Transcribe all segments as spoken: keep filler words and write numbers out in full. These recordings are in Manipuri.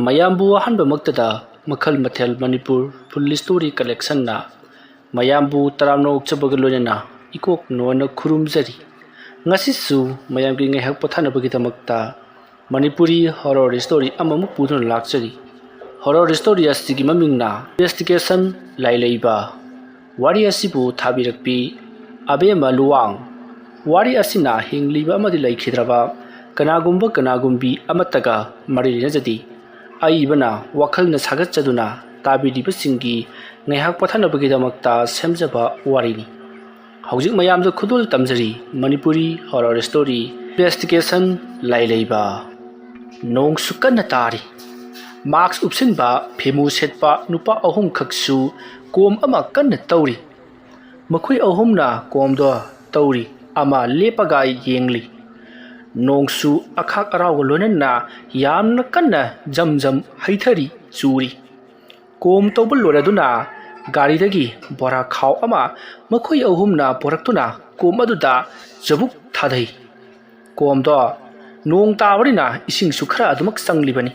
ꯃꯌꯥꯝꯕꯨ ꯑꯍꯥꯟꯕꯃꯛꯇꯗ ꯃꯈꯜ ꯃꯊꯦꯜ ꯃꯅꯤꯄꯨꯔ ꯐꯨꯜ ꯁ꯭ꯇꯣꯔꯤ ꯀꯂꯦꯛꯁꯟꯅ ꯃꯌꯥꯝꯕꯨ ꯇꯔꯥꯝꯅ ꯑꯣꯛꯆꯕꯒ ꯂꯣꯏꯅꯅ ꯏꯀꯣꯛ ꯅꯣꯟꯅ ꯈꯨꯔꯨꯝꯖꯔꯤ꯫ ꯉꯁꯤꯁꯨ ꯃꯌꯥꯝꯒꯤ ꯉꯥꯏꯍꯥꯛ ꯄꯣꯊꯥꯅꯕꯒꯤꯗꯃꯛꯇ ꯃꯅꯤꯄꯨꯔꯤ ꯍꯣꯔꯣꯔ ꯁ꯭ꯇꯣꯔꯤ ꯑꯃꯃꯨꯛ ꯄꯨꯗꯨꯅ ꯂꯥꯛꯆꯔꯤ꯫ ꯍꯣꯔꯣꯔ ꯁ꯭ꯇꯣꯔꯤ ꯑꯁꯤꯒꯤ ꯃꯃꯤꯡꯅ ꯏꯟꯚꯦꯁꯇꯤꯒꯦꯁꯟ ꯂꯥꯏꯂꯩꯕ꯫ ꯋꯥꯔꯤ ꯑꯁꯤꯕꯨ ꯊꯥꯕꯤꯔꯛꯄꯤ ꯑꯕꯦꯝꯃ ꯂꯨꯋꯥꯡ꯫ ꯋꯥꯔꯤ ꯑꯁꯤꯅ ꯍꯤꯡꯂꯤꯕ ꯑꯃꯗꯤ ꯂꯩꯈꯤꯗ꯭ꯔꯕ ꯀꯅꯥꯒꯨꯝꯕ ꯀꯅꯥꯒꯨꯝꯕꯤ ꯑꯃꯠꯇꯒ ꯃꯔꯤ ꯂꯩꯅꯖꯗꯦ꯫ ꯑꯏꯕꯅ ꯋꯥꯈꯜꯅ ꯁꯥꯒꯠꯆꯗꯨꯅ ꯇꯥꯕꯤꯔꯤꯕꯁꯤꯡꯒꯤ ꯉꯥꯏꯍꯥꯛ ꯄꯣꯊꯥꯅꯕꯒꯤꯗꯃꯛꯇ ꯁꯦꯝꯖꯕ ꯋꯥꯔꯤꯅꯤ꯫ ꯍꯧꯖꯤꯛ ꯃꯌꯥꯝꯗ ꯈꯨꯗꯣꯜ ꯇꯝꯖꯔꯤ ꯃꯅꯤꯄꯨꯔꯤ ꯍꯣꯔꯣꯔ ꯁ꯭ꯇꯣꯔꯤ ꯏꯟꯚꯦꯁꯇꯤꯒꯦꯁꯟ ꯂꯥꯏꯂꯩꯕ꯫ ꯅꯣꯡꯁꯨ ꯀꯟꯅ ꯇꯥꯔꯤ꯫ ꯃꯥꯛꯁ ꯎꯞꯁꯤꯟꯕ ꯐꯤꯃꯨ ꯁꯦꯠꯄ ꯅꯨꯄꯥ ꯑꯍꯨꯝꯈꯛꯁꯨ ꯀꯣꯝ ꯑꯃ ꯀꯟꯅ ꯇꯧꯔꯤ꯫ ꯃꯈꯣꯏ ꯑꯍꯨꯝꯅ ꯀꯣꯝꯗꯣ ꯇꯧꯔꯤ, ꯑꯃ ꯂꯦꯞꯄꯒ ꯌꯦꯡꯂꯤ꯫ ꯅꯣꯡꯁꯨ ꯑꯈꯥꯛ ꯑꯔꯥꯎꯒ ꯂꯣꯏꯅꯅ ꯌꯥꯝꯅ ꯀꯟꯅ ꯖꯝ ꯖꯝ ꯍꯩꯊꯔꯤ, ꯆꯨꯔꯤ꯫ ꯀꯣꯝ ꯇꯧꯕ ꯂꯣꯏꯔꯗꯨꯅ ꯒꯥꯔꯤꯗꯒꯤ ꯕꯣꯔꯥ ꯈꯥꯎ ꯑꯃ ꯃꯈꯣꯏ ꯑꯍꯨꯝꯅ ꯄꯨꯔꯛꯇꯨꯅ ꯀꯣꯝ ꯑꯗꯨꯗ ꯆꯕꯨꯛ ꯊꯥꯗꯩ꯫ ꯀꯣꯝꯗꯣ ꯅꯣꯡ ꯇꯥꯕꯅꯤꯅ ꯏꯁꯤꯡꯁꯨ ꯈꯔ ꯑꯗꯨꯃꯛ ꯆꯪꯂꯤꯕꯅꯤ꯫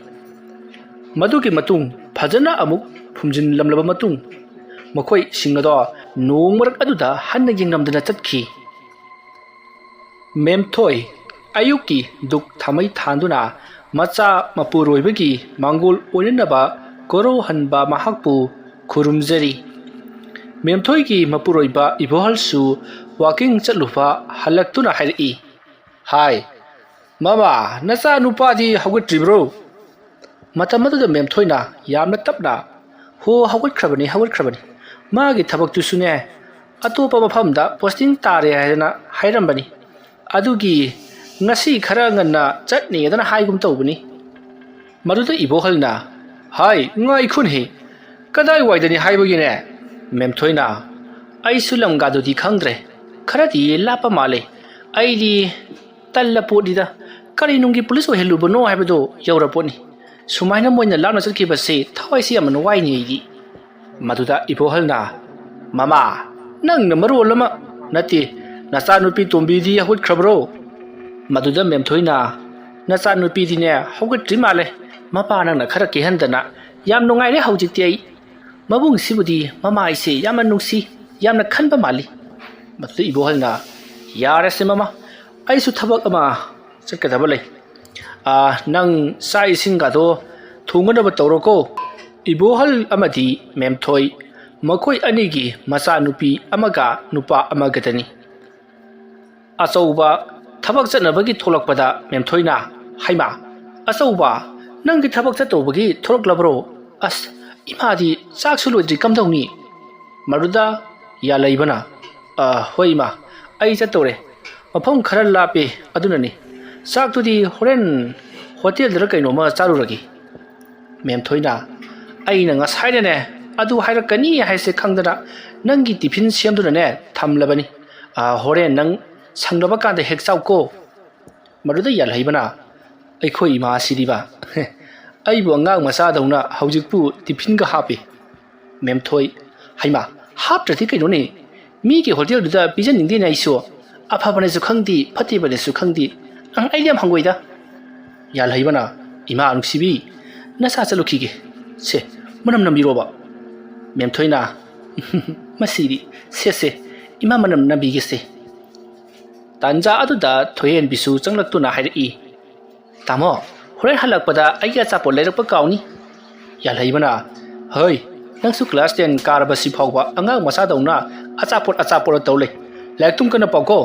ꯃꯗꯨꯒꯤ ꯃꯇꯨꯡ ꯐꯖꯅ ꯑꯃꯨꯛ ꯐꯨꯝꯖꯤꯜꯂꯝꯂꯕ ꯃꯇꯨꯡ ꯃꯈꯣꯏ ꯁꯤꯡ ꯑꯗꯣ ꯅꯣꯡ ꯃꯔꯛ ꯑꯗꯨꯗ ꯍꯟꯅ ꯌꯦꯡꯂꯝꯗꯅ ꯆꯠꯈꯤ꯫ ꯃꯦꯝꯊꯣꯏ ꯑꯌꯨꯛꯀꯤ ꯗꯨꯛ ꯊꯥꯃꯩ ꯊꯥꯟꯗꯨꯅ ꯃꯆꯥ ꯃꯄꯨꯔꯣꯏꯕꯒꯤ ꯃꯥꯡꯒꯣꯜ ꯑꯣꯏꯅꯅꯕ ꯀꯣꯔꯧꯍꯟꯕ ꯃꯍꯥꯛꯄꯨ ꯈꯨꯔꯨꯝꯖꯔꯤ꯫ ꯃꯦꯝꯊꯣꯏꯒꯤ ꯃꯄꯨꯔꯣꯏꯕ ꯏꯕꯣꯍꯜꯁꯨ ꯋꯥꯀꯤꯡ ꯆꯠꯂꯨꯕ ꯍꯜꯂꯛꯇꯨꯅ ꯍꯥꯏꯔꯛꯏ, "ꯍꯥꯏ, ꯃꯃꯥ, ꯅꯆꯥ ꯅꯨꯄꯥꯗꯤ ꯍꯧꯒꯠꯇ꯭ꯔꯤꯕ꯭ꯔꯣ?" ꯃꯇꯝ ꯑꯗꯨꯗ ꯃꯦꯝꯊꯣꯏꯅ ꯌꯥꯝꯅ ꯇꯞꯅ, "ꯍꯣ, ꯍꯧꯒꯠꯈ꯭ꯔꯕꯅꯤ, ꯍꯧꯒꯠꯈ꯭ꯔꯕꯅꯤ꯫ ꯃꯥꯒꯤ ꯊꯕꯛꯇꯨꯁꯨꯅꯦ, ꯑꯇꯣꯞꯄ ꯃꯐꯝꯗ ꯄꯣꯁꯇꯤꯡ ꯇꯥꯔꯦ ꯍꯥꯏꯗꯅ ꯍꯥꯏꯔꯝꯕꯅꯤ꯫ ꯑꯗꯨꯒꯤ ꯉꯁꯤ ꯈꯔ ꯉꯟꯅ ꯆꯠꯅꯤꯗꯅ ꯍꯥꯏꯒꯨꯝ ꯇꯧꯕꯅꯤ꯫" ꯃꯗꯨꯗ ꯏꯕꯣꯍꯜꯅ, "ꯍꯥꯏ, ꯉꯥꯏꯈꯣꯅꯦ, ꯀꯗꯥꯏꯋꯥꯏꯗꯅꯤ ꯍꯥꯏꯕꯒꯤꯅꯦ?" ꯃꯦꯝꯊꯣꯏꯅ, "ꯑꯩꯁꯨ ꯂꯝꯒꯥꯗꯨꯗꯤ ꯈꯪꯗ꯭ꯔꯦ, ꯈꯔꯗꯤ ꯂꯥꯞꯄ ꯃꯥꯜꯂꯦ꯫ ꯑꯩꯗꯤ ꯇꯜꯂ ꯄꯣꯠꯅꯤꯗ, ꯀꯔꯤ ꯅꯨꯡꯒꯤ ꯄꯨꯂꯤꯁ ꯑꯣꯏꯍꯜꯂꯨꯕꯅꯣ ꯍꯥꯏꯕꯗꯣ ꯌꯧꯔ ꯄꯣꯠꯅꯤ꯫ ꯁꯨꯃꯥꯏꯅ ꯃꯣꯏꯅ ꯂꯥꯞꯅ ꯆꯠꯈꯤꯕꯁꯦ ꯊꯋꯥꯏꯁꯤ ꯌꯥꯝꯅ ꯅꯨꯡꯉꯥꯏꯅꯦ ꯑꯩꯗꯤ꯫" ꯃꯗꯨꯗ ꯏꯕꯣꯍꯜꯅ, "ꯃꯃꯥ, ꯅꯪꯅ ꯃꯔꯣꯜ ꯑꯃ ꯅꯠꯇꯦ, ꯅꯆꯥꯅꯨꯄꯤ ꯇꯣꯝꯕꯤꯗꯤ ꯍꯧꯒꯠꯈ꯭ꯔꯕ꯭ꯔꯣ?" ꯃꯗꯨꯗ ꯃꯦꯝꯊꯣꯏꯅ, "ꯅꯆꯥꯅꯨꯄꯤꯗꯤꯅꯦ ꯍꯧꯒꯠꯇ꯭ꯔꯤ ꯃꯥꯜꯂꯦ, "ꯃꯄꯥ, ꯅꯪꯅ ꯈꯔ ꯀꯦꯍꯟꯗꯅ ꯌꯥꯝ ꯅꯨꯡꯉꯥꯏꯔꯦ ꯍꯧꯖꯤꯛꯇꯤ ꯑꯩ꯫ ꯃꯕꯨꯡꯁꯤꯕꯨꯗꯤ ꯃꯃꯥ ꯑꯩꯁꯦ ꯌꯥꯝꯅ ꯅꯨꯡꯁꯤ, ꯌꯥꯝꯅ ꯈꯟꯕ ꯃꯥꯜꯂꯤ꯫" ꯃꯗꯨꯗ ꯏꯕꯣꯍꯜꯅ, "ꯌꯥꯔꯦꯁꯦ ꯃꯃꯥ, ꯑꯩꯁꯨ ꯊꯕꯛ ꯑꯃ ꯆꯠꯀꯗꯕ ꯂꯩ꯫ ꯑꯥ, ꯅꯪ ꯆꯥꯛ ꯏꯁꯤꯡꯒꯗꯣ ꯊꯣꯡꯒꯗꯕ ꯇꯧꯔꯣꯀꯣ꯫" ꯏꯕꯣꯍꯜ ꯑꯃꯗꯤ ꯃꯦꯝꯊꯣꯏ, ꯃꯈꯣꯏ ꯑꯅꯤꯒꯤ ꯃꯆꯥꯅꯨꯄꯤ ꯑꯃꯒ ꯅꯨꯄꯥ ꯑꯃꯒꯗꯅꯤ꯫ ꯑꯆꯧꯕ ꯊꯕꯛ ꯆꯠꯅꯕꯒꯤ ꯊꯣꯛꯂꯛꯄꯗ ꯃꯦꯝꯊꯣꯏꯅ, "ꯍꯩꯃꯥ, ꯑꯆꯧꯕ, ꯅꯪꯒꯤ ꯊꯕꯛ ꯆꯠꯇꯧꯕꯒꯤ ꯊꯣꯛꯂꯛꯂꯕ꯭ꯔꯣ? ꯑꯁ, ꯏꯃꯥꯗꯤ ꯆꯥꯛꯁꯨ ꯂꯣꯏꯗ꯭ꯔꯤ, ꯀꯝꯗꯧꯅꯤ?" ꯃꯗꯨꯗ ꯌꯥꯂꯩꯕꯅ, "ꯑ, ꯍꯣꯏ ꯏꯃꯥ, ꯑꯩ ꯆꯠꯇꯧꯔꯦ꯫ ꯃꯐꯝ ꯈꯔ ꯂꯥꯞꯄꯦ, ꯑꯗꯨꯅꯅꯤ꯫ ꯆꯥꯛꯇꯨꯗꯤ ꯍꯣꯔꯦꯟ ꯍꯣꯇꯦꯜꯗꯔ ꯀꯩꯅꯣꯝꯃ ꯆꯥꯔꯨꯔꯒꯦ꯫" ꯃꯦꯝꯊꯣꯏꯅ, "ꯑꯩꯅ ꯉꯁꯥꯏꯗꯅꯦ ꯑꯗꯨ ꯍꯥꯏꯔꯛꯀꯅꯤ ꯍꯥꯏꯁꯦ ꯈꯪꯗꯅ ꯅꯪꯒꯤ ꯇꯤꯐꯤꯟ ꯁꯦꯝꯗꯨꯅꯅꯦ ꯊꯝꯂꯕꯅꯤ꯫ ꯑ, ꯍꯣꯔꯦꯟ ꯅꯪ ꯁꯪꯂꯕ ꯀꯥꯟꯗ ꯍꯦꯛ ꯆꯥꯎꯀꯣ꯫" ꯃꯗꯨꯗ ꯌꯥꯜꯍꯩꯕꯅ, "ꯑꯩꯈꯣꯏ ꯏꯃꯥ ꯑꯁꯤꯗꯤꯕ, ꯑꯩꯕꯨ ꯑꯉꯥꯡ ꯃꯆꯥꯗꯧꯅ ꯍꯧꯖꯤꯛꯄꯨ ꯇꯤꯐꯤꯟꯒ ꯍꯥꯞꯄꯤ꯫" ꯃꯦꯝꯊꯣꯏ, "ꯍꯩꯃꯥ, ꯍꯥꯞꯇ꯭ꯔꯗꯤ ꯀꯩꯅꯣꯅꯦ? ꯃꯤꯒꯤ ꯍꯣꯇꯦꯜꯗꯨꯗ ꯄꯤꯖꯅꯤꯡꯗꯦꯅꯦ ꯑꯩꯁꯨ꯫ ꯑꯐꯕꯅꯦꯁꯨ ꯈꯪꯗꯦ, ꯐꯠꯇꯕꯅꯦꯁꯨ ꯈꯪꯗꯦ꯫ ꯑꯪ, ꯑꯩꯗꯤ ꯌꯥꯝ ꯍꯪꯒꯣꯏꯗ꯫" ꯌꯥꯜꯍꯩꯕꯅ, "ꯏꯃꯥ ꯅꯨꯡꯁꯤꯕꯤ, ꯅꯆꯥ ꯆꯠꯂꯨꯈꯤꯒꯦ꯫ ꯁꯦ, ꯃꯅꯝ ꯅꯝꯕꯤꯔꯣꯕ꯫" ꯃꯦꯝꯊꯣꯏꯅ, "ꯃꯁꯤꯗꯤ, ꯁꯦ, ꯁꯦ, ꯏꯃꯥ ꯃꯅꯝ ꯅꯝꯕꯤꯒꯦꯁꯦ꯫" ꯇꯥꯟꯖꯥ ꯑꯗꯨꯗ ꯊꯣꯏꯍꯦꯟꯕꯤꯁꯨ ꯆꯪꯂꯛꯇꯨꯅ ꯍꯥꯏꯔꯛꯏ, "ꯇꯥꯃꯣ, ꯍꯣꯔꯦꯟ ꯍꯜꯂꯛꯄꯗ ꯑꯩꯒꯤ ꯑꯆꯥꯄꯣꯠ ꯂꯩꯔꯛꯄ ꯀꯥꯎꯅꯤ꯫" ꯌꯥꯜꯍꯩꯕꯅ, "ꯍꯩ, ꯅꯪꯁꯨ class ten ꯀꯥꯔꯕꯁꯤ ꯐꯥꯎꯕ ꯑꯉꯥꯡ ꯃꯆꯥꯗꯧꯅ ꯑꯆꯥꯄꯣꯠ ꯑꯆꯥꯄꯣꯠ ꯇꯧ ꯂꯩ꯫ ꯂꯥꯏꯔꯤꯛꯇꯨꯝ ꯀꯟꯅ ꯄꯥꯎꯀꯣ꯫"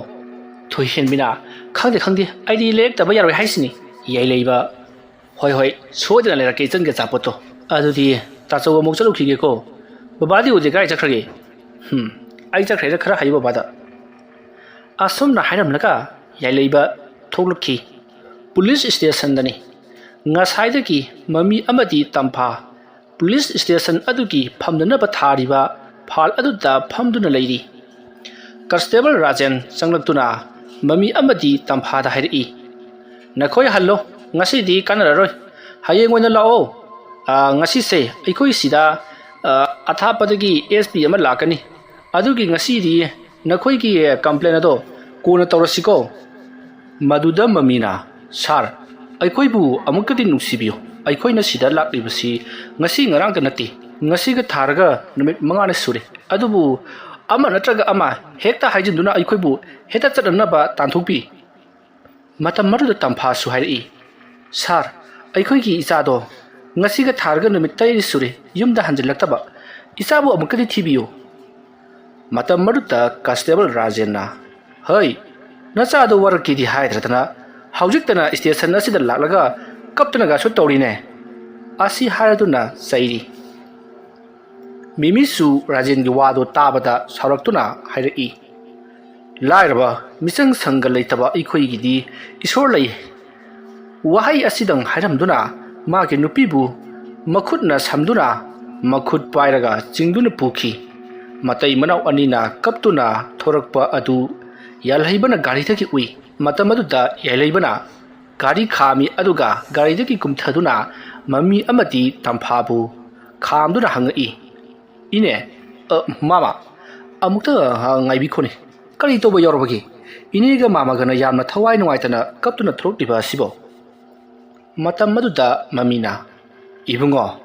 ꯊꯣꯏꯍꯦꯟꯕꯤꯅ, "ꯈꯪꯗꯦ, ꯈꯪꯗꯦ, ꯑꯩꯗꯤ ꯂꯩꯔꯛꯇꯕ ꯌꯥꯔꯣꯏ ꯍꯥꯏꯁꯤꯅꯤ꯫" ꯌꯥꯏꯂꯩꯕ, "ꯍꯣꯏ, ꯍꯣꯏ, ꯁꯣꯏꯗꯅ ꯂꯩꯔꯛꯀꯦ ꯏꯆꯟꯒꯤ ꯑꯆꯥꯄꯣꯠꯇꯣ꯫ ꯑꯗꯨꯗꯤ ꯇꯥꯆꯧ ꯑꯃꯨꯛ ꯆꯠꯂꯨꯈꯤꯒꯦꯀꯣ꯫ ꯕꯕꯥꯗꯤ ꯎꯗꯦ, ꯀꯥꯏ ꯆꯠꯈ꯭ꯔꯒꯦ?" "ꯍꯝ, ꯑꯩ ꯆꯠꯈ꯭ꯔꯦꯗ, ꯈꯔ ꯍꯥꯏꯌꯨ ꯕꯕꯥꯗ꯫" ꯑꯁꯨꯝꯅ ꯍꯥꯏꯔꯝꯂꯒ ꯌꯥꯏꯂꯩꯕ ꯊꯣꯛꯂꯛꯈꯤ꯫ ꯄꯨꯂꯤꯁ ꯁ꯭ꯇꯦꯁꯟꯗꯅꯤ꯫ ꯉꯁꯥꯏꯗꯒꯤ ꯃꯃꯤ ꯑꯃꯗꯤ ꯇꯝꯐꯥ ꯄꯨꯂꯤꯁ ꯁ꯭ꯇꯦꯁꯟ ꯑꯗꯨꯒꯤ ꯐꯝꯅꯅꯕ ꯊꯥꯔꯤꯕ ꯐꯥꯜ ꯑꯗꯨꯗ ꯐꯝꯗꯨꯅ ꯂꯩꯔꯤ꯫ ꯀꯟꯁꯇꯦꯕꯜ ꯔꯥꯖꯦꯟ ꯆꯪꯂꯛꯇꯨꯅ ꯃꯃꯤ ꯑꯃꯗꯤ ꯇꯝꯐꯥꯗ ꯍꯥꯏꯔꯛꯏ, "ꯅꯈꯣꯏ ꯍꯜꯂꯣ, ꯉꯁꯤꯗꯤ ꯀꯥꯟꯅꯔꯔꯣꯏ꯫ ꯍꯌꯦꯡ ꯑꯣꯏꯅ ꯂꯥꯛꯑꯣ꯫ ꯑꯥ, ꯉꯁꯤꯁꯦ ꯑꯩꯈꯣꯏ ꯁꯤꯗ, ꯑꯥ, ꯑꯊꯥꯞꯄꯗꯒꯤ ꯑꯦꯁ ꯄꯤ ꯑꯃ ꯂꯥꯛꯀꯅꯤ꯫ ꯑꯗꯨꯒꯤ ꯉꯁꯤꯗꯤ ꯅꯈꯣꯏꯒꯤ ꯀꯝꯄ꯭ꯂꯦꯟ ꯑꯗꯣ ꯀꯣꯟꯅ ꯇꯧꯔꯁꯤꯀꯣ꯫" ꯃꯗꯨꯗ ꯃꯃꯤꯅ, "ꯁꯥꯔ, ꯑꯩꯈꯣꯏꯕꯨ ꯑꯃꯨꯛꯀꯗꯤ ꯅꯨꯡꯁꯤꯕꯤꯌꯨ꯫ ꯑꯩꯈꯣꯏꯅ ꯁꯤꯗ ꯂꯥꯛꯂꯤꯕꯁꯤ ꯉꯁꯤ ꯉꯔꯥꯡꯇ ꯅꯠꯇꯦ, ꯉꯁꯤꯒ ꯊꯥꯔꯒ ꯅꯨꯃꯤꯠ ꯃꯉꯥꯅꯤ ꯁꯨꯔꯦ꯫ ꯑꯗꯨꯕꯨ ꯑꯃ ꯅꯠꯇ꯭ꯔꯒ ꯑꯃ ꯍꯦꯛꯇ ꯍꯥꯏꯖꯤꯟꯗꯨꯅ ꯑꯩꯈꯣꯏꯕꯨ ꯍꯦꯛꯇ ꯆꯠꯅꯅꯕ ꯇꯥꯟꯊꯣꯛꯄꯤ꯫ ꯃꯇꯝ ꯑꯗꯨꯗ ꯇꯝꯐꯥꯁꯨ ꯍꯥꯏꯔꯛꯏ, "ꯁꯥꯔ, ꯑꯩꯈꯣꯏꯒꯤ ꯏꯆꯥꯗꯣ ꯉꯁꯤꯒ ꯊꯥꯔꯒ ꯅꯨꯃꯤꯠ ꯇꯔꯦꯠ ꯁꯨꯔꯦ ꯌꯨꯝꯗ ꯍꯟꯖꯤꯜꯂꯛꯇꯕ꯫ ꯏꯆꯥꯕꯨ ꯑꯃꯨꯛꯇꯗꯤ ꯊꯤꯕꯤꯌꯨ꯫" ꯃꯇꯝ ꯑꯗꯨꯗ ꯀꯟꯁꯇꯦꯕꯜ ꯔꯥꯖꯦꯟꯅ, "ꯍꯩ, ꯅꯆꯥꯗꯣ ꯋꯥꯔꯛꯀꯦꯗꯤ ꯍꯥꯏꯗ꯭ꯔꯗꯅ ꯍꯧꯖꯤꯛꯇꯅ ꯁ꯭ꯇꯦꯁꯟ ꯑꯁꯤꯗ ꯂꯥꯛꯂꯒ ꯀꯞꯇꯅꯒꯁꯨ ꯇꯧꯔꯤꯅꯦ," ꯑꯁꯤ ꯍꯥꯏꯔꯗꯨꯅ ꯆꯩꯔꯤ꯫ ꯃꯤꯃꯤꯁꯨ ꯔꯥꯖꯦꯟꯒꯤ ꯋꯥꯗꯨ ꯇꯥꯕꯗ ꯁꯥꯎꯔꯛꯇꯨꯅ ꯍꯥꯏꯔꯛꯏ, "ꯂꯥꯏꯔꯕ, ꯃꯤꯆꯪ ꯁꯪꯒ ꯂꯩꯇꯕ ꯑꯩꯈꯣꯏꯒꯤꯗꯤ ꯏꯁꯣꯔ ꯂꯩ꯫" ꯋꯥꯍꯩ ꯑꯁꯤꯗꯪ ꯍꯥꯏꯔꯝꯗꯨꯅ ꯃꯥꯒꯤ ꯅꯨꯄꯤꯕꯨ ꯃꯈꯨꯠꯅ ꯁꯝꯗꯨꯅ ꯃꯈꯨꯠ ꯄꯥꯏꯔꯒ ꯆꯤꯡꯗꯨꯅ ꯄꯨꯈꯤ꯫ ꯃꯇꯩ ꯃꯅꯥꯎ ꯑꯅꯤꯅ ꯀꯞꯇꯨꯅ ꯊꯣꯔꯛꯄ ꯑꯗꯨ ꯌꯥꯜꯍꯩꯕꯅ ꯒꯥꯔꯤꯗꯒꯤ ꯎꯏ꯫ ꯃꯇꯝ ꯑꯗꯨꯗ ꯌꯥꯜꯍꯩꯕꯅ ꯒꯥꯔꯤ ꯈꯥꯝꯃꯤ, ꯑꯗꯨꯒ ꯒꯥꯔꯤꯗꯒꯤ ꯀꯨꯝꯊꯗꯨꯅ ꯃꯃꯤ ꯑꯃꯗꯤ ꯇꯝꯐꯥꯕꯨ ꯈꯥꯝꯗꯨꯅ ꯍꯪꯉꯛꯏ, "ꯏꯅꯦ, ꯑ, ꯃꯥꯃ, ꯑꯃꯨꯛꯇ, ꯑ, ꯉꯥꯏꯕꯤꯈꯣꯅꯦ꯫ ꯀꯔꯤ ꯇꯧꯕ ꯌꯥꯎꯔꯕꯒꯦ? ꯏꯅꯦꯒ ꯃꯥꯃꯒꯅ ꯌꯥꯝꯅ ꯊꯋꯥꯏ ꯅꯨꯡꯉꯥꯏꯇꯅ ꯀꯞꯇꯨꯅ ꯊꯣꯔꯛꯂꯤꯕ ꯑꯁꯤꯕꯣ?" ꯃꯇꯝ ꯑꯗꯨꯗ ꯃꯃꯤꯅ, "ꯏꯕꯨꯡꯉꯣ,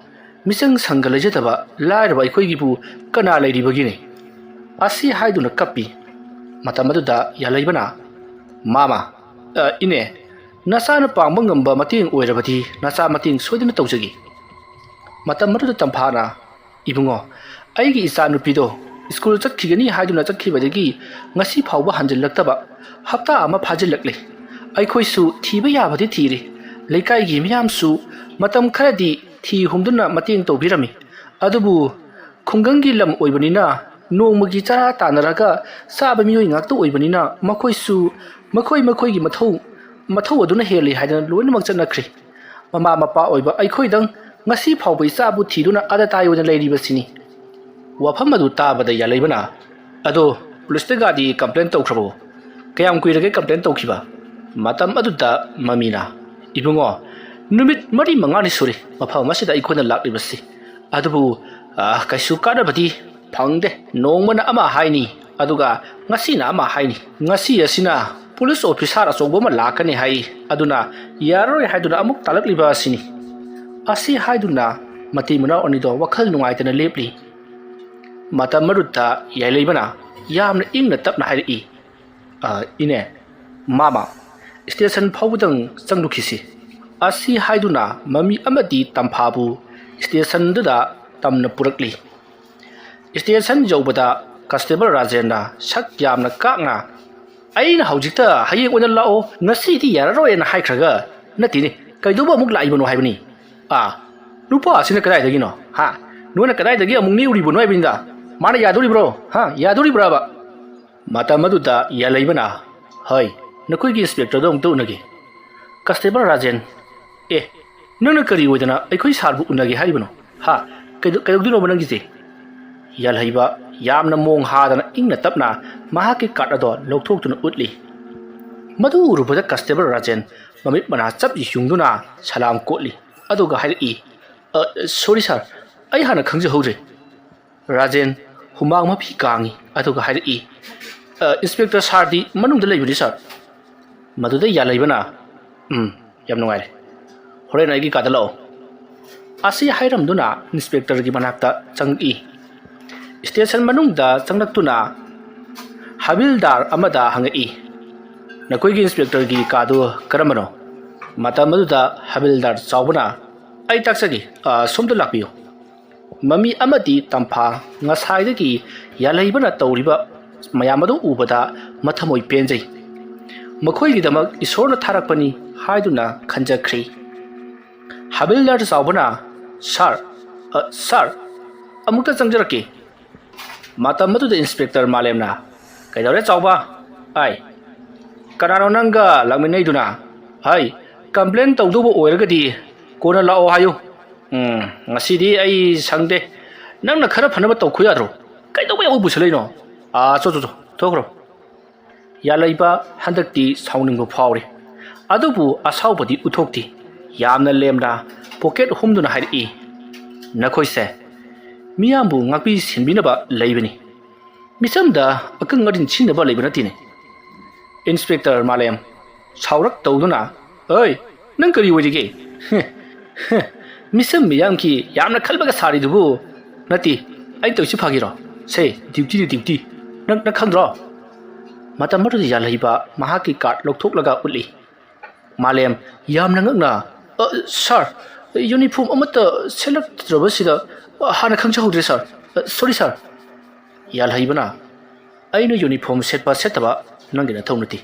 ꯃꯤꯆꯪ ꯁꯪꯒ ꯂꯩꯖꯗꯕ ꯂꯥꯏꯔꯕ ꯑꯩꯈꯣꯏꯒꯤꯕꯨ ꯀꯅꯥ ꯂꯩꯔꯤꯕꯒꯦꯅꯦ?" ꯑꯁꯤ ꯍꯥꯏꯗꯨꯅ ꯀꯞꯄꯤ꯫ ꯃꯇꯝ ꯑꯗꯨꯗ ꯌꯥꯜꯍꯩꯕꯅ, "ꯃꯥꯃ, ꯑ, ꯏꯅꯦ, ꯅꯆꯥꯅ ꯄꯥꯡꯕ ꯉꯝꯕ ꯃꯇꯦꯡ ꯑꯣꯏꯔꯕꯗꯤ ꯅꯆꯥ ꯃꯇꯦꯡ ꯁꯣꯏꯗꯅ ꯇꯧꯖꯒꯦ꯫" ꯃꯇꯝ ꯑꯗꯨꯗ ꯇꯝꯐꯥꯅ, "ꯏꯕꯨꯡꯉꯣ, ꯑꯩꯒꯤ ꯏꯆꯥ ꯅꯨꯄꯤꯗꯣ ꯁ꯭ꯀꯨꯜ ꯆꯠꯈꯤꯒꯅꯤ ꯍꯥꯏꯗꯨꯅ ꯆꯠꯈꯤꯕꯗꯒꯤ ꯉꯁꯤ ꯐꯥꯎꯕ ꯍꯟꯖꯤꯜꯂꯛꯇꯕ ꯍꯞꯇꯥ ꯑꯃ ꯐꯥꯖꯤꯜꯂꯛꯂꯦ꯫ ꯑꯩꯈꯣꯏꯁꯨ ꯊꯤꯕ ꯌꯥꯕꯗꯤ ꯊꯤꯔꯦ꯫ ꯂꯩꯀꯥꯏꯒꯤ ꯃꯤꯌꯥꯝꯁꯨ ꯃꯇꯝ ꯈꯔꯗꯤ ꯊꯤ ꯍꯨꯝꯗꯨꯅ ꯃꯇꯦꯡ ꯇꯧꯕꯤꯔꯝꯃꯤ꯫ ꯑꯗꯨꯕꯨ ꯈꯨꯡꯒꯪꯒꯤ ꯂꯝ ꯑꯣꯏꯕꯅꯤꯅ ꯅꯣꯡꯃꯒꯤ ꯆꯔꯥ ꯇꯥꯟꯅꯔꯒ ꯆꯥꯕ ꯃꯤꯑꯣꯏ ꯉꯥꯛꯇ ꯑꯣꯏꯕꯅꯤꯅ ꯃꯈꯣꯏꯁꯨ ꯃꯈꯣꯏ ꯃꯈꯣꯏꯒꯤ ꯃꯊꯧ, ꯃꯊꯧ ꯑꯗꯨꯅ ꯍꯦꯜꯂꯤ ꯍꯥꯏꯗꯅ ꯂꯣꯏꯅꯃꯛ ꯆꯠꯅꯈ꯭ꯔꯦ꯫ ꯃꯃꯥ ꯃꯄꯥ ꯑꯣꯏꯕ ꯑꯩꯈꯣꯏꯗꯪ ꯉꯁꯤ ꯐꯥꯎꯕ ꯏꯆꯥꯕꯨ ꯊꯤꯗꯨꯅ ꯑꯥꯗ ꯇꯥꯏ ꯑꯣꯏꯅ ꯂꯩꯔꯤꯕꯁꯤꯅꯤ꯫" ꯋꯥꯐꯝ ꯑꯗꯨ ꯇꯥꯕꯗ ꯌꯥꯜꯍꯩꯕꯅ, "ꯑꯗꯣ ꯄꯨꯂꯤꯁꯇꯒꯗꯤ ꯀꯝꯄ꯭ꯂꯦꯟ ꯇꯧꯈ꯭ꯔꯕꯣ? ꯀꯌꯥꯝ ꯀꯨꯏꯔꯒꯦ ꯀꯝꯄ꯭ꯂꯦꯟ ꯇꯧꯈꯤꯕ?" ꯃꯇꯝ ꯑꯗꯨꯗ ꯃꯃꯤꯅ, "ꯏꯕꯨꯡꯉꯣ, ꯅꯨꯃꯤꯠ ꯃꯔꯤ ꯃꯉꯥꯅꯤ ꯁꯨꯔꯦ ꯃꯐꯝ ꯑꯁꯤꯗ ꯑꯩꯈꯣꯏꯅ ꯂꯥꯛꯂꯤꯕꯁꯤ꯫ ꯑꯗꯨꯕꯨ, ꯑ, ꯀꯩꯁꯨ ꯀꯥꯟꯅꯕꯗꯤ ꯐꯪꯗꯦ꯫ ꯅꯣꯡꯃꯅ ꯑꯃ ꯍꯥꯏꯅꯤ, ꯑꯗꯨꯒ ꯉꯁꯤꯅ ꯑꯃ ꯍꯥꯏꯅꯤ꯫ ꯉꯁꯤ ꯑꯁꯤꯅ ꯄꯨꯂꯤꯁ ꯑꯣꯐꯤꯁꯥꯔ ꯑꯆꯧꯕ ꯑꯃ ꯂꯥꯛꯀꯅꯤ ꯍꯥꯏ, ꯑꯗꯨꯅ ꯌꯥꯔꯔꯣꯏ ꯍꯥꯏꯗꯨꯅ ꯑꯃꯨꯛ ꯇꯥꯜꯂꯛꯂꯤꯕ ꯑꯁꯤꯅꯤ꯫" ꯑꯁꯤ ꯍꯥꯏꯗꯨꯅ ꯃꯇꯩ ꯃꯅꯥꯎ ꯑꯅꯤꯗꯣ ꯋꯥꯈꯜ ꯅꯨꯡꯉꯥꯏꯇꯅ ꯂꯦꯞꯂꯤ꯫ ꯃꯇꯝ ꯑꯗꯨꯗ ꯌꯥꯏꯂꯩꯕꯅ ꯌꯥꯝꯅ ꯏꯪꯅ ꯇꯞꯅ ꯍꯥꯏꯔꯛꯏ, "ꯑ, ꯏꯅꯦ, ꯃꯥꯃ, ꯁ꯭ꯇꯦꯁꯟ ꯐꯥꯎꯕꯗꯪ ꯆꯪꯂꯨꯈꯤꯁꯤ꯫" ꯑꯁꯤ ꯍꯥꯏꯗꯨꯅ ꯃꯃꯤ ꯑꯃꯗꯤ ꯇꯝꯐꯥꯕꯨ ꯁ꯭ꯇꯦꯁꯟꯗꯨꯗ ꯇꯝꯅ ꯄꯨꯔꯛꯂꯤ꯫ ꯁ꯭ꯇꯦꯁꯟ ꯌꯧꯕꯗ ꯀꯟꯁꯇꯦꯕꯜ ꯔꯥꯖꯦꯟꯅ ꯁꯛ ꯌꯥꯝꯅ ꯀꯥꯛꯅ, "ꯑꯩꯅ ꯍꯧꯖꯤꯛꯇ ꯍꯌꯦꯡ ꯑꯣꯏꯅ ꯂꯥꯛꯑꯣ, ꯉꯁꯤꯗꯤ ꯌꯥꯔꯔꯣꯏꯅ ꯍꯥꯏꯈ꯭ꯔꯒ, ꯅꯠꯇꯦꯅꯦ, ꯀꯩꯗꯧꯕ ꯑꯃꯨꯛ ꯂꯥꯛꯏꯕꯅꯣ ꯍꯥꯏꯕꯅꯤ? ꯑꯥ, ꯅꯨꯄꯥ ꯑꯁꯤꯅ ꯀꯗꯥꯏꯗꯒꯤꯅꯣ? ꯍꯥ? ꯅꯣꯏꯅ ꯀꯗꯥꯏꯗꯒꯤ ꯑꯃꯨꯛ ꯅꯦꯛꯎꯔꯤꯕꯅꯣ ꯍꯥꯏꯕꯅꯤꯗ? ꯃꯥꯅ ꯌꯥꯗꯣꯔꯤꯕ꯭ꯔꯣ? ꯍꯥ? ꯌꯥꯗꯣꯔꯤꯕ꯭ꯔꯕ?" ꯃꯇꯝ ꯑꯗꯨꯗ ꯌꯥꯂꯩꯕꯅ, "ꯍꯩ, ꯅꯈꯣꯏꯒꯤ ꯏꯟꯁꯄꯦꯛꯇꯔꯗꯣ ꯑꯃꯨꯛꯇ ꯎꯅꯒꯦ꯫" ꯀꯟꯁꯇꯦꯕꯜ ꯔꯥꯖꯦꯟ, "ꯑꯦ, ꯅꯪꯅ ꯀꯔꯤ ꯑꯣꯏꯗꯅ ꯑꯩꯈꯣꯏ ꯁꯥꯔꯕꯨ ꯎꯅꯒꯦ ꯍꯥꯏꯔꯤꯕꯅꯣ? ꯍꯥ? ꯀꯩꯗꯧ-, ꯀꯩꯗꯧꯗꯣꯏꯅꯣꯕ ꯅꯪꯒꯤꯁꯦ?" ꯌꯥꯜꯍꯩꯕ ꯌꯥꯝꯅ ꯃꯣꯡ ꯍꯥꯗꯅ ꯏꯪꯅ ꯇꯞꯅ ꯃꯍꯥꯛꯀꯤ ꯀꯥꯔꯗ ꯑꯗꯣ ꯂꯧꯊꯣꯛꯇꯨꯅ ꯎꯠꯂꯤ꯫ ꯃꯗꯨ ꯎꯔꯨꯕꯗ ꯀꯟꯁꯇꯦꯕꯜ ꯔꯥꯖꯦꯟ ꯃꯃꯤꯠ ꯃꯅꯥ ꯆꯞ ꯌꯨꯡꯗꯨꯅ ꯁꯂꯥꯝ ꯀꯣꯠꯂꯤ꯫ ꯑꯗꯨꯒ ꯍꯥꯏꯔꯛꯏ, "ꯑ, ꯁꯣꯔꯤ ꯁꯥꯔ, ꯑꯩ ꯍꯥꯟꯅ ꯈꯪꯖꯍꯧꯗ꯭ꯔꯦ꯫" ꯔꯥꯖꯦꯟ ꯍꯨꯃꯥꯡ ꯃꯐꯤ ꯀꯥꯡꯉꯤ꯫ ꯑꯗꯨꯒ ꯍꯥꯏꯔꯛꯏ, "ꯑ, ꯏꯟꯁꯄꯦꯛꯇꯔ ꯁꯥꯔꯗꯤ ꯃꯅꯨꯡꯗ ꯂꯩꯕꯅꯤ ꯁꯥꯔ꯫" ꯃꯗꯨꯗ ꯌꯥꯜꯍꯩꯕꯅ, "ꯎꯝ, ꯌꯥꯝ ꯅꯨꯡꯉꯥꯏꯔꯦ꯫ ꯍꯣꯔꯦꯟ ꯑꯩꯒꯤ ꯀꯥꯗ ꯂꯥꯛꯑꯣ꯫" ꯑꯁꯤ ꯍꯥꯏꯔꯝꯗꯨꯅ ꯏꯟꯁꯄꯦꯛꯇꯔꯒꯤ ꯃꯅꯥꯛꯇ ꯆꯪꯉꯛꯏ꯫ ꯁ꯭ꯇꯦꯁꯟ ꯃꯅꯨꯡꯗ ꯆꯪꯂꯛꯇꯨꯅ ꯍꯕꯤꯜꯗꯥꯔ ꯑꯃꯗ ꯍꯪꯉꯛꯏ, "ꯅꯈꯣꯏꯒꯤ ꯏꯟꯁꯄꯦꯛꯇꯔꯒꯤ ꯀꯥꯗꯨ ꯀꯔꯝꯕꯅꯣ?" ꯃꯇꯝ ꯑꯗꯨꯗ ꯍꯕꯤꯜꯗꯥꯔ ꯆꯥꯎꯕꯅ, "ꯑꯩ ꯇꯥꯛꯆꯒꯦ, ꯑ, ꯁꯣꯝꯗ ꯂꯥꯛꯄꯤꯌꯨ꯫" ꯃꯃꯤ ꯑꯃꯗꯤ ꯇꯝꯐꯥ ꯉꯁꯥꯏꯗꯒꯤ ꯌꯥꯜꯍꯩꯕꯅ ꯇꯧꯔꯤꯕ ꯃꯌꯥꯝ ꯑꯗꯨ ꯎꯕꯗ ꯃꯊꯃꯣꯏ ꯄꯦꯟꯖꯩ꯫ ꯃꯈꯣꯏꯒꯤꯗꯃꯛ ꯏꯁꯣꯔꯅ ꯊꯥꯔꯛꯄꯅꯤ ꯍꯥꯏꯗꯨꯅ ꯈꯟꯖꯈ꯭ꯔꯦ꯫ ꯍꯕꯤꯜꯗꯥꯔ ꯆꯥꯎꯕꯅ, "ꯁꯥꯔ, ꯑ, ꯁꯥꯔ, ꯑꯃꯨꯛꯇ ꯆꯪꯖꯔꯛꯀꯦ꯫" ꯃꯇꯝ ꯑꯗꯨꯗ ꯏꯟꯁꯄꯦꯛꯇꯔ ꯃꯥꯂꯦꯝꯅ, "ꯀꯩꯗꯧꯔꯦ ꯆꯥꯎꯕ? ꯑꯥꯏ, ꯀꯅꯥꯅꯣ ꯅꯪꯒ ꯂꯥꯛꯃꯤꯟꯅꯩꯗꯨꯅ? ꯍꯥꯏ, ꯀꯝꯄ꯭ꯂꯦꯟ ꯇꯧꯗꯧꯕ ꯑꯣꯏꯔꯒꯗꯤ ꯀꯣꯟꯅ ꯂꯥꯛꯑꯣ ꯍꯥꯏꯌꯨ꯫ ꯎꯝ, ꯉꯁꯤꯗꯤ ꯑꯩ ꯁꯪꯗꯦ꯫ ꯅꯪꯅ ꯈꯔ ꯐꯅꯕ ꯇꯧꯈꯣ ꯌꯥꯗ꯭ꯔꯣ? ꯀꯩꯗꯧꯕꯩ ꯑꯃꯨꯛ ꯄꯨꯁꯜꯂꯛꯏꯅꯣ? ꯑꯥ, ꯆꯣ, ꯆꯣ, ꯆꯣ, ꯊꯣꯛꯈ꯭ꯔꯣ꯫" ꯌꯥꯜꯍꯩꯕ ꯍꯟꯗꯛꯇꯤ ꯁꯥꯎꯅꯤꯡꯕ ꯐꯥꯎꯔꯤ꯫ ꯑꯗꯨꯕꯨ ꯑꯁꯥꯎꯕꯗꯤ ꯎꯠꯊꯣꯛꯇꯦ꯫ ꯌꯥꯝꯅ ꯂꯦꯝꯅ ꯄꯣꯀꯦꯠ ꯍꯨꯝꯗꯨꯅ ꯍꯥꯏꯔꯛꯏ, "ꯅꯈꯣꯏꯁꯦ ꯃꯤꯌꯥꯝꯕꯨ ꯉꯥꯛꯄꯤ ꯁꯦꯟꯕꯤꯅꯕ ꯂꯩꯕꯅꯤ꯫ ꯃꯤꯆꯝꯗ ꯑꯀꯪ ꯑꯔꯤꯟ ꯁꯤꯖꯤꯟꯅꯕ ꯂꯩꯕ ꯅꯠꯇꯦꯅꯦ꯫" ꯏꯟꯁꯄꯦꯛꯇꯔ ꯃꯥꯂꯦꯝ ꯁꯥꯎꯔꯛ ꯇꯧꯗꯨꯅ, "ꯑꯩ, ꯅꯪ ꯀꯔꯤ ꯑꯣꯏꯔꯤꯒꯦ? ꯃꯤꯁꯝ ꯃꯤꯌꯥꯝꯒꯤ ꯌꯥꯝꯅ ꯈꯟꯕꯒ ꯁꯥꯔꯤꯗꯨꯕꯨ? ꯅꯠꯇꯦ, ꯑꯩꯅ ꯇꯧꯔꯤꯁꯤ ꯐꯥꯒꯤꯔꯣ? ꯁꯦ, duty ꯅꯤ, duty꯫ ꯅꯪ, ꯅꯪ ꯈꯪꯗ꯭ꯔꯣ? ꯃꯇꯝ ꯑꯗꯨꯗ ꯌꯥꯜꯍꯩꯕ ꯃꯍꯥꯛꯀꯤ card ꯂꯧꯊꯣꯛꯂꯒ ꯎꯠꯂꯤ꯫ ꯃꯥꯂꯦꯝ, ꯌꯥꯝꯅ ꯉꯛꯅ, "ꯑ, sir, uniform ꯑꯃꯠꯇ ꯁꯦꯠꯂꯛꯇ꯭ꯔꯕꯁꯤꯗ, ꯑ, ꯍꯥꯟꯅ ꯈꯪꯖꯍꯧꯗ꯭ꯔꯦ, sir꯫ ꯑ, sorry, sir꯫" ꯌꯥꯜꯍꯩꯕꯅ, "ꯑꯩꯅ uniform ꯁꯦꯠꯄ ꯁꯦꯠꯇꯕ ꯅꯪꯒꯤ ꯅꯊꯧ ꯅꯠꯇꯦ꯫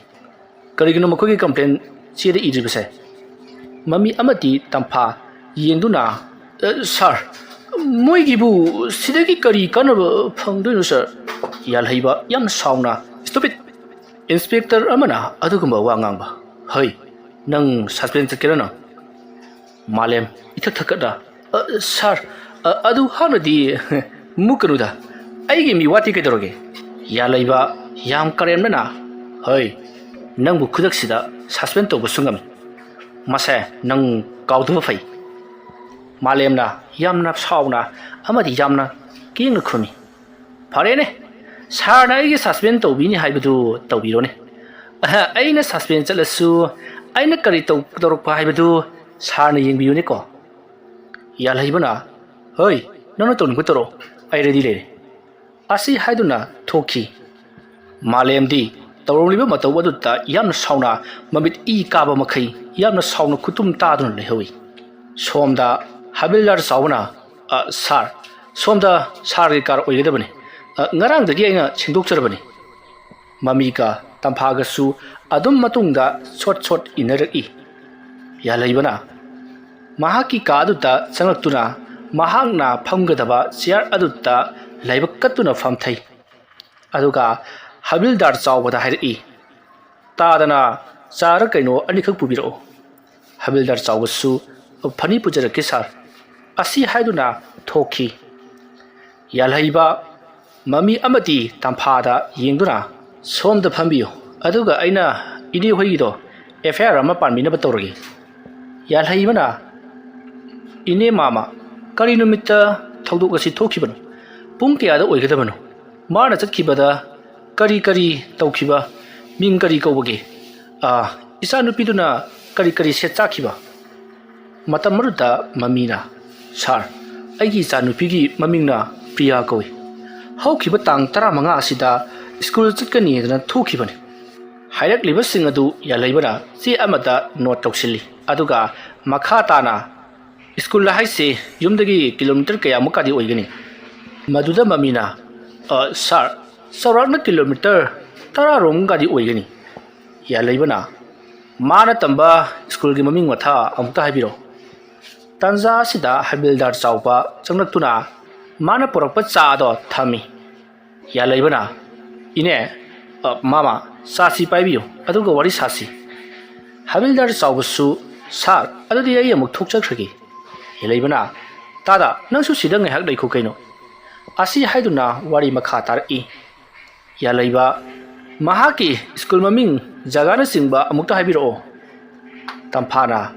ꯀꯔꯤꯒꯤꯅꯣ ꯃꯈꯣꯏꯒꯤ complaint ꯆꯦꯗ ꯏꯗ꯭ꯔꯤꯕꯁꯦ?" ꯃꯃꯤ ꯑꯃꯗꯤ ꯇꯝꯐꯥ ꯌꯦꯡꯗꯨꯅ, "ꯑ, sir, ꯃꯣꯏꯒꯤꯕꯨ ꯁꯤꯗꯒꯤ ꯀꯔꯤ ꯀꯥꯟꯅꯕ ꯐꯪꯗꯣꯏꯅꯣ, sir?" ꯌꯥꯜꯍꯩꯕ ꯌꯥꯝ ꯁꯥꯎꯅ, "Stupid! Inspector ꯑꯃꯅ ꯑꯗꯨꯒꯨꯝꯕ ꯋꯥ ꯉꯥꯡꯕ꯫ ꯍꯩ, ꯅꯪ suspend ꯆꯠꯀꯦꯔꯥ ꯅꯪ?" ꯃꯥꯂꯦꯝ, ꯏꯊꯛ ꯊꯛꯀꯠꯅ, "ꯑ, sir, ꯑ, ꯑꯗꯨ ꯍꯥꯟꯅꯗꯤ ꯃꯨꯛꯀꯅꯨꯗ, ꯑꯩꯒꯤ ꯃꯤ ꯋꯥꯠꯇꯦ ꯀꯩꯗꯧꯔꯒꯦ?" ꯌꯥꯜꯍꯩꯕ ꯌꯥꯝ ꯀꯔꯦꯝꯅꯅ, "ꯍꯣꯏ, ꯅꯪꯕꯨ ꯈꯨꯗꯛꯁꯤꯗ suspend ꯇꯧꯕꯁꯨ ꯉꯝꯃꯤ꯫ ꯃꯁꯦ ꯅꯪ ꯀꯥꯎꯗꯕ ꯐꯩ꯫" ꯃꯥꯂꯦꯝꯅ ꯌꯥꯝꯅ ꯁꯥꯎꯅ ꯑꯃꯗꯤ ꯌꯥꯝꯅ ꯀꯤꯡꯅ ꯈꯨꯝꯃꯤ, "ꯐꯔꯦꯅꯦ, sirꯅ ꯑꯩꯒꯤ suspend ꯇꯧꯕꯤꯅꯤ ꯍꯥꯏꯕꯗꯨ ꯇꯧꯕꯤꯔꯣꯅꯦ꯫ ꯑꯍ, ꯑꯩꯅ suspend ꯆꯠꯂꯁꯨ ꯑꯩꯅ ꯀꯔꯤ ꯇꯧ-, ꯇꯧꯔꯛꯄ ꯍꯥꯏꯕꯗꯨ sirꯅ ꯌꯦꯡꯕꯤꯌꯨꯅꯦꯀꯣ꯫" ꯌꯥꯜꯍꯩꯕꯅ, "ꯍꯣꯏ, ꯅꯪꯅ ꯇꯧꯅꯤꯡꯕ ꯇꯧꯔꯛꯑꯣ, ꯑꯩ ready ꯂꯩꯔꯦ꯫" ꯑꯁꯤ ꯍꯥꯏꯗꯨꯅ ꯊꯣꯛꯈꯤ꯫ ꯃꯥꯂꯦꯝꯗꯤ ꯇꯧꯔꯝꯂꯤꯕ ꯃꯇꯧ ꯑꯗꯨꯗ ꯌꯥꯝꯅ ꯁꯥꯎꯅ, ꯃꯃꯤꯠ ꯏ ꯀꯥꯕ ꯃꯈꯩ ꯌꯥꯝꯅ ꯁꯥꯎꯅ ꯈꯨꯇꯨꯝ ꯇꯥꯗꯨꯅ ꯂꯩꯍꯧꯏ꯫ ꯁꯣꯝꯗ ꯍꯕꯤꯜꯗꯥꯔ ꯆꯥꯎꯕꯅ, "ꯑ, sir, ꯁꯣꯝꯗ sirꯒꯤ car ꯑꯣꯏꯒꯗꯕꯅꯤ꯫ ꯑ, ꯉꯔꯥꯡꯗꯒꯤ ꯑꯩꯅ ꯁꯦꯡꯗꯣꯛꯆꯔꯕꯅꯤ꯫" ꯃꯃꯤꯒ ꯇꯝꯐꯥꯒꯁꯨ ꯑꯗꯨꯝ ꯃꯇꯨꯡꯗ ꯁꯣꯠ ꯁꯣꯠ ꯏꯟꯅꯔꯛꯏ꯫ ꯌꯥꯜꯍꯩꯕꯅ ꯃꯍꯥꯛꯀꯤ ꯀꯥ ꯑꯗꯨꯗ ꯆꯪꯂꯛꯇꯨꯅ ꯃꯍꯥꯛꯅ ꯐꯝꯒꯗꯕ chair ꯑꯗꯨꯗ ꯂꯥꯏꯕꯛ ꯀꯠꯇꯨꯅ ꯐꯝꯊꯩ꯫ ꯑꯗꯨꯒ ꯍꯕꯤꯜꯗꯥꯔ ꯆꯥꯎꯕꯗ ꯍꯥꯏꯔꯛꯏ, "ꯇꯥꯗꯅ ꯆꯥꯔ ꯀꯩꯅꯣ ꯑꯅꯤꯈꯛ ꯄꯨꯕꯤꯔꯛꯎ꯫" ꯍꯕꯤꯜꯗꯥꯔ ꯆꯥꯎꯕꯁꯨ, "ꯐꯅꯤ, ꯄꯨꯖꯔꯛꯀꯦ sir꯫" ꯑꯁꯤ ꯍꯥꯏꯗꯨꯅ ꯊꯣꯛꯈꯤ꯫ ꯌꯥꯜꯍꯩꯕ ꯃꯃꯤ ꯑꯃꯗꯤ ꯇꯝꯐꯥꯗ ꯌꯦꯡꯗꯨꯅ, "ꯁꯣꯝꯗ ꯐꯝꯕꯤꯌꯨ, ꯑꯗꯨꯒ ꯑꯩꯅ ꯏꯅꯦ ꯍꯣꯏꯒꯤꯗꯣ F I R ꯑꯃ ꯄꯥꯟꯕꯤꯅꯕ ꯇꯧꯔꯒꯦ꯫" ꯌꯥꯜꯍꯩꯕꯅ, "ꯏꯅꯦ ꯃꯥꯃ, ꯀꯔꯤ ꯅꯨꯃꯤꯠꯇ ꯊꯧꯗꯣꯛ ꯑꯁꯤ ꯊꯣꯛꯈꯤꯕꯅꯣ? ꯄꯨꯡ ꯀꯌꯥꯗ ꯑꯣꯏꯒꯗꯕꯅꯣ? ꯃꯥꯅ ꯆꯠꯈꯤꯕꯗ ꯀꯔꯤ ꯀꯔꯤ ꯇꯧꯈꯤꯕ? ꯃꯤꯡ ꯀꯔꯤ ꯀꯧꯕꯒꯦ? ꯑꯥ, ꯏꯆꯥꯅꯨꯄꯤꯗꯨꯅ ꯀꯔꯤ ꯀꯔꯤ ꯁꯦꯠ ꯆꯥꯈꯤꯕ?" ꯃꯇꯝ ꯑꯗꯨꯗ ꯃꯃꯤꯅ, "ꯁꯥꯔ, ꯑꯩꯒꯤ ꯏꯆꯥꯅꯨꯄꯤꯒꯤ ꯃꯃꯤꯡꯅ ꯄ꯭ꯔꯤꯌꯥ ꯀꯧꯏ꯫ ꯍꯧꯈꯤꯕ ꯇꯥꯡ ꯇꯔꯥꯃꯉꯥ ꯑꯁꯤꯗ ꯁ꯭ꯀꯨꯜ ꯆꯠꯀꯅꯤꯗꯅ ꯊꯣꯛꯈꯤꯕꯅꯤ꯫ ꯍꯥꯏꯔꯛꯂꯤꯕꯁꯤꯡ ꯑꯗꯨ ꯌꯥꯂꯩꯕꯅ ꯆꯦ ꯑꯃꯗ ꯅꯣꯠ ꯇꯧꯁꯤꯜꯂꯤ꯫ ꯑꯗꯨꯒ ꯃꯈꯥ ꯇꯥꯅ, ꯁ꯭ꯀꯨꯜ ꯍꯥꯏꯁꯦ ꯌꯨꯝꯗꯒꯤ ꯀꯤꯂꯣꯃꯤꯇꯔ ꯀꯌꯥꯃꯨꯛꯀꯗꯤ ꯑꯣꯏꯒꯅꯤ?" ꯃꯗꯨꯗ ꯃꯃꯤꯅ, "ꯑ, ꯁꯥꯔ, ꯆꯥꯎꯔꯥꯛꯅ ꯀꯤꯂꯣꯃꯤꯇꯔ ꯇꯔꯥꯔꯣꯝꯒꯗꯤ ꯑꯣꯏꯒꯅꯤ꯫" ꯌꯥꯂꯩꯕꯅ, "ꯃꯥꯅ ꯇꯝꯕ ꯁ꯭ꯀꯨꯜꯒꯤ ꯃꯃꯤꯡ ꯃꯊꯥ ꯑꯃꯨꯛꯇ ꯍꯥꯏꯕꯤꯔꯛꯑꯣ꯫" ꯇꯥꯟꯖꯥ ꯑꯁꯤꯗ ꯍꯕꯤꯜꯗꯥꯔ ꯆꯥꯎꯕ ꯆꯪꯂꯛꯇꯨꯅ ꯃꯥꯅ ꯄꯨꯔꯛꯄ ꯆꯥ ꯑꯗꯣ ꯊꯝꯃꯤ꯫ ꯌꯥꯂꯩꯕꯅ, "ꯏꯅꯦ, ꯑ, ꯃꯥꯃ, ꯆꯥꯁꯤ ꯄꯥꯏꯕꯤꯌꯨ, ꯑꯗꯨꯒ ꯋꯥꯔꯤ ꯁꯥꯁꯤ꯫" ꯍꯕꯤꯜꯗꯥꯔ ꯆꯥꯎꯕꯁꯨ, "ꯁꯥꯔ, ꯑꯗꯨꯗꯤ ꯑꯩ ꯑꯃꯨꯛ ꯊꯣꯛꯆꯈ꯭ꯔꯒꯦ꯫" ꯌꯥꯂꯩꯕꯅ, "ꯇꯥꯗ, ꯅꯪꯁꯨ ꯁꯤꯗ ꯉꯥꯏꯍꯥꯛ ꯂꯩꯈꯣ ꯀꯩꯅꯣ꯫" ꯑꯁꯤ ꯍꯥꯏꯗꯨꯅ ꯋꯥꯔꯤ ꯃꯈꯥ ꯇꯥꯔꯛꯏ꯫ ꯌꯥꯂꯩꯕ, "ꯃꯍꯥꯛꯀꯤ ꯁ꯭ꯀꯨꯜ ꯃꯃꯤꯡ, ꯖꯒꯥꯅꯆꯤꯡꯕ ꯑꯃꯨꯛꯇ ꯍꯥꯏꯕꯤꯔꯛꯑꯣ꯫" ꯇꯝꯐꯥꯅ,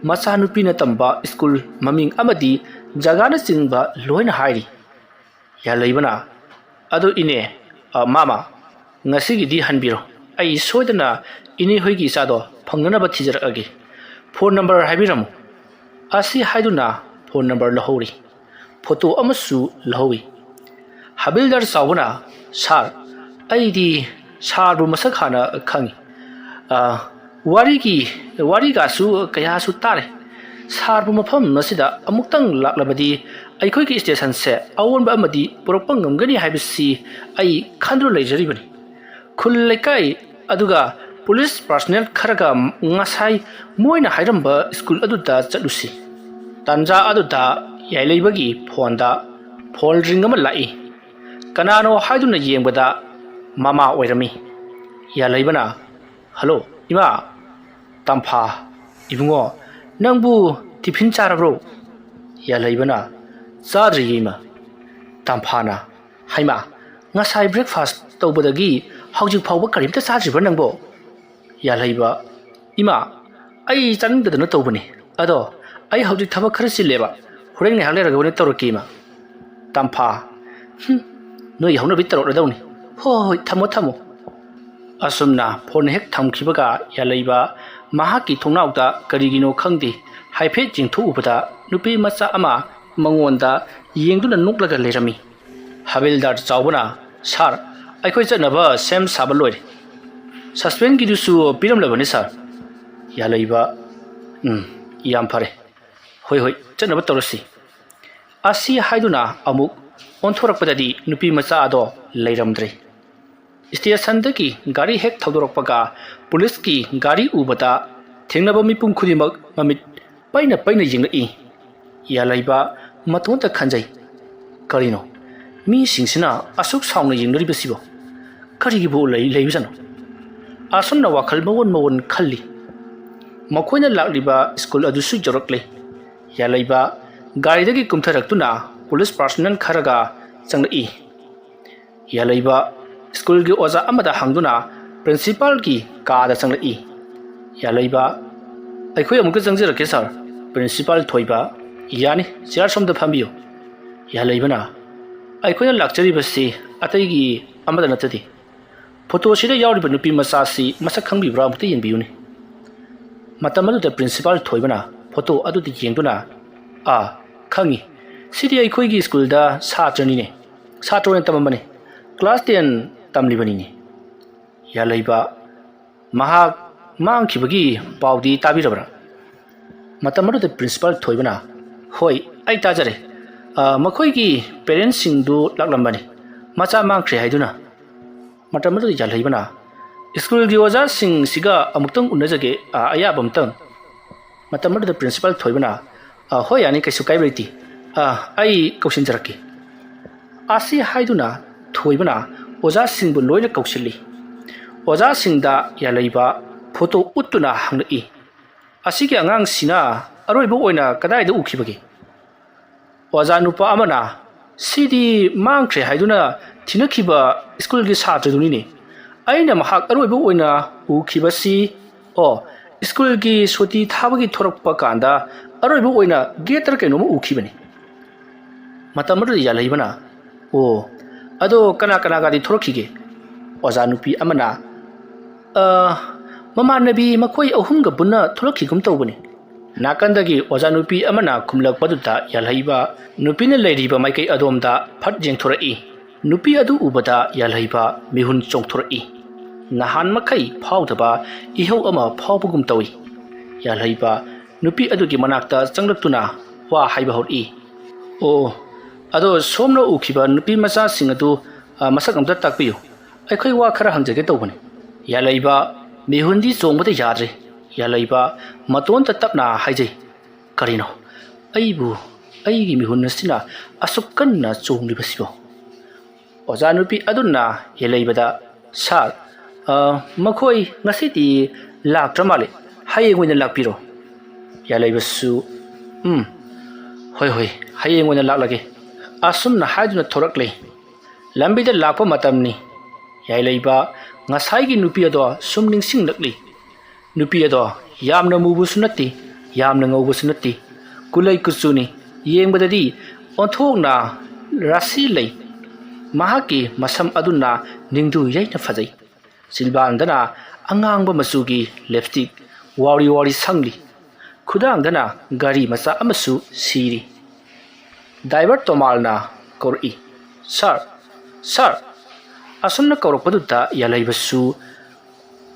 ꯃꯆꯥꯅꯨꯄꯤꯅ ꯇꯝꯕ ꯁ꯭ꯀꯨꯜ ꯃꯃꯤꯡ ꯑꯃꯗꯤ ꯖꯒꯥꯅꯆꯤꯡꯕ ꯂꯣꯏꯅ ꯍꯥꯏꯔꯤ꯫ ꯌꯥꯂꯩꯕꯅ, "ꯑꯗꯨ ꯏꯅꯦ, ꯑ, ꯃꯥꯃ, ꯉꯁꯤꯒꯤꯗꯤ ꯍꯟꯕꯤꯔꯣ꯫ ꯑꯩ ꯁꯣꯏꯗꯅ ꯏꯅꯦ ꯍꯣꯏꯒꯤ ꯏꯆꯥꯗꯣ ꯐꯪꯅꯅꯕ ꯊꯤꯖꯔꯛꯑꯒꯦ꯫ Phone number ꯍꯥꯏꯕꯤꯔꯝꯃꯨ꯫" ꯑꯁꯤ ꯍꯥꯏꯗꯨꯅ ꯐꯣꯟ ꯅꯝꯕꯔ ꯂꯧꯍꯧꯔꯤ꯫ ꯐꯣꯇꯣ ꯑꯃꯁꯨ ꯂꯧꯍꯧꯏ꯫ ꯍꯕꯤꯜꯗꯥꯔ ꯆꯥꯎꯕꯅ, "ꯁꯥꯔ, ꯑꯩꯗꯤ ꯁꯥꯔꯕꯨ ꯃꯁꯛ ꯍꯥꯟꯅ ꯈꯪꯏ꯫ ꯑ, ꯋꯥꯔꯤꯒꯤ, ꯋꯥꯔꯤꯒꯁꯨ ꯀꯌꯥꯁꯨ ꯇꯥꯔꯦ꯫ ꯁꯥꯔꯕꯨ ꯃꯐꯝ ꯑꯁꯤꯗ ꯑꯃꯨꯛꯇꯪ ꯂꯥꯛꯂꯕꯗꯤ ꯑꯩꯈꯣꯏꯒꯤ ꯁ꯭ꯇꯦꯁꯟꯁꯦ ꯑꯑꯣꯟꯕ ꯑꯃꯗꯤ ꯄꯨꯔꯛꯄ ꯉꯝꯒꯅꯤ ꯍꯥꯏꯕꯁꯤ ꯑꯩ ꯈꯟꯗꯨꯅ ꯂꯩꯖꯔꯤꯕꯅꯤ꯫ ꯈꯨꯜ ꯂꯩꯀꯥꯏ ꯑꯗꯨꯒ ꯄꯨꯂꯤꯁ ꯄꯥꯔꯁꯅꯦꯜ ꯈꯔꯒ ꯉꯁꯥꯏ ꯃꯣꯏꯅ ꯍꯥꯏꯔꯝꯕ ꯁ꯭ꯀꯨꯜ ꯑꯗꯨꯗ ꯆꯠꯂꯨꯁꯤ꯫" ꯇꯥꯟꯖꯥ ꯑꯗꯨꯗ ꯌꯥꯏꯂꯩꯕꯒꯤ ꯐꯣꯟꯗ ꯐꯣꯟ ꯔꯤꯡ ꯑꯃ ꯂꯥꯛꯏ꯫ ꯀꯅꯥꯅꯣ ꯍꯥꯏꯗꯨꯅ ꯌꯦꯡꯕꯗ ꯃꯃꯥ ꯑꯣꯏꯔꯝꯃꯤ꯫ ꯌꯥꯂꯩꯕꯅ, "ꯍꯜꯂꯣ, ꯏꯃꯥ꯫" ꯇꯝꯐꯥ, "ꯏꯕꯨꯡꯉꯣ, ꯅꯪꯕꯨ ꯇꯤꯐꯤꯟ ꯆꯥꯔꯕ꯭ꯔꯣ?" ꯌꯥꯂꯩꯕꯅ, "ꯆꯥꯗ꯭ꯔꯤꯌꯦ, ꯏꯃꯥ꯫" ꯇꯝꯐꯥꯅ, "ꯍꯩꯃꯥ, ꯉꯁꯥꯏ ꯕ꯭ꯔꯦꯛꯐꯥꯁ ꯇꯧꯕꯗꯒꯤ ꯍꯧꯖꯤꯛ ꯐꯥꯎꯕ ꯀꯔꯤꯝꯇ ꯆꯥꯗ꯭ꯔꯤꯕ꯭ꯔꯥ ꯅꯪꯕꯣ?" ꯌꯥꯂꯩꯕ, "ꯏꯃꯥ, ꯑꯩ ꯆꯥꯅꯤꯡꯗꯗꯅ ꯇꯧꯕꯅꯤ꯫ ꯑꯗꯣ ꯑꯩ ꯍꯧꯖꯤꯛ ꯊꯕꯛ ꯈꯔ ꯆꯤꯜꯂꯦꯕ꯫ ꯍꯣꯔꯦꯟ ꯉꯥꯏꯍꯥꯛ ꯂꯩꯔꯒ ꯑꯣꯏꯅ ꯇꯧꯔꯛꯀꯦ, ꯏꯃꯥ꯫" ꯇꯝꯐꯥ, "ꯍꯨꯝ, ꯅꯣꯏꯒꯤ ꯍꯧꯅꯕꯤ ꯇꯧꯔꯛꯂꯗꯧꯅꯤ꯫ ꯍꯣꯏ, ꯍꯣꯏ, ꯍꯣꯏ, ꯊꯝꯃꯣ, ꯊꯝꯃꯣ꯫" ꯑꯁꯨꯝꯅ ꯐꯣꯟ ꯍꯦꯛ ꯊꯝꯈꯤꯕꯒ ꯌꯥꯂꯩꯕ ꯃꯍꯥꯛꯀꯤ ꯊꯣꯡꯅꯥꯎꯗ ꯀꯔꯤꯒꯤꯅꯣ ꯈꯪꯗꯦ, ꯍꯥꯏꯐꯦꯠ ꯌꯦꯡꯊꯣꯛꯎꯕꯗ ꯅꯨꯄꯤ ꯃꯆꯥ ꯑꯃ ꯃꯉꯣꯟꯗ ꯌꯦꯡꯗꯨꯅ ꯅꯣꯛꯂꯒ ꯂꯩꯔꯝꯃꯤ꯫ ꯍꯕꯤꯜꯗꯥꯔ ꯆꯥꯎꯕꯅ, "ꯁꯥꯔ, ꯑꯩꯈꯣꯏ ꯆꯠꯅꯕ ꯁꯦꯝ ꯁꯥꯕ ꯂꯣꯏꯔꯦ꯫ ꯁꯁꯄꯦꯟꯒꯤꯗꯨꯁꯨ ꯄꯤꯔꯝꯂꯕꯅꯤ, ꯁꯥꯔ꯫" ꯌꯥꯂꯩꯕ, "ꯎꯝ, ꯌꯥꯝ ꯐꯔꯦ꯫ ꯍꯣꯏ, ꯍꯣꯏ, ꯆꯠꯅꯕ ꯇꯧꯔꯁꯤ꯫" ꯑꯁꯤ ꯍꯥꯏꯗꯨꯅ ꯑꯃꯨꯛ ꯑꯣꯟꯊꯣꯔꯛꯄꯗꯗꯤ ꯅꯨꯄꯤ ꯃꯆꯥ ꯑꯗꯣ ꯂꯩꯔꯝꯗ꯭ꯔꯦ꯫ ꯁ꯭ꯇꯦꯁꯟꯗꯒꯤ ꯒꯥꯔꯤ ꯍꯦꯛ ꯊꯧꯗꯣꯔꯛꯄꯒ ꯄꯨꯂꯤꯁꯀꯤ ꯒꯥꯔꯤ ꯎꯕꯗ ꯊꯦꯡꯅꯕ ꯃꯤꯄꯨꯝ ꯈꯨꯗꯤꯡꯃꯛ ꯃꯃꯤꯠ ꯄꯩꯅ ꯄꯩꯅ ꯌꯦꯡꯂꯛꯏ꯫ ꯌꯥꯂꯩꯕ ꯃꯇꯣꯟꯇ ꯈꯟꯖꯩ, "ꯀꯔꯤꯅꯣ? ꯃꯤꯁꯤꯡꯁꯤꯅ ꯑꯁꯨꯛ ꯁꯥꯎꯅ ꯌꯦꯡꯅꯔꯤꯕꯁꯤꯕꯣ? ꯀꯔꯤꯒꯤꯕꯨ ꯂꯩ-, ꯂꯩꯕꯖꯥꯠꯅꯣ?" ꯑꯁꯨꯝꯅ ꯋꯥꯈꯜ ꯃꯑꯣꯟ ꯃꯑꯣꯟ ꯈꯜꯂꯤ꯫ ꯃꯈꯣꯏꯅ ꯂꯥꯛꯂꯤꯕ ꯁ꯭ꯀꯨꯜ ꯑꯗꯨꯁꯨ ꯌꯧꯔꯛꯂꯦ꯫ ꯌꯥꯂꯩꯕ ꯒꯥꯔꯤꯗꯒꯤ ꯀꯨꯝꯊꯔꯛꯇꯨꯅ ꯄꯨꯂꯤꯁ ꯄꯥꯔꯁꯣꯅꯦꯜ ꯈꯔꯒ ꯆꯪꯂꯛꯏ꯫ ꯌꯥꯂꯩꯕ ꯁ꯭ꯀꯨꯜꯒꯤ ꯑꯣꯖꯥ ꯑꯃꯗ ꯍꯪꯗꯨꯅ ꯄ꯭ꯔꯤꯟꯁꯤꯄꯥꯜꯒꯤ ꯀꯥꯗ ꯆꯪꯂꯛꯏ꯫ ꯌꯥꯂꯩꯕ, "ꯑꯩꯈꯣꯏ ꯑꯃꯨꯛꯇ ꯆꯪꯖꯔꯛꯀꯦ, ꯁꯥꯔ꯫" ꯄ꯭ꯔꯤꯟꯁꯤꯄꯥꯜ ꯊꯣꯏꯕ, "ꯌꯥꯅꯤ, ꯆꯤꯌꯥꯔ ꯁꯣꯝꯗ ꯐꯝꯕꯤꯌꯨ꯫" ꯌꯥꯂꯩꯕꯅ, "ꯑꯩꯈꯣꯏꯅ ꯂꯥꯛꯆꯔꯤꯕꯁꯤ ꯑꯇꯩꯒꯤ ꯑꯃꯗ ꯅꯠꯆꯗꯦ꯫ ꯐꯣꯇꯣꯁꯤꯗ ꯌꯥꯎꯔꯤꯕ ꯅꯨꯄꯤ ꯃꯆꯥꯁꯤ ꯃꯁꯛ ꯈꯪꯕꯤꯕ꯭ꯔꯥ? ꯑꯃꯨꯛꯇ ꯌꯦꯡꯕꯤꯌꯨꯅꯦ꯫" ꯃꯇꯝ ꯑꯗꯨꯗ ꯄ꯭ꯔꯤꯟꯁꯤꯄꯥꯜ ꯊꯣꯏꯕꯅ ꯐꯣꯇꯣ ꯑꯗꯨꯗ ꯌꯦꯡꯗꯨꯅ, "ꯑꯥ, ꯈꯪꯉꯤ꯫ ꯁꯤꯗꯤ ꯑꯩꯈꯣꯏꯒꯤ ꯁ꯭ꯀꯨꯜꯗ ꯁꯥꯇ꯭ꯔꯅꯤꯅꯦ꯫ ꯁꯥꯇ꯭ꯔ ꯑꯣꯏꯅ ꯇꯝꯃꯝꯕꯅꯤ꯫ Class ten ꯇꯝꯂꯤꯕꯅꯤꯅꯦ꯫" ꯌꯥꯂꯩꯕ, "ꯃꯍꯥꯛ ꯃꯥꯡꯈꯤꯕꯒꯤ ꯄꯥꯎꯗꯤ ꯇꯥꯕꯤꯔꯕ꯭ꯔꯥ?" ꯃꯇꯝ ꯑꯗꯨꯗ ꯄ꯭ꯔꯤꯟꯁꯤꯄꯥꯜ ꯊꯣꯏꯕꯅ, "ꯍꯣꯏ, ꯑꯩ ꯇꯥꯖꯔꯦ꯫ ꯑ, ꯃꯈꯣꯏꯒꯤ ꯄꯦꯔꯦꯟꯁꯁꯤꯡꯗꯨ ꯂꯥꯛꯂꯝꯕꯅꯤ, ꯃꯆꯥ ꯃꯥꯡꯈ꯭ꯔꯦ ꯍꯥꯏꯗꯨꯅ꯫" ꯃꯇꯝ ꯑꯗꯨꯗ ꯌꯥꯂꯩꯕꯅ, "ꯁ꯭ꯀꯨꯜꯒꯤ ꯑꯣꯖꯥꯁꯤꯡꯁꯤꯒ ꯑꯃꯨꯛꯇꯪ ꯎꯅꯖꯒꯦ, ꯑ, ꯑꯌꯥꯕ ꯑꯃꯇꯪ꯫" ꯃꯇꯝ ꯑꯗꯨꯗ ꯄ꯭ꯔꯤꯟꯁꯤꯄꯥꯜ ꯊꯣꯏꯕꯅ, "ꯑ, ꯍꯣꯏ, ꯌꯥꯅꯤ, ꯀꯩꯁꯨ ꯀꯥꯏꯕ ꯂꯩꯇꯦ꯫ ꯑ, ꯑꯩ ꯀꯧꯁꯤꯟꯖꯔꯛꯀꯦ꯫" ꯑꯁꯤ ꯍꯥꯏꯗꯨꯅ ꯊꯣꯏꯕꯅ ꯑꯣꯖꯥꯁꯤꯡꯕꯨ ꯂꯣꯏꯅ ꯀꯧꯁꯤꯜꯂꯤ꯫ ꯑꯣꯖꯥꯁꯤꯡꯗ ꯌꯥꯂꯩꯕ ꯐꯣꯇꯣ ꯎꯠꯇꯨꯅ ꯍꯪꯂꯛꯏ, "ꯑꯁꯤꯒꯤ ꯑꯉꯥꯡꯁꯤꯅ ꯑꯔꯣꯏꯕ ꯑꯣꯏꯅ ꯀꯗꯥꯏꯗ ꯎꯈꯤꯕꯒꯦ?" ꯑꯣꯖꯥ ꯅꯨꯄꯥ ꯑꯃꯅ, "ꯁꯤꯗꯤ ꯃꯥꯡꯈ꯭ꯔꯦ ꯍꯥꯏꯗꯨꯅ ꯊꯤꯅꯈꯤꯕ ꯁ꯭ꯀꯨꯜꯒꯤ ꯁꯥꯇ꯭ꯔꯗꯨꯅꯤꯅꯦ꯫ ꯑꯩꯅ ꯃꯍꯥꯛ ꯑꯔꯣꯏꯕ ꯑꯣꯏꯅ ꯎꯈꯤꯕꯁꯤ, ꯑꯣ, ꯁ꯭ꯀꯨꯜꯒꯤ ꯁꯨꯇꯤ ꯊꯥꯕꯒꯤ ꯊꯣꯔꯛꯄ ꯀꯥꯟꯗ ꯑꯔꯣꯏꯕ ꯑꯣꯏꯅ ꯒꯦꯠꯇꯔ ꯀꯩꯅꯣꯝꯃ ꯎꯈꯤꯕꯅꯤ꯫" ꯃꯇꯝ ꯑꯗꯨꯗ ꯌꯥꯂꯩꯕꯅ, "ꯑꯣ, ꯑꯗꯣ ꯀꯅꯥ ꯀꯅꯥꯒꯗꯤ ꯊꯣꯔꯛꯈꯤꯒꯦ?" ꯑꯣꯖꯥ ꯅꯨꯄꯤ ꯑꯃꯅ, "ꯑ, ꯃꯃꯥꯟꯅꯕꯤ ꯃꯈꯣꯏ ꯑꯍꯨꯝꯒ ꯄꯨꯟꯅ ꯊꯣꯛꯂꯛꯈꯤꯒꯨꯝ ꯇꯧꯕꯅꯤ꯫" ꯅꯥꯀꯟꯗꯒꯤ ꯑꯣꯖꯥ ꯅꯨꯄꯤ ꯑꯃꯅ ꯈꯨꯝꯂꯛꯄꯗꯨꯗ ꯌꯥꯜꯍꯩꯕ ꯅꯨꯄꯤꯅ ꯂꯩꯔꯤꯕ ꯃꯥꯏꯀꯩ ꯑꯗꯣꯝꯗ ꯐꯠ ꯌꯦꯡꯊꯣꯔꯛꯏ꯫ ꯅꯨꯄꯤ ꯑꯗꯨ ꯎꯕꯗ ꯌꯥꯜꯍꯩꯕ ꯃꯤꯍꯨꯟ ꯆꯣꯡꯊꯣꯔꯛꯏ꯫ ꯅꯍꯥꯟ ꯃꯈꯩ ꯐꯥꯎꯗꯕ ꯏꯍꯧ ꯑꯃ ꯐꯥꯎꯕꯒꯨꯝ ꯇꯧꯏ꯫ ꯌꯥꯜꯍꯩꯕ ꯅꯨꯄꯤ ꯑꯗꯨꯒꯤ ꯃꯅꯥꯛꯇ ꯆꯪꯂꯛꯇꯨꯅ ꯋꯥ ꯍꯥꯏꯕ ꯍꯧꯔꯛꯏ꯫ "ꯑꯣ, ꯑꯗꯣ ꯁꯣꯝꯅ ꯎꯈꯤꯕ ꯅꯨꯄꯤ ꯃꯆꯥꯁꯤꯡ ꯑꯗꯨ, ꯑ, ꯃꯁꯛ ꯑꯝꯇ ꯇꯥꯛꯄꯤꯌꯨ꯫ ꯑꯩꯈꯣꯏ ꯋꯥ ꯈꯔ ꯍꯪꯖꯒꯦ ꯇꯧꯕꯅꯤ꯫" ꯌꯥꯜꯍꯩꯕ ꯃꯤꯍꯨꯟꯗꯤ ꯆꯣꯡꯕꯗ ꯌꯥꯗ꯭ꯔꯦ꯫ ꯌꯥꯜꯍꯩꯕ ꯃꯇꯣꯟꯇ ꯇꯞꯅ ꯍꯥꯏꯖꯩ, "ꯀꯔꯤꯅꯣ? ꯑꯩꯕꯨ, ꯑꯩꯒꯤ ꯃꯤꯍꯨꯟ ꯑꯁꯤꯅ ꯑꯁꯨꯛ ꯀꯟꯅ ꯆꯣꯡꯂꯤꯕꯁꯤꯕꯣ?" ꯑꯣꯖꯥ ꯅꯨꯄꯤ ꯑꯗꯨꯅ ꯌꯥꯜꯍꯩꯕꯗ, "ꯁꯥꯔ, ꯑ, ꯃꯈꯣꯏ ꯉꯁꯤꯗꯤ ꯂꯥꯛꯇ꯭ꯔ ꯃꯥꯜꯂꯦ꯫ ꯍꯌꯦꯡ ꯑꯣꯏꯅ ꯂꯥꯛꯄꯤꯔꯣ꯫" ꯌꯥꯜꯍꯩꯕꯁꯨ, "ꯎꯝ, ꯍꯣꯏ, ꯍꯣꯏ, ꯍꯌꯦꯡ ꯑꯣꯏꯅ ꯂꯥꯛꯂꯒꯦ꯫" ꯑꯁꯨꯝꯅ ꯍꯥꯏꯗꯨꯅ ꯊꯣꯔꯛꯂꯦ꯫ ꯂꯝꯕꯤꯗ ꯂꯥꯛꯄ ꯃꯇꯝꯅꯤ꯫ ꯌꯥꯏꯂꯩꯕ ꯉꯁꯥꯏꯒꯤ ꯅꯨꯄꯤ ꯑꯗꯣ ꯁꯨꯝ ꯅꯤꯡꯁꯤꯡꯂꯛꯂꯤ꯫ ꯅꯨꯄꯤ ꯑꯗꯣ ꯌꯥꯝꯅ ꯃꯨꯕꯁꯨ ꯅꯠꯇꯦ, ꯌꯥꯝꯅ ꯉꯧꯕꯁꯨ ꯅꯠꯇꯦ꯫ ꯀꯨꯂꯩ ꯀꯨꯆꯨꯅꯤ꯫ ꯌꯦꯡꯕꯗꯗꯤ ꯑꯣꯟꯊꯣꯛꯅ ꯔꯥꯁꯤ ꯂꯩ꯫ ꯃꯍꯥꯛꯀꯤ ꯃꯁꯝ ꯑꯗꯨꯅ ꯅꯤꯡꯗꯨ ꯌꯩꯅ ꯐꯖꯩ꯫ ꯆꯤꯜꯕꯥꯟꯗꯅ ꯑꯉꯥꯡꯕ ꯃꯆꯨꯒꯤ ꯂꯤꯞꯁꯇꯤꯛ ꯋꯥꯎꯔꯤ ꯋꯥꯎꯔꯤ ꯁꯪꯂꯤ꯫ ꯈꯨꯗꯥꯡꯗꯅ ꯘꯔꯤ ꯃꯆꯥ ꯑꯃꯁꯨ ꯁꯤꯔꯤ꯫ ꯗ꯭ꯔꯥꯏꯚꯔ ꯇꯣꯃꯥꯜꯅ ꯀꯧꯔꯛꯏ, "ꯁꯥꯔ, ꯁꯥꯔ!" ꯑꯁꯨꯝꯅ ꯀꯧꯔꯛꯄꯗꯨꯗ ꯌꯥꯂꯩꯕꯁꯨ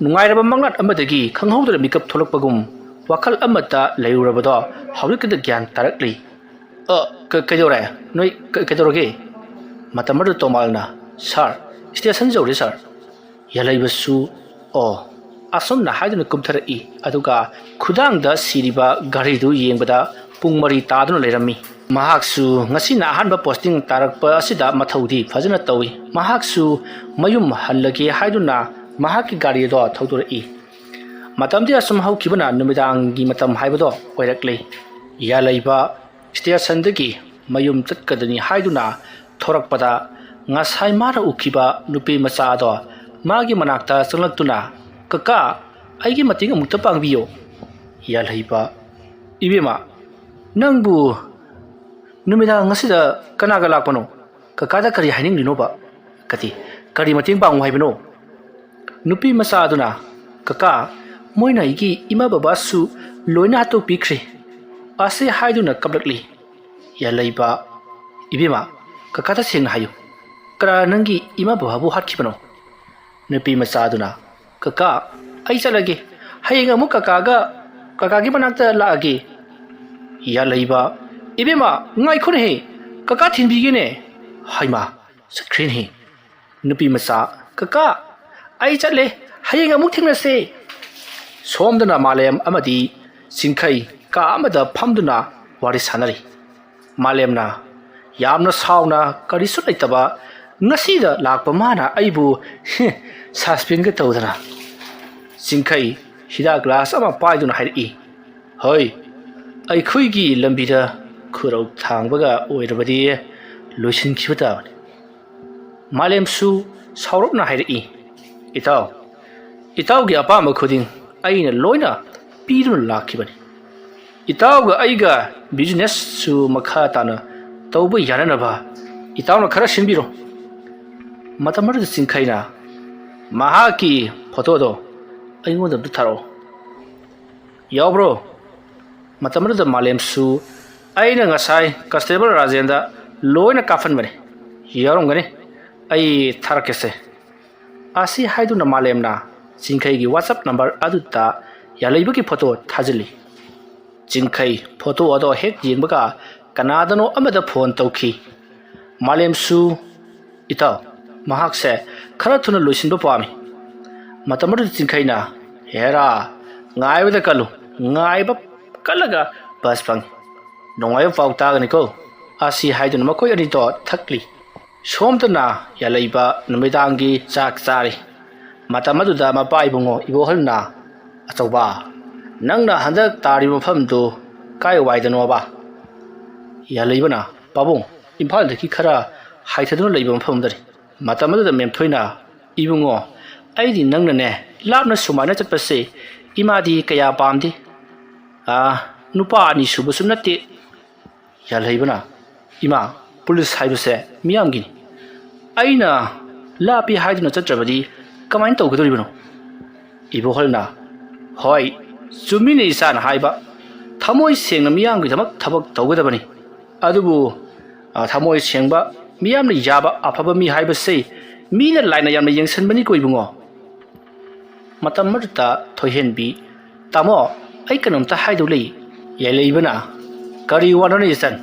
ꯅꯨꯡꯉꯥꯏꯔꯕ ꯃꯪꯂꯥꯟ ꯑꯃꯗꯒꯤ ꯈꯪꯍꯧꯗꯅ ꯃꯤꯀꯞ ꯊꯣꯛꯂꯛꯄꯒꯨꯝ ꯋꯥꯈꯜ ꯑꯃꯠꯇ ꯂꯩꯔꯨꯔꯕꯗꯣ ꯍꯧꯖꯤꯛꯇꯗ ꯒ꯭ꯌꯥꯟ ꯇꯥꯔꯛꯂꯤ꯫ "ꯑ, ꯀ-, ꯀꯩꯗꯧꯔꯦ? ꯅꯣꯏ ꯀ-, ꯀꯩꯗꯧꯔꯒꯦ?" ꯃꯇꯝ ꯑꯗꯨꯗ ꯇꯣꯃꯥꯜꯅ, "ꯁꯥꯔ, ꯁ꯭ꯇꯦꯁꯟ ꯌꯧꯔꯦ, ꯁꯥꯔ꯫" ꯌꯥꯂꯩꯕꯁꯨ, "ꯑꯣ," ꯑꯁꯨꯝꯅ ꯍꯥꯏꯗꯨꯅ ꯀꯨꯝꯊꯔꯛꯏ꯫ ꯑꯗꯨꯒ ꯈꯨꯗꯥꯡꯗ ꯁꯤꯔꯤꯕ ꯘꯔꯤꯗꯨ ꯌꯦꯡꯕꯗ ꯄꯨꯡ ꯃꯔꯤ ꯇꯥꯗꯨꯅ ꯂꯩꯔꯝꯃꯤ꯫ ꯃꯍꯥꯛꯁꯨ ꯉꯁꯤꯅ ꯑꯍꯥꯟꯕ ꯄꯣꯁꯇꯤꯡ ꯇꯥꯔꯛꯄ ꯑꯁꯤꯗ ꯃꯊꯧꯗꯤ ꯐꯖꯅ ꯇꯧꯏ꯫ ꯃꯍꯥꯛꯁꯨ ꯃꯌꯨꯝ ꯍꯜꯂꯒꯦ ꯍꯥꯏꯗꯨꯅ ꯃꯍꯥꯛꯀꯤ ꯒꯥꯔꯤ ꯑꯗꯣ ꯊꯧꯗꯣꯔꯛꯏ꯫ ꯃꯇꯝꯗꯤ ꯑꯁꯨꯝ ꯍꯧꯈꯤꯕꯅ ꯅꯨꯃꯤꯗꯥꯡꯒꯤ ꯃꯇꯝ ꯍꯥꯏꯕꯗꯣ ꯑꯣꯏꯔꯛꯂꯦ꯫ ꯌꯥꯂꯩꯕ ꯁ꯭ꯇꯦꯁꯟꯗꯒꯤ ꯃꯌꯨꯝ ꯆꯠꯀꯗꯅꯤ ꯍꯥꯏꯗꯨꯅ ꯊꯣꯔꯛꯄꯗ, ꯉꯁꯥꯏ ꯃꯥꯅ ꯎꯈꯤꯕ ꯅꯨꯄꯤ ꯃꯆꯥ ꯑꯗꯣ ꯃꯥꯒꯤ ꯃꯅꯥꯛꯇ ꯆꯪꯂꯛꯇꯨꯅ, "ꯀꯀꯥ, ꯑꯩꯒꯤ ꯃꯇꯦꯡ ꯑꯃꯨꯛꯇ ꯄꯥꯡꯕꯤꯌꯨ꯫" ꯌꯥꯜꯍꯩꯕ, "ꯏꯕꯦꯝꯃ, ꯅꯪꯕꯨ ꯅꯨꯃꯤꯗꯥꯡ ꯑꯁꯤꯗ ꯀꯅꯥꯒ ꯂꯥꯛꯄꯅꯣ? ꯀꯀꯥꯗ ꯀꯔꯤ ꯍꯥꯏꯅꯤꯡꯂꯤꯅꯣꯕ?" ꯀꯗꯤ, "ꯀꯔꯤ ꯃꯇꯦꯡ ꯄꯥꯡꯉꯨ ꯍꯥꯏꯕꯅꯣ?" ꯅꯨꯄꯤ ꯃꯆꯥ ꯑꯗꯨꯅ, "ꯀꯀꯥ, ꯃꯣꯏꯅ ꯑꯩꯒꯤ ꯏꯃꯥ ꯕꯕꯥꯁꯨ ꯂꯣꯏꯅ ꯍꯥꯠꯇꯣꯛꯄꯤꯈ꯭ꯔꯦ" ꯑꯁꯤ ꯍꯥꯏꯗꯨꯅ ꯀꯞꯂꯛꯂꯤ꯫ ꯌꯥꯂꯩꯕ, "ꯏꯕꯦꯝꯃ, ꯀꯀꯥꯗ ꯁꯦꯡꯅ ꯍꯥꯏꯌꯨ, ꯀꯅꯥ ꯅꯪꯒꯤ ꯏꯃꯥ ꯕꯕꯥꯕꯨ ꯍꯥꯠꯈꯤꯕꯅꯣ?" ꯅꯨꯄꯤ ꯃꯆꯥꯗꯨꯅ, "ꯀꯀꯥ, ꯑꯩ ꯆꯠꯂꯒꯦ, ꯍꯌꯦꯡ ꯑꯃꯨꯛ ꯀꯀꯥꯒ, ꯀꯀꯥꯒꯤ ꯃꯅꯥꯛꯇ ꯂꯥꯛꯑꯒꯦ"꯫ ꯌꯥꯂꯩꯕ, "ꯏꯕꯦꯝꯃ, ꯉꯥꯏꯈꯣꯅꯦꯍꯦ, ꯀꯀꯥ ꯊꯤꯟꯕꯤꯒꯦꯅꯦ"꯫ ꯍꯩꯃꯥ, ꯆꯠꯈ꯭ꯔꯦꯅꯦꯍꯦ꯫ ꯅꯨꯄꯤ ꯃꯆꯥ, "ꯀꯀꯥ, ꯑꯩ ꯆꯠꯂꯦ, ꯍꯌꯦꯡ ꯑꯃꯨꯛ ꯊꯦꯡꯅꯁꯦ"꯫ ꯁꯣꯝꯗꯅ ꯃꯥꯂꯦꯝ ꯑꯃꯗꯤ ꯆꯤꯡꯈꯩ ꯀꯥ ꯑꯃꯗ ꯐꯝꯗꯨꯅ ꯋꯥꯔꯤ ꯁꯥꯟꯅꯔꯤ꯫ ꯃꯥꯂꯦꯝꯅ ꯌꯥꯝꯅ ꯁꯥꯎꯅ, ꯀꯔꯤꯁꯨ ꯂꯩꯇꯕ, "ꯉꯁꯤꯗ ꯂꯥꯛꯄ ꯃꯥꯅ ꯑꯩꯕꯨ ꯁꯁꯄꯦꯟꯒ ꯇꯧꯗꯅ"꯫ ꯆꯤꯡꯈꯩ ꯍꯤꯗꯥꯛ ꯒ꯭ꯂꯥꯁ ꯑꯃ ꯄꯥꯏꯗꯨꯅ ꯍꯥꯏꯔꯛꯏ, "ꯍꯣꯏ, ꯑꯩꯈꯣꯏꯒꯤ ꯂꯝꯕꯤꯗ ꯈꯨꯔꯧ ꯊꯥꯡꯕꯒ ꯑꯣꯏꯔꯕꯗꯤ ꯂꯣꯏꯁꯤꯟꯈꯤꯕ ꯇꯥꯕꯅꯤ"꯫ ꯃꯥꯂꯦꯝꯁꯨ ꯁꯥꯎꯔꯞꯅ ꯍꯥꯏꯔꯛꯏ, "ꯏꯇꯥꯎ, ꯏꯇꯥꯎꯒꯤ ꯑꯄꯥꯝꯕ ꯈꯨꯗꯤꯡ ꯑꯩꯅ ꯂꯣꯏꯅ ꯄꯤꯗꯨꯅ ꯂꯥꯛꯈꯤꯕꯅꯤ꯫ ꯏꯇꯥꯎꯒ ꯑꯩꯒ ꯕꯤꯖꯤꯅꯦꯁꯁꯨ ꯃꯈꯥ ꯇꯥꯅ ꯇꯧꯕ ꯌꯥꯅꯅꯕ ꯏꯇꯥꯎꯅ ꯈꯔ ꯁꯤꯟꯕꯤꯔꯣ"꯫ ꯃꯇꯝ ꯑꯗꯨꯗ ꯆꯤꯡꯈꯩꯅ, "ꯃꯍꯥꯛꯀꯤ ꯐꯣꯇꯣꯗꯣ ꯑꯩꯉꯣꯟꯗ ꯑꯝꯇ ꯊꯥꯔꯛꯑꯣ"꯫ "ꯌꯥꯎꯕ꯭ꯔꯣ?" ꯃꯇꯝ ꯑꯗꯨꯗ ꯃꯥꯂꯦꯝꯁꯨ, "ꯑꯩꯅ ꯉꯁꯥꯏ ꯀꯟꯁꯇꯦꯕꯜ ꯔꯥꯖꯦꯟꯗ ꯂꯣꯏꯅ ꯀꯥꯞꯍꯟꯕꯅꯤ, ꯌꯥꯎꯔꯝꯒꯅꯤ, ꯑꯩ ꯊꯥꯔꯛꯀꯦꯁꯦ"꯫ ꯑꯁꯤ ꯍꯥꯏꯗꯨꯅ ꯃꯥꯂꯦꯝꯅ ꯆꯤꯡꯈꯩꯒꯤ WhatsApp ꯅꯝꯕꯔ ꯑꯗꯨꯗ ꯌꯥꯂꯩꯕꯒꯤ ꯐꯣꯇꯣ ꯊꯥꯖꯤꯜꯂꯤ꯫ ꯆꯤꯡꯈꯩ ꯐꯣꯇꯣ ꯑꯗꯣ ꯍꯦꯛ ꯌꯦꯡꯕꯒ ꯀꯅꯥꯗꯅꯣ ꯑꯃꯗ ꯐꯣꯟ ꯇꯧꯈꯤ꯫ ꯃꯥꯂꯦꯝꯁꯨ, "ꯏꯇꯥꯎ, ꯃꯍꯥꯛꯁꯦ ꯈꯔ ꯊꯨꯅ ꯂꯣꯏꯁꯤꯟꯕ ꯄꯥꯝꯃꯤ"꯫ ꯃꯇꯝ ꯑꯗꯨꯗ ꯆꯤꯡꯈꯩꯅ, "ꯍꯦꯔꯥ, ꯉꯥꯏꯕꯗ ꯀꯜꯂꯨ, ꯉꯥꯏꯕ ꯀꯜꯂꯒ ꯕꯁ ꯐꯪꯉꯤ, ꯅꯨꯡꯉꯥꯏꯕ ꯄꯥꯎ ꯇꯥꯒꯅꯤꯀꯣ" ꯑꯁꯤ ꯍꯥꯏꯗꯨꯅ ꯃꯈꯣꯏ ꯑꯅꯤꯗꯣ ꯊꯛꯂꯤ꯫ ꯁꯣꯝꯗꯅ ꯌꯥꯂꯩꯕ ꯅꯨꯃꯤꯗꯥꯡꯒꯤ ꯆꯥꯛ ꯆꯥꯔꯤ꯫ ꯃꯇꯝ ꯑꯗꯨꯗ ꯃꯄꯥ ꯏꯕꯨꯡꯉꯣ ꯏꯕꯣꯍꯜꯅ, "ꯑꯆꯧꯕ, ꯅꯪꯅ ꯍꯟꯗꯛ ꯇꯥꯔꯤꯕ ꯃꯐꯝꯗꯨ ꯀꯥꯏ ꯋꯥꯏꯗꯅꯣꯕ?" ꯌꯥꯂꯩꯕꯅ, "ꯄꯥꯕꯨꯡ, ꯏꯝꯐꯥꯜꯗꯒꯤ ꯈꯔ ꯍꯥꯏꯊꯗꯨꯅ ꯂꯩꯕ ꯃꯐꯝ ꯑꯃꯗꯅꯤ"꯫ ꯃꯇꯝ ꯑꯗꯨꯗ ꯃꯦꯝꯊꯣꯏꯅ, "ꯏꯕꯨꯡꯉꯣ, ꯑꯩꯗꯤ ꯅꯪꯅꯅꯦ ꯂꯥꯞꯅ ꯁꯨꯃꯥꯏꯅ ꯆꯠꯄꯁꯦ ꯏꯃꯥꯗꯤ ꯀꯌꯥ ꯄꯥꯝꯗꯦ꯫ ꯑꯥ, ꯅꯨꯄꯥ ꯑꯅꯤ ꯁꯨꯕꯁꯨ ꯅꯠꯇꯦ"꯫ ꯌꯥꯂꯩꯕꯅ, "ꯏꯃꯥ, ꯄꯨꯂꯤꯁ ꯍꯥꯏꯕꯁꯦ ꯃꯤꯌꯥꯝꯒꯤꯅꯤ꯫ ꯑꯩꯅ ꯂꯥꯞꯄꯤ ꯍꯥꯏꯗꯨꯅ ꯆꯠꯇ꯭ꯔꯕꯗꯤ ꯀꯃꯥꯏꯅ ꯇꯧꯒꯗꯧꯔꯤꯕꯅꯣ?" ꯏꯕꯣꯍꯜꯅ, "ꯍꯣꯏ, "ꯆꯨꯝꯃꯤꯅꯦ ꯏꯆꯥꯅ ꯍꯥꯏꯕ, ꯊꯃꯣꯏ ꯁꯦꯡꯅ ꯃꯤꯌꯥꯝꯒꯤꯗꯃꯛ ꯊꯕꯛ ꯇꯧꯒꯗꯕꯅꯤ꯫ ꯑꯗꯨꯕꯨ, ꯑ, ꯊꯃꯣꯏ ꯁꯦꯡꯕ, ꯃꯤꯌꯥꯝꯅ ꯌꯥꯕ ꯑꯐꯕ ꯃꯤ ꯍꯥꯏꯕꯁꯤ ꯃꯤꯅ ꯂꯥꯏꯅ ꯌꯥꯝꯅ ꯌꯦꯡꯁꯤꯟꯕꯅꯤꯀꯣ ꯏꯕꯨꯡꯉꯣ"꯫ ꯃꯇꯝ ꯑꯗꯨꯗ ꯊꯣꯏꯍꯦꯟꯕꯤ, "ꯇꯥꯃꯣ, ꯑꯩ ꯀꯩꯅꯣꯝꯇ ꯍꯥꯏꯗꯧ ꯂꯩ"꯫ ꯌꯥꯏꯂꯩꯕꯅ, "ꯀꯔꯤ ꯋꯥꯅꯣꯅꯦ ꯏꯆꯟ?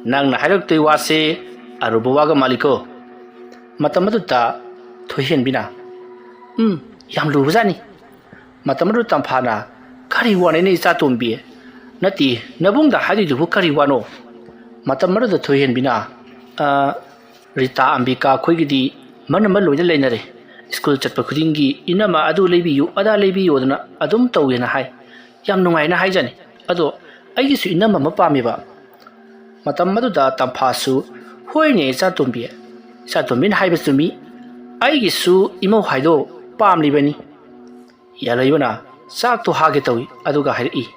ꯅꯪꯅ ꯍꯥꯏꯔꯛꯇꯣꯏ ꯋꯥꯁꯦ ꯑꯔꯨꯕ ꯋꯥꯒ ꯃꯥꯜꯂꯤꯀꯣ"꯫ ꯃꯇꯝ ꯑꯗꯨꯗ ꯊꯣꯏꯍꯦꯟꯕꯤꯅ, "ꯎꯝ, ꯌꯥꯝ ꯂꯨꯕꯖꯥꯠꯅꯤ"꯫ ꯃꯇꯝ ꯑꯗꯨ ꯇꯝꯐꯥꯅ, "ꯀꯔꯤ ꯋꯥꯅꯣꯅꯦ ꯏꯆꯥ ꯇꯣꯝꯕꯤ? ꯅꯠꯇꯦ, ꯅꯕꯨꯡꯗ ꯍꯥꯏꯗꯣꯏꯗꯨꯕꯨ ꯀꯔꯤ ꯋꯥꯅꯣ?" ꯃꯇꯝ ꯑꯗꯨꯗ ꯊꯣꯏꯍꯦꯟꯕꯤꯅ, "ꯑ, ꯔꯤꯇꯥ ꯑꯝꯕꯤꯀꯥ ꯑꯩꯈꯣꯏꯒꯤꯗꯤ ꯃꯅꯝꯃ ꯂꯣꯏꯅ ꯂꯩꯅꯔꯦ꯫ ꯁ꯭ꯀꯨꯜ ꯆꯠꯄ ꯈꯨꯗꯤꯡꯒꯤ 'ꯏꯅꯝꯃ ꯑꯗꯨ ꯂꯩꯕꯤꯌꯨ, ꯑꯗꯥ ꯂꯩꯕꯤꯌꯨ' ꯑꯗꯨꯅ ꯑꯗꯨꯝ ꯇꯧꯋꯦꯅ ꯍꯥꯏ꯫ ꯌꯥꯝ ꯅꯨꯡꯉꯥꯏꯅ ꯍꯥꯏꯖꯥꯅꯤ꯫ ꯑꯗꯣ ꯑꯩꯒꯤꯁꯨ ꯏꯅꯝꯃ ꯑꯃ ꯄꯥꯝꯃꯦꯕ"꯫ ꯃꯇꯝ ꯑꯗꯨꯗ ꯇꯝꯐꯥꯁꯨ, "ꯍꯣꯏꯅꯦ ꯏꯆꯥꯇꯣꯝꯕꯤ, ꯏꯆꯥꯇꯣꯝꯕꯤꯅ ꯍꯥꯏꯕ ꯆꯨꯝꯃꯤ꯫ ꯑꯩꯒꯤꯁꯨ ꯏꯃꯧ ꯍꯥꯏꯗꯣ ꯄꯥꯝꯂꯤꯕꯅꯤ"꯫ ꯌꯥꯂꯩꯕꯅ ꯆꯥꯛꯇꯣ ꯍꯥꯒꯦ ꯇꯧꯏ, ꯑꯗꯨꯒ ꯍꯥꯏꯔꯛꯏ,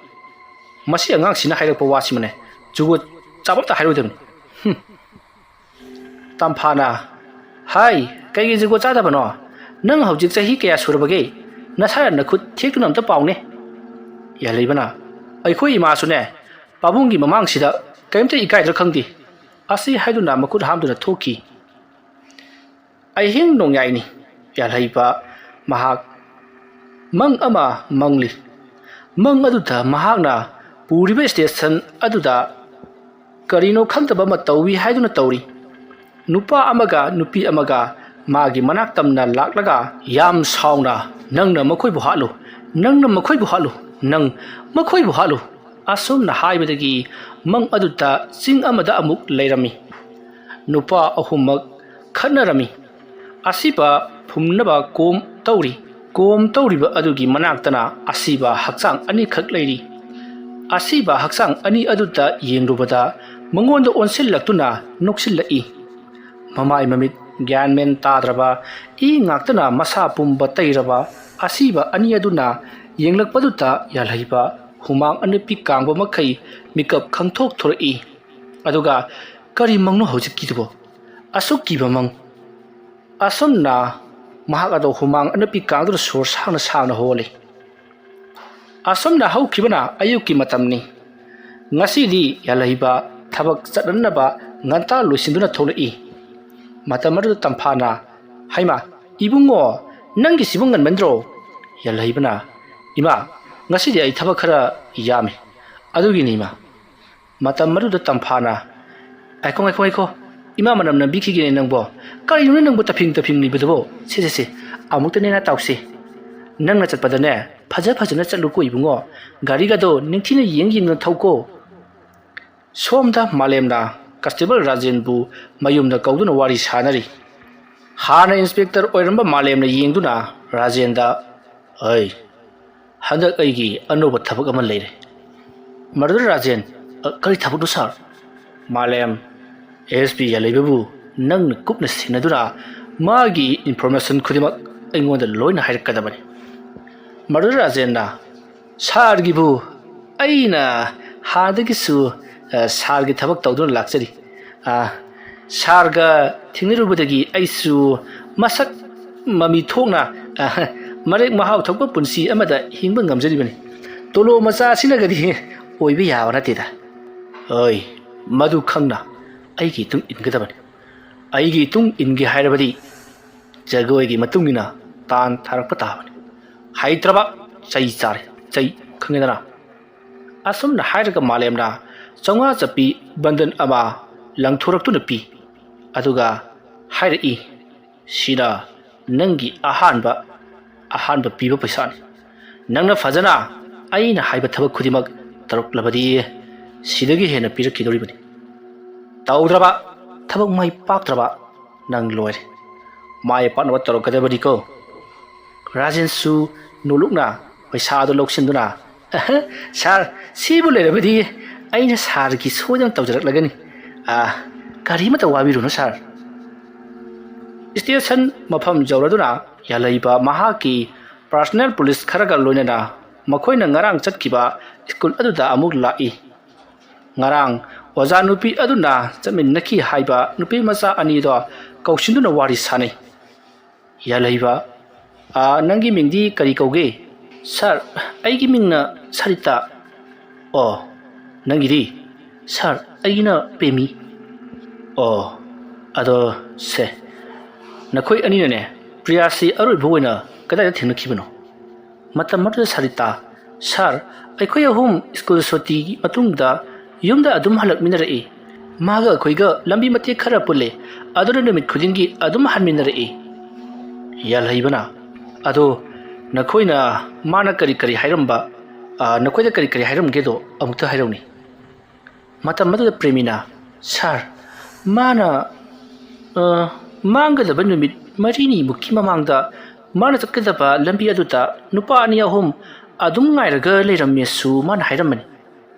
"ꯃꯁꯤ ꯑꯉꯥꯡꯁꯤꯅ ꯍꯥꯏꯔꯛꯄ ꯋꯥꯁꯤꯃꯅꯦ, ꯖꯨꯒꯣꯠ ꯆꯥꯕ ꯑꯝꯇ ꯍꯥꯏꯔꯣꯏꯗꯕꯅꯤ꯫ ꯍꯨꯝ"꯫ ꯇꯝꯐꯥꯅ, "ꯍꯥꯏ, ꯀꯩꯒꯤ ꯖꯨꯒꯣꯠ ꯆꯥꯗꯕꯅꯣ? ꯅꯪ ꯍꯧꯖꯤꯛ ꯆꯍꯤ ꯀꯌꯥ ꯁꯨꯔꯕꯒꯦ? ꯅꯁꯥꯅ ꯅꯈꯨꯠ ꯊꯦꯛꯇꯨꯅ ꯑꯝꯇ ꯄꯥꯎꯅꯦ"꯫ ꯌꯥꯂꯩꯕꯅ, "ꯑꯩꯈꯣꯏ ꯏꯃꯥꯁꯨꯅꯦ ꯄꯥꯕꯨꯡꯒꯤ ꯃꯃꯥꯡꯁꯤꯗ ꯀꯔꯤꯝꯇ ꯏꯀꯥꯏꯗ꯭ꯔꯥ ꯈꯪꯗꯦ"꯫ ꯑꯁꯤ ꯍꯥꯏꯗꯨꯅ ꯃꯈꯨꯠ ꯍꯥꯝꯗꯨꯅ ꯊꯣꯛꯈꯤ꯫ ꯑꯍꯤꯡ ꯅꯣꯡꯌꯥꯏꯅꯤ꯫ ꯌꯥꯜꯍꯩꯕ ꯃꯍꯥꯛ ꯃꯪ ꯑꯃ ꯃꯪꯂꯤ꯫ ꯃꯪ ꯑꯗꯨꯗ ꯃꯍꯥꯛꯅ ꯄꯨꯔꯤꯕ ꯁ꯭ꯇꯦꯁꯟ ꯑꯗꯨꯗ ꯀꯔꯤꯅꯣ ꯈꯪꯗꯕ ꯑꯃ ꯇꯧꯏ ꯍꯥꯏꯗꯨꯅ ꯇꯧꯔꯤ꯫ ꯅꯨꯄꯥ ꯑꯃꯒ ꯅꯨꯄꯤ ꯑꯃꯒ ꯃꯥꯒꯤ ꯃꯅꯥꯛ ꯇꯝꯅ ꯂꯥꯛꯂꯒ ꯌꯥꯝ ꯁꯥꯎꯅ, "ꯅꯪꯅ ꯃꯈꯣꯏꯕꯨ ꯍꯥꯠꯂꯨ, ꯅꯪꯅ ꯃꯈꯣꯏꯕꯨ ꯍꯥꯠꯂꯨ, ꯅꯪ ꯃꯈꯣꯏꯕꯨ ꯍꯥꯠꯂꯨ"꯫ ꯑꯁꯨꯝꯅ ꯍꯥꯏꯕꯗꯒꯤ ꯃꯪ ꯑꯗꯨꯗ ꯆꯤꯡ ꯑꯃꯗ ꯑꯃꯨꯛ ꯂꯩꯔꯝꯃꯤ꯫ ꯅꯨꯄꯥ ꯑꯍꯨꯝꯃꯛ ꯈꯠꯅꯔꯝꯃꯤ꯫ ꯑꯁꯤꯕ ꯐꯨꯝꯅꯕ ꯀꯣꯝ ꯇꯧꯔꯤ꯫ ꯀꯣꯝ ꯇꯧꯔꯤꯕ ꯑꯗꯨꯒꯤ ꯃꯅꯥꯛꯇꯅ ꯑꯁꯤꯕ ꯍꯛꯆꯥꯡ ꯑꯅꯤꯈꯛ ꯂꯩꯔꯤ꯫ ꯑꯁꯤꯕ ꯍꯛꯆꯥꯡ ꯑꯅꯤ ꯑꯗꯨꯗ ꯌꯦꯡꯂꯨꯕꯗ ꯃꯉꯣꯟꯗ ꯑꯣꯟꯁꯤꯜꯂꯛꯇꯨꯅ ꯅꯣꯛꯁꯤꯜꯂꯛꯏ꯫ ꯃꯃꯥꯏ ꯃꯃꯤꯠ ꯒ꯭ꯌꯥꯟ ꯃꯦꯟ ꯇꯥꯗ꯭ꯔꯕ, ꯏ ꯉꯥꯛꯇꯅ ꯃꯁꯥ ꯄꯨꯝꯕ ꯇꯩꯔꯕ ꯑꯁꯤꯕ ꯑꯅꯤ ꯑꯗꯨꯅ ꯌꯦꯡꯂꯛꯄꯗꯨꯗ ꯌꯥꯜꯍꯩꯕ ꯍꯨꯃꯥꯡ ꯑꯅꯞꯄꯤ ꯀꯥꯡꯕ ꯃꯈꯩ ꯃꯤꯀꯞ ꯈꯪꯊꯣꯛ ꯊꯣꯔꯛꯏ꯫ ꯑꯗꯨꯒ, "ꯀꯔꯤ ꯃꯪꯅꯣ ꯍꯧꯖꯤꯛꯀꯤꯗꯨꯕꯣ? ꯑꯁꯨꯛ ꯀꯤꯕ ꯃꯪ!" ꯑꯁꯨꯝꯅ ꯃꯍꯥꯛ ꯑꯗꯣ ꯍꯨꯃꯥꯡ ꯑꯅꯞꯄꯤ ꯀꯥꯡꯗꯨꯅ ꯁꯣꯔ ꯁꯥꯡꯅ ꯁꯥꯡꯅ ꯍꯣꯜꯂꯤ꯫ ꯑꯁꯨꯝꯅ ꯍꯧꯈꯤꯕꯅ ꯑꯌꯨꯛꯀꯤ ꯃꯇꯝꯅꯤ꯫ ꯉꯁꯤꯗꯤ ꯌꯥꯜꯍꯩꯕ ꯊꯕꯛ ꯆꯠꯅꯅꯕ ꯉꯟꯇꯥ ꯂꯣꯏꯁꯤꯟꯗꯨꯅ ꯊꯣꯛꯂꯛꯏ꯫ ꯃꯇꯝ ꯑꯗꯨꯗ ꯇꯝꯐꯥꯅ, "ꯍꯩꯃꯥ, ꯏꯕꯨꯡꯉꯣ, ꯅꯪꯒꯤꯁꯤꯕꯨ ꯉꯟꯃꯟꯗ꯭ꯔꯣ?" ꯌꯥꯜꯍꯩꯕꯅ, "ꯏꯃꯥ, ꯉꯁꯤꯗꯤ ꯑꯩ ꯊꯕꯛ ꯈꯔ ꯌꯥꯝꯃꯤ, ꯑꯗꯨꯒꯤꯅꯤ ꯏꯃꯥ"꯫ ꯃꯇꯝ ꯑꯗꯨꯗ ꯇꯝꯐꯥꯅ, "ꯉꯥꯏꯈꯣ, ꯉꯥꯏꯈꯣ, ꯉꯥꯏꯈꯣ, ꯏꯃꯥ ꯃꯅꯝ ꯅꯝꯕꯤꯈꯤꯒꯦꯅꯦ ꯅꯪꯕꯣ꯫ ꯀꯔꯤꯅꯣꯅꯦ ꯅꯪꯕꯨ ꯇꯞꯐꯤꯡ ꯇꯞꯐꯤꯡ ꯂꯤꯕꯗꯨꯕꯣ? ꯁꯦ, ꯁꯦ, ꯁꯦ, ꯑꯃꯨꯛꯇ ꯅꯦꯅꯥ ꯇꯥꯎꯁꯦ꯫ ꯅꯪꯅ ꯆꯠꯄꯗꯅꯦ, ꯐꯖ ꯐꯖꯅ ꯆꯠꯂꯨꯀꯣ ꯏꯕꯨꯡꯉꯣ꯫ ꯒꯥꯔꯤꯒꯗꯣ ꯅꯤꯡꯊꯤꯅ ꯌꯦꯡ ꯌꯦꯡꯗꯨꯅ ꯊꯧꯀꯣ"꯫ ꯁꯣꯝꯗ ꯃꯥꯂꯦꯝꯅ ꯀꯟꯁꯇꯦꯕꯜ ꯔꯥꯖꯦꯟꯕꯨ ꯃꯌꯨꯝꯗ ꯀꯧꯗꯨꯅ ꯋꯥꯔꯤ ꯁꯥꯅꯔꯤ꯫ ꯍꯥꯟꯅ ꯏꯟꯁꯄꯦꯛꯇꯔ ꯑꯣꯏꯔꯝꯕ ꯃꯥꯂꯦꯝꯅ ꯌꯦꯡꯗꯨꯅ ꯔꯥꯖꯦꯟꯗ, "ꯑꯩ, ꯍꯟꯗꯛ ꯑꯩꯒꯤ ꯑꯅꯧꯕ ꯊꯕꯛ ꯑꯃ ꯂꯩꯔꯦ"꯫ "ꯃꯔꯗꯔ ꯔꯥꯖꯦꯟ, ꯑ, ꯀꯔꯤ ꯊꯕꯛꯅꯣ ꯁꯥꯔ?" "ꯃꯥꯂꯦꯝ, ꯑꯦꯁ ꯄꯤ ꯌꯥꯜꯍꯩꯕꯕꯨ ꯅꯪꯅ ꯀꯨꯞꯅ ꯁꯤꯟꯅꯗꯨꯅ ꯃꯥꯒꯤ ꯏꯟꯐꯣꯔꯃꯦꯁꯟ ꯈꯨꯗꯤꯡꯃꯛ ꯑꯩꯉꯣꯟꯗ ꯂꯣꯏꯅ ꯍꯥꯏꯔꯛꯀꯗꯕꯅꯤ"꯫ ꯃꯔꯗꯔ ꯔꯥꯖꯦꯟꯅ, "ꯁꯥꯔꯒꯤꯕꯨ ꯑꯩꯅ ꯍꯥꯟꯅꯗꯒꯤꯁꯨ, ꯑ, ꯁꯥꯔꯒꯤ ꯊꯕꯛ ꯇꯧꯗꯨꯅ ꯂꯥꯛꯆꯔꯤ꯫ ꯑ, ꯁꯥꯔꯒ ꯊꯦꯡꯅꯔꯨꯕꯗꯒꯤ ꯑꯩꯁꯨ ꯃꯁꯛ ꯃꯃꯤ ꯊꯣꯛꯅ, ꯑ, ꯃꯔꯦꯛ ꯃꯍꯥꯎ ꯊꯣꯛꯄ ꯄꯨꯟꯁꯤ ꯑꯃꯗ ꯍꯤꯡꯕ ꯉꯝꯖꯔꯤꯕꯅꯤ꯫ ꯇꯣꯂꯣꯞ ꯃꯆꯥ ꯑꯁꯤꯅꯒꯗꯤ ꯑꯣꯏꯕ ꯌꯥꯕ ꯅꯠꯇꯦꯗ"꯫ "ꯑꯣꯏ, ꯃꯗꯨ ꯈꯪꯅ ꯑꯩꯒꯤ ꯏꯇꯨꯡ ꯏꯟꯒꯗꯕꯅꯤ꯫ ꯑꯩꯒꯤ ꯏꯇꯨꯡ ꯏꯟꯒꯦ ꯍꯥꯏꯔꯕꯗꯤ ꯖꯒꯣꯏꯒꯤ ꯃꯇꯨꯡ ꯏꯟꯅ ꯇꯥꯟ ꯊꯥꯔꯛꯄ ꯇꯥꯕꯅꯤ꯫ ꯍꯩꯇ꯭ꯔꯕ ꯆꯩ ꯆꯥꯔꯦ, ꯆꯩ, ꯈꯪꯉꯦꯗꯅ"꯫ ꯑꯁꯨꯝꯅ ꯍꯥꯏꯔꯒ ꯃꯥꯂꯦꯝꯅ ꯆꯥꯝꯃꯉꯥ ꯆꯞꯄꯤ ꯕꯟꯗꯟ ꯑꯃ ꯂꯪꯊꯣꯔꯛꯇꯨꯅ ꯄꯤ꯫ ꯑꯗꯨꯒ ꯍꯥꯏꯔꯛꯏ, "ꯁꯤꯅ ꯅꯪꯒꯤ ꯑꯍꯥꯟꯕ, ꯑꯍꯥꯟꯕ ꯄꯤꯕ ꯄꯩꯁꯥꯅꯤ꯫ ꯅꯪꯅ ꯐꯖꯅ ꯑꯩꯅ ꯍꯥꯏꯕ ꯊꯕꯛ ꯈꯨꯗꯤꯡꯃꯛ ꯇꯧꯔꯛꯂꯕꯗꯤ ꯁꯤꯗꯒꯤ ꯍꯦꯟꯅ ꯄꯤꯔꯛꯈꯤꯗꯧꯔꯤꯕꯅꯤ꯫ ꯇꯧꯗ꯭ꯔꯕ, ꯊꯕꯛ ꯃꯥꯏ ꯄꯥꯛꯇ꯭ꯔꯕ, ꯅꯪ ꯂꯣꯏꯔꯦ꯫ ꯃꯥꯏ ꯄꯥꯛꯅꯕ ꯇꯧꯔꯛꯀꯗꯕꯅꯤꯀꯣ"꯫ ꯔꯥꯖꯦꯟꯁꯨ ꯅꯣꯂꯨꯛꯅ ꯄꯩꯁꯥꯗꯨ ꯂꯧꯁꯤꯟꯗꯨꯅ, "ꯑꯍ, ꯁꯥꯔ, ꯁꯤꯕꯨ ꯂꯩꯔꯕꯗꯤ ꯑꯩꯅ ꯁꯥꯔꯒꯤ ꯁꯣꯏꯗꯅ ꯇꯧꯖꯔꯛꯂꯒꯅꯤ꯫ ꯑ, ꯀꯔꯤꯃꯇ ꯋꯥꯕꯤꯔꯨꯅꯨ ꯁꯥꯔ"꯫ ꯁ꯭ꯇꯦꯁꯟ ꯃꯐꯝ ꯌꯧꯔꯗꯨꯅ ꯌꯥꯜꯍꯩꯕ ꯃꯍꯥꯛꯀꯤ ꯄꯥꯔꯁꯣꯅꯦꯜ ꯄꯨꯂꯤꯁ ꯈꯔꯒ ꯂꯣꯏꯅꯅ ꯃꯈꯣꯏꯅ ꯉꯔꯥꯡ ꯆꯠꯈꯤꯕ ꯁ꯭ꯀꯨꯜ ꯑꯗꯨꯗ ꯑꯃꯨꯛ ꯂꯥꯛꯏ꯫ ꯉꯔꯥꯡ ꯑꯣꯖꯥ ꯅꯨꯄꯤ ꯑꯗꯨꯅ ꯆꯠꯃꯤꯟꯅꯈꯤ ꯍꯥꯏꯕ ꯅꯨꯄꯤ ꯃꯆꯥ ꯑꯅꯤꯗꯣ ꯀꯧꯁꯤꯟꯗꯨꯅ ꯋꯥꯔꯤ ꯁꯥꯅꯩ꯫ ꯌꯥꯜꯍꯩꯕ, "ꯑ, ꯅꯪꯒꯤ ꯃꯤꯡꯗꯤ ꯀꯔꯤ ꯀꯧꯒꯦ?" "ꯁꯥꯔ, ꯑꯩꯒꯤ ꯃꯤꯡꯅ ꯁꯔꯤꯇꯥ꯫" "ꯑꯣ, ꯅꯪꯒꯤꯗꯤ?" "ꯁꯥꯔ, ꯑꯩꯒꯤꯅ ꯄ꯭ꯔꯦꯃꯤ꯫" "ꯑꯣ, ꯑꯗꯣ ꯁꯦ, ꯅꯈꯣꯏ ꯑꯅꯤꯅꯅꯦ ꯄ꯭ꯔꯤꯌꯥꯁꯤ ꯑꯔꯣꯏꯕ ꯑꯣꯏꯅ ꯀꯗꯥꯏꯗ ꯊꯦꯡꯅꯈꯤꯕꯅꯣ?" ꯃꯇꯝ ꯑꯗꯨꯗ ꯁꯔꯤꯇꯥ, "ꯁꯥꯔ, ꯑꯩꯈꯣꯏ ꯑꯍꯨꯝ ꯁ꯭ꯀꯨꯜ ꯁꯨꯇꯤꯒꯤ ꯃꯇꯨꯡꯗ ꯌꯨꯝꯗ ꯑꯗꯨꯝ ꯍꯜꯂꯛꯃꯤꯟꯅꯔꯛꯏ꯫ ꯃꯥꯒ ꯑꯩꯈꯣꯏꯒ ꯂꯝꯕꯤ ꯃꯇꯦꯛ ꯈꯔ ꯄꯨꯜꯂꯦ, ꯑꯗꯨꯅ ꯅꯨꯃꯤꯠ ꯈꯨꯗꯤꯡꯒꯤ ꯑꯗꯨꯝ ꯍꯟꯃꯤꯟꯅꯔꯛꯏ꯫" ꯌꯥꯜꯍꯩꯕꯅ, "ꯑꯗꯣ ꯅꯈꯣꯏꯅ ꯃꯥꯅ ꯀꯔꯤ ꯀꯔꯤ ꯍꯥꯏꯔꯝꯕ, ꯑ, ꯅꯈꯣꯏꯗ ꯀꯔꯤ ꯀꯔꯤ ꯍꯥꯏꯔꯝꯒꯦꯗꯣ ꯑꯃꯨꯛꯇ ꯍꯥꯏꯔꯧꯅꯦ꯫" ꯃꯇꯝ ꯑꯗꯨꯗ ꯄ꯭ꯔꯦꯃꯤꯅ, "ꯁꯥꯔ, ꯃꯥꯅ, ꯑ, ꯃꯥꯡꯒꯗꯕ ꯅꯨꯃꯤꯠ ꯃꯔꯤꯅꯤꯃꯨꯛꯀꯤ ꯃꯃꯥꯡꯗ ꯃꯥꯅ ꯆꯠꯀꯗꯕ ꯂꯝꯕꯤ ꯑꯗꯨꯗ ꯅꯨꯄꯥ ꯑꯅꯤ ꯑꯍꯨꯝ ꯑꯗꯨꯝ ꯉꯥꯏꯔꯒ ꯂꯩꯔꯝꯃꯦꯁꯨ ꯃꯥꯅ ꯍꯥꯏꯔꯝꯕꯅꯤ꯫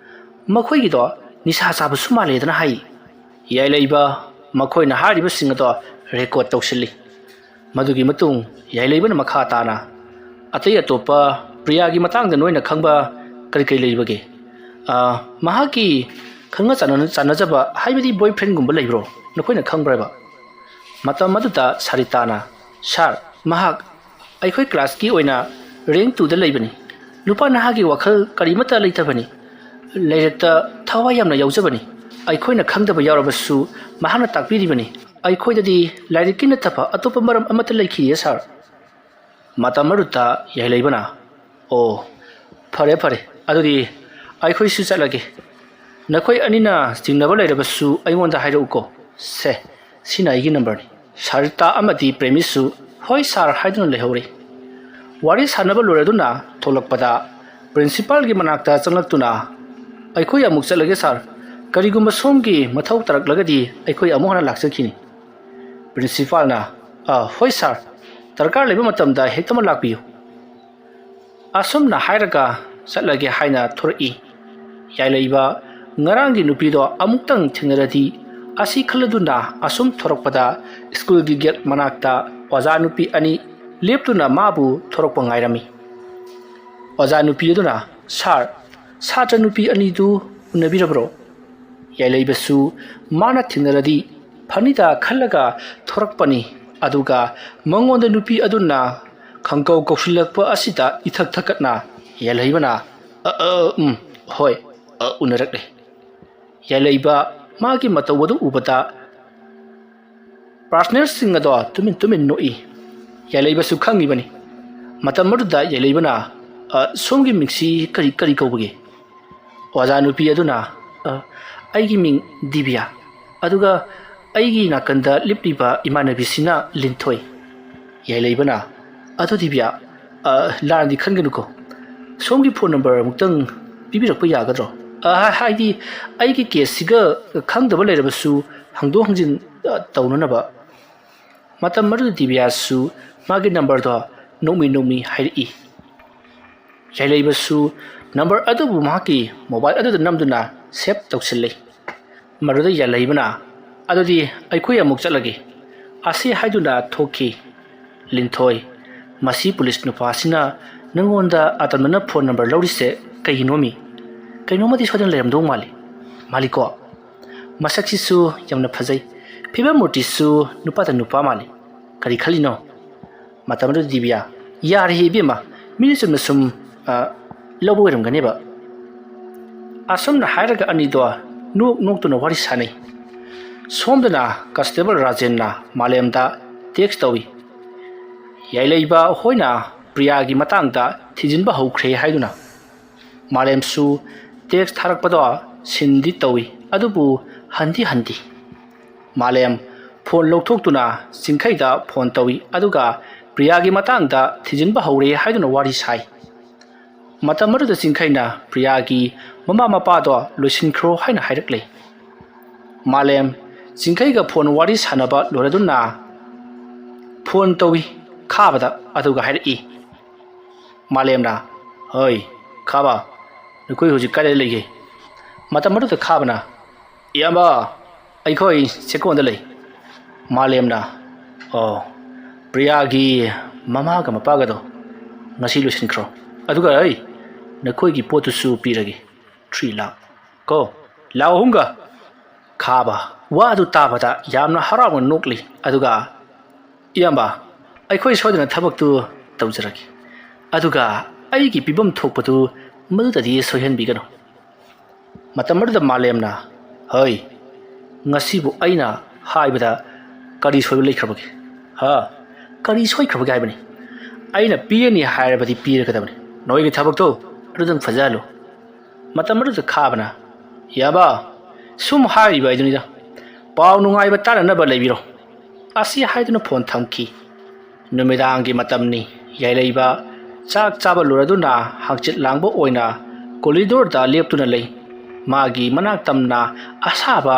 ꯃꯈꯣꯏꯒꯤꯗꯣ ꯅꯤꯁꯥ ꯆꯥꯕꯁꯨ ꯃꯥꯜꯂꯦꯗꯅ ꯍꯥꯏ꯫" ꯌꯥꯏꯂꯩꯕ ꯃꯈꯣꯏꯅ ꯍꯥꯏꯔꯤꯕꯁꯤꯡ ꯑꯗꯣ ꯔꯦꯀꯣꯔꯗ ꯇꯧꯁꯤꯜꯂꯤ꯫ ꯃꯗꯨꯒꯤ ꯃꯇꯨꯡ ꯌꯥꯏꯂꯩꯕꯅ ꯃꯈꯥ ꯇꯥꯅ, "ꯑꯇꯩ ꯑꯇꯣꯞꯄ ꯄ꯭ꯔꯤꯌꯥꯒꯤ ꯃꯇꯥꯡꯗ ꯅꯣꯏꯅ ꯈꯪꯕ ꯀꯔꯤ ꯀꯔꯤ ꯂꯩꯕꯒꯦ? ꯑ, ꯃꯍꯥꯛꯀꯤ ꯈꯪꯅ ꯆꯥꯟꯅ-, ꯆꯥꯟꯅꯖꯕ, ꯍꯥꯏꯕꯗꯤ ꯕꯣꯏꯐ꯭ꯔꯦꯟꯒꯨꯝꯕ ꯂꯩꯕ꯭ꯔꯣ? ꯅꯈꯣꯏꯅ ꯈꯪꯕ꯭ꯔꯕ?" ꯃꯇꯝ ꯑꯗꯨꯗ ꯁꯥꯔꯤꯇꯥꯅ, "ꯁꯥꯔ, ꯃꯍꯥꯛ ꯑꯩꯈꯣꯏ ꯀ꯭ꯂꯥꯁꯀꯤ ꯑꯣꯏꯅ ꯔꯦꯡ ꯇꯨꯗ ꯂꯩꯕꯅꯤ꯫ ꯅꯨꯄꯥ ꯅꯍꯥꯒꯤ ꯋꯥꯈꯜ ꯀꯔꯤꯃꯠꯇ ꯂꯩꯇꯕꯅꯤ꯫ ꯂꯥꯏꯔꯤꯛꯇ ꯊꯋꯥꯏ ꯌꯥꯝꯅ ꯌꯥꯎꯖꯕꯅꯤ꯫ ꯑꯩꯈꯣꯏꯅ ꯈꯪꯗꯕ ꯌꯥꯎꯔꯕꯁꯨ ꯃꯍꯥꯛꯅ ꯇꯥꯛꯄꯤꯔꯤꯕꯅꯤ꯫ ꯑꯩꯈꯣꯏꯗꯗꯤ ꯂꯥꯏꯔꯤꯛꯀꯤ ꯅꯠꯇꯕ ꯑꯇꯣꯞꯄ ꯃꯔꯝ ꯑꯃꯠꯇ ꯂꯩꯈꯤꯗꯦ, ꯁꯥꯔ꯫" ꯃꯇꯝ ꯑꯗꯨꯗ ꯌꯥꯏꯂꯩꯕꯅ, "ꯑꯣ, ꯐꯔꯦ, ꯐꯔꯦ, ꯑꯗꯨꯗꯤ ꯑꯩꯈꯣꯏꯁꯨ ꯆꯠꯂꯒꯦ꯫ ꯅꯈꯣꯏ ꯑꯅꯤꯅ ꯆꯤꯡꯅꯕ ꯂꯩꯔꯕꯁꯨ ꯑꯩꯉꯣꯟꯗ ꯍꯥꯏꯔꯛꯎꯀꯣ꯫ ꯁꯦ, ꯁꯤꯅ ꯑꯩꯒꯤ ꯅꯝꯕꯔꯅꯤ꯫" ꯁꯥꯔꯤꯇꯥ ꯑꯃꯗꯤ ꯄ꯭ꯔꯦꯃꯤꯁꯨ "ꯍꯣꯏ ꯁꯥꯔ" ꯍꯥꯏꯗꯨꯅ ꯂꯩꯍꯧꯔꯤ꯫ ꯋꯥꯔꯤ ꯁꯥꯟꯅꯕ ꯂꯣꯏꯔꯗꯨꯅ ꯊꯣꯛꯂꯛꯄꯗ ꯄ꯭ꯔꯤꯟꯁꯤꯄꯥꯜꯒꯤ ꯃꯅꯥꯛꯇ ꯆꯪꯂꯛꯇꯨꯅ, "ꯑꯩꯈꯣꯏ ꯑꯃꯨꯛ ꯆꯠꯂꯒꯦ ꯁꯥꯔ꯫ ꯀꯔꯤꯒꯨꯝꯕ ꯁꯣꯝꯒꯤ ꯃꯊꯧ ꯇꯥꯔꯛꯂꯒꯗꯤ ꯑꯩꯈꯣꯏ ꯑꯃꯨꯛ ꯍꯟꯅ ꯂꯥꯛꯆꯈꯤꯅꯤ꯫" ꯄ꯭ꯔꯤꯟꯁꯤꯄꯥꯜꯅ, "ꯑ, ꯍꯣꯏ ꯁꯥꯔ, ꯗꯔꯀꯥꯔ ꯂꯩꯕ ꯃꯇꯝꯗ ꯍꯦꯛꯇꯃꯛ ꯂꯥꯛꯄꯤꯌꯨ꯫" ꯑꯁꯨꯝꯅ ꯍꯥꯏꯔꯒ ꯆꯠꯂꯒꯦ ꯍꯥꯏꯅ ꯊꯣꯔꯛꯏ꯫ ꯌꯥꯏꯂꯩꯕ ꯉꯔꯥꯡꯒꯤ ꯅꯨꯄꯤꯗꯣ ꯑꯃꯨꯛꯇꯪ ꯊꯦꯡꯅꯔꯗꯤ ꯑꯁꯤ ꯈꯜꯂꯗꯨꯅ ꯑꯁꯨꯝ ꯊꯣꯔꯛꯄꯗ ꯁ꯭ꯀꯨꯜꯒꯤ ꯒꯦꯠ ꯃꯅꯥꯛꯇ ꯑꯣꯖꯥ ꯅꯨꯄꯤ ꯑꯅꯤ ꯂꯦꯞꯇꯨꯅ ꯃꯥꯕꯨ ꯊꯣꯔꯛꯄ ꯉꯥꯏꯔꯝꯃꯤ꯫ ꯑꯣꯖꯥ ꯅꯨꯄꯤ ꯑꯗꯨꯅ, "ꯁꯥꯔ, ꯁꯥꯇ꯭ꯔ ꯅꯨꯄꯤ ꯑꯅꯤꯗꯨ ꯎꯅꯕꯤꯔꯕ꯭ꯔꯣ?" ꯌꯥꯏꯂꯩꯕꯁꯨ ꯃꯥꯅ ꯊꯦꯡꯅꯔꯗꯤ ꯐꯅꯤꯗ ꯈꯜꯂꯒ ꯊꯣꯔꯛꯄꯅꯤ꯫ ꯑꯗꯨꯒ ꯃꯉꯣꯟꯗ ꯅꯨꯄꯤ ꯑꯗꯨꯅ ꯈꯪꯀꯧ ꯀꯧꯁꯤꯜꯂꯛꯄ ꯑꯁꯤꯗ ꯏꯊꯛ ꯊꯛꯀꯠꯅ ꯌꯥꯏꯂꯩꯕꯅ, "ꯑ, ꯑ, ꯎꯝ, ꯍꯣꯏ, ꯑ, ꯎꯅꯔꯛꯂꯦ꯫" ꯌꯥꯏꯂꯩꯕ ꯃꯥꯒꯤ ꯃꯇꯧ ꯑꯗꯨ ꯎꯕꯗ ꯄꯥꯔꯁꯅꯦꯜꯁꯤꯡ ꯑꯗꯣ ꯇꯨꯃꯤꯟ ꯇꯨꯃꯤꯟ ꯅꯣꯛꯏ꯫ ꯌꯥꯏꯂꯩꯕꯁꯨ ꯈꯪꯉꯤꯕꯅꯤ꯫ ꯃꯇꯝ ꯑꯗꯨꯗ ꯌꯥꯏꯂꯩꯕꯅ, "ꯑ, ꯁꯣꯝꯒꯤ ꯃꯤꯡꯁꯤ ꯀꯔꯤ, ꯀꯔꯤ ꯀꯧꯕꯒꯦ?" ꯑꯣꯖꯥ ꯅꯨꯄꯤ ꯑꯗꯨꯅ, "ꯑ, ꯑꯩꯒꯤ ꯃꯤꯡ ꯗꯤꯕꯤꯌꯥ, ꯑꯗꯨꯒ ꯑꯩꯒꯤ ꯅꯥꯀꯟꯗ ꯂꯤꯞꯂꯤꯕ ꯏꯃꯥꯟꯅꯕꯤꯁꯤꯅ ꯂꯤꯟꯊꯣꯏ꯫" ꯌꯥꯏꯂꯩꯕꯅ, "ꯑꯗꯨ ꯗꯤꯕꯤꯌꯥ, ꯑ, ꯂꯥꯟꯅꯗꯤ ꯈꯟꯒꯅꯨꯀꯣ, ꯁꯣꯝꯒꯤ ꯐꯣꯟ ꯅꯝꯕꯔ ꯑꯃꯨꯛꯇꯪ ꯄꯤꯕꯤꯔꯛꯄ ꯌꯥꯒꯗ꯭ꯔꯣ? ꯑ, ꯍꯥꯏꯗꯤ ꯑꯩꯒꯤ ꯀꯦꯁꯁꯤꯒ ꯈꯪꯗꯕ ꯂꯩꯔꯕꯁꯨ ꯍꯪꯗꯣꯛ ꯍꯪꯖꯤꯟ, ꯑ, ꯇꯧꯅꯅꯕ꯫" ꯃꯇꯝ ꯑꯗꯨꯗ ꯗꯤꯕꯤꯌꯥꯁꯨ ꯃꯥꯒꯤ ꯅꯝꯕꯔꯗꯣ ꯅꯣꯛꯃꯤ ꯅꯣꯛꯃꯤ ꯍꯥꯏꯔꯛꯏ꯫ ꯌꯥꯏꯂꯩꯕꯁꯨ ꯅꯝꯕꯔ ꯑꯗꯨꯕꯨ ꯃꯍꯥꯛꯀꯤ ꯃꯣꯕꯥꯏꯜ ꯑꯗꯨꯗ ꯅꯝꯗꯨꯅ ꯁꯦꯞ ꯇꯧꯁꯤꯜꯂꯤ꯫ ꯃꯗꯨꯗ ꯌꯥꯏꯂꯩꯕꯅ, "ꯑꯗꯨꯗꯤ ꯑꯩꯈꯣꯏ ꯑꯃꯨꯛ ꯆꯠꯂꯒꯦ" ꯑꯁꯤ ꯍꯥꯏꯗꯨꯅ ꯊꯣꯛꯈꯤ꯫ ꯂꯤꯟꯊꯣꯏ, "ꯃꯁꯤ ꯄꯨꯂꯤꯁ ꯅꯨꯄꯥꯁꯤꯅ ꯅꯪꯉꯣꯟꯗ ꯑꯇꯝꯅꯅ ꯐꯣꯟ ꯅꯝꯕꯔ ꯂꯧꯔꯤꯁꯦ ꯀꯩꯒꯤꯅꯣꯃꯤ? ꯀꯩꯅꯣꯝꯃꯗꯤ ꯁꯣꯏꯗꯅ ꯂꯩꯔꯝꯗꯧ ꯃꯥꯜꯂꯤ, ꯃꯥꯜꯂꯤꯀꯣ? ꯃꯁꯛꯁꯤꯁꯨ ꯌꯥꯝꯅ ꯐꯖꯩ, ꯐꯤꯕꯝ ꯃꯨꯔꯇꯤꯁꯨ ꯅꯨꯄꯥꯗ ꯅꯨꯄꯥ ꯃꯥꯜꯂꯤ꯫ ꯀꯔꯤ ꯈꯜꯂꯤꯅꯣ?" ꯃꯇꯝ ꯑꯗꯨꯗ ꯗꯤꯕꯤꯌꯥ, "ꯌꯥꯔꯦꯍꯦ ꯏꯕꯦꯝꯃ, ꯃꯤꯅ ꯆꯨꯝꯅ ꯁꯨꯝ, ꯑ, ꯂꯧꯕ ꯑꯣꯏꯔꯝꯒꯅꯦꯕ꯫" ꯑꯁꯨꯝꯅ ꯍꯥꯏꯔꯒ ꯑꯅꯤꯗꯣ ꯅꯣꯛ ꯅꯣꯛꯇꯨꯅ ꯋꯥꯔꯤ ꯁꯥꯟꯅꯩ꯫ ꯁꯣꯝꯗꯅ ꯀꯟꯁꯇꯦꯕꯜ ꯔꯥꯖꯦꯟꯅ ꯃꯥꯂꯦꯝꯗ ꯇꯦꯛꯁ ꯇꯧꯏ꯫ ꯌꯥꯏꯂꯩꯕ ꯍꯣꯏꯅ ꯄ꯭ꯔꯤꯌꯥꯒꯤ ꯃꯇꯥꯡꯗ ꯊꯤꯖꯤꯟꯕ ꯍꯧꯈ꯭ꯔꯦ ꯍꯥꯏꯗꯨꯅ꯫ ꯃꯥꯂꯦꯝꯁꯨ ꯇꯦꯛꯁ ꯊꯥꯔꯛꯄꯗꯣ ꯁꯤꯟꯗꯤ ꯇꯧꯏ, ꯑꯗꯨꯕꯨ ꯍꯟꯗꯤ ꯍꯟꯗꯦ꯫ ꯃꯥꯂꯦꯝ ꯐꯣꯟ ꯂꯧꯊꯣꯛꯇꯨꯅ ꯆꯤꯡꯈꯩꯗ ꯐꯣꯟ ꯇꯧꯏ, ꯑꯗꯨꯒ ꯄ꯭ꯔꯤꯌꯥꯒꯤ ꯃꯇꯥꯡꯗ ꯊꯤꯖꯤꯟꯕ ꯍꯧꯔꯦ ꯍꯥꯏꯗꯨꯅ ꯋꯥꯔꯤ ꯁꯥꯏ꯫ ꯃꯇꯝ ꯑꯗꯨꯗ ꯆꯤꯡꯈꯩꯅ ꯄ꯭ꯔꯤꯌꯥꯒꯤ ꯃꯃꯥ ꯃꯄꯥꯗꯣ ꯂꯣꯏꯁꯤꯟꯈ꯭ꯔꯣ ꯍꯥꯏꯅ ꯍꯥꯏꯔꯛꯂꯦ꯫ ꯃꯥꯂꯦꯝ ꯆꯤꯡꯈꯩꯒ ꯐꯣꯟ ꯋꯥꯔꯤ ꯁꯥꯟꯅꯕ ꯂꯣꯏꯔꯗꯨꯅ ꯐꯣꯟ ꯇꯧꯏ ꯈꯥꯕꯗ, ꯑꯗꯨꯒ ꯍꯥꯏꯔꯛꯏ꯫ ꯃꯥꯂꯦꯝꯅ, "ꯍꯣꯏ, ꯈꯥꯕ, ꯅꯈꯣꯏ ꯍꯧꯖꯤꯛ ꯀꯥꯏꯗ ꯂꯩꯒꯦ?" ꯃꯇꯝ ꯑꯗꯨꯗ ꯈꯥꯕꯅ, "ꯏꯌꯥꯝꯕ, ꯑꯩꯈꯣꯏ ꯆꯦꯛꯀꯣꯟꯗ ꯂꯩ꯫" ꯃꯥꯂꯦꯝꯅ, "ꯑꯣ, ꯄ꯭ꯔꯤꯌꯥꯒꯤ ꯃꯃꯥꯒ ꯃꯄꯥꯒꯗꯣ ꯉꯁꯤ ꯂꯣꯏꯁꯤꯟꯈ꯭ꯔꯣ, ꯑꯗꯨꯒ ꯑꯩ ꯅꯈꯣꯏꯒꯤ ꯄꯣꯠꯇꯨꯁꯨ ꯄꯤꯔꯒꯦ, ꯊ꯭ꯔꯤ ꯂꯥꯈ ꯀꯣ, ꯂꯥꯈ ꯑꯍꯨꯝꯒ꯫" ꯈꯥꯕ ꯋꯥ ꯑꯗꯨ ꯇꯥꯕꯗ ꯌꯥꯝꯅ ꯍꯔꯥꯎꯅ ꯅꯣꯛꯂꯤ, ꯑꯗꯨꯒ, "ꯏꯌꯥꯝꯕ, ꯑꯩꯈꯣꯏ ꯁꯣꯏꯗꯅ ꯊꯕꯛꯇꯨ ꯇꯧꯖꯔꯒꯦ꯫ ꯑꯗꯨꯒ ꯑꯩꯒꯤ ꯄꯤꯐꯝ ꯊꯣꯛꯄꯗꯨ ꯃꯗꯨꯗꯗꯤ ꯁꯣꯏꯍꯟꯕꯤꯒꯅꯨ꯫ ꯃꯇꯝ ꯑꯗꯨꯗ ꯃꯥꯂꯦꯝꯅ, "ꯍꯩ, ꯉꯁꯤꯕꯨ ꯑꯩꯅ ꯍꯥꯏꯕꯗ ꯀꯔꯤ ꯁꯣꯏꯕ ꯂꯩꯈ꯭ꯔꯕꯒꯦ? ꯍꯥ? ꯀꯔꯤ ꯁꯣꯏꯈ꯭ꯔꯕꯒꯦ ꯍꯥꯏꯕꯅꯤ? ꯑꯩꯅ ꯄꯤꯔꯅꯤ ꯍꯥꯏꯔꯕꯗꯤ ꯄꯤꯔꯒꯗꯕꯅꯤ꯫ ꯅꯣꯏꯒꯤ ꯊꯕꯛꯇꯣ ꯑꯗꯨꯗꯪ ꯐꯖꯍꯜꯂꯨ꯫" ꯃꯇꯝ ꯑꯗꯨꯗ ꯈꯥꯕꯅ, "ꯌꯥꯕ, ꯁꯨꯝ ꯍꯥꯏꯔꯤꯕ ꯍꯥꯏꯗꯨꯅꯤꯗ꯫ ꯄꯥꯎ ꯅꯨꯡꯉꯥꯏꯕ ꯇꯥꯅꯅꯕ ꯂꯩꯕꯤꯔꯣ꯫" ꯑꯁꯤ ꯍꯥꯏꯗꯨꯅ ꯐꯣꯟ ꯊꯝꯈꯤ꯫ ꯅꯨꯃꯤꯗꯥꯡꯒꯤ ꯃꯇꯝꯅꯤ꯫ ꯌꯥꯏꯂꯩꯕ ꯆꯥꯛ ꯆꯥꯕ ꯂꯣꯏꯔꯗꯨꯅ ꯍꯪꯆꯤꯠ ꯂꯥꯡꯕ ꯑꯣꯏꯅ ꯀꯣꯔꯤꯗꯣꯔꯗ ꯂꯦꯞꯇꯨꯅ ꯂꯩ꯫ ꯃꯥꯒꯤ ꯃꯅꯥꯛ ꯇꯝꯅ ꯑꯁꯥꯕ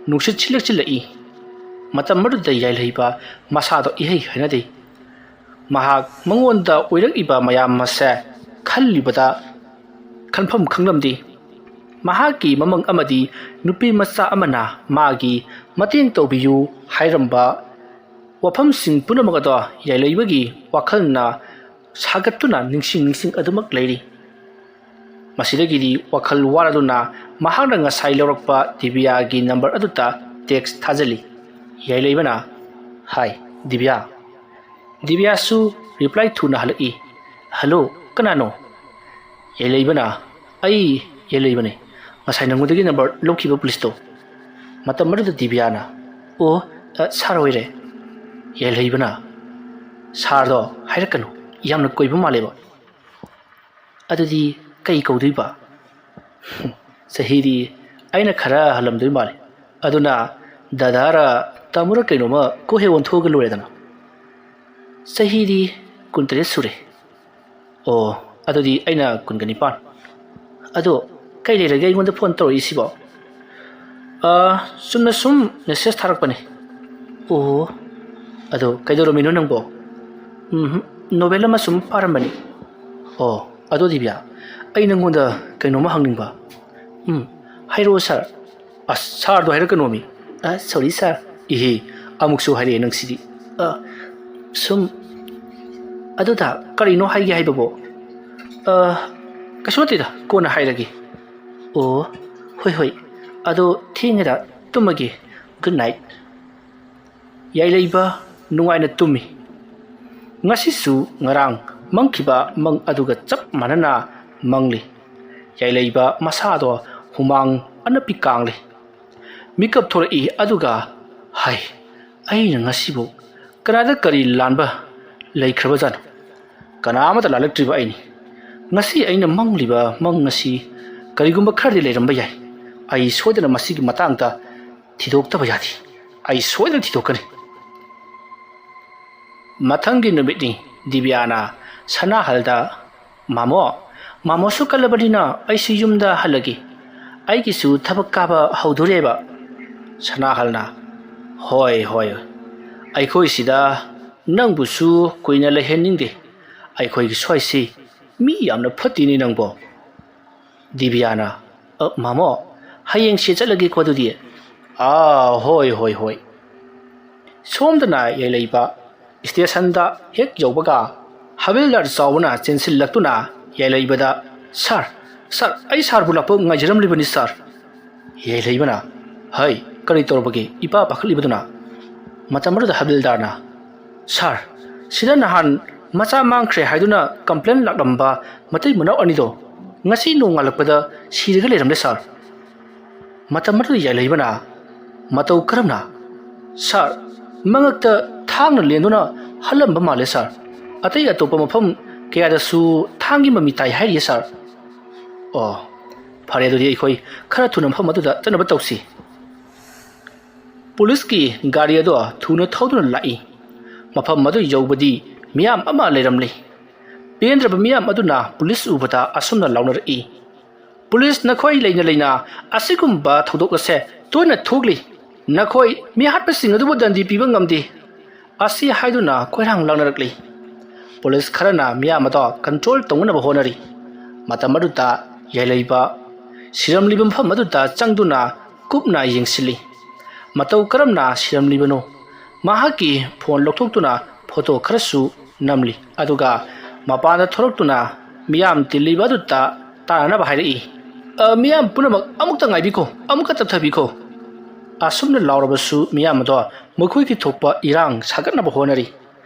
ꯅꯨꯡꯁꯤꯠ ꯁꯤꯠꯂꯛꯆꯤꯜꯂꯛꯏ꯫ ꯃꯇꯝ ꯑꯗꯨꯗ ꯌꯥꯏꯂꯩꯕ ꯃꯁꯥꯗꯣ ꯏꯍꯩ ꯍꯩꯅꯗꯦ꯫ ꯃꯍꯥꯛ ꯃꯉꯣꯟꯗ ꯑꯣꯏꯔꯛꯏꯕ ꯃꯌꯥꯝ ꯑꯁꯦ ꯈꯜꯂꯤꯕꯗ ꯈꯟꯐꯝ ꯈꯪꯂꯝꯗꯦ꯫ ꯃꯍꯥꯛꯀꯤ ꯃꯃꯪ ꯑꯃꯗꯤ ꯅꯨꯄꯤ ꯃꯆꯥ ꯑꯃꯅ ꯃꯥꯒꯤ ꯃꯇꯦꯡ ꯇꯧꯕꯤꯌꯨ ꯍꯥꯏꯔꯝꯕ ꯋꯥꯐꯝꯁꯤꯡ ꯄꯨꯝꯅꯃꯛ ꯑꯗꯣ ꯌꯥꯏꯂꯩꯕꯒꯤ ꯋꯥꯈꯜꯅ ꯁꯥꯒꯠꯇꯨꯅ ꯅꯤꯡꯁꯤꯡ ꯅꯤꯡꯁꯤꯡ ꯑꯗꯨꯃꯛ ꯂꯩꯔꯤ꯫ ꯃꯁꯤꯗꯒꯤꯗꯤ ꯋꯥꯈꯜ ꯋꯥꯔꯗꯨꯅ ꯃꯍꯥꯛꯅ ꯉꯁꯥꯏ ꯂꯧꯔꯛꯄ ꯗꯤꯕꯤꯌꯥꯒꯤ ꯅꯝꯕꯔ ꯑꯗꯨꯗ ꯇꯦꯛꯁ ꯊꯥꯖꯤꯜꯂꯤ꯫ ꯌꯥꯏꯂꯩꯕꯅ, "ꯍꯥꯏ, ꯗꯤꯕꯤꯌꯥ꯫" ꯗꯤꯕꯤꯌꯥꯁꯨ ꯔꯤꯄ꯭ꯂꯥꯏ ꯊꯨꯅ ꯍꯜꯂꯛꯏ꯫ "ꯍꯜꯂꯣ, ꯀꯅꯥꯅꯣ?" ꯌꯥꯏꯂꯩꯕꯅ, "ꯑꯩ ꯌꯥꯏꯂꯩꯕꯅꯦ, ꯉꯁꯥꯏ ꯅꯉꯣꯟꯗꯒꯤ ꯅꯝꯕꯔ ꯂꯧꯈꯤꯕ ꯄꯨꯂꯤꯁꯇꯣ꯫" ꯃꯇꯝ ꯑꯗꯨꯗ ꯗꯤꯕꯤꯌꯥꯅ, "ꯑꯣ, ꯑ, ꯁꯥꯔ ꯑꯣꯏꯔꯦ꯫" ꯌꯥꯏꯂꯩꯕꯅ, "ꯁꯥꯔꯗꯣ ꯍꯥꯏꯔꯛꯀꯅꯨ, ꯌꯥꯝꯅ ꯀꯣꯏꯕ ꯃꯥꯜꯂꯦꯕ꯫" "ꯑꯗꯨꯗꯤ ꯀꯩ ꯀꯧꯗꯣꯏꯕ?" "ꯆꯍꯤꯗꯤ ꯑꯩꯅ ꯈꯔ ꯍꯜꯂꯝꯗꯣꯏ ꯃꯥꯜꯂꯦ, ꯑꯗꯨꯅ ꯗꯗꯥꯔ ꯇꯥꯃꯣꯔ ꯀꯩꯅꯣꯝꯃ ꯀꯣꯛ ꯍꯦꯛ ꯑꯣꯟꯊꯣꯛꯑꯒ ꯂꯣꯏꯔꯦꯗꯅ꯫" "ꯆꯍꯤꯗꯤ ꯀꯨꯟꯇꯔꯦꯠ ꯁꯨꯔꯦ꯫" "ꯑꯣ, ꯑꯗꯨꯗꯤ ꯑꯩꯅ ꯀꯨꯟꯒ ꯅꯤꯄꯥꯟ꯫ ꯑꯗꯣ ꯀꯩ ꯂꯩꯔꯒꯦ ꯑꯩꯉꯣꯟꯗ ꯐꯣꯟ ꯇꯧꯔꯛꯏꯁꯤꯕꯣ?" "ꯑ, ꯆꯨꯝꯅ ꯁꯨꯝ ꯃꯦꯁꯦꯖ ꯊꯥꯔꯛꯄꯅꯦ꯫" "ꯑꯣ, ꯑꯗꯣ ꯀꯩꯗꯧꯔꯝꯃꯤꯅꯣ ꯅꯪꯕꯣ?" "ꯎꯝ, ꯅꯣꯕꯦꯜ ꯑꯃ ꯁꯨꯝ ꯄꯥꯔꯝꯕꯅꯤ꯫" "ꯑꯣ, ꯑꯗꯣ ꯗꯤꯕꯤꯌꯥ, ꯑꯩ ꯅꯪꯉꯣꯟꯗ ꯀꯩꯅꯣꯝꯃ ꯍꯪꯅꯤꯡꯕ꯫" "ꯎꯝ, ꯍꯥꯏꯔꯛꯑꯣ ꯁꯥꯔ꯫" "ꯑꯁ, ꯁꯥꯔꯗꯣ ꯍꯥꯏꯔꯛꯀꯅꯣꯃꯤ꯫" "ꯑ, ꯁꯣꯔꯤ ꯁꯥꯔ꯫" "ꯏꯍꯦ, ꯑꯃꯨꯛꯁꯨ ꯍꯥꯏꯔꯛꯑꯦ ꯅꯪꯁꯤꯗꯤ꯫" "ꯑ, ꯁꯨꯝ, ꯑꯗꯨꯗ ꯀꯔꯤꯅꯣ ꯍꯥꯏꯒꯦ ꯍꯥꯏꯕꯕꯣ?" "ꯑ, ꯀꯩꯁꯨ ꯅꯠꯇꯦꯗ, ꯀꯣꯟꯅ ꯍꯥꯏꯔꯒꯦ꯫" "ꯑꯣ, ꯍꯣꯏ, ꯍꯣꯏ, ꯑꯗꯣ ꯊꯦꯡꯉꯦꯗ, ꯇꯨꯝꯃꯒꯦ꯫ Good night." ꯌꯥꯏꯂꯩꯕ ꯅꯨꯡꯉꯥꯏꯅ ꯇꯨꯝꯃꯤ꯫ ꯉꯁꯤꯁꯨ ꯉꯔꯥꯡ ꯃꯪꯈꯤꯕ ꯃꯪ ꯑꯗꯨꯒ ꯆꯞ ꯃꯥꯟꯅꯅ ꯃꯪꯂꯤ꯫ ꯌꯥꯏꯂꯩꯕ ꯃꯁꯥꯗꯣ ꯍꯨꯃꯥꯡ ꯑꯅꯞꯄꯤ ꯀꯥꯡꯂꯤ꯫ ꯃꯤꯀꯞ ꯊꯣꯔꯛꯏ ꯑꯗꯨꯒ, "ꯍꯥꯏ, ꯑꯩꯅ ꯉꯁꯤꯕꯨ ꯀꯅꯥꯗ ꯀꯔꯤ ꯂꯥꯟꯕ ꯂꯩꯈ꯭ꯔꯕꯖꯥꯠꯅꯣ? ꯀꯅꯥ ꯑꯃꯠꯇ ꯂꯥꯜꯂꯛꯇ꯭ꯔꯤꯕ ꯑꯩꯅꯤ꯫ ꯉꯁꯤ ꯑꯩꯅ ꯃꯪꯂꯤꯕ ꯃꯪ ꯑꯁꯤ ꯀꯔꯤꯒꯨꯝꯕ ꯈꯔꯗꯤ ꯂꯩꯔꯝꯕ ꯌꯥꯏ꯫ ꯑꯩ ꯁꯣꯏꯗꯅ ꯃꯁꯤꯒꯤ ꯃꯇꯥꯡꯗ ꯊꯤꯗꯣꯛꯇꯕ ꯌꯥꯗꯦ꯫ ꯑꯩ ꯁꯣꯏꯗꯅ ꯊꯤꯗꯣꯛꯀꯅꯤ"꯫ ꯃꯊꯪꯒꯤ ꯅꯨꯃꯤꯠꯅꯤ꯫ ꯗꯤꯕꯤꯌꯥꯅ ꯁꯅꯥꯍꯜꯗ, "ꯃꯥꯃꯣ, ꯃꯥꯃꯣꯁꯨ ꯀꯜꯂꯕꯅꯤꯅ ꯑꯩꯁꯨ ꯌꯨꯝꯗ ꯍꯜꯂꯒꯦ꯫ ꯑꯩꯒꯤꯁꯨ ꯊꯕꯛ ꯀꯥꯕ ꯍꯧꯗꯣꯔꯦꯕ"꯫ ꯁꯅꯥꯍꯜꯅ, "ꯍꯣꯏ, ꯍꯣꯏ, ꯑꯩꯈꯣꯏꯁꯤꯗ ꯅꯪꯕꯨꯁꯨ ꯀꯨꯏꯅ ꯂꯩꯍꯟꯅꯤꯡꯗꯦ꯫ ꯑꯩꯈꯣꯏꯒꯤ ꯁ꯭ꯋꯥꯏꯁꯤ ꯃꯤ ꯌꯥꯝꯅ ꯐꯠꯇꯦꯅꯦ ꯅꯪꯕꯣ"꯫ ꯗꯤꯕꯤꯌꯥꯅ, "ꯑ, ꯃꯥꯃꯣ, ꯍꯌꯦꯡꯁꯦ ꯆꯠꯂꯒꯦꯀꯣ ꯑꯗꯨꯗꯤ"꯫ "ꯑꯥ, ꯍꯣꯏ, ꯍꯣꯏ, ꯍꯣꯏ"꯫ ꯁꯣꯝꯗꯅ ꯌꯥꯏꯂꯩꯕ ꯁ꯭ꯇꯦꯁꯟꯗ ꯍꯦꯛ ꯌꯧꯕꯒ ꯍꯕꯤꯜꯗꯥꯔ ꯆꯥꯎꯕꯅ ꯆꯦꯟꯁꯤꯜꯂꯛꯇꯨꯅ ꯌꯥꯏꯂꯩꯕꯗ, "ꯁꯥꯔ, ꯁꯥꯔ, ꯑꯩ ꯁꯥꯔꯕꯨ ꯂꯥꯛꯄ ꯉꯥꯏꯖꯔꯝꯂꯤꯕꯅꯤ ꯁꯥꯔ"꯫ ꯌꯥꯏꯂꯩꯕꯅ, "ꯍꯩ, ꯀꯔꯤ ꯇꯧꯔꯕꯒꯦ ꯏꯄꯥ ꯄꯥꯈꯠꯂꯤꯕꯗꯨꯅ?" ꯃꯇꯝ ꯑꯗꯨꯗ ꯍꯕꯤꯜꯗꯥꯔꯅ, "ꯁꯥꯔ, ꯁꯤꯗ ꯅꯍꯥꯟ ꯃꯆꯥ ꯃꯥꯡꯈ꯭ꯔꯦ ꯍꯥꯏꯗꯨꯅ ꯀꯝꯄ꯭ꯂꯦꯟ ꯂꯥꯛꯂꯝꯕ ꯃꯇꯩ ꯃꯅꯥꯎ ꯑꯅꯤꯗꯣ ꯉꯁꯤ ꯅꯣꯡꯉꯥꯜꯂꯛꯄꯗ ꯁꯤꯔꯒ ꯂꯩꯔꯝꯂꯦ ꯁꯥꯔ"꯫ ꯃꯇꯝ ꯑꯗꯨꯗ ꯌꯥꯏꯂꯩꯕꯅ, "ꯃꯇꯧ ꯀꯔꯝꯅ?" "ꯁꯥꯔ, ꯃꯉꯛꯇ ꯊꯥꯡꯅ ꯂꯦꯟꯗꯨꯅ ꯍꯜꯂꯝꯕ ꯃꯥꯜꯂꯦ ꯁꯥꯔ꯫ ꯑꯇꯩ ꯑꯇꯣꯞꯄ ꯃꯐꯝ ꯀꯌꯥꯗꯁꯨ ꯊꯥꯡꯒꯤ ꯃꯃꯤ ꯇꯥꯏ ꯍꯥꯏꯔꯤꯌꯦ ꯁꯥꯔ"꯫ "ꯑꯣ, ꯐꯔꯦ, ꯑꯗꯨꯗꯤ ꯑꯩꯈꯣꯏ ꯈꯔ ꯊꯨꯅ ꯃꯐꯝ ꯑꯗꯨꯗ ꯆꯠꯅꯕ ꯇꯧꯁꯤ"꯫ ꯄꯨꯂꯤꯁꯀꯤ ꯒꯥꯔꯤ ꯑꯗꯣ ꯊꯨꯅ ꯊꯧꯗꯨꯅ ꯂꯥꯛꯏ꯫ ꯃꯐꯝ ꯑꯗꯨ ꯌꯧꯕꯗꯤ ꯃꯤꯌꯥꯝ ꯑꯃ ꯂꯩꯔꯝꯂꯤ꯫ ꯄꯦꯟꯗ꯭ꯔꯕ ꯃꯤꯌꯥꯝ ꯑꯗꯨꯅ ꯄꯨꯂꯤꯁ ꯎꯕꯗ ꯑꯁꯨꯝꯅ ꯂꯥꯎꯅꯔꯛꯏ, "ꯄꯨꯂꯤꯁ, ꯅꯈꯣꯏ ꯂꯩꯅ ꯂꯩꯅ ꯑꯁꯤꯒꯨꯝꯕ ꯊꯧꯗꯣꯛ ꯑꯁꯦ ꯇꯣꯏꯅ ꯊꯣꯛꯂꯤ꯫ ꯅꯈꯣꯏ ꯃꯤꯍꯥꯠꯄꯁꯤꯡ ꯑꯗꯨꯕꯨ ꯗꯟꯗꯤ ꯄꯤꯕ ꯉꯝꯗꯦ"꯫ ꯑꯁꯤ ꯍꯥꯏꯗꯨꯅ ꯀꯣꯏꯔꯥꯡ ꯂꯥꯡꯅꯔꯛꯂꯤ꯫ ꯄꯨꯂꯤꯁ ꯈꯔꯅ ꯃꯤꯌꯥꯝ ꯑꯗꯣ ꯀꯟꯇ꯭ꯔꯣꯜ ꯇꯧꯅꯅꯕ ꯍꯣꯠꯅꯔꯤ꯫ ꯃꯇꯝ ꯑꯗꯨꯗ ꯌꯥꯏꯂꯩꯕ ꯁꯤꯔꯝꯂꯤꯕ ꯃꯐꯝ ꯑꯗꯨꯗ ꯆꯪꯗꯨꯅ ꯀꯨꯞꯅ ꯌꯦꯡꯁꯤꯜꯂꯤ꯫ ꯃꯇꯧ ꯀꯔꯝꯅ ꯁꯤꯔꯝꯂꯤꯕꯅꯣ? ꯃꯍꯥꯛꯀꯤ ꯐꯣꯟ ꯂꯧꯊꯣꯛꯇꯨꯅ ꯐꯣꯇꯣ ꯈꯔꯁꯨ ꯅꯝꯂꯤ꯫ ꯑꯗꯨꯒ ꯃꯄꯥꯟꯗ ꯊꯣꯔꯛꯇꯨꯅ ꯃꯤꯌꯥꯝ ꯇꯤꯜꯂꯤꯕ ꯑꯗꯨꯗ ꯇꯥꯅꯅꯕ ꯍꯥꯏꯔꯛꯏ, "ꯑ, ꯃꯤꯌꯥꯝ ꯄꯨꯝꯅꯃꯛ ꯑꯃꯨꯛꯇ ꯉꯥꯏꯕꯤꯈꯣ, ꯑꯃꯨꯛꯀ ꯇꯞꯊꯕꯤꯈꯣ"꯫ ꯑꯁꯨꯝꯅ ꯂꯥꯎꯔꯕꯁꯨ ꯃꯤꯌꯥꯝ ꯑꯗꯣ ꯃꯈꯣꯏꯒꯤ ꯊꯣꯛꯄ ꯏꯔꯥꯡ ꯁꯥꯒꯠꯅꯕ ꯍꯣꯠꯅꯔꯤ꯫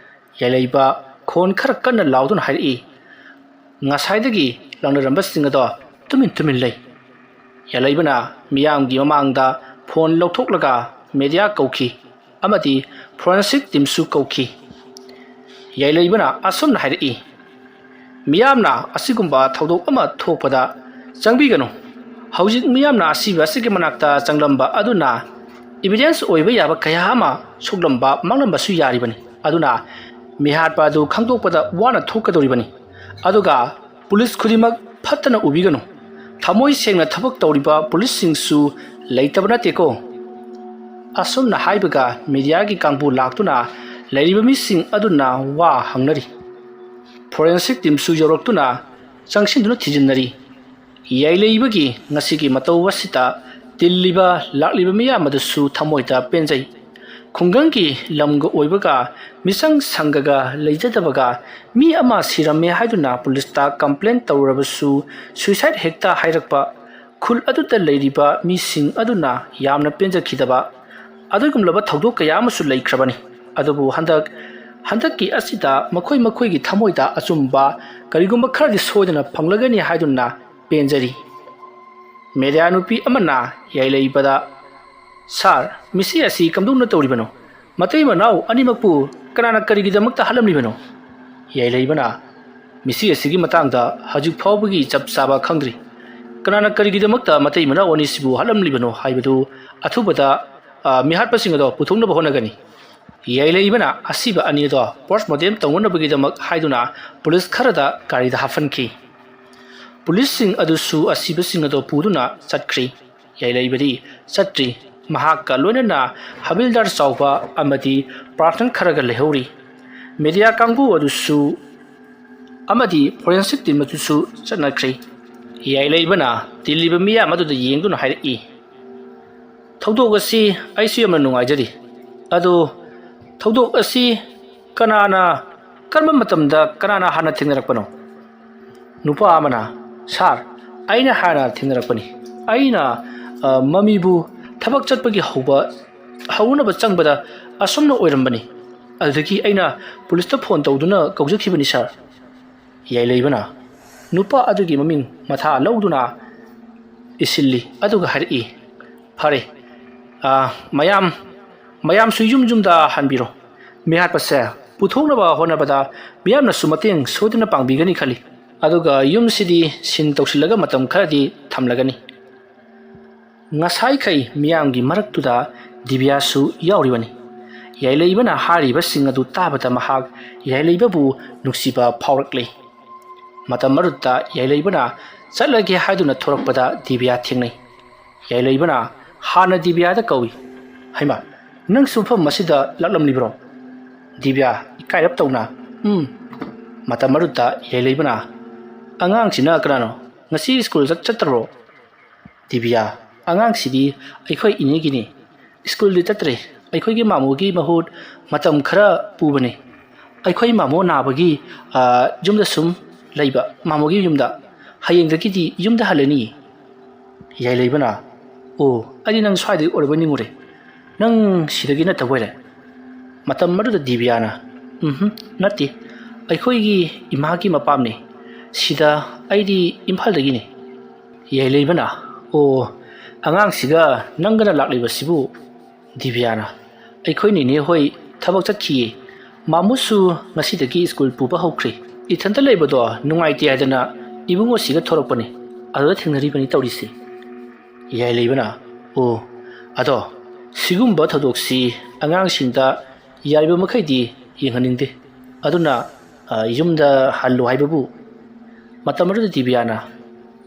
ꯌꯥꯏꯂꯩꯕ ꯈꯣꯟ ꯈꯔ ꯀꯟꯅ ꯂꯥꯎꯗꯨꯅ ꯍꯥꯏꯔꯛꯏ꯫ ꯉꯁꯥꯏꯗꯒꯤ ꯂꯥꯎꯅꯔꯝꯕꯁꯤꯡ ꯑꯗꯣ ꯇꯨꯃꯤꯟ ꯇꯨꯃꯤꯟ ꯂꯩ꯫ ꯌꯥꯏꯂꯩꯕꯅ ꯃꯤꯌꯥꯝꯒꯤ ꯃꯃꯥꯡꯗ ꯐꯣꯟ ꯂꯧꯊꯣꯛꯂꯒ ꯃꯦꯗꯤꯌꯥ ꯀꯧꯈꯤ ꯑꯃꯗꯤ ꯐꯣꯔꯦꯟꯁꯤꯛ ꯇꯤꯝꯁꯨ ꯀꯧꯈꯤ꯫ ꯌꯥꯏꯂꯩꯕꯅ ꯑꯁꯨꯝꯅ ꯍꯥꯏꯔꯛꯏ, "ꯃꯤꯌꯥꯝꯅ ꯑꯁꯤꯒꯨꯝꯕ ꯊꯧꯗꯣꯛ ꯑꯃ ꯊꯣꯛꯄꯗ ꯆꯪꯕꯤꯒꯅꯨ꯫ ꯍꯧꯖꯤꯛ ꯃꯤꯌꯥꯝꯅ ꯑꯁꯤꯕ ꯑꯁꯤꯒꯤ ꯃꯅꯥꯛꯇ ꯆꯪꯂꯝꯕ ꯑꯗꯨꯅ ꯏꯕꯤꯗꯦꯟꯁ ꯑꯣꯏꯕ ꯌꯥꯕ ꯀꯌꯥ ꯑꯃ ꯁꯣꯛꯂꯝꯕ ꯃꯥꯡꯂꯝꯕꯁꯨ ꯌꯥꯔꯤꯕꯅꯤ꯫ ꯑꯗꯨꯅ ꯃꯤꯍꯥꯠꯄ ꯑꯗꯨ ꯈꯪꯗꯣꯛꯄꯗ ꯋꯥꯅ ꯊꯣꯛꯀꯗꯧꯔꯤꯕꯅꯤ꯫ ꯑꯗꯨꯒ ꯄꯨꯂꯤꯁ ꯈꯨꯗꯤꯡꯃꯛ ꯐꯠꯇꯅ ꯎꯕꯤꯒꯅꯨ꯫ ꯊꯃꯣꯏ ꯁꯦꯡꯅ ꯊꯕꯛ ꯇꯧꯔꯤꯕ ꯄꯨꯂꯤꯁꯁꯤꯡꯁꯨ ꯂꯩꯇꯕ ꯅꯠꯇꯦꯀꯣ"꯫ ꯑꯁꯨꯝꯅ ꯍꯥꯏꯕꯒ ꯃꯤꯗꯤꯌꯥꯒꯤ ꯀꯥꯡꯕꯨ ꯂꯥꯛꯇꯨꯅ ꯂꯩꯔꯤꯕ ꯃꯤꯁꯤꯡ ꯑꯗꯨꯅ ꯋꯥ ꯍꯪꯅꯔꯤ꯫ ꯐꯣꯔꯦꯟꯁꯤꯛ ꯇꯤꯝꯁꯨ ꯌꯧꯔꯛꯇꯨꯅ ꯆꯪꯁꯤꯟꯗꯨꯅ ꯊꯤꯖꯤꯟꯅꯔꯤ꯫ ꯌꯥꯏꯂꯩꯕꯒꯤ ꯉꯁꯤꯒꯤ ꯃꯇꯧ ꯑꯁꯤꯗ ꯇꯤꯜꯂꯤꯕ ꯂꯥꯛꯂꯤꯕ ꯃꯤꯌꯥꯝ ꯑꯗꯨꯁꯨ ꯊꯃꯣꯏꯗ ꯄꯦꯟꯖꯩ꯫ ꯈꯨꯡꯒꯪꯒꯤ ꯂꯝꯒ ꯑꯣꯏꯕꯒ ꯃꯤꯆꯪ ꯁꯪꯒꯒ ꯂꯩꯖꯗꯕꯒ ꯃꯤ ꯑꯃ ꯁꯤꯔꯝꯃꯦ ꯍꯥꯏꯗꯨꯅ ꯄꯨꯂꯤꯁꯇ ꯀꯝꯄ꯭ꯂꯦꯟ ꯇꯧꯔꯕꯁꯨ ꯁꯨꯏꯁꯥꯏꯠ ꯍꯦꯛꯇ ꯍꯥꯏꯔꯛꯄ, ꯈꯨꯜ ꯑꯗꯨꯗ ꯂꯩꯔꯤꯕ ꯃꯤꯁꯤꯡ ꯑꯗꯨꯅ ꯌꯥꯝꯅ ꯄꯦꯟꯖꯈꯤꯗꯕ꯫ ꯑꯗꯨꯒꯨꯝꯂꯕ ꯊꯧꯗꯣꯛ ꯀꯌꯥ ꯑꯃꯁꯨ ꯂꯩꯈ꯭ꯔꯕꯅꯤ꯫ ꯑꯗꯨꯕꯨ ꯍꯟꯗꯛ, ꯍꯟꯗꯛꯀꯤ ꯑꯁꯤꯗ ꯃꯈꯣꯏ ꯃꯈꯣꯏꯒꯤ ꯊꯃꯣꯏꯗ ꯑꯆꯨꯝꯕ ꯀꯔꯤꯒꯨꯝꯕ ꯈꯔꯗꯤ ꯁꯣꯏꯗꯅ ꯐꯪꯂꯒꯅꯤ ꯍꯥꯏꯗꯨꯅ ꯄꯦꯟꯖꯔꯤ꯫ ꯃꯦꯗꯤꯌꯥ ꯅꯨꯄꯤ ꯑꯃꯅ ꯌꯥꯏꯂꯩꯕꯗ, "ꯁꯥꯔ, ꯃꯤꯁꯤ ꯑꯁꯤ ꯀꯝꯗꯧꯅ ꯇꯧꯔꯤꯕꯅꯣ? ꯃꯇꯩ ꯃꯅꯥꯎ ꯑꯅꯤꯃꯛꯄꯨ ꯀꯅꯥꯅ ꯀꯔꯤꯒꯤꯗꯃꯛꯇ ꯍꯥꯠꯂꯝꯂꯤꯕꯅꯣ?" ꯌꯥꯏꯂꯩꯕꯅ, "ꯃꯤꯁꯤ ꯑꯁꯤꯒꯤ ꯃꯇꯥꯡꯗ ꯍꯧꯖꯤꯛ ꯐꯥꯎꯕꯒꯤ ꯆꯞ ꯆꯥꯕ ꯈꯪꯗ꯭ꯔꯤ꯫ ꯀꯅꯥꯅ ꯀꯔꯤꯒꯤꯗꯃꯛꯇ ꯃꯇꯩ ꯃꯅꯥꯎ ꯑꯅꯤꯁꯤꯕꯨ ꯍꯥꯠꯂꯝꯂꯤꯕꯅꯣ ꯍꯥꯏꯕꯗꯨ ꯑꯊꯨꯕꯗ, ꯑ, ꯃꯤꯍꯥꯠꯄꯁꯤꯡ ꯑꯗꯣ ꯄꯨꯊꯣꯛꯅꯕ ꯍꯣꯠꯅꯒꯅꯤ"꯫ ꯌꯥꯏꯂꯩꯕꯅ ꯑꯁꯤꯕ ꯑꯅꯤ ꯑꯗꯣ ꯄꯣꯁꯃꯣꯔꯇꯦꯝ ꯇꯧꯅꯅꯕꯒꯤꯗꯃꯛ ꯍꯥꯏꯗꯨꯅ ꯄꯨꯂꯤꯁ ꯈꯔꯗ ꯒꯥꯔꯤꯗ ꯍꯥꯞꯍꯟꯈꯤ꯫ ꯄꯨꯂꯤꯁꯁꯤꯡ ꯑꯗꯨꯁꯨ ꯑꯁꯤꯕꯁꯤꯡ ꯑꯗꯣ ꯄꯨꯗꯨꯅ ꯆꯠꯈ꯭ꯔꯤ꯫ ꯌꯥꯏꯂꯩꯕꯗꯤ ꯆꯠꯇ꯭ꯔꯤ꯫ ꯃꯍꯥꯛꯀ ꯂꯣꯏꯅꯅ ꯍꯕꯤꯜꯗꯥꯔ ꯆꯥꯎꯕ ꯑꯃꯗꯤ ꯄꯥꯔꯁꯟ ꯈꯔꯒ ꯂꯩꯍꯧꯔꯤ꯫ ꯃꯦꯗꯤꯌꯥ ꯀꯥꯡꯕꯨ ꯑꯗꯨꯁꯨ ꯑꯃꯗꯤ ꯐꯣꯔꯦꯟꯁꯤꯛ ꯇꯤꯝ ꯑꯗꯨꯁꯨ ꯆꯠꯅꯈ꯭ꯔꯤ꯫ ꯌꯥꯏꯂꯩꯕꯅ ꯇꯤꯜꯂꯤꯕ ꯃꯤꯌꯥꯝ ꯑꯗꯨꯗ ꯌꯦꯡꯗꯨꯅ ꯍꯥꯏꯔꯛꯏ, "ꯊꯧꯗꯣꯛ ꯑꯁꯤ ꯑꯩꯁꯨ ꯌꯥꯝꯅ ꯅꯨꯡꯉꯥꯏꯖꯔꯤ꯫ ꯑꯗꯨ ꯊꯧꯗꯣꯛ ꯑꯁꯤ ꯀꯅꯥꯅ, ꯀꯔꯝꯕ ꯃꯇꯝꯗ ꯀꯅꯥꯅ ꯍꯥꯟꯅ ꯊꯦꯡꯅꯔꯛꯄꯅꯣ?" ꯅꯨꯄꯥ ꯑꯃꯅ, "ꯁꯥꯔ, ꯑꯩꯅ ꯍꯥꯟꯅ ꯊꯦꯡꯅꯔꯛꯄꯅꯤ꯫ ꯑꯩꯅ, ꯑ, ꯃꯃꯤꯕꯨ ꯊꯕꯛ ꯆꯠꯄꯒꯤ ꯍꯧꯕ, ꯍꯧꯅꯕ ꯆꯪꯕꯗ ꯑꯁꯨꯝꯅ ꯑꯣꯏꯔꯝꯕꯅꯤ"꯫ ꯑꯗꯨꯗꯒꯤ ꯑꯩꯅ ꯄꯨꯂꯤꯁꯇ ꯐꯣꯟ ꯇꯧꯗꯨꯅ ꯀꯧꯖꯈꯤꯕꯅꯤ, ꯁꯥꯔ꯫ ꯌꯥꯏꯂꯩꯕꯅ ꯅꯨꯄꯥ ꯑꯗꯨꯒꯤ ꯃꯃꯤꯡ ꯃꯊꯥ ꯂꯧꯗꯨꯅ ꯏꯁꯤꯜꯂꯤ, ꯑꯗꯨꯒ ꯍꯥꯏꯔꯛꯏ, "ꯐꯔꯦ, ꯑꯥ, ꯃꯌꯥꯝ, ꯃꯌꯥꯝꯁꯨ ꯌꯨꯝ ꯌꯨꯝꯗ ꯍꯟꯕꯤꯔꯣ꯫ ꯃꯤꯍꯥꯠꯄꯁꯦ ꯄꯨꯊꯣꯛꯅꯕ ꯍꯣꯠꯅꯕꯗ ꯃꯤꯌꯥꯝꯅꯁꯨ ꯃꯇꯦꯡ ꯁꯣꯏꯗꯅ ꯄꯥꯡꯕꯤꯒꯅꯤ ꯈꯜꯂꯤ꯫ ꯑꯗꯨꯒ ꯌꯨꯝꯁꯤꯗꯤ ꯁꯤꯟ ꯇꯧꯁꯤꯜꯂꯒ ꯃꯇꯝ ꯈꯔꯗꯤ ꯊꯝꯂꯒꯅꯤ"꯫ ꯉꯁꯥꯏꯈꯩ ꯃꯤꯌꯥꯝꯒꯤ ꯃꯔꯛꯇꯨꯗ ꯗꯤꯕꯤꯌꯥꯁꯨ ꯌꯥꯎꯔꯤꯕꯅꯤ꯫ ꯌꯥꯏꯂꯩꯕꯅ ꯍꯥꯏꯔꯤꯕꯁꯤꯡ ꯑꯗꯨ ꯇꯥꯕꯗ ꯃꯍꯥꯛ ꯌꯥꯏꯂꯩꯕꯕꯨ ꯅꯨꯡꯁꯤꯕ ꯐꯥꯎꯔꯛꯂꯦ꯫ ꯃꯇꯝ ꯑꯗꯨꯗ ꯌꯥꯏꯂꯩꯕꯅ ꯆꯠꯂꯒꯦ ꯍꯥꯏꯗꯨꯅ ꯊꯣꯔꯛꯄꯗ ꯗꯤꯕꯤꯌꯥ ꯊꯦꯡꯅꯩ꯫ ꯌꯥꯏꯂꯩꯕꯅ ꯍꯥꯟꯅ ꯗꯤꯕꯤꯌꯥꯗ ꯀꯧꯏ, "ꯍꯩꯃꯥ, ꯅꯪꯁꯨ ꯃꯐꯝ ꯑꯁꯤꯗ ꯂꯥꯛꯂꯝꯂꯤꯕ꯭ꯔꯣ?" ꯗꯤꯕꯤꯌꯥ ꯏꯀꯥꯏꯔꯞ ꯇꯧꯅ, "ꯎꯝ"꯫ ꯃꯇꯝ ꯑꯗꯨꯗ ꯌꯥꯏꯂꯩꯕꯅ, "ꯑꯉꯥꯡꯁꯤꯅ ꯀꯅꯥꯅꯣ? ꯉꯁꯤ ꯁ꯭ꯀꯨꯜ ꯆꯠ-, ꯆꯠꯇ꯭ꯔꯕ꯭ꯔꯣ?" ꯗꯤꯕꯤꯌꯥ, "ꯑꯉꯥꯡꯁꯤꯗꯤ ꯑꯩꯈꯣꯏ ꯏꯅꯦꯒꯤꯅꯤ꯫ ꯁ꯭ꯀꯨꯜꯗꯤ ꯆꯠꯇ꯭ꯔꯦ꯫ ꯑꯩꯈꯣꯏꯒꯤ ꯃꯥꯃꯣꯒꯤ ꯃꯍꯨꯠ ꯃꯇꯝ ꯈꯔ ꯄꯨꯕꯅꯦ꯫ ꯑꯩꯈꯣꯏ ꯃꯥꯃꯣ ꯅꯥꯕꯒꯤ, ꯑ, ꯌꯨꯝꯗ ꯁꯨꯝ ꯂꯩꯕ, ꯃꯥꯃꯣꯒꯤ ꯌꯨꯝꯗ꯫ ꯍꯌꯦꯡꯗꯒꯤꯗꯤ ꯌꯨꯝꯗ ꯍꯜꯂꯅꯤ"꯫ ꯌꯥꯏꯂꯩꯕꯅ, "ꯑꯣ, ꯑꯩꯗꯤ ꯅꯪ ꯁ꯭ꯋꯥꯏꯗꯒꯤ ꯑꯣꯏꯔꯕꯣꯏ ꯅꯤꯡꯉꯨꯔꯦ꯫ ꯅꯪ ꯁꯤꯗꯒꯤ ꯅꯠꯇꯕ ꯑꯣꯏꯔꯦ"꯫ ꯃꯇꯝ ꯑꯗꯨꯗ ꯗꯤꯕꯤꯌꯥꯅ, "ꯎꯝꯍꯨꯝ, ꯅꯠꯇꯦ꯫ ꯑꯩꯈꯣꯏꯒꯤ ꯏꯃꯥꯒꯤ ꯃꯄꯥꯝꯅꯦ꯫ ꯁꯤꯗ ꯑꯩꯗꯤ ꯏꯝꯐꯥꯜꯗꯒꯤꯅꯦ"꯫ ꯌꯥꯏꯂꯩꯕꯅ, "ꯑꯣ, ꯑꯉꯥꯡꯁꯤꯒ ꯅꯪꯒꯅ ꯂꯥꯛꯂꯤꯕꯁꯤꯕꯨ?" ꯗꯤꯕꯤꯌꯥꯅ, "ꯑꯩꯈꯣꯏ ꯅꯦꯅꯦ ꯍꯣꯏ ꯊꯕꯛ ꯆꯠꯈꯤꯌꯦ꯫ ꯃꯥꯃꯨꯁꯨ ꯉꯁꯤꯗꯒꯤ ꯁ꯭ꯀꯨꯜ ꯄꯨꯕ ꯍꯧꯈ꯭ꯔꯦ꯫ ꯏꯊꯟꯇ ꯂꯩꯕꯗꯣ ꯅꯨꯡꯉꯥꯏꯇꯦ ꯍꯥꯏꯗꯅ ꯏꯕꯨꯡꯉꯣꯁꯤꯒ ꯊꯣꯔꯛꯄꯅꯦ꯫ ꯑꯗꯨꯗ ꯊꯦꯡꯅꯔꯤꯕꯅꯤ ꯇꯧꯔꯤꯁꯦ"꯫ ꯌꯥꯏꯂꯩꯕꯅ, "ꯑꯣ, ꯑꯗꯣ ꯁꯤꯒꯨꯝꯕ ꯊꯧꯗꯣꯛꯁꯤ ꯑꯉꯥꯡꯁꯤꯡꯗ ꯌꯥꯔꯤꯕ ꯃꯈꯩꯗꯤ ꯌꯦꯡꯍꯟꯅꯤꯡꯗꯦ꯫ ꯑꯗꯨꯅ, ꯑ, ꯌꯨꯝꯗ ꯍꯜꯂꯨ ꯍꯥꯏꯕꯕꯨ"꯫ ꯃꯇꯝ ꯑꯗꯨꯗ ꯗꯤꯕꯤꯌꯥꯅ,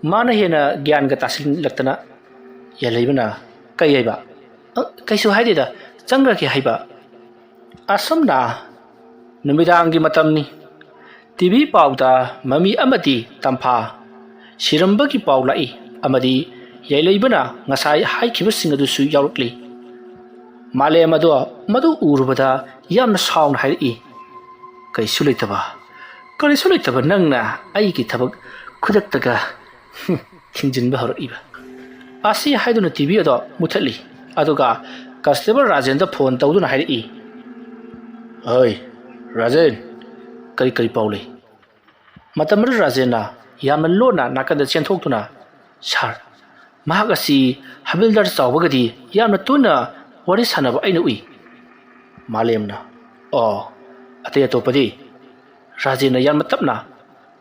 ꯃꯥꯅ ꯍꯦꯟꯅ ꯒ꯭ꯌꯥꯟꯒ ꯇꯥꯁꯤꯜꯂꯛꯇꯅ, ꯌꯥꯏꯂꯩꯕꯅ, "ꯀꯩ ꯍꯥꯏꯕ?" "ꯑ, ꯀꯩꯁꯨ ꯍꯥꯏꯗꯦꯗ, ꯆꯪꯈ꯭ꯔꯒꯦ ꯍꯥꯏꯕ"꯫ ꯑꯁꯨꯝꯅ ꯅꯨꯃꯤꯗꯥꯡꯒꯤ ꯃꯇꯝꯅꯤ꯫ ꯇꯤ ꯚꯤ ꯄꯥꯎꯗ ꯃꯃꯤ ꯑꯃꯗꯤ ꯇꯝꯐꯥ ꯁꯤꯔꯝꯕꯒꯤ ꯄꯥꯎ ꯂꯥꯛꯏ, ꯑꯃꯗꯤ ꯌꯥꯏꯂꯩꯕꯅ ꯉꯁꯥꯏ ꯍꯥꯏꯈꯤꯕꯁꯤꯡ ꯑꯗꯨꯁꯨ ꯌꯥꯎꯔꯛꯂꯤ꯫ ꯃꯥꯂꯦꯝ ꯑꯗꯣ ꯃꯗꯨ ꯎꯔꯨꯕꯗ ꯌꯥꯝꯅ ꯁꯥꯎꯅ ꯍꯥꯏꯔꯛꯏ, "ꯀꯔꯤꯁꯨ ꯂꯩꯇꯕ, ꯀꯔꯤꯁꯨ ꯂꯩꯇꯕ ꯅꯪꯅ ꯑꯩꯒꯤ ꯊꯕꯛ ꯈꯨꯗꯛꯇꯒ ꯊꯤꯡꯖꯤꯟꯕ ꯍꯧꯔꯛꯏꯕ"꯫ ꯑꯁꯤ ꯍꯥꯏꯗꯨꯅ ꯇꯤ ꯚꯤ ꯑꯗꯣ ꯃꯨꯊꯠꯂꯤ꯫ ꯑꯗꯨꯒ ꯀꯟꯁꯇꯦꯕꯜ ꯔꯥꯖꯦꯟꯗ ꯐꯣꯟ ꯇꯧꯗꯨꯅ ꯍꯥꯏꯔꯛꯏ, "ꯍꯣꯏ, ꯔꯥꯖꯦꯟ, ꯀꯔꯤ ꯀꯔꯤ ꯄꯥꯎ ꯂꯩ?" ꯃꯇꯝ ꯑꯗꯨꯗ ꯔꯥꯖꯦꯟꯅ ꯌꯥꯝꯅ ꯂꯣꯟꯅ ꯅꯥꯀꯟꯗ ꯆꯦꯟꯊꯣꯛꯇꯨꯅ, "ꯁꯥꯔ, ꯃꯍꯥꯛ ꯑꯁꯤ ꯍꯕꯤꯜꯗꯥꯔ ꯆꯥꯎꯕꯒꯗꯤ ꯌꯥꯝꯅ ꯇꯣꯏꯅ ꯋꯥꯔꯤ ꯁꯥꯟꯅꯕ ꯑꯩꯅ ꯎꯏ꯫" ꯃꯥꯂꯦꯝꯅ, "ꯑꯣ, ꯑꯇꯩ ꯑꯇꯣꯞꯄꯗꯤ?" ꯔꯥꯖꯦꯟꯅ ꯌꯥꯝꯅ ꯇꯞꯅ,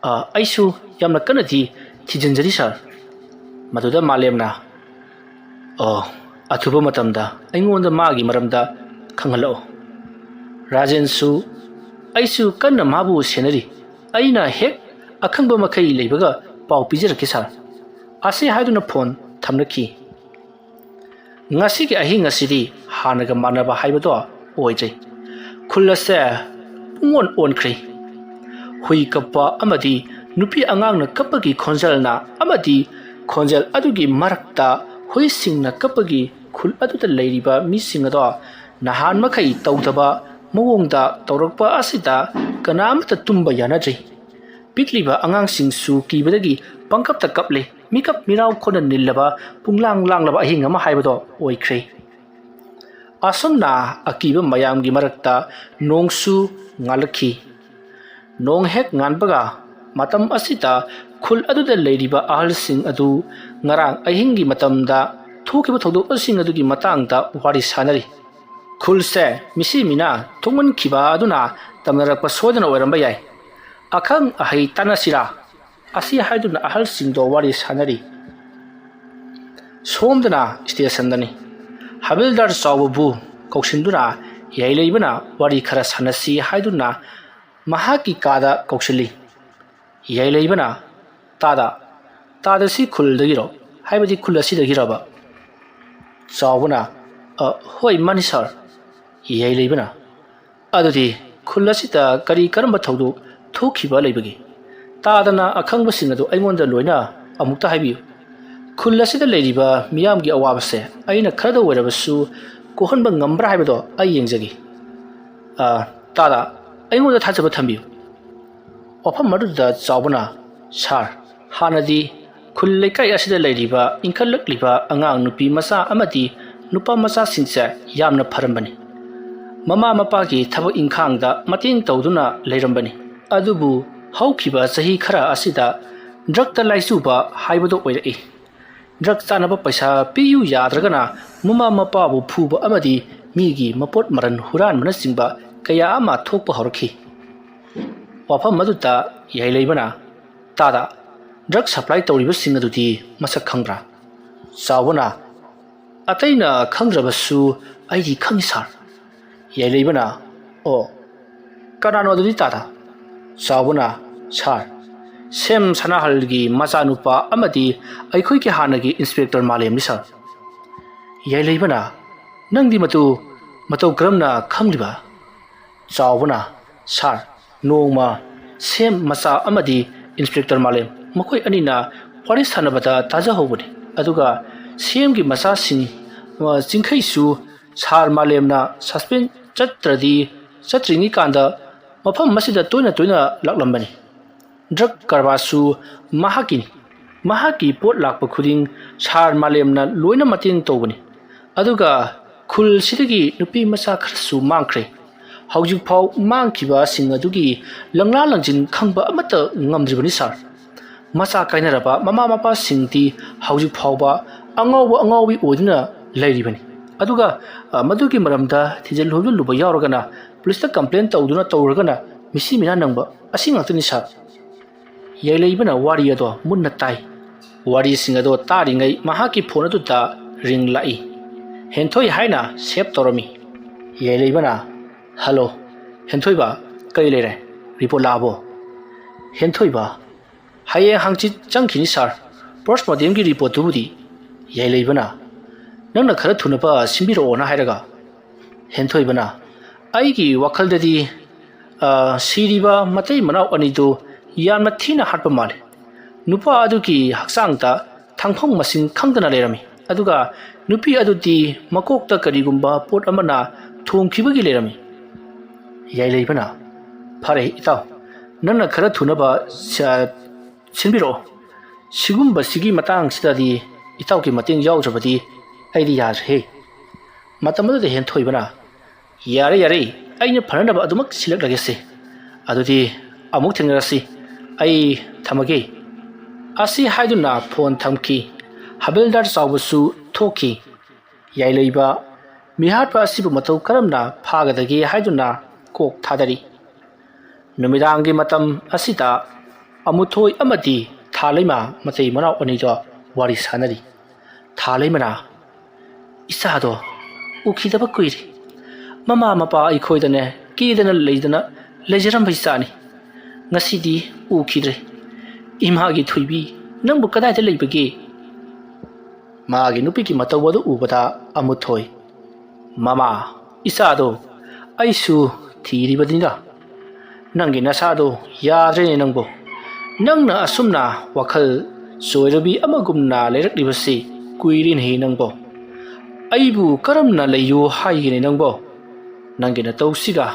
"ꯑ, ꯑꯩꯁꯨ ꯌꯥꯝꯅ ꯀꯟꯅꯗꯤ ꯊꯤꯖꯤꯟꯖꯔꯤ, ꯁꯥꯔ꯫" ꯃꯗꯨꯗ ꯃꯥꯂꯦꯝꯅ, "ꯑꯣ, ꯑꯊꯨꯕ ꯃꯇꯝꯗ ꯑꯩꯉꯣꯟꯗ ꯃꯥꯒꯤ ꯃꯔꯝꯗ ꯈꯪꯍꯜꯂꯛꯑꯣ꯫" ꯔꯥꯖꯦꯟꯁꯨ, "ꯑꯩꯁꯨ ꯀꯟꯅ ꯃꯥꯕꯨ ꯁꯦꯟꯅꯔꯤ꯫ ꯑꯩꯅ ꯍꯦꯛ ꯑꯈꯪꯕ ꯃꯈꯩ ꯂꯩꯕꯒ ꯄꯥꯎ ꯄꯤꯖꯔꯛꯀꯦ, ꯁꯥꯔ꯫" ꯑꯁꯤ ꯍꯥꯏꯗꯨꯅ ꯐꯣꯟ ꯊꯝꯅꯈꯤ꯫ ꯉꯁꯤꯒꯤ ꯑꯍꯤꯡ ꯑꯁꯤꯗꯤ ꯍꯥꯟꯅꯒ ꯃꯥꯟꯅꯕ ꯍꯥꯏꯕꯗꯣ ꯑꯣꯏꯗ꯭ꯔꯦ꯫ ꯈꯨꯜ ꯑꯁꯦ ꯄꯨꯡꯑꯣꯟ ꯑꯣꯟꯈ꯭ꯔꯦ꯫ ꯍꯨꯏ ꯀꯞꯄ ꯑꯃꯗꯤ ꯅꯨꯄꯤ ꯑꯉꯥꯡꯅ ꯀꯞꯄꯒꯤ ꯈꯣꯟꯖꯦꯜꯅ ꯑꯃꯗꯤ ꯈꯣꯟꯖꯦꯜ ꯑꯗꯨꯒꯤ ꯃꯔꯛꯇ ꯍꯨꯏꯁꯤꯡꯅ ꯀꯞꯄꯒꯤ ꯈꯨꯜ ꯑꯗꯨꯗ ꯂꯩꯔꯤꯕ ꯃꯤꯁꯤꯡ ꯑꯗꯣ ꯅꯍꯥꯟ ꯃꯈꯩ ꯇꯧꯗꯕ ꯃꯑꯣꯡꯗ ꯇꯧꯔꯛꯄ ꯑꯁꯤꯗ ꯀꯅꯥ ꯑꯃꯠꯇ ꯇꯨꯝꯕ ꯌꯥꯅꯗ꯭ꯔꯤ꯫ ꯄꯤꯛꯂꯤꯕ ꯑꯉꯥꯡꯁꯤꯡꯁꯨ ꯀꯤꯕꯗꯒꯤ ꯄꯪꯀꯞꯇ ꯀꯞꯂꯤ꯫ ꯃꯤꯀꯞ ꯃꯤꯔꯥꯎ ꯈꯣꯟꯅ ꯅꯤꯜꯂꯕ, ꯄꯨꯡꯂꯥꯡ ꯂꯥꯡꯂꯕ ꯑꯍꯤꯡ ꯑꯃ ꯍꯥꯏꯕꯗꯣ ꯑꯣꯏꯈ꯭ꯔꯦ꯫ ꯑꯁꯨꯝꯅ ꯑꯀꯤꯕ ꯃꯌꯥꯝꯒꯤ ꯃꯔꯛꯇ ꯅꯣꯡꯁꯨ ꯉꯥꯜꯂꯛꯈꯤ꯫ ꯅꯣꯡ ꯍꯦꯛ ꯉꯥꯟꯕꯒ ꯃꯇꯝ ꯑꯁꯤꯗ ꯈꯨꯜ ꯑꯗꯨꯗ ꯂꯩꯔꯤꯕ ꯑꯍꯜꯁꯤꯡ ꯑꯗꯨ ꯉꯔꯥꯡ ꯑꯍꯤꯡꯒꯤ ꯃꯇꯝꯗ ꯊꯣꯛꯈꯤꯕ ꯊꯧꯗꯣꯛꯁꯤꯡ ꯑꯗꯨꯒꯤ ꯃꯇꯥꯡꯗ ꯋꯥꯔꯤ ꯁꯥꯅꯔꯤ꯫ ꯈꯨꯜꯁꯦ ꯃꯤꯁꯤ ꯃꯤꯅꯥ ꯊꯣꯛꯃꯟꯈꯤꯕ ꯑꯗꯨꯅ ꯇꯝꯅꯔꯛꯄ ꯁꯣꯏꯗꯅ ꯑꯣꯏꯔꯝꯕ ꯌꯥꯏ꯫ ꯑꯈꯪ ꯑꯍꯩ ꯇꯥꯟꯅꯁꯤꯔꯥ? ꯑꯁꯤ ꯍꯥꯏꯗꯨꯅ ꯑꯍꯜꯁꯤꯡꯗꯣ ꯋꯥꯔꯤ ꯁꯥꯅꯔꯤ꯫ ꯁꯣꯝꯗꯅ ꯁ꯭ꯇꯦꯁꯟꯗꯅꯤ꯫ ꯍꯕꯤꯜꯗꯥꯔ ꯆꯥꯎꯕꯕꯨ ꯀꯧꯁꯤꯟꯗꯨꯅ ꯌꯥꯏꯂꯩꯕꯅ ꯋꯥꯔꯤ ꯈꯔ ꯁꯥꯟꯅꯁꯤ ꯍꯥꯏꯗꯨꯅ ꯃꯍꯥꯛꯀꯤ ꯀꯥꯗ ꯀꯧꯁꯤꯜꯂꯤ꯫ ꯌꯥꯏꯂꯩꯕꯅ, "ꯇꯥꯗ, ꯇꯥꯗ ꯁꯤ ꯈꯨꯜꯗꯒꯤꯔꯣ? ꯍꯥꯏꯕꯗꯤ ꯈꯨꯜ ꯑꯁꯤꯗꯒꯤꯔꯕ?" ꯆꯥꯎꯕꯅ, "ꯑ, ꯍꯣꯏ, ꯃꯥꯅꯤ ꯁꯥꯔ꯫" ꯌꯥꯏꯂꯩꯕꯅ, "ꯑꯗꯨꯗꯤ ꯈꯨꯜ ꯑꯁꯤꯗ ꯀꯔꯤ ꯀꯔꯝꯕ ꯊꯧꯗꯣꯛ ꯊꯣꯛꯈꯤꯕ ꯂꯩꯕꯒꯦ? ꯇꯥꯗꯅ ꯑꯈꯪꯕꯁꯤꯡ ꯑꯗꯨ ꯑꯩꯉꯣꯟꯗ ꯂꯣꯏꯅ ꯑꯃꯨꯛꯇ ꯍꯥꯏꯕꯤꯌꯨ꯫ ꯈꯨꯜ ꯑꯁꯤꯗ ꯂꯩꯔꯤꯕ ꯃꯤꯌꯥꯝꯒꯤ ꯑꯋꯥꯕꯁꯦ ꯑꯩꯅ ꯈꯔꯗ ꯑꯣꯏꯔꯕꯁꯨ ꯀꯣꯛꯍꯟꯕ ꯉꯝꯕ꯭ꯔꯥ ꯍꯥꯏꯕꯗꯣ ꯑꯩ ꯌꯦꯡꯖꯒꯦ꯫ ꯑ, ꯇꯥꯗ, ꯑꯩꯉꯣꯟꯗ ꯊꯥꯖꯕ ꯊꯝꯕꯤꯌꯨ꯫" ꯋꯥꯐꯝ ꯑꯗꯨꯗ ꯆꯥꯎꯕꯅ, "ꯁꯥꯔ, ꯍꯥꯟꯅꯗꯤ ꯈꯨꯜ ꯂꯩꯀꯥꯏ ꯑꯁꯤꯗ ꯂꯩꯔꯤꯕ ꯏꯟꯈꯠꯂꯛꯂꯤꯕ ꯑꯉꯥꯡ ꯅꯨꯄꯤ ꯃꯆꯥ ꯑꯃꯗꯤ ꯅꯨꯄꯥ ꯃꯆꯥꯁꯤꯡꯁꯦ ꯌꯥꯝꯅ ꯐꯔꯝꯕꯅꯤ꯫ ꯃꯃꯥ ꯃꯄꯥꯒꯤ ꯊꯕꯛ ꯏꯪꯈꯥꯡꯗ ꯃꯇꯦꯡ ꯇꯧꯗꯨꯅ ꯂꯩꯔꯝꯕꯅꯤ꯫ ꯑꯗꯨꯕꯨ ꯍꯧꯈꯤꯕ ꯆꯍꯤ ꯈꯔ ꯑꯁꯤꯗ ꯗ꯭ꯔꯛꯇ ꯂꯥꯏꯆꯨꯕ ꯍꯥꯏꯕꯗꯨ ꯑꯣꯏꯔꯛꯏ꯫ ꯗ꯭ꯔꯛ ꯆꯥꯅꯕ ꯄꯩꯁꯥ ꯄꯤꯌꯨ ꯌꯥꯗ꯭ꯔꯒꯅ ꯃꯃꯥ ꯃꯄꯥꯕꯨ ꯐꯨꯕ ꯑꯃꯗꯤ ꯃꯤꯒꯤ ꯃꯄꯣꯠ ꯃꯔꯜ ꯍꯨꯔꯥꯟꯕꯅꯆꯤꯡꯕ ꯀꯌꯥ ꯑꯃ ꯊꯣꯛꯄ ꯍꯧꯔꯛꯈꯤ꯫ ꯋꯥꯐꯝ ꯑꯗꯨꯗ ꯌꯥꯏꯂꯩꯕꯅ, "ꯇꯥꯗ, ꯗ꯭ꯔꯛ ꯁꯄ꯭ꯂꯥꯏ ꯇꯧꯔꯤꯕꯁꯤꯡ ꯑꯗꯨꯗꯤ ꯃꯁꯛ ꯈꯪꯕ꯭ꯔꯥ?" ꯆꯥꯎꯕꯅ, "ꯑꯇꯩꯅ ꯈꯪꯗ꯭ꯔꯕꯁꯨ ꯑꯩꯗꯤ ꯈꯪꯏ ꯁꯥꯔ꯫" ꯌꯥꯏꯂꯩꯕꯅ, "ꯑꯣ, ꯀꯅꯥꯅꯣ ꯑꯗꯨꯗꯤ ꯇꯥꯗ?" ꯆꯥꯎꯕꯅ, "ꯁꯥꯔ, ꯁꯦꯝ ꯁꯅꯥꯍꯜꯒꯤ ꯃꯆꯥꯅꯨꯄꯥ ꯑꯃꯗꯤ ꯑꯩꯈꯣꯏꯒꯤ ꯍꯥꯟꯅꯒꯤ ꯏꯟꯁꯄꯦꯛꯇꯔ ꯃꯥꯂꯦꯝꯅꯤ ꯁꯥꯔ꯫" ꯌꯥꯏꯂꯩꯕꯅ, "ꯅꯪꯗꯤ ꯃꯇꯨ ꯃꯇꯧ ꯀꯔꯝꯅ ꯈꯪꯂꯤꯕ?" ꯆꯥꯎꯕꯅ, "ꯁꯥꯔ, ꯅꯣꯡꯃ ꯁꯦꯝ ꯃꯆꯥ ꯑꯃꯗꯤ ꯏꯟꯁꯄꯦꯛꯇꯔ ꯃꯥꯂꯦꯝ ꯃꯈꯣꯏ ꯑꯅꯤꯅ ꯋꯥꯔꯤ ꯁꯥꯟꯅꯕꯗ ꯇꯥꯖꯍꯧꯕꯅꯤ꯫ ꯑꯗꯨꯒ ꯁꯦꯝꯒꯤ ꯃꯆꯥꯁꯤꯡ, ꯑ, ꯆꯤꯡꯈꯩꯁꯨ ꯁꯥꯔ ꯃꯥꯂꯦꯝꯅ ꯁꯁꯄꯦꯟ ꯆꯠꯇ꯭ꯔꯗꯤ, ꯆꯠꯇ꯭ꯔꯤꯉꯩꯀꯥꯟꯗ ꯃꯐꯝ ꯑꯁꯤꯗ ꯇꯣꯏꯅ ꯇꯣꯏꯅ ꯂꯥꯛꯂꯝꯕꯅꯤ꯫ ꯗ꯭ꯔꯒ ꯀꯔꯕꯥꯔꯁꯨ ꯃꯍꯥꯛꯀꯤꯅꯤ꯫ ꯃꯍꯥꯛꯀꯤ ꯄꯣꯠ ꯂꯥꯛꯄ ꯈꯨꯗꯤꯡ ꯁꯥꯔ ꯃꯥꯂꯦꯝꯅ ꯂꯣꯏꯅ ꯃꯇꯦꯡ ꯇꯧꯕꯅꯤ꯫ ꯑꯗꯨꯒ ꯈꯨꯜꯁꯤꯗꯒꯤ ꯅꯨꯄꯤ ꯃꯆꯥ ꯈꯔꯁꯨ ꯃꯥꯡꯈ꯭ꯔꯦ꯫ ꯍꯧꯖꯤꯛꯐꯥꯎ ꯃꯥꯡꯈꯤꯕꯁꯤꯡ ꯑꯗꯨꯒꯤ ꯂꯪꯂꯥ ꯂꯪꯖꯤꯟ ꯈꯪꯕ ꯑꯃꯠꯇ ꯉꯝꯗ꯭ꯔꯤꯕꯅꯤ ꯁꯥꯔ꯫ ꯃꯆꯥ ꯀꯥꯏꯅꯔꯕ ꯃꯃꯥ ꯃꯄꯥꯁꯤꯡꯗꯤ ꯍꯧꯖꯤꯛ ꯐꯥꯎꯕ ꯑꯉꯥꯎꯕ ꯑꯉꯥꯎꯕꯤ ꯑꯣꯏꯗꯨꯅ ꯂꯩꯔꯤꯕꯅꯤ꯫ ꯑꯗꯨꯒ, ꯑ, ꯃꯗꯨꯒꯤ ꯃꯔꯝꯗ ꯊꯤꯖꯤꯜ ꯍꯨꯝꯖꯤꯜꯂꯨꯕ ꯌꯥꯎꯔꯒꯅ, ꯄꯨꯂꯤꯁꯇ ꯀꯝꯄ꯭ꯂꯦꯟ ꯇꯧꯗꯨꯅ ꯇꯧꯔꯒꯅ ꯃꯤꯁꯤ ꯃꯤꯅꯥ ꯅꯪꯕ ꯑꯁꯤ ꯉꯥꯛꯇꯅꯤ ꯁꯥꯔ꯫" ꯌꯥꯏꯂꯩꯕꯅ ꯋꯥꯔꯤ ꯑꯗꯣ ꯃꯨꯟꯅ ꯇꯥꯏ꯫ ꯋꯥꯔꯤꯁꯤꯡ ꯑꯗꯣ ꯇꯥꯔꯤꯉꯩ ꯃꯍꯥꯛꯀꯤ ꯐꯣꯟ ꯑꯗꯨꯗ ꯔꯤꯡ ꯂꯥꯛꯏ꯫ ꯍꯦꯟꯊꯣꯏ ꯍꯥꯏꯅ ꯁꯦꯚ ꯇꯧꯔꯝꯃꯤ꯫ ꯌꯥꯏꯂꯩꯕꯅ, "ꯍꯜꯂꯣ, ꯍꯦꯟꯊꯣꯏꯕ, ꯀꯔꯤ ꯂꯩꯔꯦ? ꯔꯤꯄꯣꯔꯠ ꯂꯥꯛꯑꯕꯣ?" ꯍꯦꯟꯊꯣꯏꯕ, "ꯍꯌꯦꯡ ꯍꯪꯆꯤꯠ ꯆꯪꯈꯤꯅꯤ ꯁꯥꯔ, ꯄꯣꯁꯃꯣꯔꯇꯦꯝꯒꯤ ꯔꯤꯄꯣꯔꯠꯇꯨꯕꯨꯗꯤ꯫" ꯌꯥꯏꯂꯩꯕꯅ, "ꯅꯪꯅ ꯈꯔ ꯊꯨꯅꯕ ꯁꯤꯟꯕꯤꯔꯛꯑꯣꯅ ꯍꯥꯏꯔꯒ?" ꯍꯦꯟꯊꯣꯏꯕꯅ, "ꯑꯩꯒꯤ ꯋꯥꯈꯜꯗꯗꯤ, ꯑ, ꯁꯤꯔꯤꯕ ꯃꯇꯩ ꯃꯅꯥꯎ ꯑꯅꯤꯗꯨ ꯌꯥꯝꯅ ꯊꯤꯅ ꯍꯥꯠꯄ ꯃꯥꯜꯂꯤ꯫ ꯅꯨꯄꯥ ꯑꯗꯨꯒꯤ ꯍꯛꯆꯥꯡꯗ ꯊꯥꯡꯐꯝ ꯃꯁꯤꯡ ꯈꯪꯗꯅ ꯂꯩꯔꯝꯃꯤ꯫ ꯑꯗꯨꯒ ꯅꯨꯄꯤ ꯑꯗꯨꯗꯤ ꯃꯀꯣꯛꯇ ꯀꯔꯤꯒꯨꯝꯕ ꯄꯣꯠ ꯑꯃꯅ ꯊꯣꯝꯈꯤꯕꯒꯤ ꯂꯩꯔꯝꯃꯤ꯫" ꯌꯥꯏꯂꯩꯕꯅ, "ꯐꯔꯦ ꯏꯇꯥꯎ, ꯅꯪꯅ ꯈꯔ ꯊꯨꯅꯕ ꯁ-, ꯁꯤꯟꯕꯤꯔꯛꯑꯣ꯫ ꯁꯤꯒꯨꯝꯕꯁꯤꯒꯤ ꯃꯇꯥꯡꯁꯤꯗꯗꯤ ꯏꯇꯥꯎꯒꯤ ꯃꯇꯦꯡ ꯌꯥꯎꯗ꯭ꯔꯕꯗꯤ ꯑꯩꯗꯤ ꯌꯥꯗ꯭ꯔꯦꯍꯦ꯫" ꯃꯇꯝ ꯑꯗꯨꯗ ꯍꯦꯟꯊꯣꯏꯕꯅ, "ꯌꯥꯔꯦ, ꯌꯥꯔꯦ, ꯑꯩꯅ ꯐꯅꯅꯕ ꯑꯗꯨꯃꯛ ꯁꯤꯜꯂꯛꯂꯒꯦꯁꯦ꯫ ꯑꯗꯨꯗꯤ ꯑꯃꯨꯛ ꯊꯦꯡꯅꯔꯁꯤ꯫ ꯑꯩ ꯊꯝꯃꯒꯦ꯫" ꯑꯁꯤ ꯍꯥꯏꯗꯨꯅ ꯐꯣꯟ ꯊꯝꯈꯤ꯫ ꯍꯕꯤꯜꯗꯥꯔ ꯆꯥꯎꯕꯁꯨ ꯊꯣꯛꯈꯤ꯫ ꯌꯥꯏꯂꯩꯕ ꯃꯤꯍꯥꯠꯄ ꯑꯁꯤꯕꯨ ꯃꯇꯧ ꯀꯔꯝꯅ ꯐꯥꯒꯗꯒꯦ ꯍꯥꯏꯗꯨꯅ ꯀꯣꯛ ꯊꯥꯗꯔꯤ꯫ ꯅꯨꯃꯤꯗꯥꯡꯒꯤ ꯃꯇꯝ ꯑꯁꯤꯗ ꯑꯃꯨꯊꯣꯏ ꯑꯃꯗꯤ ꯊꯥꯂꯩꯃ ꯃꯇꯩ ꯃꯅꯥꯎ ꯑꯅꯤꯗꯣ ꯋꯥꯔꯤ ꯁꯥꯟꯅꯔꯤ꯫ ꯊꯥꯂꯩꯃꯅ, "ꯏꯆꯥꯗꯣ ꯎꯈꯤꯗꯕ ꯀꯨꯏꯔꯦ꯫ ꯃꯃꯥ ꯃꯄꯥ ꯑꯩꯈꯣꯏꯗꯅꯦ ꯀꯦꯗꯅ ꯂꯩꯗꯅ ꯂꯩꯖꯔꯝꯕ ꯏꯆꯥꯅꯤ꯫ ꯉꯁꯤꯗꯤ ꯎꯈꯤꯗ꯭ꯔꯦ꯫ ꯏꯃꯥꯒꯤ ꯊꯣꯏꯕꯤ, ꯅꯪꯕꯨ ꯀꯗꯥꯏꯗ ꯂꯩꯕꯒꯦ?" ꯃꯥꯒꯤ ꯅꯨꯄꯤꯒꯤ ꯃꯇꯧ ꯑꯗꯨ ꯎꯕꯗ ꯑꯃꯨꯊꯣꯏ, "ꯃꯃꯥ, ꯏꯆꯥꯗꯣ ꯑꯩꯁꯨ ꯊꯤꯔꯤꯕꯅꯤꯗ꯫ ꯅꯪꯒꯤ ꯅꯁꯥꯗꯣ ꯌꯥꯗ꯭ꯔꯦꯅꯦ ꯅꯪꯕꯣ꯫ ꯅꯪꯅ ꯑꯁꯨꯝꯅ ꯋꯥꯈꯜ ꯆꯣꯏꯔꯕꯤ ꯑꯃꯒꯨꯝꯅ ꯂꯩꯔꯛꯂꯤꯕꯁꯤ ꯀꯨꯏꯔꯦꯅꯦꯍꯦ ꯅꯪꯕꯣ꯫ ꯑꯩꯕꯨ ꯀꯔꯝꯅ ꯂꯩꯌꯨ ꯍꯥꯏꯒꯅꯤ ꯅꯪꯕꯣ? ꯅꯪꯒꯤ ꯅꯇꯧꯁꯤꯒ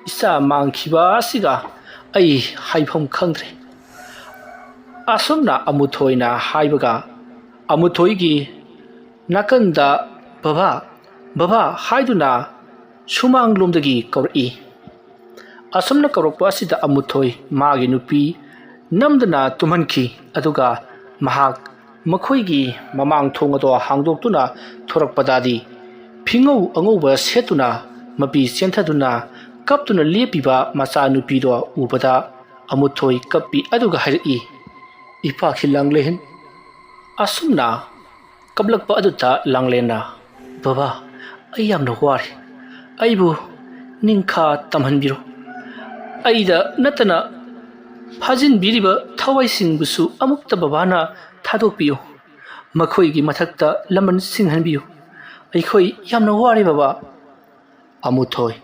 ꯏꯆꯥ ꯃꯥꯡꯈꯤꯕ ꯑꯁꯤꯒ ꯑꯩ ꯍꯥꯏꯐꯝ ꯈꯪꯗ꯭ꯔꯦ꯫" ꯑꯁꯨꯝꯅ ꯑꯃꯨꯊꯣꯏꯅ ꯍꯥꯏꯕꯒ ꯑꯃꯨꯊꯣꯏꯒꯤ ꯅꯥꯀꯟꯗ "ꯕꯕꯥ, ꯕꯕꯥ" ꯍꯥꯏꯗꯨꯅ ꯁꯨꯃꯥꯡꯂꯣꯝꯗꯒꯤ ꯀꯧꯔꯛꯏ꯫ ꯑꯁꯨꯝꯅ ꯀꯧꯔꯛꯄ ꯑꯁꯤꯗ ꯑꯃꯨꯊꯣꯏ ꯃꯥꯒꯤ ꯅꯨꯄꯤ ꯅꯝꯗꯅ ꯇꯨꯝꯍꯟꯈꯤ꯫ ꯑꯗꯨꯒ ꯃꯍꯥꯛ ꯃꯈꯣꯏꯒꯤ ꯃꯃꯥꯡ ꯊꯣꯡ ꯑꯗꯣ ꯍꯥꯡꯗꯣꯛꯇꯨꯅ ꯊꯣꯔꯛꯄꯗꯗꯤ, ꯐꯤꯉꯧ ꯑꯉꯧꯕ ꯁꯦꯠꯇꯨꯅ ꯃꯄꯤ ꯆꯦꯟꯊꯗꯨꯅ ꯀꯞꯇꯨꯅ ꯂꯦꯞꯄꯤꯕ ꯃꯆꯥꯅꯨꯄꯤꯗꯣ ꯎꯕꯗ ꯑꯃꯨꯊꯣꯏ ꯀꯞꯄꯤ꯫ ꯑꯗꯨꯒ ꯍꯥꯏꯔꯛꯏ, "ꯏꯄꯥꯒꯤ ꯂꯥꯡꯂꯦꯟ꯫" ꯑꯁꯨꯝꯅ ꯀꯞꯂꯛꯄ ꯑꯗꯨꯗ ꯂꯥꯡꯂꯦꯟꯅ, "ꯕꯕꯥ, ꯑꯩ ꯌꯥꯝꯅ ꯋꯥꯔꯦ꯫ ꯑꯩꯕꯨ ꯅꯤꯡꯈꯥ ꯇꯝꯍꯟꯕꯤꯔꯣ꯫ ꯑꯩꯗ ꯅꯠꯇꯅ ꯐꯥꯖꯤꯟꯕꯤꯔꯤꯕ ꯊꯋꯥꯏꯁꯤꯡꯕꯨꯁꯨ ꯑꯃꯨꯛꯇ ꯕꯕꯥꯅ ꯊꯥꯗꯣꯛꯄꯤꯌꯨ꯫ ꯃꯈꯣꯏꯒꯤ ꯃꯊꯛꯇ ꯂꯃꯟ ꯁꯤꯡꯍꯟꯕꯤꯌꯨ꯫ ꯑꯩꯈꯣꯏ ꯌꯥꯝꯅ ꯋꯥꯔꯦ ꯕꯕꯥ꯫" ꯑꯃꯨꯊꯣꯏ,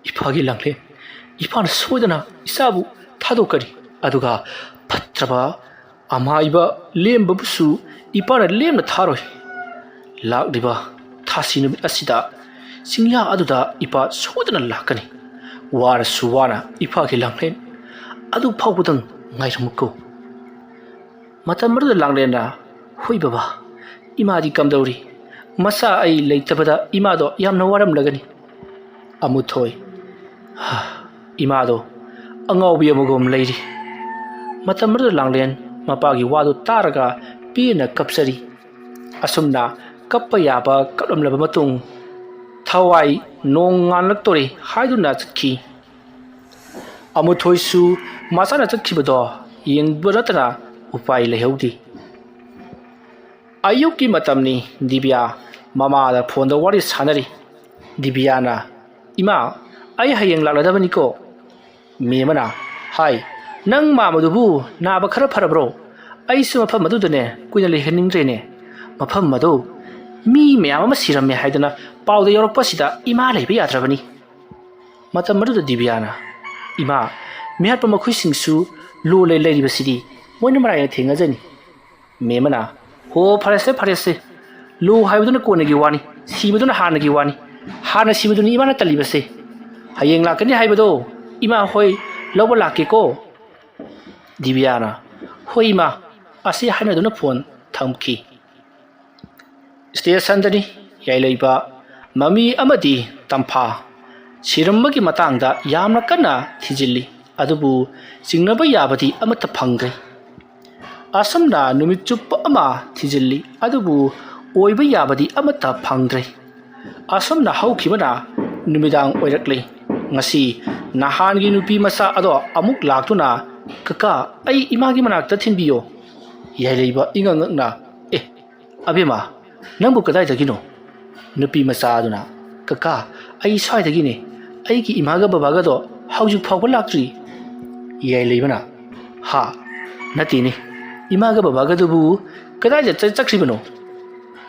"ꯏꯄꯥꯒꯤ ꯂꯥꯡꯂꯦꯟ, ꯏꯄꯥꯅ ꯁꯣꯏꯗꯅ ꯏꯆꯥꯕꯨ ꯊꯥꯗꯣꯛꯀꯅꯤ꯫ ꯑꯗꯨꯒ ꯐꯠꯇ꯭ꯔꯕ ꯑꯃꯥꯏꯕ ꯂꯦꯝꯕꯕꯨꯁꯨ ꯏꯄꯥꯅ ꯂꯦꯝꯅ ꯊꯥꯔꯣꯏ꯫ ꯂꯥꯛꯂꯤꯕ ꯊꯥꯁꯤ ꯅꯨꯃꯤꯠ ꯑꯁꯤꯗ ꯆꯤꯡꯌꯥ ꯑꯗꯨꯗ ꯏꯄꯥ ꯁꯣꯏꯗꯅ ꯂꯥꯛꯀꯅꯤ꯫ ꯋꯥꯔꯁꯨ ꯋꯥꯅ ꯏꯄꯥꯒꯤ ꯂꯥꯡꯂꯦꯟ ꯑꯗꯨ ꯐꯥꯎꯕꯗꯪ ꯉꯥꯏꯔꯝꯃꯨꯀꯣ꯫" ꯃꯇꯝ ꯑꯗꯨꯗ ꯂꯥꯡꯂꯦꯟꯅ, "ꯍꯣꯏ ꯕꯕꯥ, ꯏꯃꯥꯗꯤ ꯀꯝꯗꯧꯔꯤ? ꯃꯆꯥ ꯑꯩ ꯂꯩꯇꯕꯗ ꯏꯃꯥꯗꯣ ꯌꯥꯝꯅ ꯋꯥꯔꯝꯂꯒꯅꯤ꯫" ꯑꯃꯨꯊꯣꯏ, ꯏꯃꯥꯗꯣ ꯑꯉꯥꯎꯕꯤ ꯑꯃꯒꯨꯝ ꯂꯩꯔꯤ꯫ ꯃꯇꯝ ꯑꯗꯨꯗ ꯂꯥꯡꯂꯦꯟ ꯃꯄꯥꯒꯤ ꯋꯥꯗꯨ ꯇꯥꯔꯒ ꯄꯦꯟꯅ ꯀꯞꯆꯔꯤ꯫ ꯑꯁꯨꯝꯅ ꯀꯞꯄ ꯌꯥꯕ ꯀꯞꯂꯝꯂꯕ ꯃꯇꯨꯡ, ꯊꯋꯥꯏ ꯅꯣꯡ ꯉꯥꯟꯂꯛꯇꯣꯔꯦ ꯍꯥꯏꯗꯨꯅ ꯆꯠꯈꯤ꯫ ꯑꯃꯨꯊꯣꯏꯁꯨ ꯃꯆꯥꯅ ꯆꯠꯈꯤꯕꯗꯣ ꯌꯦꯡꯕ ꯅꯠꯇꯅ ꯎꯄꯥꯏ ꯂꯩꯍꯧꯗꯦ꯫ ꯑꯌꯨꯛꯀꯤ ꯃꯇꯝꯅꯤ꯫ ꯗꯤꯕꯤꯌꯥ ꯃꯃꯥꯗ ꯐꯣꯟꯗ ꯋꯥꯔꯤ ꯁꯥꯟꯅꯔꯤ꯫ ꯗꯤꯕꯤꯌꯥꯅ, "ꯏꯃꯥ, ꯑꯩ ꯍꯌꯦꯡ ꯂꯥꯛꯂꯗꯕꯅꯤꯀꯣ?" ꯃꯦꯝꯃꯅ, "ꯍꯥꯏ, ꯅꯪ ꯃꯥꯃꯗꯨꯕꯨ ꯅꯥꯕ ꯈꯔ ꯐꯔꯕ꯭ꯔꯣ? ꯑꯩꯁꯨ ꯃꯐꯝ ꯑꯗꯨꯗꯅꯦ ꯀꯨꯏꯅ ꯂꯩꯍꯟꯅꯤꯡꯗ꯭ꯔꯦꯅꯦ꯫ ꯃꯐꯝ ꯑꯗꯨ ꯃꯤ ꯃꯌꯥꯝ ꯑꯃ ꯁꯤꯔꯝꯃꯦ ꯍꯥꯏꯗꯅ ꯄꯥꯎꯗ ꯌꯧꯔꯛꯄꯁꯤꯗ ꯏꯃꯥ ꯂꯩꯕ ꯌꯥꯗ꯭ꯔꯕꯅꯤ꯫" ꯃꯇꯝ ꯑꯗꯨꯗ ꯗꯤꯕꯤꯌꯥꯅ, "ꯏꯃꯥ, ꯃꯤꯍꯥꯠꯄ ꯃꯈꯣꯏꯁꯤꯡꯁꯨ ꯂꯣ ꯂꯩ-, ꯂꯩꯔꯤꯕꯁꯤꯗꯤ ꯃꯣꯏꯅ ꯃꯔꯥꯏꯅ ꯊꯦꯡꯅꯖꯅꯤ꯫" ꯃꯦꯝꯃꯅ, "ꯍꯣ, ꯐꯔꯦꯁꯦ, ꯐꯔꯦꯁꯦ꯫ ꯂꯣ ꯍꯥꯏꯕꯗꯨꯅ ꯀꯣꯟꯅꯒꯤ ꯋꯥꯅꯤ, ꯁꯤꯕꯗꯨꯅ ꯍꯥꯟꯅꯒꯤ ꯋꯥꯅꯤ꯫ ꯍꯥꯟꯅ ꯁꯤꯕꯗꯨꯅꯤ ꯏꯃꯥꯅ ꯇꯜꯂꯤꯕꯁꯦ꯫ ꯍꯌꯦꯡ ꯂꯥꯛꯀꯅꯤ ꯍꯥꯏꯕꯗꯣ ꯏꯃꯥ ꯍꯣꯏ ꯂꯧꯕ ꯂꯥꯛꯀꯦꯀꯣ꯫" ꯗꯤꯕꯤꯌꯥꯅ, "ꯍꯣꯏ ꯏꯃꯥ," ꯑꯁꯤ ꯍꯥꯏꯅꯗꯨꯅ ꯐꯣꯟ ꯊꯝꯈꯤ꯫ ꯁ꯭ꯇꯦꯁꯟꯗꯅꯤ꯫ ꯌꯥꯏꯂꯩꯕ, ꯃꯃꯤ ꯑꯃꯗꯤ ꯇꯝꯐꯥ ꯁꯤꯔꯝꯕꯒꯤ ꯃꯇꯥꯡꯗ ꯌꯥꯝꯅ ꯀꯟꯅ ꯊꯤꯖꯤꯜꯂꯤ, ꯑꯗꯨꯕꯨ ꯆꯤꯡꯅꯕ ꯌꯥꯕꯗꯤ ꯑꯃꯠꯇ ꯐꯪꯗ꯭ꯔꯦ꯫ ꯑꯁꯨꯝꯅ ꯅꯨꯃꯤꯠ ꯆꯨꯞꯄ ꯑꯃ ꯊꯤꯖꯤꯜꯂꯤ, ꯑꯗꯨꯕꯨ ꯑꯣꯏꯕ ꯌꯥꯕꯗꯤ ꯑꯃꯠꯇ ꯐꯪꯗ꯭ꯔꯦ꯫ ꯑꯁꯨꯝꯅ ꯍꯧꯈꯤꯕꯅ ꯅꯨꯃꯤꯗꯥꯡ ꯑꯣꯏꯔꯛꯂꯦ꯫ ꯉꯁꯤ ꯅꯍꯥꯟꯒꯤ ꯅꯨꯄꯤ ꯃꯆꯥ ꯑꯗꯣ ꯑꯃꯨꯛ ꯂꯥꯛꯇꯨꯅ, "ꯀꯀꯥ, ꯑꯩ ꯏꯃꯥꯒꯤ ꯃꯅꯥꯛꯇ ꯊꯤꯟꯕꯤꯌꯣ꯫" ꯌꯥꯏꯂꯩꯕ ꯏꯉꯛ ꯉꯛꯅ, "ꯑꯦ, ꯑꯕꯦꯝꯃ, ꯅꯪꯕꯨ ꯀꯗꯥꯏꯗꯒꯤꯅꯣ?" ꯅꯨꯄꯤ ꯃꯆꯥ ꯑꯗꯨꯅ, "ꯀꯀꯥ, ꯑꯩ ꯁ꯭ꯋꯥꯏꯗꯒꯤꯅꯦ꯫ ꯑꯩꯒꯤ ꯏꯃꯥꯒ ꯕꯕꯥꯒꯗꯣ ꯍꯧꯖꯤꯛ ꯐꯥꯎꯕ ꯂꯥꯛꯇ꯭ꯔꯤ꯫" ꯌꯥꯏꯂꯩꯕꯅ, "ꯍꯥ? ꯅꯠꯇꯦꯅꯦ, ꯏꯃꯥꯒ ꯕꯕꯥꯒꯗꯨꯕꯨ ꯀꯗꯥꯏꯗ ꯆꯠ-, ꯆꯠꯈ꯭ꯔꯤꯕꯅꯣ?"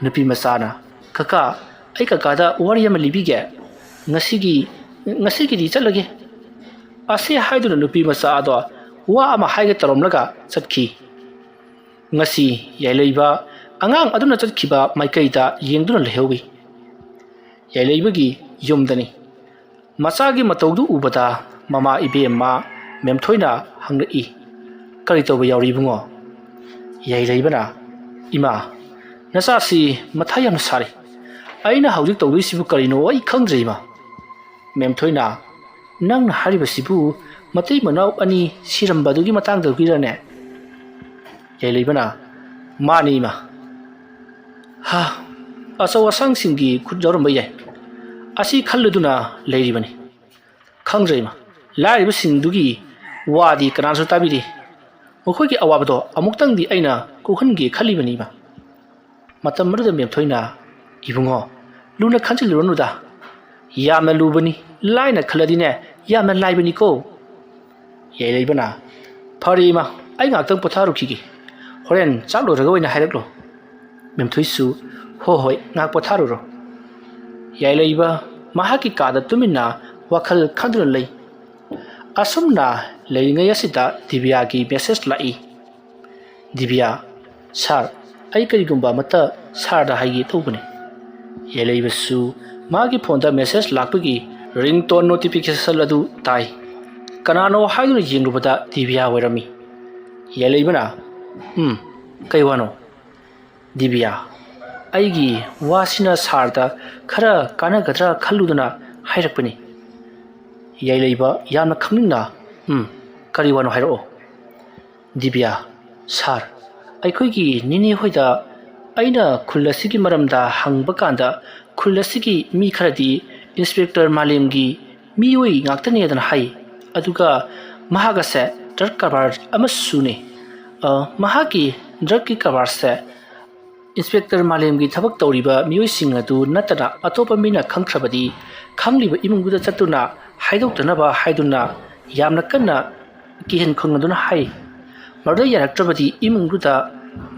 ꯅꯨꯄꯤ ꯃꯆꯥꯅ, "ꯀꯀꯥ, ꯑꯩ ꯀꯀꯥꯗ ꯋꯥꯔꯤ ꯑꯃ ꯂꯤꯕꯤꯒꯦ꯫ ꯉꯁꯤꯒꯤ, ꯉꯁꯤꯒꯤꯗꯤ ꯆꯠꯂꯒꯦ꯫" ꯑꯁꯤ ꯍꯥꯏꯗꯨꯅ ꯅꯨꯄꯤ ꯃꯆꯥ ꯑꯗꯣ ꯋꯥ ꯑꯃ ꯍꯥꯏꯒꯦ ꯇꯧꯔꯝꯂꯒ ꯆꯠꯈꯤ꯫ ꯉꯁꯤ ꯌꯥꯏꯂꯩꯕ ꯑꯉꯥꯡ ꯑꯗꯨꯅ ꯆꯠꯈꯤꯕ ꯃꯥꯏꯀꯩꯗ ꯌꯦꯡꯗꯨꯅ ꯂꯩꯍꯧꯏ꯫ ꯌꯥꯏꯂꯩꯕꯒꯤ ꯌꯨꯝꯗꯅꯤ꯫ ꯃꯆꯥꯒꯤ ꯃꯇꯧꯗꯨ ꯎꯕꯗ ꯃꯃꯥ ꯏꯕꯦꯝꯃ ꯃꯦꯝꯊꯣꯏꯅ ꯍꯪꯂꯛꯏ, "ꯀꯔꯤ ꯇꯧꯕ ꯌꯥꯎꯔꯤ ꯏꯕꯨꯡꯉꯣ?" ꯌꯥꯏꯂꯩꯕꯅ, "ꯏꯃꯥ, ꯅꯆꯥꯁꯤ ꯃꯊꯥ ꯌꯥꯝꯅ ꯁꯥꯔꯤ꯫ ꯑꯩꯅ ꯍꯧꯖꯤꯛ ꯇꯧꯗꯣꯏꯁꯤꯕꯨ ꯀꯔꯤꯅꯣ ꯑꯩ ꯈꯪꯗ꯭ꯔꯦ ꯏꯃꯥ꯫" ꯃꯦꯝꯊꯣꯏꯅ, "ꯅꯪꯅ ꯍꯥꯏꯔꯤꯕꯁꯤꯕꯨ ꯃꯇꯩ ꯃꯅꯥꯎ ꯑꯅꯤ ꯁꯤꯔꯝꯕꯗꯨꯒꯤ ꯃꯇꯥꯡꯗꯨꯒꯤꯔꯅꯦ?" ꯌꯥꯏꯂꯩꯕꯅ, "ꯃꯥꯅꯤ ꯏꯃꯥ꯫ ꯍꯥ, ꯑꯆꯧ ꯑꯁꯥꯡꯁꯤꯡꯒꯤ ꯈꯨꯠ ꯌꯥꯎꯔꯝꯕ ꯌꯥꯏ꯫ ꯑꯁꯤ ꯈꯜꯂꯗꯨꯅ ꯂꯩꯔꯤꯕꯅꯤ꯫ ꯈꯪꯗ꯭ꯔꯦ ꯏꯃꯥ, ꯂꯥꯏꯔꯕꯁꯤꯡꯗꯨꯒꯤ ꯋꯥꯗꯤ ꯀꯅꯥꯁꯨ ꯇꯥꯕꯤꯗꯦ꯫ ꯃꯈꯣꯏꯒꯤ ꯑꯋꯥꯕꯗꯣ ꯑꯃꯨꯛꯇꯪꯗꯤ ꯑꯩꯅ ꯀꯣꯛꯍꯟꯒꯦ ꯈꯜꯂꯤꯕꯅꯤ ꯏꯃꯥ꯫" ꯃꯇꯝ ꯑꯗꯨꯗ ꯃꯦꯝꯊꯣꯏꯅ, "ꯏꯕꯨꯡꯉꯣ, ꯂꯨꯅ ꯈꯟꯖꯤꯜꯂꯨꯔꯅꯨꯗ꯫ ꯌꯥꯝꯅ ꯂꯨꯕꯅꯤ, ꯂꯥꯏꯅ ꯈꯜꯂꯗꯤꯅꯦ, ꯌꯥꯝꯅ ꯂꯥꯏꯕꯅꯤꯀꯣ꯫" ꯌꯥꯏꯂꯩꯕꯅ, "ꯐꯔꯦ ꯏꯃꯥ, ꯑꯩ ꯉꯥꯛꯇꯪ ꯄꯣꯊꯥꯔꯨꯈꯤꯒꯦ꯫ ꯍꯣꯔꯦꯟ ꯆꯥꯛ ꯂꯣꯏꯔꯒ ꯑꯣꯏꯅ ꯍꯥꯏꯔꯛꯂꯣ꯫" ꯃꯦꯝꯊꯣꯏꯁꯨ, "ꯍꯣ ꯍꯣꯏ, ꯉꯥꯏꯍꯥꯛ ꯄꯣꯊꯥꯔꯨꯔꯣ꯫" ꯌꯥꯏꯂꯩꯕ ꯃꯍꯥꯛꯀꯤ ꯀꯥꯗ ꯇꯨꯃꯤꯟꯅ ꯋꯥꯈꯜ ꯈꯟꯗꯨꯅ ꯂꯩ꯫ ꯑꯁꯨꯝꯅ ꯂꯩꯔꯤꯉꯩ ꯑꯁꯤꯗ ꯗꯤꯕꯤꯌꯥꯒꯤ ꯃꯦꯁꯦꯖ ꯂꯥꯛꯏ꯫ "ꯗꯤꯕꯤꯌꯥ, ꯁꯥꯔ, ꯑꯩ ꯀꯔꯤꯒꯨꯝꯕ ꯑꯃꯠꯇ ꯁꯥꯔꯗ ꯍꯥꯏꯒꯦ ꯇꯧꯕꯅꯤ꯫" ꯌꯥꯏꯂꯩꯕꯁꯨ ꯃꯥꯒꯤ ꯐꯣꯟꯗ ꯃꯦꯁꯦꯖ ꯂꯥꯛꯄꯒꯤ ꯔꯤꯡꯇꯣꯟ ꯅꯣꯇꯤꯐꯤꯀꯦꯁꯟ ꯑꯗꯨ ꯇꯥꯏ꯫ ꯀꯅꯥꯅꯣ ꯍꯥꯏꯗꯨꯅ ꯌꯦꯡꯂꯨꯕꯗ ꯗꯤꯕꯤꯌꯥ ꯑꯣꯏꯔꯝꯃꯤ꯫ ꯌꯥꯏꯂꯩꯕꯅ, "ꯎꯝ, ꯀꯩ ꯋꯥꯅꯣ?" "ꯗꯤꯕꯤꯌꯥ, ꯑꯩꯒꯤ ꯋꯥꯁꯤꯅ ꯁꯥꯔꯗ ꯈꯔ ꯀꯥꯟꯅꯒꯗ꯭ꯔꯥ ꯈꯜꯂꯨꯗꯅ ꯍꯥꯏꯔꯛꯄꯅꯤ꯫" ꯌꯥꯏꯂꯩꯕ ꯌꯥꯝꯅ ꯈꯪꯅꯤꯡꯅ, "ꯎꯝ, ꯀꯔꯤ ꯋꯥꯅꯣ ꯍꯥꯏꯔꯛꯑꯣ꯫" "ꯗꯤꯕꯤꯌꯥ, ꯁꯥꯔ, ꯑꯩꯈꯣꯏꯒꯤ ꯅꯤꯅꯦ ꯍꯣꯏꯗ ꯑꯩꯅ ꯈꯨꯜ ꯑꯁꯤꯒꯤ ꯃꯔꯝꯗ ꯍꯪꯕ ꯀꯥꯟꯗ ꯈꯨꯜ ꯑꯁꯤꯒꯤ ꯃꯤ ꯈꯔꯗꯤ ꯏꯟꯁꯄꯦꯛꯇꯔ ꯃꯥꯂꯦꯝꯒꯤ ꯃꯤꯑꯣꯏ ꯉꯥꯛꯇꯅꯦꯗꯅ ꯍꯥꯏ꯫ ꯑꯗꯨꯒ ꯃꯍꯥꯛ ꯑꯁꯦ ꯗ꯭ꯔꯒ ꯀꯔꯕꯥꯔ ꯑꯃꯁꯨꯅꯤ꯫ ꯑ, ꯃꯍꯥꯛꯀꯤ ꯗ꯭ꯔꯒꯀꯤ ꯀꯔꯕꯥꯔꯁꯦ ꯏꯟꯁꯄꯦꯛꯇꯔ ꯃꯥꯂꯦꯝꯒꯤ ꯊꯕꯛ ꯇꯧꯔꯤꯕ ꯃꯤꯑꯣꯏꯁꯤꯡ ꯑꯗꯨ ꯅꯠꯇꯅ ꯑꯇꯣꯞꯄ ꯃꯤꯅ ꯈꯪꯈ꯭ꯔꯕꯗꯤ ꯈꯪꯂꯤꯕ ꯏꯃꯨꯡꯗꯨꯗ ꯆꯠꯇꯨꯅ ꯍꯥꯏꯗꯣꯛꯇꯅꯕ ꯍꯥꯏꯗꯨꯅ ꯌꯥꯝꯅ ꯀꯟꯅ ꯀꯤꯍꯟ ꯈꯪꯍꯟꯗꯨꯅ ꯍꯥꯏ꯫ ꯃꯗꯨꯗ ꯌꯥꯔꯛꯇ꯭ꯔꯕꯗꯤ ꯏꯃꯨꯡꯗꯨꯗ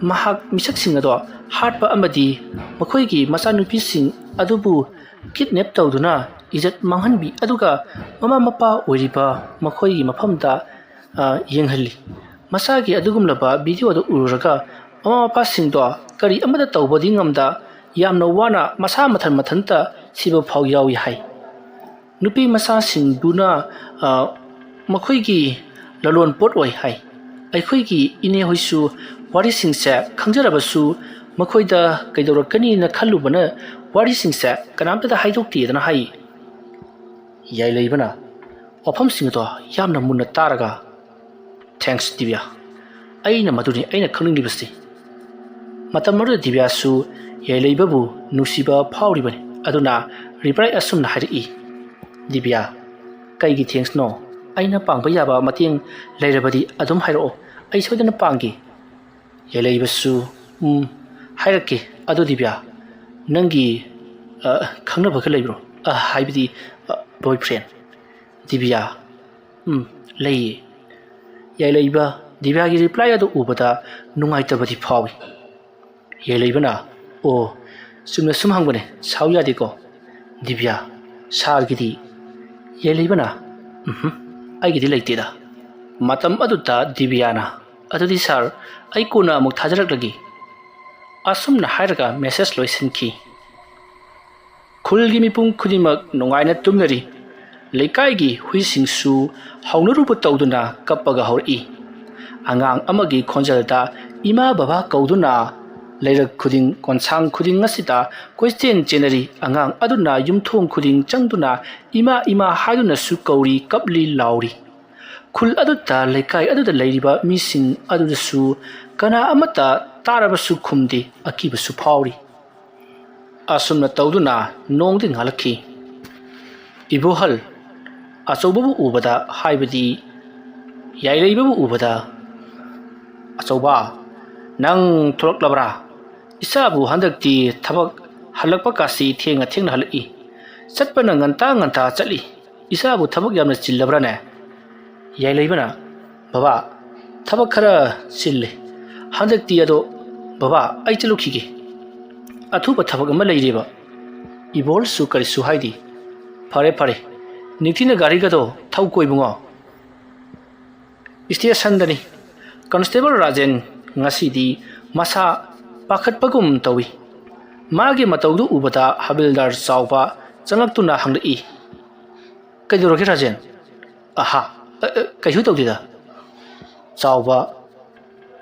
ꯃꯍꯥꯛ ꯃꯤꯁꯛꯁꯤꯡ ꯑꯗꯣ ꯍꯥꯠꯄ ꯑꯃꯗꯤ ꯃꯈꯣꯏꯒꯤ ꯃꯆꯥꯅꯨꯄꯤꯁꯤꯡ ꯑꯗꯨꯕꯨ ꯀꯤꯗꯅꯦꯞ ꯇꯧꯗꯨꯅ ꯏꯖꯠ ꯃꯥꯡꯍꯟꯕꯤ, ꯑꯗꯨꯒ ꯃꯃꯥ ꯃꯄꯥ ꯑꯣꯏꯔꯤꯕ ꯃꯈꯣꯏꯒꯤ ꯃꯐꯝꯗ, ꯑ, ꯌꯦꯡꯍꯜꯂꯤ꯫ ꯃꯁꯥꯒꯤ ꯑꯗꯨꯒꯨꯝꯂꯕ ꯚꯤꯗꯤꯑꯣ ꯑꯗꯨ ꯎꯔꯨꯔꯒ ꯃꯃꯥ ꯃꯄꯥꯁꯤꯡꯗꯣ ꯀꯔꯤ ꯑꯃꯠꯇ ꯇꯧꯕꯗꯤ ꯉꯝꯗ ꯌꯥꯝꯅ ꯋꯥꯅ ꯃꯁꯥ ꯃꯊꯟ ꯃꯊꯟꯇ ꯁꯤꯕ ꯐꯥꯎ ꯌꯥꯎꯏ ꯍꯥꯏ꯫ ꯅꯨꯄꯤ ꯃꯆꯥꯁꯤꯡꯗꯨꯅ, ꯑ, ꯃꯈꯣꯏꯒꯤ ꯂꯂꯣꯟ ꯄꯣꯠ ꯑꯣꯏ ꯍꯥꯏ꯫ ꯑꯩꯈꯣꯏꯒꯤ ꯏꯅꯦ ꯍꯣꯏꯁꯨ ꯋꯥꯔꯤꯁꯤꯡꯁꯦ ꯈꯪꯖꯔꯕꯁꯨ ꯃꯈꯣꯏꯗ ꯀꯩꯗꯧꯔꯛꯀꯅꯤꯅ ꯈꯜꯂꯨꯕꯅ ꯋꯥꯔꯤꯁꯤꯡꯁꯦ ꯀꯅꯥꯝꯇꯗ ꯍꯥꯏꯗꯣꯛꯇꯦꯗꯅ ꯍꯥꯏ꯫ ꯌꯥꯏꯂꯩꯕꯅ ꯋꯥꯐꯝꯁꯤꯡ ꯑꯗꯣ ꯌꯥꯝꯅ ꯃꯨꯟꯅ ꯇꯥꯔꯒ, "Thanks, ꯗꯤꯕ꯭ꯌꯥ꯫ ꯑꯩꯅ ꯃꯗꯨꯅꯤ ꯑꯩꯅ ꯈꯪꯅꯤꯡꯂꯤꯕꯁꯤ꯫" ꯃꯇꯝ ꯑꯗꯨꯗ ꯗꯤꯕ꯭ꯌꯥꯁꯨ ꯌꯥꯏꯂꯩꯕꯕꯨ ꯅꯨꯡꯁꯤꯕ ꯐꯥꯎꯔꯤꯕꯅꯤ꯫ ꯑꯗꯨꯅ ꯔꯤꯄ꯭ꯂꯥꯏ ꯑꯁꯨꯝꯅ ꯍꯥꯏꯔꯛꯏ, "ꯗꯤꯕ꯭ꯌꯥ, ꯀꯩꯒꯤ thanksꯅꯣ? ꯑꯩꯅ ꯄꯥꯡꯕ ꯌꯥꯕ ꯃꯇꯦꯡ ꯂꯩꯔꯕꯗꯤ ꯑꯗꯨꯝ ꯍꯥꯏꯔꯛꯑꯣ, ꯑꯩ ꯁꯣꯏꯗꯅ ꯄꯥꯡꯒꯦ꯫" ꯌꯥꯏꯂꯩꯕꯁꯨ, "ꯎꯝ, ꯍꯥꯏꯔꯛꯀꯦ꯫ ꯑꯗꯣ ꯗꯤꯕ꯭ꯌꯥ, ꯅꯪꯒꯤ, ꯑ, ꯈꯪꯅꯕꯒ ꯂꯩꯕ꯭ꯔꯣ? ꯑ, ꯍꯥꯏꯕꯗꯤ, ꯑ, boyfriend?" ꯗꯤꯕ꯭ꯌꯥ, "ꯎꯝ, ꯂꯩꯌꯦ꯫" ꯌꯥꯏꯂꯩꯕ ꯗꯤꯕ꯭ꯌꯥꯒꯤ ꯔꯤꯄ꯭ꯂꯥꯏ ꯑꯗꯨ ꯎꯕꯗ ꯅꯨꯡꯉꯥꯏꯇꯕꯗꯤ ꯐꯥꯎꯏ꯫ ꯌꯥꯏꯂꯩꯕꯅ, "ꯑꯣ, ꯆꯨꯝꯅ ꯁꯨꯝ ꯍꯪꯕꯅꯦ, ꯁꯥꯎ ꯌꯥꯗꯦꯀꯣ꯫" ꯗꯤꯕ꯭ꯌꯥ, "ꯁꯥꯔꯒꯤꯗꯤ?" ꯌꯥꯏꯂꯩꯕꯅ, "ꯎꯝꯍꯨꯝ, ꯑꯩꯒꯤꯗꯤ ꯂꯩꯇꯦꯗ꯫" ꯃꯇꯝ ꯑꯗꯨꯗ ꯗꯤꯕ꯭ꯌꯥꯅ, "ꯑꯗꯨꯗꯤ ꯁꯥꯔ, ꯑꯩ ꯀꯣꯟꯅ ꯑꯃꯨꯛ ꯊꯥꯖꯔꯛꯂꯒꯦ꯫" ꯑꯁꯨꯝꯅ ꯍꯥꯏꯔꯒ ꯃꯦꯁꯦꯖ ꯂꯣꯏꯁꯤꯟꯈꯤ꯫ ꯈꯨꯜꯒꯤ ꯃꯤꯄꯨꯝ ꯈꯨꯗꯤꯡꯃꯛ ꯅꯨꯡꯉꯥꯏꯅ ꯇꯨꯝꯅꯔꯤ꯫ ꯂꯩꯀꯥꯏꯒꯤ ꯍꯨꯏꯁꯤꯡꯁꯨ ꯍꯧꯅꯔꯨꯕ ꯇꯧꯗꯨꯅ ꯀꯞꯄꯒ ꯍꯧꯔꯛꯏ꯫ ꯑꯉꯥꯡ ꯑꯃꯒꯤ ꯈꯣꯟꯖꯦꯜꯗ ꯏꯃꯥ ꯕꯕꯥ ꯀꯧꯗꯨꯅ ꯂꯩꯔꯛ ꯈꯨꯗꯤꯡ, ꯀꯣꯟꯁꯥꯡ ꯈꯨꯗꯤꯡ ꯑꯁꯤꯗ ꯀꯣꯏꯆꯦꯟ ꯆꯦꯟꯅꯔꯤ꯫ ꯑꯉꯥꯡ ꯑꯗꯨꯅ ꯌꯨꯝꯊꯣꯡ ꯈꯨꯗꯤꯡ ꯆꯪꯗꯨꯅ "ꯏꯃꯥ, ꯏꯃꯥ" ꯍꯥꯏꯗꯨꯅꯁꯨ ꯀꯧꯔꯤ, ꯀꯞꯂꯤ, ꯂꯥꯎꯔꯤ꯫ ꯈꯨꯜ ꯑꯗꯨꯗ, ꯂꯩꯀꯥꯏ ꯑꯗꯨꯗ ꯂꯩꯔꯤꯕ ꯃꯤꯁꯤꯡ ꯑꯗꯨꯗꯁꯨ ꯀꯅꯥ ꯑꯃꯠꯇ ꯇꯥꯔꯕꯁꯨ ꯈꯨꯝꯗꯦ, ꯑꯀꯤꯕꯁꯨ ꯐꯥꯎꯔꯤ꯫ ꯑꯁꯨꯝꯅ ꯇꯧꯗꯨꯅ ꯅꯣꯡꯗꯤ ꯉꯥꯜꯂꯛꯈꯤ꯫ ꯏꯕꯣꯍꯜ ꯑꯆꯧꯕꯕꯨ ꯎꯕꯗ, ꯍꯥꯏꯕꯗꯤ ꯌꯥꯏꯂꯩꯕꯕꯨ ꯎꯕꯗ, "ꯑꯆꯧꯕ, ꯅꯪ ꯊꯣꯛꯂꯛꯂꯕ꯭ꯔꯥ? ꯏꯆꯥꯕꯨ ꯍꯟꯗꯛꯇꯤ ꯊꯕꯛ ꯍꯜꯂꯛꯄ ꯀꯥꯁꯤ ꯊꯦꯡꯅ ꯊꯦꯡꯅ ꯍꯜꯂꯛꯏ꯫ ꯆꯠꯄꯅ ꯉꯟꯇꯥ ꯉꯟꯇꯥ ꯆꯠꯂꯤ꯫ ꯏꯆꯥꯕꯨ ꯊꯕꯛ ꯌꯥꯝꯅ ꯆꯤꯜꯂꯕ꯭ꯔꯥꯅꯦ?" ꯌꯥꯏꯂꯩꯕꯅ, "ꯕꯕꯥ, ꯊꯕꯛ ꯈꯔ ꯆꯤꯜꯂꯤ ꯍꯟꯗꯛꯇꯤ, ꯑꯗꯣ ꯕꯕꯥ, ꯑꯩ ꯆꯠꯂꯨꯈꯤꯒꯦ꯫ ꯑꯊꯨꯕ ꯊꯕꯛ ꯑꯃ ꯂꯩꯔꯦꯕ꯫" ꯏꯕꯣꯜꯁꯨ ꯀꯔꯤꯁꯨ ꯍꯥꯏꯗꯦ꯫ "ꯐꯔꯦ, ꯐꯔꯦ, ꯅꯤꯡꯊꯤꯅ ꯒꯥꯔꯤꯒꯗꯣ ꯊꯧꯀꯣ ꯏꯕꯨꯡꯉꯣ꯫" ꯁ꯭ꯇꯦꯁꯟꯗꯅꯤ꯫ ꯀꯟꯁꯇꯦꯕꯜ ꯔꯥꯖꯦꯟ ꯉꯁꯤꯗꯤ ꯃꯁꯥ ꯄꯥꯈꯠꯄꯒꯨꯝ ꯇꯧꯏ꯫ ꯃꯥꯒꯤ ꯃꯇꯧꯗꯨ ꯎꯕꯗ ꯍꯕꯤꯜꯗꯥꯔ ꯆꯥꯎꯕ ꯆꯪꯂꯛꯇꯨꯅ ꯍꯪꯂꯛꯏ, "ꯀꯩꯗꯧꯔꯒꯦ ꯔꯥꯖꯦꯟ?" "ꯑꯍꯥ, ꯑ, ꯑ, ꯀꯩꯁꯨ ꯇꯧꯗꯦꯗ꯫" ꯆꯥꯎꯕ,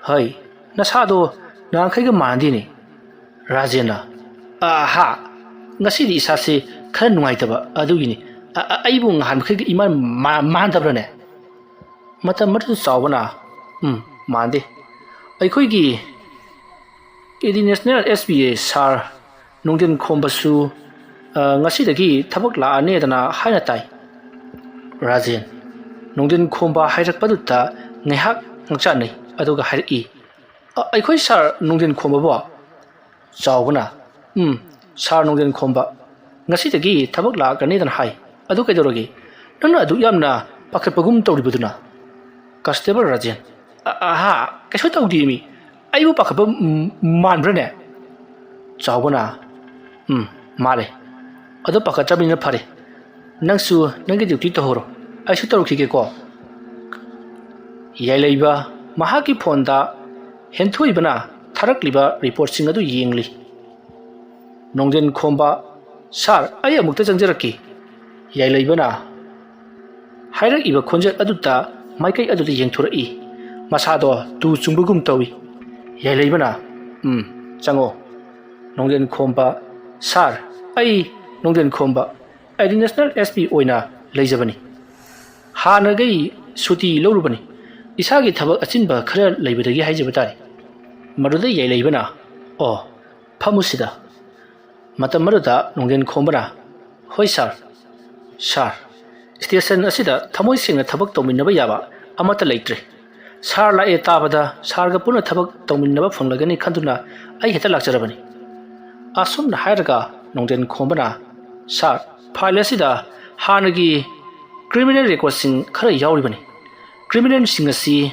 "ꯍꯩ, ꯅꯁꯥꯗꯣ ꯅꯍꯥꯟꯈꯩꯒ ꯃꯥꯟꯅꯗꯦꯅꯦ꯫" ꯔꯥꯖꯦꯟꯅ, "ꯑꯍꯥ, ꯉꯁꯤꯗꯤ ꯏꯁꯥꯁꯦ ꯈꯔ ꯅꯨꯡꯉꯥꯏꯇꯕ ꯑꯗꯨꯒꯤꯅꯤ꯫ ꯑ- ꯑ- ꯑꯩꯕꯨ ꯉꯍꯥꯟ ꯃꯈꯩꯒ ꯏꯃꯥꯟ ꯃꯥ- ꯃꯥꯟꯗꯕ꯭ꯔꯅꯦ? ꯃꯇꯝ ꯑꯗꯨꯗ ꯆꯥꯎꯕꯅ, "ꯎꯝ, ꯃꯥꯟꯗꯦ꯫ ꯑꯩꯈꯣꯏꯒꯤ ꯑꯦꯗꯤꯅꯦꯁꯅꯦꯜ ꯑꯦꯁ ꯄꯤ ꯑꯦ ꯁꯥꯔ ꯅꯣꯡꯗꯦꯟ ꯈꯣꯝꯕꯁꯨ, ꯑ, ꯉꯁꯤꯗꯒꯤ ꯊꯕꯛ ꯂꯥꯛꯑꯅꯦꯗꯅ ꯍꯥꯏꯅ ꯇꯥꯏ꯫" ꯔꯥꯖꯦꯟ ꯅꯣꯡꯗꯦꯟ ꯈꯣꯝꯕ ꯍꯥꯏꯔꯛꯄꯗꯨꯗ ꯉꯥꯏꯍꯥꯛ ꯉꯛꯆꯥꯟꯅꯩ, ꯑꯗꯨꯒ ꯍꯥꯏꯔꯛꯏ, "ꯑ- ꯑꯩꯈꯣꯏ ꯁꯥꯔ ꯅꯣꯡꯗꯦꯟ ꯈꯣꯝꯕꯕꯣ?" ꯆꯥꯎꯕꯅ, "ꯎꯝ, ꯁꯥꯔ ꯅꯣꯡꯗꯦꯟ ꯈꯣꯝꯕ ꯉꯁꯤꯗꯒꯤ ꯊꯕꯛ ꯂꯥꯛꯀꯅꯤꯗꯅ ꯍꯥꯏ꯫ ꯑꯗꯨ ꯀꯩꯗꯧꯔꯒꯦ? ꯅꯪꯅ ꯑꯗꯨꯛ ꯌꯥꯝꯅ ꯄꯥꯈꯠꯄꯒꯨꯝ ꯇꯧꯔꯤꯕꯗꯨꯅ?" ꯀꯟꯁꯇꯦꯕꯜ ꯔꯥꯖꯦꯟ, "ꯑ- ꯑꯍꯥ, ꯀꯩꯁꯨ ꯇꯧꯗꯦ ꯃꯤ꯫ ꯑꯩꯕꯨ ꯄꯥꯈꯠꯄ ꯝ- ꯃꯥꯟꯕ꯭ꯔꯅꯦ?" ꯆꯥꯎꯕꯅ, "ꯎꯝ, ꯃꯥꯜꯂꯦ꯫ ꯑꯗꯣ ꯄꯥꯈꯠꯇ꯭ꯔꯕꯅꯤꯅ ꯐꯔꯦ꯫ ꯅꯪꯁꯨ ꯅꯪꯒꯤ ꯗ꯭ꯌꯨꯇꯤ ꯇꯧꯍꯧꯔꯣ꯫ ꯑꯩꯁꯨ ꯇꯧꯔꯛꯈꯤꯒꯦꯀꯣ꯫" ꯌꯥꯏꯂꯩꯕ ꯃꯍꯥꯛꯀꯤ ꯐꯣꯟꯗ ꯍꯦꯟꯊꯣꯏꯕꯅ ꯊꯥꯔꯛꯂꯤꯕ ꯔꯤꯄꯣꯔꯠꯁꯤꯡ ꯑꯗꯨ ꯌꯦꯡꯂꯤ꯫ ꯅꯣꯡꯗꯦꯟ ꯈꯣꯝꯕ, "ꯁꯥꯔ, ꯑꯩ ꯑꯃꯨꯛꯇ ꯆꯪꯖꯔꯛꯀꯦ꯫" ꯌꯥꯏꯂꯩꯕꯅ ꯍꯥꯏꯔꯛꯏꯕ ꯈꯣꯟꯖꯦꯜ ꯑꯗꯨꯗ ꯃꯥꯏꯀꯩ ꯑꯗꯨꯗ ꯌꯦꯡꯊꯣꯔꯛꯏ꯫ ꯃꯁꯥꯗꯣ ꯇꯨ ꯆꯨꯡꯕꯒꯨꯝ ꯇꯧꯏ꯫ ꯌꯥꯏꯂꯩꯕꯅ, "ꯎꯝ, ꯆꯪꯉꯣ꯫" ꯅꯣꯡꯗꯦꯟ ꯈꯣꯝꯕ, "ꯁꯥꯔ, ꯑꯩ ꯅꯣꯡꯗꯦꯟ ꯈꯣꯝꯕ, ꯑꯦꯗꯤꯅꯦꯁꯅꯦꯜ ꯑꯦꯁ ꯄꯤ ꯑꯣꯏꯅ ꯂꯩꯖꯕꯅꯤ꯫ ꯍꯥꯟꯅꯒꯩ ꯁꯨꯇꯤ ꯂꯧꯔꯨꯕꯅꯤ꯫ ꯏꯁꯥꯒꯤ ꯊꯕꯛ ꯑꯆꯤꯟꯕ ꯈꯔ ꯂꯩꯕꯗꯒꯤ ꯍꯥꯏꯖꯕ ꯇꯥꯔꯦ꯫" ꯃꯗꯨꯗ ꯌꯥꯏꯂꯩꯕꯅ, "ꯑꯣ, ꯐꯝꯃꯨꯁꯤꯗ꯫" ꯃꯇꯝ ꯑꯗꯨꯗ ꯅꯣꯡꯗꯦꯟ ꯈꯣꯝꯕꯅ, "ꯍꯣꯏ ꯁꯥꯔ, ꯁꯥꯔ, ꯁ꯭ꯇꯦꯁꯟ ꯑꯁꯤꯗ ꯊꯃꯣꯏ ꯁꯦꯡꯅ ꯊꯕꯛ ꯇꯧꯃꯤꯟꯅꯕ ꯌꯥꯕ ꯑꯃꯠꯇ ꯂꯩꯇ꯭ꯔꯦ꯫ ꯁꯥꯔ ꯂꯥꯛꯑꯦ ꯇꯥꯕꯗ ꯁꯥꯔꯒ ꯄꯨꯟꯅ ꯊꯕꯛ ꯇꯧꯃꯤꯟꯅꯕ ꯐꯪꯂꯒꯅꯤ ꯈꯟꯗꯨꯅ ꯑꯩ ꯍꯦꯛꯇ ꯂꯥꯛꯆꯔꯕꯅꯤ꯫" ꯑꯁꯨꯝꯅ ꯍꯥꯏꯔꯒ ꯅꯣꯡꯗꯦꯟ ꯈꯣꯝꯕꯅ, "ꯁꯥꯔ, ꯐꯥꯏꯜ ꯑꯁꯤꯗ ꯍꯥꯟꯅꯒꯤ ꯀ꯭ꯔꯤꯃꯤꯅꯦꯜ ꯔꯦꯀꯣꯔꯠꯁꯤꯡ ꯈꯔ ꯌꯥꯎꯔꯤꯕꯅꯤ꯫ ꯀ꯭ꯔꯤꯃꯤꯅꯦꯜꯁꯤꯡ ꯑꯁꯤ,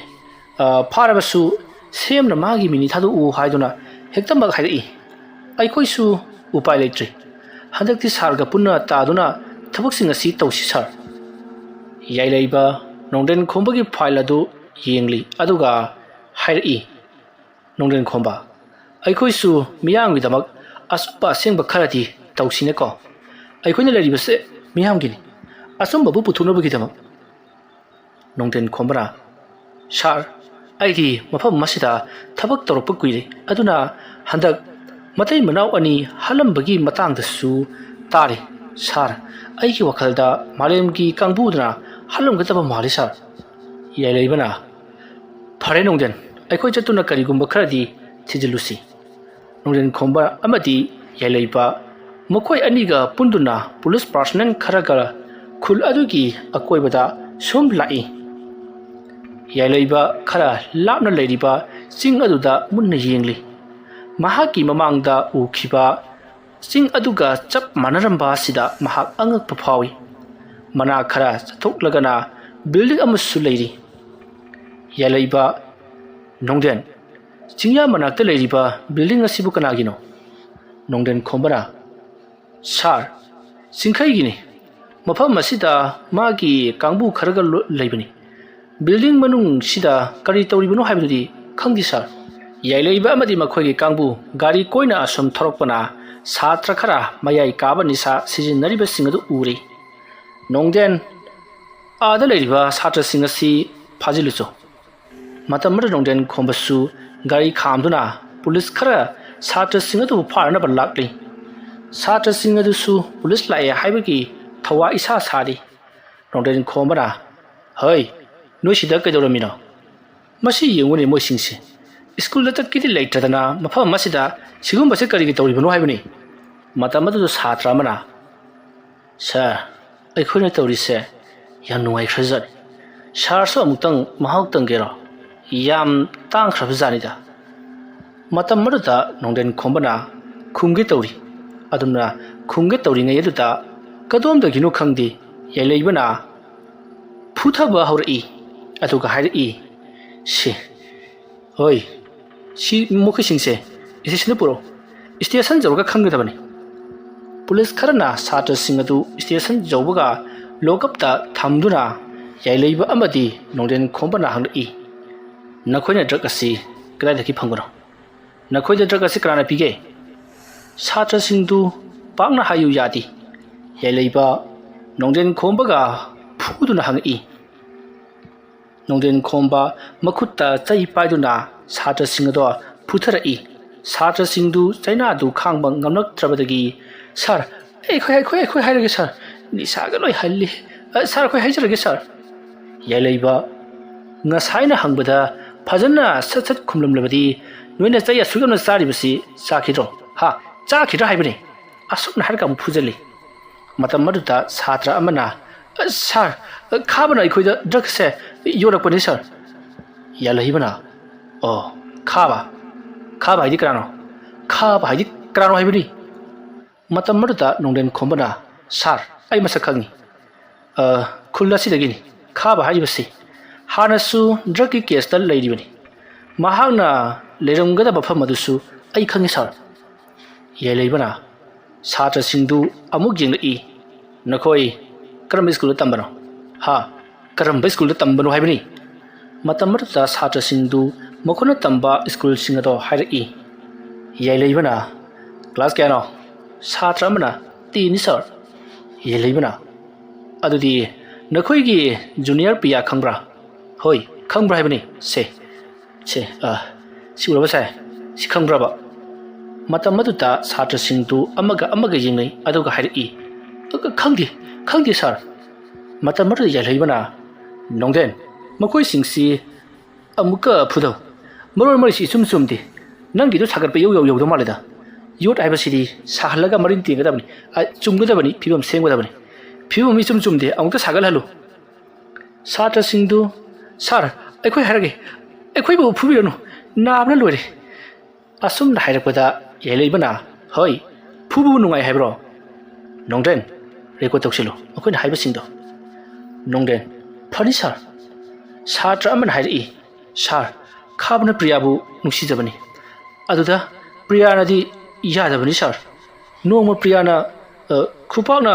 ꯑ, ꯐꯥꯔꯕꯁꯨ ꯁꯦꯝꯅ ꯃꯥꯒꯤ ꯃꯤꯅꯤ ꯊꯥꯗꯣꯛꯎ ꯍꯥꯏꯗꯨꯅ ꯍꯦꯛꯇꯃꯛ ꯍꯥꯏꯔꯛꯏ꯫ ꯑꯩꯈꯣꯏꯁꯨ ꯎꯄꯥꯏ ꯂꯩꯇ꯭ꯔꯦ꯫ ꯍꯟꯗꯛꯇꯤ ꯁꯥꯔꯒ ꯄꯨꯟꯅ ꯇꯥꯗꯨꯅ ꯊꯕꯛꯁꯤꯡ ꯑꯁꯤ ꯇꯧꯁꯤ ꯁꯥꯔ꯫" ꯌꯥꯏꯂꯩꯕ ꯅꯣꯡꯗꯦꯟ ꯈꯣꯝꯕꯒꯤ ꯐꯥꯏꯜ ꯑꯗꯨ ꯌꯦꯡꯂꯤ, ꯑꯗꯨꯒ ꯍꯥꯏꯔꯛꯏ, "ꯅꯣꯡꯗꯦꯟ ꯈꯣꯝꯕ, ꯑꯩꯈꯣꯏꯁꯨ ꯃꯤꯌꯥꯝꯒꯤꯗꯃꯛ ꯑꯆꯨꯝꯕ ꯑꯁꯦꯡꯕ ꯈꯔꯗꯤ ꯇꯧꯁꯤꯅꯦꯀꯣ꯫ ꯑꯩꯈꯣꯏꯅ ꯂꯩꯔꯤꯕꯁꯦ ꯃꯤꯌꯥꯝꯒꯤꯅꯤ, ꯑꯆꯨꯝꯕꯕꯨ ꯄꯨꯊꯣꯛꯅꯕꯒꯤꯗꯃꯛ꯫" ꯅꯣꯡꯗꯦꯟ ꯈꯣꯝꯕꯅ, "ꯁꯥꯔ, ꯑꯩꯗꯤ ꯃꯐꯝ ꯑꯁꯤꯗ ꯊꯕꯛ ꯇꯧꯔꯛꯄ ꯀꯨꯏꯔꯦ, ꯑꯗꯨꯅ ꯍꯟꯗꯛ ꯃꯇꯩ ꯃꯅꯥꯎ ꯑꯅꯤ ꯍꯥꯠꯂꯝꯕꯒꯤ ꯃꯇꯥꯡꯗꯁꯨ ꯇꯥꯔꯦ꯫ "ꯁꯥꯔ, ꯑꯩꯒꯤ ꯋꯥꯈꯜꯗ ꯃꯥꯂꯦꯝꯒꯤ ꯀꯥꯡꯕꯨꯗꯨꯅ ꯍꯥꯠꯂꯝꯒꯗꯕ ꯃꯥꯜꯂꯤ, ꯁꯥꯔ꯫" ꯌꯥꯏꯂꯩꯕꯅ, "ꯐꯔꯦ ꯅꯣꯡꯗꯦꯟ, ꯑꯩꯈꯣꯏ ꯆꯠꯇꯨꯅ ꯀꯔꯤꯒꯨꯝꯕ ꯈꯔꯗꯤ ꯊꯤꯖꯤꯜꯂꯨꯁꯤ꯫" ꯅꯣꯡꯗꯦꯟ ꯈꯣꯝꯕ ꯑꯃꯗꯤ ꯌꯥꯏꯂꯩꯕ ꯃꯈꯣꯏ ꯑꯅꯤꯒ ꯄꯨꯟꯗꯨꯅ ꯄꯨꯂꯤꯁ ꯄꯥꯔꯁꯣꯅꯦꯜ ꯈꯔꯒ ꯈꯨꯜ ꯑꯗꯨꯒꯤ ꯑꯀꯣꯏꯕꯗ ꯁꯨꯝ ꯂꯥꯛꯏ꯫ ꯌꯥꯏꯂꯩꯕ ꯈꯔ ꯂꯥꯞꯅ ꯂꯩꯔꯤꯕ ꯆꯤꯡ ꯑꯗꯨꯗ ꯃꯨꯟꯅ ꯌꯦꯡꯂꯤ꯫ ꯃꯍꯥꯛꯀꯤ ꯃꯃꯥꯡꯗ ꯎꯈꯤꯕ ꯆꯤꯡ ꯑꯗꯨꯒ ꯆꯞ ꯃꯥꯟꯅꯔꯝꯕ ꯑꯁꯤꯗ ꯃꯍꯥꯛ ꯑꯉꯛꯄ ꯐꯥꯎꯏ꯫ ꯃꯅꯥꯛ ꯈꯔ ꯆꯠꯊꯣꯛꯂꯒꯅ ꯕꯤꯜꯗꯤꯡ ꯑꯃꯁꯨ ꯂꯩꯔꯤ꯫ ꯌꯥꯏꯂꯩꯕ, "ꯅꯣꯡꯗꯦꯟ, ꯆꯤꯡꯌꯥ ꯃꯅꯥꯛꯇ ꯂꯩꯔꯤꯕ ꯕꯤꯜꯗꯤꯡ ꯑꯁꯤꯕꯨ ꯀꯅꯥꯒꯤꯅꯣ?" ꯅꯣꯡꯗꯦꯟ ꯈꯣꯝꯕꯅ, "ꯁꯥꯔ, ꯆꯤꯡꯈꯩꯒꯤꯅꯤ꯫ ꯃꯐꯝ ꯑꯁꯤꯗ ꯃꯥꯒꯤ ꯀꯥꯡꯕꯨ ꯈꯔꯒ ꯂꯣ-, ꯂꯩꯕꯅꯤ꯫ ꯕꯤꯜꯗꯤꯡ ꯃꯅꯨꯡꯁꯤꯗ ꯀꯔꯤ ꯇꯧꯔꯤꯕꯅꯣ ꯍꯥꯏꯕꯗꯨꯗꯤ ꯈꯪꯗꯦ, ꯁꯥꯔ꯫" ꯌꯥꯏꯂꯩꯕ ꯑꯃꯗꯤ ꯃꯈꯣꯏꯒꯤ ꯀꯥꯡꯕꯨ ꯒꯥꯔꯤ ꯀꯣꯏꯅ ꯑꯁꯨꯝ ꯊꯧꯔꯛꯄꯅ ꯁꯥꯇ꯭ꯔ ꯈꯔ ꯃꯌꯥꯏ ꯀꯥꯕ ꯅꯤꯁꯥ ꯁꯤꯖꯤꯟꯅꯔꯤꯕꯁꯤꯡ ꯑꯗꯨ ꯎꯔꯦ꯫ "ꯅꯣꯡꯗꯦꯟ, ꯑꯥꯗ ꯂꯩꯔꯤꯕ ꯁꯥꯇ꯭ꯔꯁꯤꯡ ꯑꯁꯤ ꯐꯥꯖꯤꯜꯂꯨꯆꯣ꯫" ꯃꯇꯝ ꯑꯗꯨꯗ ꯅꯣꯡꯗꯦꯟ ꯈꯣꯝꯕꯁꯨ ꯒꯥꯔꯤ ꯈꯥꯝꯗꯨꯅ ꯄꯨꯂꯤꯁ ꯈꯔ ꯁꯥꯇ꯭ꯔꯁꯤꯡ ꯑꯗꯨꯕꯨ ꯐꯥꯅꯅꯕ ꯂꯥꯛꯂꯤ꯫ ꯁꯥꯇ꯭ꯔꯁꯤꯡ ꯑꯗꯨꯁꯨ ꯄꯨꯂꯤꯁ ꯂꯥꯛꯑꯦ ꯍꯥꯏꯕꯒꯤ ꯊꯧꯋꯥ ꯏꯁꯥ ꯁꯥꯔꯤ꯫ ꯅꯣꯡꯗꯦꯟ ꯈꯣꯝꯕꯅ, "ꯍꯩ, ꯅꯣꯏ ꯁꯤꯗ ꯀꯩꯗꯧꯔꯝꯃꯤꯅꯣ? ꯃꯁꯤ ꯌꯦꯡꯉꯨꯅꯦ ꯃꯣꯏꯁꯤꯡꯁꯦ꯫ ꯁ꯭ꯀꯨꯜꯗ ꯆꯠꯀꯦꯗꯤ ꯂꯩꯇ꯭ꯔꯗꯅ ꯃꯐꯝ ꯑꯃꯁꯤꯗ ꯁꯤꯒꯨꯝꯕꯁꯦ ꯀꯔꯤꯒꯤ ꯇꯧꯔꯤꯕꯅꯣ ꯍꯥꯏꯕꯅꯤ?" ꯃꯇꯝ ꯑꯗꯨꯗ ꯁꯥꯇ꯭ꯔ ꯑꯃꯅ, "ꯁꯥꯔ, ꯑꯩꯈꯣꯏꯅ ꯇꯧꯔꯤꯁꯦ ꯌꯥꯝ ꯅꯨꯡꯉꯥꯏꯈ꯭ꯔꯖꯥꯠꯅꯤ꯫ ꯁꯥꯔꯁꯨ ꯑꯃꯨꯛꯇꯪ ꯃꯍꯥꯎ ꯇꯪꯒꯦꯔꯣ? ꯌꯥꯝ ꯇꯥꯡꯈ꯭ꯔꯕ ꯖꯥꯠꯅꯤꯗ꯫" ꯃꯇꯝ ꯑꯗꯨꯗ ꯅꯣꯡꯗꯦꯟ ꯈꯣꯝꯕꯅ ꯈꯨꯝꯒꯦ ꯇꯧꯔꯤ꯫ ꯑꯗꯨꯝꯅ ꯈꯨꯝꯒꯦ ꯇꯧꯔꯤꯉꯩ ꯑꯗꯨꯗ ꯀꯗꯣꯝꯗꯒꯤꯅꯣ ꯈꯪꯗꯦ, ꯌꯥꯏꯂꯩꯕꯅ ꯐꯨꯊꯕ ꯍꯧꯔꯛꯏ꯫ ꯑꯗꯨꯒ ꯍꯥꯏꯔꯛꯏ, "ꯁꯤ, ꯍꯣꯏ, ꯁꯤ ꯃꯈꯣꯏꯁꯤꯡꯁꯦ ꯁ꯭ꯇꯦꯁꯟꯗ ꯄꯨꯔꯛꯎ꯫ ꯁ꯭ꯇꯦꯁꯟ ꯌꯧꯔꯒ ꯈꯪꯒꯗꯕꯅꯤ꯫" ꯄꯨꯂꯤꯁ ꯈꯔꯅ ꯁꯥꯇ꯭ꯔꯁꯤꯡ ꯑꯗꯨ ꯁ꯭ꯇꯦꯁꯟ ꯌꯧꯕꯒ ꯂꯣꯛꯑꯞꯇ ꯊꯝꯗꯨꯅ ꯌꯥꯏꯂꯩꯕ ꯑꯃꯗꯤ ꯅꯣꯡꯗꯦꯟ ꯈꯣꯝꯕꯅ ꯍꯪꯂꯛꯏ, "ꯅꯈꯣꯏꯅ ꯗ꯭ꯔꯒ ꯑꯁꯤ ꯀꯗꯥꯏꯗꯒꯤ ꯐꯪꯕꯅꯣ? ꯅꯈꯣꯏꯗ ꯗ꯭ꯔꯒ ꯑꯁꯤ ꯀꯅꯥꯅ ꯄꯤꯒꯦ?" ꯁꯥꯇ꯭ꯔꯁꯤꯡꯗꯨ ꯄꯥꯛꯅ ꯍꯥꯏꯌꯨ ꯌꯥꯗꯦ꯫ ꯌꯥꯏꯂꯩꯕ ꯅꯣꯡꯗꯦꯟ ꯈꯣꯝꯕꯒ ꯐꯨꯗꯨꯅ ꯍꯪꯉꯛꯏ꯫ ꯅꯣꯡꯗꯦꯟ ꯈꯣꯝꯕ ꯃꯈꯨꯠꯇ ꯆꯩ ꯄꯥꯏꯗꯨꯅ ꯁꯥꯇ꯭ꯔꯁꯤꯡ ꯑꯗꯣ ꯐꯨꯊꯔꯛꯏ꯫ ꯁꯥꯇ꯭ꯔꯁꯤꯡꯗꯨ ꯆꯩꯅꯥꯗꯨ ꯈꯥꯡꯕ ꯉꯝꯂꯛꯇ꯭ꯔꯕꯗꯒꯤ, "ꯁꯥꯔ, ꯑꯩꯈꯣꯏ ꯑꯩꯈꯣꯏ ꯑꯩꯈꯣꯏ ꯍꯥꯏꯔꯒꯦ ꯁꯥꯔ꯫ ꯅꯤꯁꯥꯒ ꯂꯣꯏ ꯍꯜꯂꯤ꯫ ꯑ, ꯁꯥꯔ, ꯑꯩꯈꯣꯏ ꯍꯥꯏꯖꯔꯒꯦ ꯁꯥꯔ꯫ ꯌꯥꯏꯂꯩꯕ, ꯉꯁꯥꯏꯅ ꯍꯪꯕꯗ ꯐꯖꯅ ꯁꯠ ꯁꯠ ꯈꯨꯝꯂꯝꯂꯕꯗꯤ ꯅꯣꯏꯅ ꯆꯩ ꯑꯁꯨꯛ ꯌꯥꯝꯅ ꯆꯥꯔꯤꯕꯁꯤ ꯆꯥꯈꯤꯗ꯭ꯔꯣ? ꯍꯥ? ꯆꯥꯈꯤꯗ꯭ꯔꯥ ꯍꯥꯏꯕꯅꯤ꯫ ꯑꯁꯨꯝꯅ ꯍꯥꯏꯔꯒ ꯑꯃꯨꯛ ꯐꯨꯖꯜꯂꯤ꯫ ꯃꯇꯝ ꯑꯗꯨꯗ ꯁꯥꯇ꯭ꯔ ꯑꯃꯅ, "ꯑ, ꯁꯥꯔ, ꯑ, ꯈꯥꯕꯅ ꯑꯩꯈꯣꯏꯗ ꯗ꯭ꯔꯒꯁꯦ ꯌꯣꯜꯂꯛꯄꯅꯤ ꯁꯥꯔ"꯫ ꯌꯥꯏꯂꯩꯕꯅ, "ꯑꯣ, ꯈꯥꯕ? ꯈꯥꯕ ꯍꯥꯏꯗꯤ ꯀꯅꯥꯅꯣ? ꯈꯥꯕ ꯍꯥꯏꯗꯤ ꯀꯅꯥꯅꯣ ꯍꯥꯏꯕꯅꯤ?" ꯃꯇꯝ ꯑꯗꯨꯗ ꯅꯣꯡꯗꯦꯟ ꯈꯣꯝꯕꯅ, "ꯁꯥꯔ, ꯑꯩ ꯃꯁꯛ ꯈꯪꯉꯤ꯫ ꯑ, ꯈꯨꯜ ꯑꯁꯤꯗꯒꯤꯅꯤ꯫ ꯈꯥꯕ ꯍꯥꯏꯔꯤꯕꯁꯤ ꯍꯥꯟꯅꯁꯨ ꯗ꯭ꯔꯒꯀꯤ ꯀꯦꯁꯇ ꯂꯩꯔꯤꯕꯅꯤ꯫ ꯃꯍꯥꯛꯅ ꯂꯩꯔꯝꯒꯗꯕ ꯃꯐꯝ ꯑꯗꯨꯁꯨ ꯑꯩ ꯈꯪꯉꯤ ꯁꯥꯔ"꯫ ꯌꯥꯏꯂꯩꯕꯅ ꯁꯥꯇ꯭ꯔꯁꯤꯡꯗꯨ ꯑꯃꯨꯛ ꯌꯦꯡꯂꯛꯏ꯫ "ꯅꯈꯣꯏ ꯀꯔꯝꯕ ꯁ꯭ꯀꯨꯜꯗ ꯇꯝꯕꯅꯣ? ꯍꯥ? ꯀꯔꯝꯕ ꯁ꯭ꯀꯨꯜꯗ ꯇꯝꯕꯅꯣ ꯍꯥꯏꯕꯅꯤ?" ꯃꯇꯝ ꯑꯗꯨꯗ ꯁꯥꯇ꯭ꯔꯁꯤꯡꯗꯨ ꯃꯈꯣꯏꯅ ꯇꯝꯕ ꯁ꯭ꯀꯨꯜꯁꯤꯡ ꯑꯗꯣ ꯍꯥꯏꯔꯛꯏ꯫ ꯌꯥꯏꯂꯩꯕꯅ, "ꯀ꯭ꯂꯥꯁ ꯀꯌꯥꯅꯣ?" ꯁꯥꯇ꯭ꯔ ꯑꯃꯅ, "ꯇꯦꯟꯅꯤ ꯁꯥꯔ"꯫ ꯌꯥꯏꯂꯩꯕꯅ, "ꯑꯗꯨꯗꯤ ꯅꯈꯣꯏꯒꯤ ꯖꯨꯅꯤꯌꯔ ꯄ꯭ꯔꯤꯌꯥ ꯈꯪꯕ꯭ꯔꯥ?" "ꯍꯣꯏ, ꯈꯪꯕ꯭ꯔꯥ ꯍꯥꯏꯕꯅꯤ꯫ ꯁꯦ, ꯁꯦ, ꯑ, ꯁꯤ ꯎꯔꯕ ꯁꯦ? ꯁꯤ ꯈꯪꯕ꯭ꯔꯕ?" ꯃꯇꯝ ꯑꯗꯨꯗ ꯁꯥꯇ꯭ꯔꯁꯤꯡꯗꯨ ꯑꯃꯒ ꯑꯃꯒ ꯌꯦꯡꯅꯩ, ꯑꯗꯨꯒ ꯍꯥꯏꯔꯛꯏ, "ꯑ, ꯈꯪꯗꯦ, ꯈꯪꯗꯦ ꯁꯥꯔ"꯫ ꯃꯇꯝ ꯑꯗꯨꯗ ꯌꯥꯏꯂꯩꯕꯅ, "ꯅꯣꯡꯗꯦꯟ, ꯃꯈꯣꯏꯁꯤꯡꯁꯤ ꯑꯃꯨꯛꯀ ꯐꯨꯗꯧ꯫ ꯃꯔꯣꯟ ꯃꯔꯤꯁꯤ ꯏꯆꯨꯝ ꯆꯨꯝꯗꯦ꯫ ꯅꯪꯒꯤꯗꯨ ꯁꯥꯒꯠꯄ ꯏꯌꯧ ꯌꯧ ꯌꯧꯗꯧ ꯃꯥꯜꯂꯦꯗ꯫ ꯌꯣꯠ ꯍꯥꯏꯕꯁꯤꯗꯤ ꯁꯥꯍꯜꯂꯒ ꯃꯔꯤꯟ ꯇꯦꯡꯒꯗꯕꯅꯤ꯫ ꯑ, ꯆꯨꯝꯒꯗꯕꯅꯤ, ꯐꯤꯕꯝ ꯁꯦꯝꯒꯗꯕꯅꯤ꯫ ꯐꯤꯕꯝ ꯏꯆꯨꯝ ꯆꯨꯝꯗꯦ, ꯑꯃꯨꯛꯇ ꯁꯥꯒꯠꯍꯜꯂꯨ"꯫ ꯁꯥꯇ꯭ꯔꯁꯤꯡꯗꯨ, "ꯁꯥꯔ, ꯑꯩꯈꯣꯏ ꯍꯥꯏꯔꯒꯦ, ꯑꯩꯈꯣꯏꯕꯨ ꯐꯨꯕꯤꯔꯅꯨ, ꯅꯥꯕꯅ ꯂꯣꯏꯔꯦ"꯫ ꯑꯁꯨꯝꯅ ꯍꯥꯏꯔꯛꯄꯗ ꯌꯥꯏꯂꯩꯕꯅ, "ꯍꯣꯏ, ꯐꯨꯕꯕꯨ ꯅꯨꯡꯉꯥꯏ ꯍꯥꯏꯕ꯭ꯔꯣ? ꯅꯣꯡꯗ꯭ꯔꯦꯟ, ꯔꯦꯀꯣꯔꯠ ꯇꯧꯁꯤꯜꯂꯨ ꯃꯈꯣꯏꯅ ꯍꯥꯏꯕꯁꯤꯡꯗꯣ"꯫ ꯅꯣꯡꯗ꯭ꯔꯦꯟ, "ꯐꯅꯤ ꯁꯥꯔ"꯫ ꯁꯥꯇ꯭ꯔ ꯑꯃꯅ ꯍꯥꯏꯔꯛꯏ, "ꯁꯥꯔ, ꯈꯥꯕꯅ ꯄ꯭ꯔꯤꯌꯥꯕꯨ ꯅꯨꯡꯁꯤꯖꯕꯅꯤ꯫ ꯑꯗꯨꯗ ꯄ꯭ꯔꯤꯌꯥꯅꯗꯤ ꯌꯥꯗꯕꯅꯤ ꯁꯥꯔ꯫ ꯅꯣꯡꯃ ꯄ꯭ꯔꯤꯌꯥꯅ, ꯑ, ꯈꯨꯄꯥꯛꯅ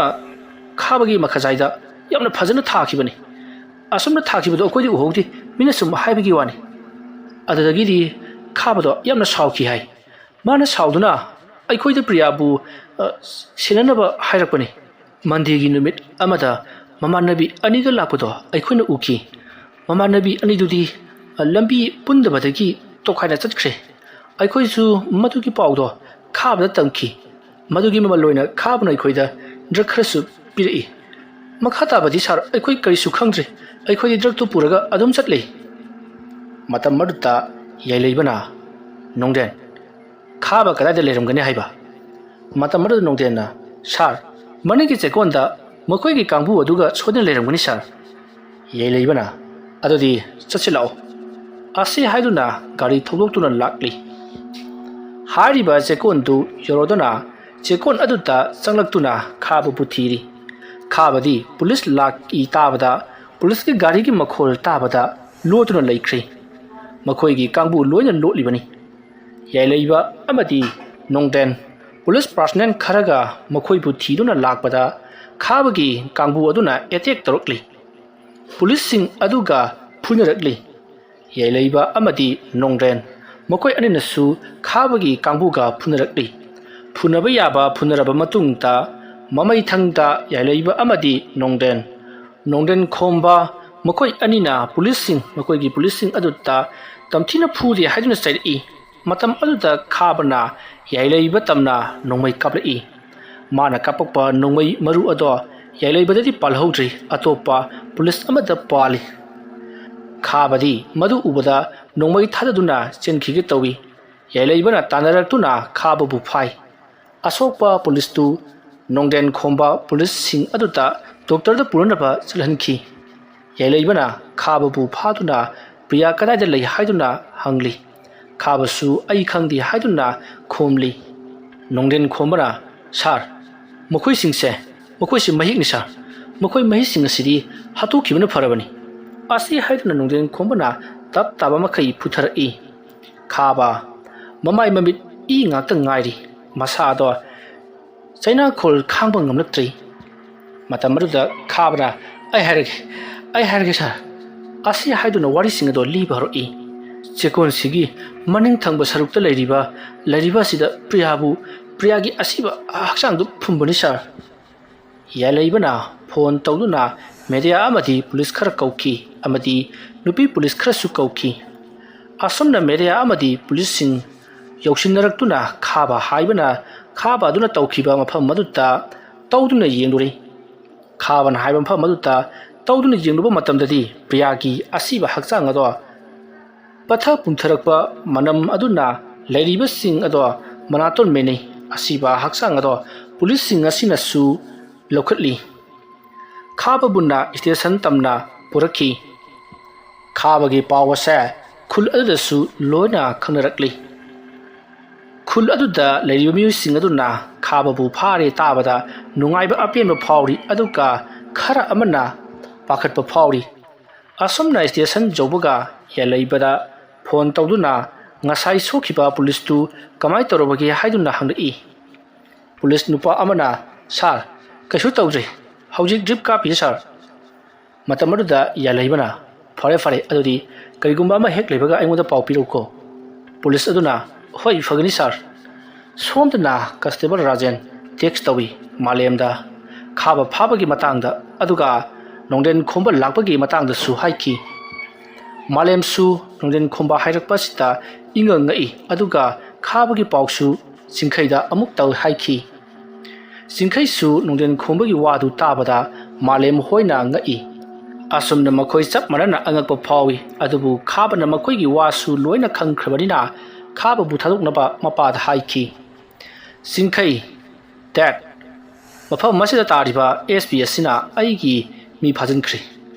ꯈꯥꯕꯒꯤ ꯃꯈꯖꯥꯏꯗ ꯌꯥꯝꯅ ꯐꯖꯅ ꯊꯥꯈꯤꯕꯅꯤ꯫ ꯑꯁꯨꯝꯅ ꯊꯥꯈꯤꯕꯗꯣ ꯑꯩꯈꯣꯏꯗꯤ ꯎꯍꯧꯗꯦ, ꯃꯤꯅ ꯁꯨꯝ ꯍꯥꯏꯕꯒꯤ ꯋꯥꯅꯤ꯫ ꯑꯗꯨꯗꯒꯤꯗꯤ ꯈꯥꯕꯗꯣ ꯌꯥꯝꯅ ꯁꯥꯎꯈꯤ ꯍꯥꯏ꯫ ꯃꯥꯅ ꯁꯥꯎꯗꯨꯅ ꯑꯩꯈꯣꯏꯗ ꯄ꯭ꯔꯤꯌꯥꯕꯨ, ꯑ, ꯁꯦꯟꯅꯅꯕ ꯍꯥꯏꯔꯛꯄꯅꯤ꯫ ꯃꯟꯗꯦꯒꯤ ꯅꯨꯃꯤꯠ ꯑꯃꯗ ꯃꯃꯥꯟꯅꯕꯤ ꯑꯅꯤꯒ ꯂꯥꯛꯄꯗꯣ ꯑꯩꯈꯣꯏꯅ ꯎꯈꯤ꯫ ꯃꯃꯥꯟꯅꯕꯤ ꯑꯅꯤꯗꯨꯗꯤ, ꯑ, ꯂꯝꯕꯤ ꯄꯨꯟꯗꯕꯗꯒꯤ ꯇꯣꯈꯥꯏꯅ ꯆꯠꯈ꯭ꯔꯦ꯫ ꯑꯩꯈꯣꯏꯁꯨ ꯃꯗꯨꯒꯤ ꯄꯥꯎꯗꯣ ꯈꯥꯕꯗ ꯇꯝꯈꯤ꯫ ꯃꯗꯨꯒꯤ ꯃꯃꯜ ꯑꯣꯏꯅ ꯈꯥꯕꯅ ꯑꯩꯈꯣꯏꯗ ꯗ꯭ꯔꯒ ꯈꯔꯁꯨ ꯄꯤꯔꯛꯏ꯫ "ꯃꯈꯥ ꯇꯥꯕꯗꯤ ꯁꯥꯔ, ꯑꯩꯈꯣꯏ ꯀꯔꯤꯁꯨ ꯈꯪꯗ꯭ꯔꯦ꯫ ꯑꯩꯈꯣꯏꯗꯤ ꯗ꯭ꯔꯒꯇꯨ ꯄꯨꯔꯒ ꯑꯗꯨꯝ ꯆꯠꯂꯤ꯫" ꯃꯇꯝ ꯑꯗꯨꯗ ꯌꯥꯏꯂꯩꯕꯅ, "ꯅꯣꯡꯗꯦꯟ, ꯈꯥꯕ ꯀꯗꯥꯏꯗ ꯂꯩꯔꯝꯒꯅꯤ ꯍꯥꯏꯕ?" ꯃꯇꯝ ꯑꯗꯨꯗ ꯅꯣꯡꯗꯦꯟꯅ, "ꯁꯥꯔ, ꯃꯅꯤꯡꯒꯤ ꯆꯦꯛꯀꯣꯟꯗ ꯃꯈꯣꯏꯒꯤ ꯀꯥꯡꯕꯨ ꯑꯗꯨꯒ ꯁꯣꯏꯗꯅ ꯂꯩꯔꯝꯒꯅꯤ ꯁꯥꯔ꯫" ꯌꯥꯏꯂꯩꯕꯅ, "ꯑꯗꯨꯗꯤ ꯆꯠꯁꯤ ꯂꯥꯛꯑꯣ" ꯑꯁꯤ ꯍꯥꯏꯗꯨꯅ ꯒꯥꯔꯤ ꯊꯧꯗꯣꯛꯇꯨꯅ ꯂꯥꯛꯂꯤ꯫ ꯍꯥꯏꯔꯤꯕ ꯆꯦꯛꯀꯣꯟꯗꯨ ꯌꯧꯔꯗꯨꯅ ꯆꯦꯛꯀꯣꯟ ꯑꯗꯨꯗ ꯆꯪꯂꯛꯇꯨꯅ ꯈꯥꯕꯕꯨ ꯊꯤꯔꯤ꯫ ꯈꯥꯕꯗꯤ ꯄꯨꯂꯤꯁ ꯂꯥꯛꯏ ꯇꯥꯕꯗ, ꯄꯨꯂꯤꯁꯀꯤ ꯒꯥꯔꯤꯒꯤ ꯃꯈꯣꯜ ꯇꯥꯕꯗ ꯂꯣꯠꯇꯨꯅ ꯂꯩꯈ꯭ꯔꯦ꯫ ꯃꯈꯣꯏꯒꯤ ꯀꯥꯡꯕꯨ ꯂꯣꯏꯅ ꯂꯣꯠꯂꯤꯕꯅꯤ꯫ ꯌꯥꯏꯂꯩꯕ ꯑꯃꯗꯤ ꯅꯣꯡꯗꯦꯟ ꯄꯨꯂꯤꯁ ꯄꯥꯔꯁꯅꯦꯜ ꯈꯔꯒ ꯃꯈꯣꯏꯕꯨ ꯊꯤꯗꯨꯅ ꯂꯥꯛꯄꯗ ꯈꯥꯕꯒꯤ ꯀꯥꯡꯕꯨ ꯑꯗꯨꯅ ꯑꯦꯇꯦꯛ ꯇꯧꯔꯛꯂꯤ꯫ ꯄꯨꯂꯤꯁꯁꯤꯡ ꯑꯗꯨꯒ ꯐꯨꯅꯔꯛꯂꯤ꯫ ꯌꯥꯏꯂꯩꯕ ꯑꯃꯗꯤ ꯅꯣꯡꯗꯦꯟ ꯃꯈꯣꯏ ꯑꯅꯤꯅꯁꯨ ꯈꯥꯕꯒꯤ ꯀꯥꯡꯕꯨꯒ ꯐꯨꯅꯔꯛꯂꯤ꯫ ꯐꯨꯅꯕ ꯌꯥꯕ ꯐꯨꯅꯔꯕ ꯃꯇꯨꯡꯗ ꯃꯃꯩꯊꯪꯗ ꯌꯥꯏꯂꯩꯕ ꯑꯃꯗꯤ ꯅꯣꯡꯗꯦꯟ, ꯅꯣꯡꯗꯦꯟ ꯈꯣꯝꯕ ꯃꯈꯣꯏ ꯑꯅꯤꯅ ꯄꯨꯂꯤꯁꯁꯤꯡ, ꯃꯈꯣꯏꯒꯤ ꯄꯨꯂꯤꯁꯁꯤꯡ ꯑꯗꯨꯗ ꯇꯝꯊꯤꯅ ꯐꯨꯔꯦ ꯍꯥꯏꯗꯨꯅ ꯆꯩꯔꯛꯏ꯫ ꯃꯇꯝ ꯑꯗꯨꯗ ꯈꯥꯕꯅ ꯌꯥꯏꯂꯩꯕ ꯇꯝꯅ ꯅꯣꯡꯃꯩ ꯀꯥꯞꯂꯛꯏ꯫ ꯃꯥꯅ ꯀꯥꯞꯄꯛꯄ ꯅꯣꯡꯃꯩ ꯃꯔꯨ ꯑꯗꯣ ꯌꯥꯏꯂꯩꯕꯗꯗꯤ ꯄꯥꯜꯍꯧꯗ꯭ꯔꯤ, ꯑꯇꯣꯞꯄ ꯄꯨꯂꯤꯁ ꯑꯃꯗ ꯄꯥꯜꯂꯤ꯫ ꯈꯥꯕꯗꯤ ꯃꯗꯨ ꯎꯕꯗ ꯅꯣꯡꯃꯩ ꯊꯥꯗꯗꯨꯅ ꯆꯦꯟꯈꯤꯒꯦ ꯇꯧꯏ꯫ ꯌꯥꯏꯂꯩꯕꯅ ꯇꯥꯟꯅꯔꯛꯇꯨꯅ ꯈꯥꯕꯕꯨ ꯐꯥꯏ꯫ ꯑꯁꯣꯛꯄ ꯄꯨꯂꯤꯁꯇꯨ ꯅꯣꯡꯗꯦꯟ ꯈꯣꯝꯕ ꯄꯨꯂꯤꯁꯁꯤꯡ ꯑꯗꯨꯗ ꯗꯣꯛꯇꯔꯗ ꯄꯨꯅꯅꯕ ꯆꯠꯍꯟꯈꯤ꯫ ꯌꯥꯏꯂꯩꯕꯅ ꯈꯥꯕꯕꯨ ꯐꯥꯗꯨꯅ ꯄ꯭ꯔꯤꯌꯥ ꯀꯗꯥꯏꯗ ꯂꯩ ꯍꯥꯏꯗꯨꯅ ꯍꯪꯂꯤ꯫ ꯈꯥꯕꯁꯨ "ꯑꯩ ꯈꯪꯗꯦ" ꯍꯥꯏꯗꯨꯅ ꯈꯣꯝꯂꯤ꯫ ꯅꯣꯡꯗꯦꯟ ꯈꯣꯝꯕꯅ, "ꯁꯥꯔ, ꯃꯈꯣꯏꯁꯤꯡꯁꯦ, ꯃꯈꯣꯏꯁꯤ ꯃꯍꯤꯛꯅꯤ ꯁꯥꯔ꯫ ꯃꯈꯣꯏ ꯃꯍꯤꯛꯁꯤꯡ ꯑꯁꯤꯗꯤ ꯍꯥꯠꯇꯣꯛꯈꯤꯕꯅ ꯐꯔꯕꯅꯤ" ꯑꯁꯤ ꯍꯥꯏꯗꯨꯅ ꯅꯣꯡꯗꯦꯟ ꯈꯣꯝꯕꯅ ꯇꯞ ꯇꯥꯕ ꯃꯈꯩ ꯐꯨꯊꯔꯛꯏ꯫ ꯈꯥꯕ ꯃꯃꯥꯏ ꯃꯃꯤꯠ ꯏ ꯉꯥꯛꯇ ꯉꯥꯏꯔꯤ꯫ ꯃꯁꯥꯗꯣ ꯆꯩꯅꯥꯈꯣꯜ ꯈꯥꯡꯕ ꯉꯝꯂꯛꯇ꯭ꯔꯤ꯫ ꯃꯇꯝ ꯑꯗꯨꯗ ꯈꯥꯕꯅ, "ꯑꯩ ꯍꯥꯏꯔꯒꯦ, ꯑꯩ ꯍꯥꯏꯔꯒꯦ ꯁꯥꯔ" ꯑꯁꯤ ꯍꯥꯏꯗꯨꯅ ꯋꯥꯔꯤꯁꯤꯡ ꯑꯗꯣ ꯂꯤꯕ ꯍꯧꯔꯛꯏ꯫ ꯆꯦꯛꯀꯣꯟꯁꯤꯒꯤ ꯃꯅꯤꯡ ꯊꯪꯕ ꯁꯔꯨꯛꯇ ꯂꯩꯔꯤꯕ, ꯂꯩꯔꯤꯕ ꯑꯁꯤꯗ ꯄ꯭ꯔꯤꯌꯥꯕꯨ, ꯄ꯭ꯔꯤꯌꯥꯒꯤ ꯑꯁꯤꯕ ꯍꯛꯆꯥꯡꯗꯨ ꯐꯨꯝꯕꯅꯤ ꯁꯥꯔ꯫ ꯌꯥꯏꯂꯩꯕꯅ ꯐꯣꯟ ꯇꯧꯗꯨꯅ ꯃꯦꯗꯤꯌꯥ ꯑꯃꯗꯤ ꯄꯨꯂꯤꯁ ꯈꯔ ꯀꯧꯈꯤ ꯑꯃꯗꯤ ꯅꯨꯄꯤ ꯄꯨꯂꯤꯁ ꯈꯔꯁꯨ ꯀꯧꯈꯤ꯫ ꯑꯁꯨꯝꯅ ꯃꯦꯗꯤꯌꯥ ꯑꯃꯗꯤ ꯄꯨꯂꯤꯁꯁꯤꯡ ꯌꯧꯁꯤꯟꯅꯔꯛꯇꯨꯅ ꯈꯥꯕ ꯍꯥꯏꯕꯅ ꯈꯥꯕ ꯑꯗꯨꯅ ꯇꯧꯈꯤꯕ ꯃꯐꯝ ꯑꯗꯨꯗ ꯇꯧꯗꯨꯅ ꯌꯦꯡꯂꯨꯔꯦ꯫ ꯈꯥꯕꯅ ꯍꯥꯏꯕ ꯃꯐꯝ ꯑꯗꯨꯗ ꯇꯧꯗꯨꯅ ꯌꯦꯡꯂꯨꯕ ꯃꯇꯝꯗꯗꯤ ꯄ꯭ꯔꯤꯌꯥꯒꯤ ꯑꯁꯤꯕ ꯍꯛꯆꯥꯡ ꯑꯗꯣ ꯄꯠꯊ ꯄꯨꯝꯊꯔꯛꯄ ꯃꯅꯝ ꯑꯗꯨꯅ ꯂꯩꯔꯤꯕꯁꯤꯡ ꯑꯗꯣ ꯃꯅꯥꯇꯣꯟ ꯃꯦꯟꯅꯩ꯫ ꯑꯁꯤꯕ ꯍꯛꯆꯥꯡ ꯑꯗꯣ ꯄꯨꯂꯤꯁꯁꯤꯡ ꯑꯁꯤꯅꯁꯨ ꯂꯧꯈꯠꯂꯤ꯫ ꯈꯥꯕꯕꯨꯅ ꯁ꯭ꯇꯦꯁꯟ ꯇꯝꯅ ꯄꯨꯔꯛꯈꯤ꯫ ꯈꯥꯕꯒꯤ ꯄꯥꯎ ꯑꯁꯦ ꯈꯨꯜ ꯑꯗꯨꯗꯁꯨ ꯂꯣꯏꯅ ꯈꯪꯅꯔꯛꯂꯤ꯫ ꯈꯨꯜ ꯑꯗꯨꯗ ꯂꯩꯔꯤꯕ ꯃꯤꯑꯣꯏꯁꯤꯡ ꯑꯗꯨꯅ ꯈꯥꯕꯕꯨ ꯐꯥꯔꯦ ꯇꯥꯕꯗ ꯅꯨꯡꯉꯥꯏꯕ ꯑꯄꯦꯟꯕ ꯐꯥꯎꯔꯤ, ꯑꯗꯨꯒ ꯈꯔ ꯑꯃꯅ ꯄꯥꯈꯠꯄ ꯐꯥꯎꯔꯤ꯫ ꯑꯁꯨꯝꯅ ꯁ꯭ꯇꯦꯁꯟ ꯌꯧꯕꯒ ꯌꯥꯂꯩꯕꯗ ꯐꯣꯟ ꯇꯧꯗꯨꯅ ꯉꯁꯥꯏ ꯁꯣꯛꯈꯤꯕ ꯄꯨꯂꯤꯁꯇꯨ ꯀꯃꯥꯏ ꯇꯧꯔꯕꯒꯦ ꯍꯥꯏꯗꯨꯅ ꯍꯪꯂꯛꯏ꯫ ꯄꯨꯂꯤꯁ ꯅꯨꯄꯥ ꯑꯃꯅ, "ꯁꯥꯔ, ꯀꯩꯁꯨ ꯇꯧꯗ꯭ꯔꯤ, ꯍꯧꯖꯤꯛ ꯗ꯭ꯔꯤꯞ ꯀꯥꯞꯄꯤ ꯁꯥꯔ"꯫ ꯃꯇꯝ ꯑꯗꯨꯗ ꯌꯥꯂꯩꯕꯅ, "ꯐꯔꯦ ꯐꯔꯦ, ꯑꯗꯨꯗꯤ ꯀꯔꯤꯒꯨꯝꯕ ꯑꯃ ꯍꯦꯛ ꯂꯩꯕꯒ ꯑꯩꯉꯣꯟꯗ ꯄꯥꯎ ꯄꯤꯔꯛꯎꯀꯣ"꯫ ꯄꯨꯂꯤꯁ ꯑꯗꯨꯅ, "ꯍꯣꯏ, ꯐꯒꯅꯤ ꯁꯥꯔ"꯫ ꯁꯣꯝꯗꯅ ꯀꯟꯁꯇꯦꯕꯜ ꯔꯥꯖꯦꯟ ꯇꯦꯛꯁ ꯇꯧꯏ ꯃꯥꯂꯦꯝꯗ, ꯈꯥꯕ ꯐꯥꯕꯒꯤ ꯃꯇꯥꯡꯗ, ꯑꯗꯨꯒ ꯅꯣꯡꯗꯦꯟ ꯈꯣꯝꯕ ꯂꯥꯛꯄꯒꯤ ꯃꯇꯥꯡꯗꯁꯨ ꯍꯥꯏꯈꯤ꯫ ꯃꯥꯂꯦꯝꯁꯨ ꯅꯣꯡꯗꯦꯟ ꯈꯣꯝꯕ ꯍꯥꯏꯔꯛꯄꯁꯤꯗ ꯏꯉꯛ ꯉꯛꯏ, ꯑꯗꯨꯒ ꯈꯥꯕꯒꯤ ꯄꯥꯎꯁꯨ ꯆꯤꯡꯈꯩꯗ ꯑꯃꯨꯛꯇ ꯍꯥꯏꯈꯤ꯫ ꯆꯤꯡꯈꯩꯁꯨ ꯅꯣꯡꯗꯦꯟ ꯈꯣꯝꯕꯒꯤ ꯋꯥꯗꯨ ꯇꯥꯕꯗ ꯃꯥꯂꯦꯝ ꯍꯣꯏꯅ ꯉꯛꯏ꯫ ꯑꯁꯨꯝꯅ ꯃꯈꯣꯏ ꯆꯞ ꯃꯥꯟꯅꯅ ꯑꯉꯛꯄ ꯐꯥꯎꯏ, ꯑꯗꯨꯕꯨ ꯈꯥꯕꯅ ꯃꯈꯣꯏꯒꯤ ꯋꯥꯁꯨ ꯂꯣꯏꯅ ꯈꯪꯈ꯭ꯔꯕꯅꯤꯅ ꯈꯥꯕꯕꯨ ꯊꯥꯗꯣꯛꯅꯕ ꯃꯄꯥꯗ ꯍꯥꯏꯈꯤ꯫ "ꯆꯤꯡꯈꯩ, ꯗꯦꯠ, ꯃꯐꯝ ꯑꯁꯤꯗ ꯇꯥꯔꯤꯕ ꯑꯦꯁ ꯄꯤ ꯑꯁꯤꯅ ꯑꯩꯒꯤ ꯃꯤ ꯐꯥꯖꯤꯟꯈ꯭ꯔꯦ꯫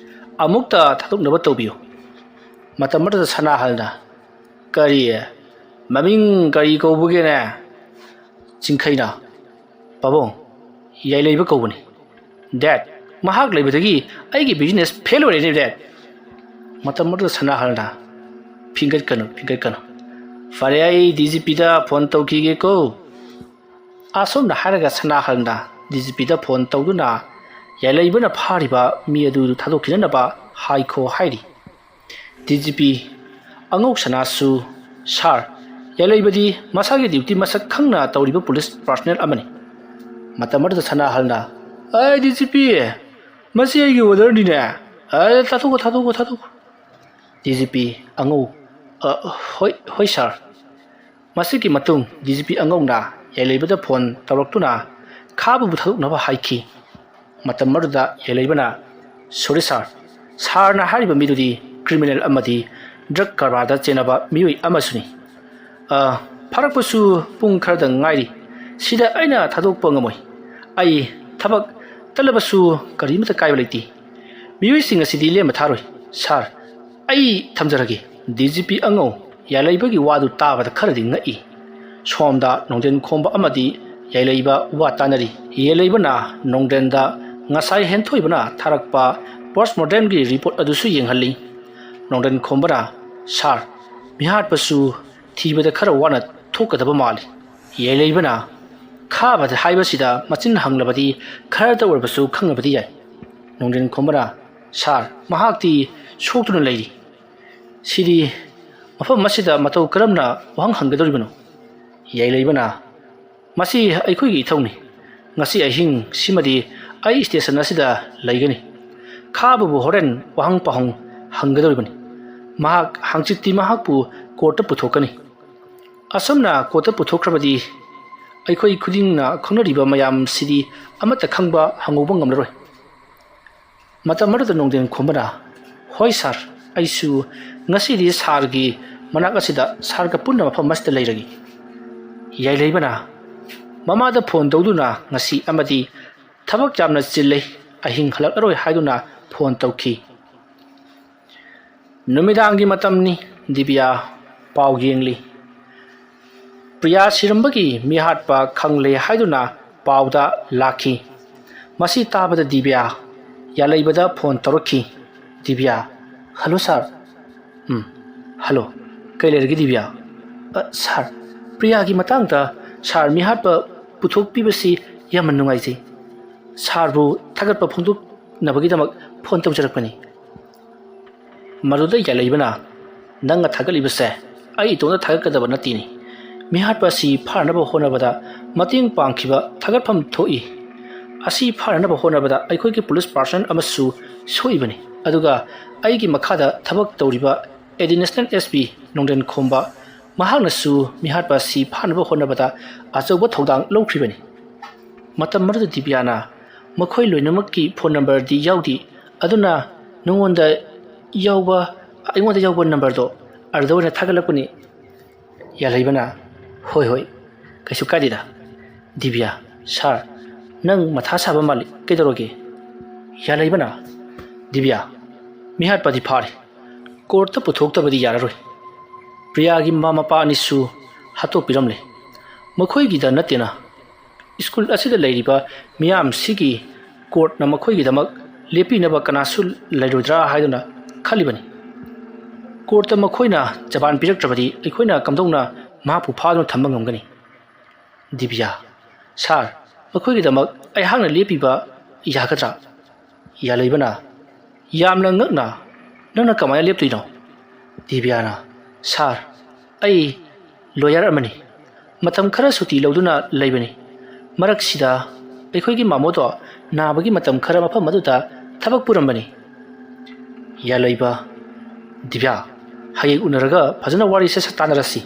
ꯑꯃꯨꯛꯇ ꯊꯥꯗꯣꯛꯅꯕ ꯇꯧꯕꯤꯌꯨ"꯫ ꯃꯇꯝ ꯑꯗꯨꯗ ꯁꯅꯥꯍꯜꯅ, "ꯀꯔꯤ? ꯃꯃꯤꯡ ꯀꯔꯤ ꯀꯧꯕꯒꯦꯅꯦ?" ꯆꯤꯡꯈꯩꯅ, "ꯄꯥꯕꯨꯡ, ꯌꯥꯏꯂꯩꯕ ꯀꯧꯕꯅꯤ꯫ ꯗꯦꯠ, ꯃꯍꯥꯛ ꯂꯩꯕꯗꯒꯤ ꯑꯩꯒꯤ ꯕꯤꯖꯤꯅꯦꯁ ꯐꯦꯜ ꯑꯣꯏꯔꯦꯅꯦ, ꯗꯦꯠ"꯫ ꯃꯇꯝ ꯑꯗꯨꯗ ꯁꯅꯥꯍꯜꯅ, "ꯐꯤꯡꯒꯠꯀꯅꯨ, ꯐꯤꯡꯒꯠꯀꯅꯨ꯫ ꯐꯔꯦ, ꯑꯩ ꯗꯤ ꯖꯤ ꯄꯤꯗ ꯐꯣꯟ ꯇꯧꯈꯤꯒꯦꯀꯣ"꯫ ꯑꯁꯨꯝꯅ ꯍꯥꯏꯔꯒ ꯁꯅꯥꯍꯜꯅ ꯗꯤ ꯖꯤ ꯄꯤꯗ ꯐꯣꯟ ꯇꯧꯗꯨꯅ ꯌꯥꯏꯂꯩꯕꯅ ꯐꯥꯔꯤꯕ ꯃꯤ ꯑꯗꯨ ꯊꯥꯗꯣꯛꯈꯤꯅꯅꯕ ꯍꯥꯏꯈꯣ ꯍꯥꯏꯔꯤ꯫ ꯗꯤ ꯖꯤ ꯄꯤ ꯑꯉꯧ ꯁꯅꯥꯁꯨ, "ꯁꯥꯔ, ꯌꯥꯏꯂꯩꯕꯗꯤ ꯃꯁꯥꯒꯤ ꯗ꯭ꯌꯨꯇꯤ ꯃꯁꯛ ꯈꯪꯅ ꯇꯧꯔꯤꯕ ꯄꯨꯂꯤꯁ ꯄꯥꯔꯁꯅꯦꯜ ꯑꯃꯅꯤ"꯫ ꯃꯇꯝ ꯑꯗꯨꯗ ꯁꯅꯥꯍꯜꯅ, "ꯑꯩ ꯗꯤ ꯖꯤ ꯄꯤ, ꯃꯁꯤ ꯑꯩꯒꯤ ꯑꯣꯔꯗꯔꯅꯤꯅꯦ꯫ ꯑꯦ, ꯊꯥꯗꯣꯛꯈꯣ, ꯊꯥꯗꯣꯛꯈꯣ, ꯊꯥꯗꯣꯛꯈꯣ"꯫ ꯗꯤ ꯖꯤ ꯄꯤ ꯑꯉꯧ, "ꯑ, ꯍꯣꯏ, ꯍꯣꯏ ꯁꯥꯔ"꯫ ꯃꯁꯤꯒꯤ ꯃꯇꯨꯡ ꯗꯤ ꯖꯤ ꯄꯤ ꯑꯉꯧꯅ ꯌꯥꯏꯂꯩꯕꯗ ꯐꯣꯟ ꯇꯧꯔꯛꯇꯨꯅ ꯈꯥꯕꯕꯨ ꯊꯥꯗꯣꯛꯅꯕ ꯍꯥꯏꯈꯤ꯫ ꯃꯇꯝ ꯑꯗꯨꯗ ꯌꯥꯏꯂꯩꯕꯅ, "ꯁꯣꯔꯤ ꯁꯥꯔ, ꯁꯥꯔꯅ ꯍꯥꯏꯔꯤꯕ ꯃꯤꯗꯨꯗꯤ ꯀ꯭ꯔꯤꯃꯤꯅꯦꯜ ꯑꯃꯗꯤ ꯗ꯭ꯔꯒ ꯀꯔꯕꯥꯔꯗ ꯆꯦꯟꯅꯕ ꯃꯤꯑꯣꯏ ꯑꯃꯁꯨꯅꯤ꯫ ꯑ, ꯐꯥꯔꯛꯄꯁꯨ ꯄꯨꯡ ꯈꯔꯗ ꯉꯥꯏꯔꯤ꯫ ꯁꯤꯗ ꯑꯩꯅ ꯊꯥꯗꯣꯛꯄ ꯉꯝꯃꯣꯏ꯫ ꯑꯩ ꯊꯕꯛ ꯇꯠꯂꯕꯁꯨ ꯀꯔꯤꯃꯠꯇ ꯀꯥꯏꯕ ꯂꯩꯇꯦ꯫ ꯃꯤꯑꯣꯏꯁꯤꯡ ꯑꯁꯤꯗꯤ ꯂꯦꯝꯅ ꯊꯥꯔꯣꯏ꯫ ꯁꯥꯔ, ꯑꯩ ꯊꯝꯖꯔꯒꯦ꯫" ꯗꯤ ꯖꯤ ꯄꯤ ꯑꯉꯧ ꯌꯥꯏꯂꯩꯕꯒꯤ ꯋꯥꯗꯨ ꯇꯥꯕꯗ ꯈꯔꯗꯤ ꯉꯛꯏ꯫ ꯁꯣꯝꯗ ꯅꯣꯡꯗꯦꯟ ꯈꯣꯝꯕ ꯑꯃꯗꯤ ꯌꯥꯏꯂꯩꯕ ꯋꯥ ꯇꯥꯅꯔꯤ꯫ ꯌꯥꯏꯂꯩꯕꯅ ꯅꯣꯡꯗꯦꯟꯗ ꯉꯁꯥꯏ ꯍꯦꯟꯊꯣꯏꯕꯅ ꯊꯥꯔꯛꯄ ꯄꯣꯁꯃꯣꯔꯇꯦꯝꯒꯤ ꯔꯤꯄꯣꯔꯠ ꯑꯗꯨꯁꯨ ꯌꯦꯡꯍꯜꯂꯤ꯫ ꯅꯣꯡꯗꯦꯟ ꯈꯣꯝꯕꯅ, "ꯁꯥꯔ, ꯃꯤꯍꯥꯠꯄꯁꯨ ꯊꯤꯕꯗ ꯈꯔ ꯋꯥꯅ ꯊꯣꯛꯀꯗꯕ ꯃꯥꯜꯂꯤ꯫" ꯌꯥꯏꯂꯩꯕꯅ, "ꯈꯥꯕꯗ ꯍꯥꯏꯕꯁꯤꯗ ꯃꯆꯤꯟ ꯍꯪꯂꯕꯗꯤ ꯈꯔꯇ ꯑꯣꯏꯔꯕꯁꯨ ꯈꯪꯂꯕꯗꯤ ꯌꯥꯏ꯫" ꯅꯣꯡꯗꯦꯟ ꯈꯣꯝꯕꯅ, "ꯁꯥꯔ, ꯃꯍꯥꯛꯇꯤ ꯁꯣꯛꯇꯨꯅ ꯂꯩꯔꯤ꯫ ꯁꯤꯗꯤ ꯃꯐꯝ ꯑꯁꯤꯗ ꯃꯇꯧ ꯀꯔꯝꯅ ꯋꯥꯍꯪ ꯍꯪꯒꯗꯧꯔꯤꯕꯅꯣ?" ꯌꯥꯏꯂꯩꯕꯅ, "ꯃꯁꯤ ꯑꯩꯈꯣꯏꯒꯤ ꯏꯊꯧꯅꯤ꯫ ꯉꯁꯤ ꯑꯍꯤꯡ ꯁꯤꯃꯗꯤ ꯑꯩ ꯁ꯭ꯇꯦꯁꯟ ꯑꯁꯤꯗ ꯂꯩꯒꯅꯤ꯫ ꯈꯥꯕꯕꯨ ꯍꯣꯔꯦꯟ ꯋꯥꯍꯪ ꯄꯥꯎꯍꯪ ꯍꯪꯒꯗꯧꯔꯤꯕꯅꯤ꯫ ꯃꯍꯥꯛ ꯍꯪꯆꯤꯠꯇꯤ ꯃꯍꯥꯛꯄꯨ ꯀꯣꯔꯠꯇ ꯄꯨꯊꯣꯛꯀꯅꯤ꯫ ꯑꯁꯨꯝꯅ ꯀꯣꯔꯠꯇ ꯄꯨꯊꯣꯛꯈ꯭ꯔꯕꯗꯤ ꯑꯩꯈꯣꯏ ꯈꯨꯗꯤꯡꯅ ꯈꯪꯅꯔꯤꯕ ꯃꯌꯥꯝꯁꯤꯗꯤ ꯑꯃꯠꯇ ꯈꯪꯕ ꯍꯪꯍꯧꯕ ꯉꯝꯂꯔꯣꯏ꯫" ꯃꯇꯝ ꯑꯗꯨꯗ ꯅꯣꯡꯗꯦꯟ ꯈꯣꯝꯕꯅ, "ꯍꯣꯏ ꯁꯥꯔ, ꯑꯩꯁꯨ ꯉꯁꯤꯗꯤ ꯁꯥꯔꯒꯤ ꯃꯅꯥꯛ ꯑꯁꯤꯗ ꯁꯥꯔꯒ ꯄꯨꯟꯅ ꯃꯐꯝ ꯑꯁꯤꯗ ꯂꯩꯔꯒꯦ꯫" ꯌꯥꯏꯂꯩꯕꯅ ꯃꯃꯥꯗ ꯐꯣꯟ ꯇꯧꯗꯨꯅ ꯉꯁꯤ ꯑꯃꯗꯤ ꯊꯕꯛ ꯌꯥꯝꯅ ꯆꯤꯜꯂꯦ, ꯑꯍꯤꯡ ꯍꯜꯂꯛꯂꯔꯣꯏ ꯍꯥꯏꯗꯨꯅ ꯐꯣꯟ ꯇꯧꯈꯤ꯫ ꯅꯨꯃꯤꯗꯥꯡꯒꯤ ꯃꯇꯝꯅꯤ꯫ ꯗꯤꯕꯤꯌꯥ ꯄꯥꯎ ꯌꯦꯡꯂꯤ꯫ ꯄ꯭ꯔꯤꯌꯥ ꯁꯤꯔꯝꯕꯒꯤ ꯃꯤꯍꯥꯠꯄ ꯈꯪꯂꯦ ꯍꯥꯏꯗꯨꯅ ꯄꯥꯎꯗ ꯂꯥꯛꯈꯤ꯫ ꯃꯁꯤ ꯇꯥꯕꯗ ꯗꯤꯕꯤꯌꯥ ꯌꯥꯂꯩꯕꯗ ꯐꯣꯟ ꯇꯧꯔꯛꯈꯤ꯫ ꯗꯤꯕꯤꯌꯥ, "ꯍꯜꯂꯣ ꯁꯥꯔ꯫" "ꯎꯝ, ꯍꯜꯂꯣ꯫ ꯀꯩ ꯂꯩꯔꯒꯦ ꯗꯤꯕꯤꯌꯥ?" "ꯑ, ꯁꯥꯔ, ꯄ꯭ꯔꯤꯌꯥꯒꯤ ꯃꯇꯥꯡꯗ ꯁꯥꯔ ꯃꯤꯍꯥꯠꯄ ꯄꯨꯊꯣꯛꯄꯤꯕꯁꯤ ꯌꯥꯝꯅ ꯅꯨꯡꯉꯥꯏꯖꯩ꯫ ꯁꯥꯔꯕꯨ ꯊꯥꯒꯠꯄ ꯐꯣꯡꯗꯣꯛꯅꯕꯒꯤꯗꯃꯛ ꯐꯣꯟ ꯇꯧꯖꯔꯛꯄꯅꯤ꯫" ꯃꯗꯨꯗ ꯌꯥꯂꯩꯕꯅ, "ꯅꯪꯅ ꯊꯥꯒꯠꯂꯤꯕꯁꯦ ꯑꯩ ꯏꯇꯣꯝꯇ ꯊꯥꯒꯠꯀꯗꯕ ꯅꯠꯇꯦꯅꯦ꯫ ꯃꯤꯍꯥꯠꯄ ꯑꯁꯤ ꯐꯥꯅꯅꯕ ꯍꯣꯠꯅꯕꯗ ꯃꯇꯦꯡ ꯄꯥꯡꯈꯤꯕ ꯊꯥꯒꯠꯐꯝ ꯊꯣꯛꯏ꯫ ꯑꯁꯤ ꯐꯥꯅꯅꯕ ꯍꯣꯠꯅꯕꯗ ꯑꯩꯈꯣꯏꯒꯤ ꯄꯨꯂꯤꯁ ꯄꯥꯔꯁꯅꯦꯜ ꯑꯃꯁꯨ ꯁꯣꯛꯏꯕꯅꯤ꯫ ꯑꯗꯨꯒ ꯑꯩꯒꯤ ꯃꯈꯥꯗ ꯊꯕꯛ ꯇꯧꯔꯤꯕ ꯑꯦꯗꯤꯁꯅꯦꯜ ꯑꯦꯁ ꯄꯤ ꯅꯣꯡꯗꯦꯟ ꯈꯣꯝꯕ ꯃꯍꯥꯛꯅꯁꯨ ꯃꯤꯍꯥꯠꯄ ꯑꯁꯤ ꯐꯥꯅꯕ ꯍꯣꯠꯅꯕꯗ ꯑꯆꯧꯕ ꯊꯧꯗꯥꯡ ꯂꯧꯈ꯭ꯔꯤꯕꯅꯤ꯫ ꯃꯇꯝ ꯑꯗꯨꯗ ꯗꯤꯕꯤꯌꯥꯅ, "ꯃꯈꯣꯏ ꯂꯣꯏꯅꯃꯛꯀꯤ ꯐꯣꯟ ꯅꯝꯕꯔꯗꯤ ꯌꯥꯎꯗꯦ, ꯑꯗꯨꯅ ꯅꯉꯣꯟꯗ ꯌꯥꯎꯕ, ꯑꯩꯉꯣꯟꯗ ꯌꯥꯎꯕ ꯅꯝꯕꯔꯗꯣ ꯑꯗꯨꯗ ꯑꯣꯏꯅ ꯊꯥꯒꯠꯂꯛꯄꯅꯤ"꯫ ꯌꯥꯂꯩꯕꯅ, "ꯍꯣꯏ, ꯍꯣꯏ, ꯀꯩꯁꯨ ꯀꯥꯏꯗꯦꯗ"꯫ ꯗꯤꯕꯤꯌꯥ, "ꯁꯥꯔ, ꯅꯪ ꯃꯊꯥ ꯁꯥꯕ ꯃꯥꯜꯂꯤ, ꯀꯩꯗꯧꯔꯒꯦ?" ꯌꯥꯂꯩꯕꯅ, "ꯗꯤꯕꯤꯌꯥ, ꯃꯤꯍꯥꯠꯄꯗꯤ ꯐꯥꯔꯦ, ꯀꯣꯔꯠꯇ ꯄꯨꯊꯣꯛꯇꯕꯗꯤ ꯌꯥꯔꯔꯣꯏ꯫ ꯄ꯭ꯔꯤꯌꯥꯒꯤ ꯃꯃꯥ ꯃꯄꯥ ꯑꯅꯤꯁꯨ ꯍꯥꯠꯇꯣꯛꯄꯤꯔꯝꯂꯦ꯫ ꯃꯈꯣꯏꯒꯤꯗ ꯅꯠꯇꯦꯅ, ꯁ꯭ꯀꯨꯜ ꯑꯁꯤꯗ ꯂꯩꯔꯤꯕ ꯃꯤꯌꯥꯝꯁꯤꯒꯤ ꯀꯣꯔꯠꯅ ꯃꯈꯣꯏꯒꯤꯗꯃꯛ ꯂꯦꯞꯄꯤꯅꯕ ꯀꯅꯥꯁꯨ ꯂꯩꯔꯣꯏꯗ꯭ꯔꯥ ꯍꯥꯏꯗꯨꯅ ꯈꯜꯂꯤꯕꯅꯤ꯫ ꯀꯣꯔꯠꯇ ꯃꯈꯣꯏꯅ ꯖꯕꯥꯟ ꯄꯤꯔꯛꯇ꯭ꯔꯕꯗꯤ ꯑꯩꯈꯣꯏꯅ ꯀꯝꯗꯧꯅ ꯃꯍꯥꯛꯄꯨ ꯐꯥꯗꯨꯅ ꯊꯝꯕ ꯉꯝꯒꯅꯤ?" ꯗꯤꯕꯤꯌꯥ, "ꯁꯥꯔ, ꯃꯈꯣꯏꯒꯤꯗꯃꯛ ꯑꯩꯍꯥꯛꯅ ꯂꯦꯞꯄꯤꯕ ꯌꯥꯒꯗ꯭ꯔꯥ?" ꯌꯥꯂꯩꯕꯅ, "ꯌꯥꯝꯅ ꯉꯛꯅ, ꯅꯪꯅ ꯀꯃꯥꯏꯅ ꯂꯦꯞꯇꯣꯏꯅꯣ?" ꯗꯤꯕꯤꯌꯥꯅ, "ꯁꯥꯔ, ꯑꯩ ꯂꯣꯌꯔ ꯑꯃꯅꯤ꯫ ꯃꯇꯝ ꯈꯔ ꯁꯨꯇꯤ ꯂꯧꯗꯨꯅ ꯂꯩꯕꯅꯤ꯫ ꯃꯔꯛꯁꯤꯗ ꯑꯩꯈꯣꯏꯒꯤ ꯃꯥꯃꯣꯗꯣ ꯅꯥꯕꯒꯤ ꯃꯇꯝ ꯈꯔ ꯃꯐꯝ ꯑꯗꯨꯗ ꯊꯕꯛ ꯄꯨꯔꯝꯕꯅꯤ"꯫ ꯌꯥꯂꯩꯕ, "ꯗꯤꯕꯤꯌꯥ, ꯍꯌꯦꯡ ꯎꯅꯔꯒ ꯐꯖꯅ ꯋꯥꯔꯤꯁꯦ ꯁꯠ ꯇꯥꯟꯅꯔꯁꯤ꯫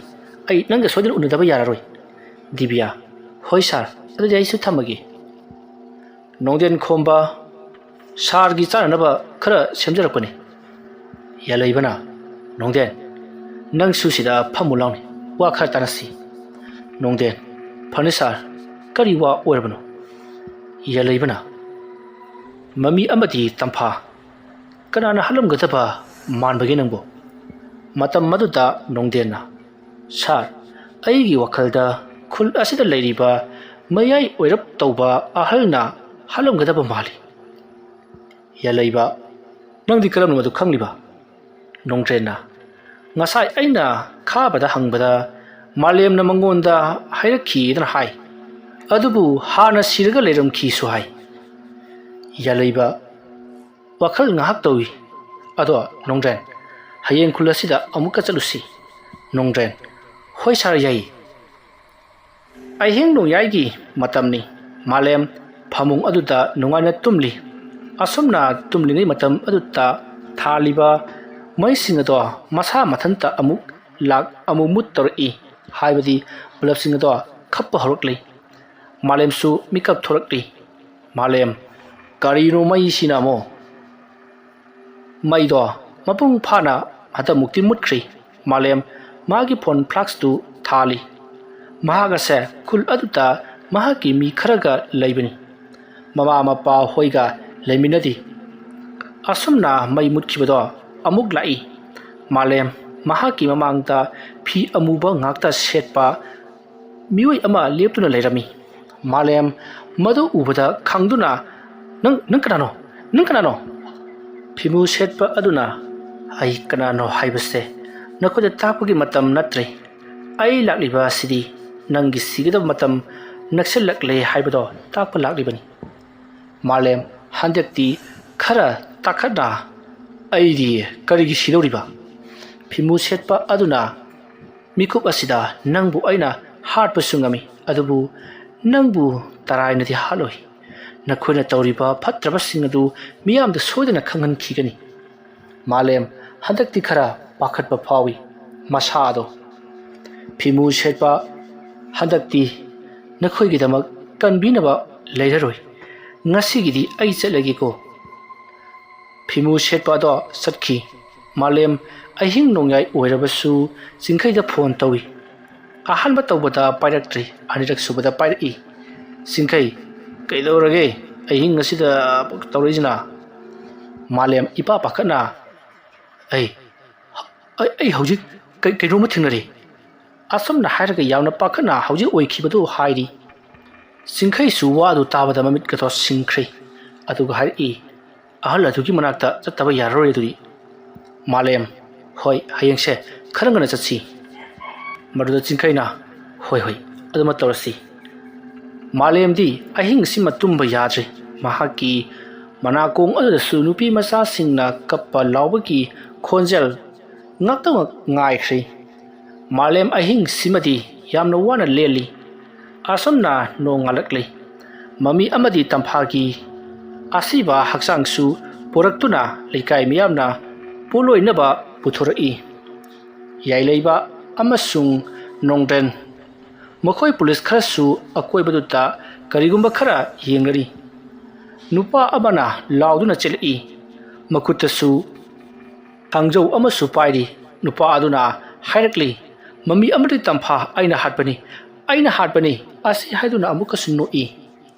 ꯑꯩ ꯅꯪꯒ ꯁꯣꯏꯗꯅ ꯎꯅꯗꯕ ꯌꯥꯔꯔꯣꯏ"꯫ ꯗꯤꯕꯤꯌꯥ, "ꯍꯣꯏ ꯁꯥꯔ, ꯑꯗꯨꯗꯤ ꯑꯩꯁꯨ ꯊꯝꯃꯒꯦ"꯫ ꯅꯣꯡꯗꯦꯟ ꯈꯣꯝꯕ, "ꯁꯥꯔꯒꯤ ꯆꯥꯅꯅꯕ ꯈꯔ ꯁꯦꯝꯖꯔꯛꯄꯅꯤ"꯫ ꯌꯥꯂꯩꯕꯅ, "ꯅꯣꯡꯗꯦꯟ, ꯅꯪꯁꯨ ꯁꯤꯗ ꯐꯝꯃꯨ ꯂꯥꯎꯅꯤ, ꯋꯥ ꯈꯔ ꯇꯥꯟꯅꯁꯤ"꯫ ꯅꯣꯡꯗꯦꯟ, "ꯐꯅꯤ ꯁꯥꯔ, ꯀꯔꯤ ꯋꯥ ꯑꯣꯏꯔꯕꯅꯣ?" ꯌꯥꯂꯩꯕꯅ, "ꯃꯃꯤ ꯑꯃꯗꯤ ꯇꯝꯐꯥ, ꯀꯅꯥꯅ ꯍꯥꯠꯂꯝꯒꯗꯕ ꯃꯥꯟꯕꯒꯦ ꯅꯪꯕꯨ?" ꯃꯇꯝ ꯑꯗꯨꯗ ꯅꯣꯡꯗꯦꯟꯅ, "ꯁꯥꯔ, ꯑꯩꯒꯤ ꯋꯥꯈꯜꯗ ꯈꯨꯜ ꯑꯁꯤꯗ ꯂꯩꯔꯤꯕ ꯃꯌꯥꯏ ꯑꯣꯏꯔꯞ ꯇꯧꯕ ꯑꯍꯜꯅ ꯍꯥꯠꯂꯝꯒꯗꯕ ꯃꯥꯜꯂꯤ"꯫ ꯌꯥꯂꯩꯕ, "ꯅꯪꯗꯤ ꯀꯔꯝꯅ ꯃꯗꯨ ꯈꯪꯂꯤꯕ?" ꯅꯣꯡꯗꯦꯟꯅ, "ꯉꯁꯥꯏ ꯑꯩꯅ ꯈꯥꯕꯗ ꯍꯪꯕꯗ ꯃꯥꯂꯦꯝꯅ ꯃꯉꯣꯟꯗ ꯍꯥꯏꯔꯛꯈꯤꯗꯅ ꯍꯥꯏ꯫ ꯑꯗꯨꯕꯨ ꯍꯥꯟꯅ ꯁꯤꯔꯒ ꯂꯩꯔꯝꯈꯤꯁꯨ ꯍꯥꯏ"꯫ ꯌꯥꯂꯩꯕ, "ꯋꯥꯈꯜ ꯉꯥꯏꯍꯥꯛ ꯇꯧꯏ꯫ ꯑꯗꯣ ꯅꯣꯡꯗ꯭ꯔꯦꯟ, ꯍꯌꯦꯡ ꯈꯨꯜ ꯑꯁꯤꯗ ꯑꯃꯨꯛꯀ ꯆꯠꯂꯨꯁꯤ"꯫ ꯅꯣꯡꯗ꯭ꯔꯦꯟ, "ꯍꯣꯏ ꯁꯥꯔ, ꯌꯥꯏ"꯫ ꯑꯍꯤꯡ ꯅꯣꯡꯌꯥꯏꯒꯤ ꯃꯇꯝꯅꯤ꯫ ꯃꯥꯂꯦꯝ ꯐꯃꯨꯡ ꯑꯗꯨꯗ ꯅꯨꯡꯉꯥꯏꯅ ꯇꯨꯝꯂꯤ꯫ ꯑꯁꯨꯝꯅ ꯇꯨꯝꯂꯤꯉꯩ ꯃꯇꯝ ꯑꯗꯨꯗ ꯊꯥꯜꯂꯤꯕ ꯃꯩꯁꯤꯡ ꯑꯗꯣ ꯃꯁꯥ ꯃꯊꯟꯇ ꯑꯃꯨꯛ ꯂꯥꯛ ꯑꯃꯨꯛ ꯃꯨꯠ ꯇꯧꯔꯛꯏ꯫ ꯍꯥꯏꯕꯗꯤ ꯕꯂꯞꯁꯤꯡ ꯑꯗꯣ ꯈꯞꯄ ꯍꯧꯔꯛꯂꯤ꯫ ꯃꯥꯂꯦꯝꯁꯨ ꯃꯤꯀꯞ ꯊꯣꯔꯛꯂꯤ꯫ "ꯃꯥꯂꯦꯝ, ꯀꯔꯤꯅꯣ ꯃꯩꯁꯤꯅ ꯑꯃꯨꯛ?" ꯃꯩꯗꯣ ꯃꯄꯨꯡ ꯐꯥꯅ ꯍꯟꯗꯛꯃꯨꯛꯇꯤ ꯃꯨꯠꯈ꯭ꯔꯤ꯫ ꯃꯥꯂꯦꯝ ꯃꯥꯒꯤ ꯐꯣꯟ ꯐ꯭ꯂꯥꯛꯁꯇꯨ ꯊꯥꯜꯂꯤ꯫ ꯃꯍꯥꯛ ꯑꯁꯦ ꯈꯨꯜ ꯑꯗꯨꯗ ꯃꯍꯥꯛꯀꯤ ꯃꯤ ꯈꯔꯒ ꯂꯩꯕꯅꯤ꯫ ꯃꯃꯥ ꯃꯄꯥ ꯍꯣꯏꯒ ꯂꯩꯃꯤꯟꯅꯗꯦ꯫ ꯑꯁꯨꯝꯅ ꯃꯩ ꯃꯨꯠꯈꯤꯕꯗꯣ ꯑꯃꯨꯛ ꯂꯥꯛꯏ꯫ ꯃꯥꯂꯦꯝ ꯃꯍꯥꯛꯀꯤ ꯃꯃꯥꯡꯗ ꯐꯤ ꯑꯃꯨꯕ ꯉꯥꯛꯇ ꯁꯦꯠꯄ ꯃꯤꯑꯣꯏ ꯑꯃ ꯂꯦꯞꯇꯨꯅ ꯂꯩꯔꯝꯃꯤ꯫ ꯃꯥꯂꯦꯝ ꯃꯗꯨ ꯎꯕꯗ ꯈꯪꯗꯨꯅ, "ꯅꯪ, ꯅꯪ ꯀꯅꯥꯅꯣ? ꯅꯪ ꯀꯅꯥꯅꯣ?" ꯐꯤꯃꯨ ꯁꯦꯠꯄ ꯑꯗꯨꯅ, "ꯑꯩ ꯀꯅꯥꯅꯣ ꯍꯥꯏꯕꯁꯦ ꯅꯈꯣꯏꯗ ꯇꯥꯛꯄꯒꯤ ꯃꯇꯝ ꯅꯠꯇ꯭ꯔꯦ꯫ ꯑꯩ ꯂꯥꯛꯂꯤꯕ ꯑꯁꯤꯗꯤ ꯅꯪꯒꯤ ꯁꯤꯒꯗꯕ ꯃꯇꯝ ꯅꯛꯁꯤꯜꯂꯛꯂꯦ ꯍꯥꯏꯕꯗꯣ ꯇꯥꯛꯄ ꯂꯥꯛꯂꯤꯕꯅꯤ꯫" ꯃꯥꯂꯦꯝ ꯍꯟꯗꯛꯇꯤ ꯈꯔ ꯇꯥꯈꯠꯅ, "ꯑꯩꯗꯤ ꯀꯔꯤꯒꯤ ꯁꯤꯗꯧꯔꯤꯕ?" ꯐꯤꯃꯨ ꯁꯦꯠꯄ ꯑꯗꯨꯅ, "ꯃꯤꯀꯨꯞ ꯑꯁꯤꯗ ꯅꯪꯕꯨ ꯑꯩꯅ ꯍꯥꯠꯄꯁꯨ ꯉꯝꯃꯤ, ꯑꯗꯨꯕꯨ ꯅꯪꯕꯨ ꯇꯔꯥꯏꯅꯗꯤ ꯍꯥꯠꯂꯣꯏ꯫ ꯅꯈꯣꯏꯅ ꯇꯧꯔꯤꯕ ꯐꯠꯇ꯭ꯔꯕꯁꯤꯡ ꯑꯗꯨ ꯃꯤꯌꯥꯝꯗ ꯁꯣꯏꯗꯅ ꯈꯪꯍꯟꯈꯤꯒꯅꯤ꯫" ꯃꯥꯂꯦꯝ ꯍꯟꯗꯛꯇꯤ ꯈꯔ ꯄꯥꯈꯠꯄ ꯐꯥꯎꯏ꯫ ꯃꯁꯥꯗꯣ, "ꯐꯤꯃꯨ ꯁꯦꯠꯄ, ꯍꯟꯗꯛꯇꯤ ꯅꯈꯣꯏꯒꯤꯗꯃꯛ ꯀꯟꯕꯤꯅꯕ ꯂꯩꯔꯔꯣꯏ꯫ ꯉꯁꯤꯒꯤꯗꯤ ꯑꯩ ꯆꯠꯂꯒꯦꯀꯣ꯫" ꯐꯤꯃꯨ ꯁꯦꯠꯄ ꯑꯗꯣ ꯆꯠꯈꯤ꯫ ꯃꯥꯂꯦꯝ ꯑꯍꯤꯡ ꯅꯣꯡꯌꯥꯏ ꯑꯣꯏꯔꯕꯁꯨ ꯆꯤꯡꯈꯩꯗ ꯐꯣꯟ ꯇꯧꯏ꯫ ꯑꯍꯥꯟꯕ ꯇꯧꯕꯗ ꯄꯥꯏꯔꯛꯇ꯭ꯔꯤ, ꯑꯅꯤꯔꯛ ꯁꯨꯕꯗ ꯄꯥꯏꯔꯛꯏ꯫ "ꯆꯤꯡꯈꯩ, ꯀꯩꯗꯧꯔꯒꯦ ꯑꯍꯤꯡ ꯑꯁꯤꯗ ꯇꯧꯔꯛꯏꯁꯤꯅ?" ꯃꯥꯂꯦꯝ ꯏꯄꯥ ꯄꯥꯈꯠꯅ, "ꯑꯩ, ꯑꯩ, ꯑꯩ ꯍꯧꯖꯤꯛ ꯀꯩ-, ꯀꯩꯅꯣꯝꯃ ꯊꯦꯡꯅꯔꯦ꯫" ꯑꯁꯨꯝꯅ ꯍꯥꯏꯔꯒ ꯌꯥꯝꯅ ꯄꯥꯈꯠꯅ ꯍꯧꯖꯤꯛ ꯑꯣꯏꯈꯤꯕꯗꯨ ꯍꯥꯏꯔꯤ꯫ ꯆꯤꯡꯈꯩꯁꯨ ꯋꯥꯗꯨ ꯇꯥꯕꯗ ꯃꯃꯤꯠꯀꯗꯣ ꯁꯤꯡꯈ꯭ꯔꯦ꯫ ꯑꯗꯨꯒ ꯍꯥꯏꯔꯛꯏ, "ꯑꯍꯜ ꯑꯗꯨꯒꯤ ꯃꯅꯥꯛꯇ ꯆꯠꯇꯕ ꯌꯥꯔꯔꯣꯏ ꯑꯗꯨꯗꯤ꯫" ꯃꯥꯂꯦꯝ, "ꯍꯣꯏ, ꯍꯌꯦꯡꯁꯦ ꯈꯔ ꯉꯟꯅ ꯆꯠꯁꯤ꯫" ꯃꯗꯨꯗ ꯆꯤꯡꯈꯩꯅ, "ꯍꯣꯏ, ꯍꯣꯏ, ꯑꯗꯨꯃ ꯇꯧꯔꯁꯤ꯫" ꯃꯥꯂꯦꯝꯗꯤ ꯑꯍꯤꯡꯁꯤꯃ ꯇꯨꯝꯕ ꯌꯥꯗ꯭ꯔꯦ꯫ ꯃꯍꯥꯛꯀꯤ ꯃꯅꯥꯀꯣꯡ ꯑꯗꯨꯗꯁꯨ ꯅꯨꯄꯤ ꯃꯆꯥꯁꯤꯡꯅ ꯀꯞꯄ ꯂꯥꯎꯕꯒꯤ ꯈꯣꯟꯖꯦꯜ ꯉꯥꯛꯇꯃꯛ ꯉꯥꯏꯈ꯭ꯔꯦ꯫ ꯃꯥꯂꯦꯝ ꯑꯍꯤꯡꯁꯤꯃꯗꯤ ꯌꯥꯝꯅ ꯋꯥꯅ ꯂꯦꯜꯂꯤ꯫ ꯑꯁꯨꯝꯅ ꯅꯣꯡꯉꯥꯜꯂꯛꯂꯤ꯫ ꯃꯃꯤ ꯑꯃꯗꯤ ꯇꯝꯐꯥꯒꯤ ꯑꯁꯤꯕ ꯍꯛꯆꯥꯡꯁꯨ ꯄꯨꯔꯛꯇꯨꯅ ꯂꯩꯀꯥꯏ ꯃꯤꯌꯥꯝꯅ ꯄꯣꯠꯂꯣꯏꯅꯕ ꯄꯨꯊꯣꯔꯛꯏ꯫ ꯌꯥꯏꯂꯩꯕ ꯑꯃꯁꯨꯡ ꯅꯣꯡꯗ꯭ꯔꯦꯟ, ꯃꯈꯣꯏ ꯄꯨꯂꯤꯁ ꯈꯔꯁꯨ ꯑꯀꯣꯏꯕꯗꯨꯗ ꯀꯔꯤꯒꯨꯝꯕ ꯈꯔ ꯌꯦꯡꯂꯔꯤ꯫ ꯅꯨꯄꯥ ꯑꯃꯅ ꯂꯥꯎꯗꯨꯅ ꯆꯦꯜꯂꯛꯏ꯫ ꯃꯈꯨꯠꯇꯁꯨ ꯊꯥꯡꯖꯧ ꯑꯃꯁꯨ ꯄꯥꯏꯔꯤ꯫ ꯅꯨꯄꯥ ꯑꯗꯨꯅ ꯍꯥꯏꯔꯛꯂꯤ, "ꯃꯃꯤ ꯑꯃꯗꯤ ꯇꯝꯐꯥ ꯑꯩꯅ ꯍꯥꯠꯄꯅꯤ, ꯑꯩꯅ ꯍꯥꯠꯄꯅꯤ" ꯑꯁꯤ ꯍꯥꯏꯗꯨꯅ ꯑꯃꯨꯛꯀꯁꯨ ꯅꯣꯛꯏ꯫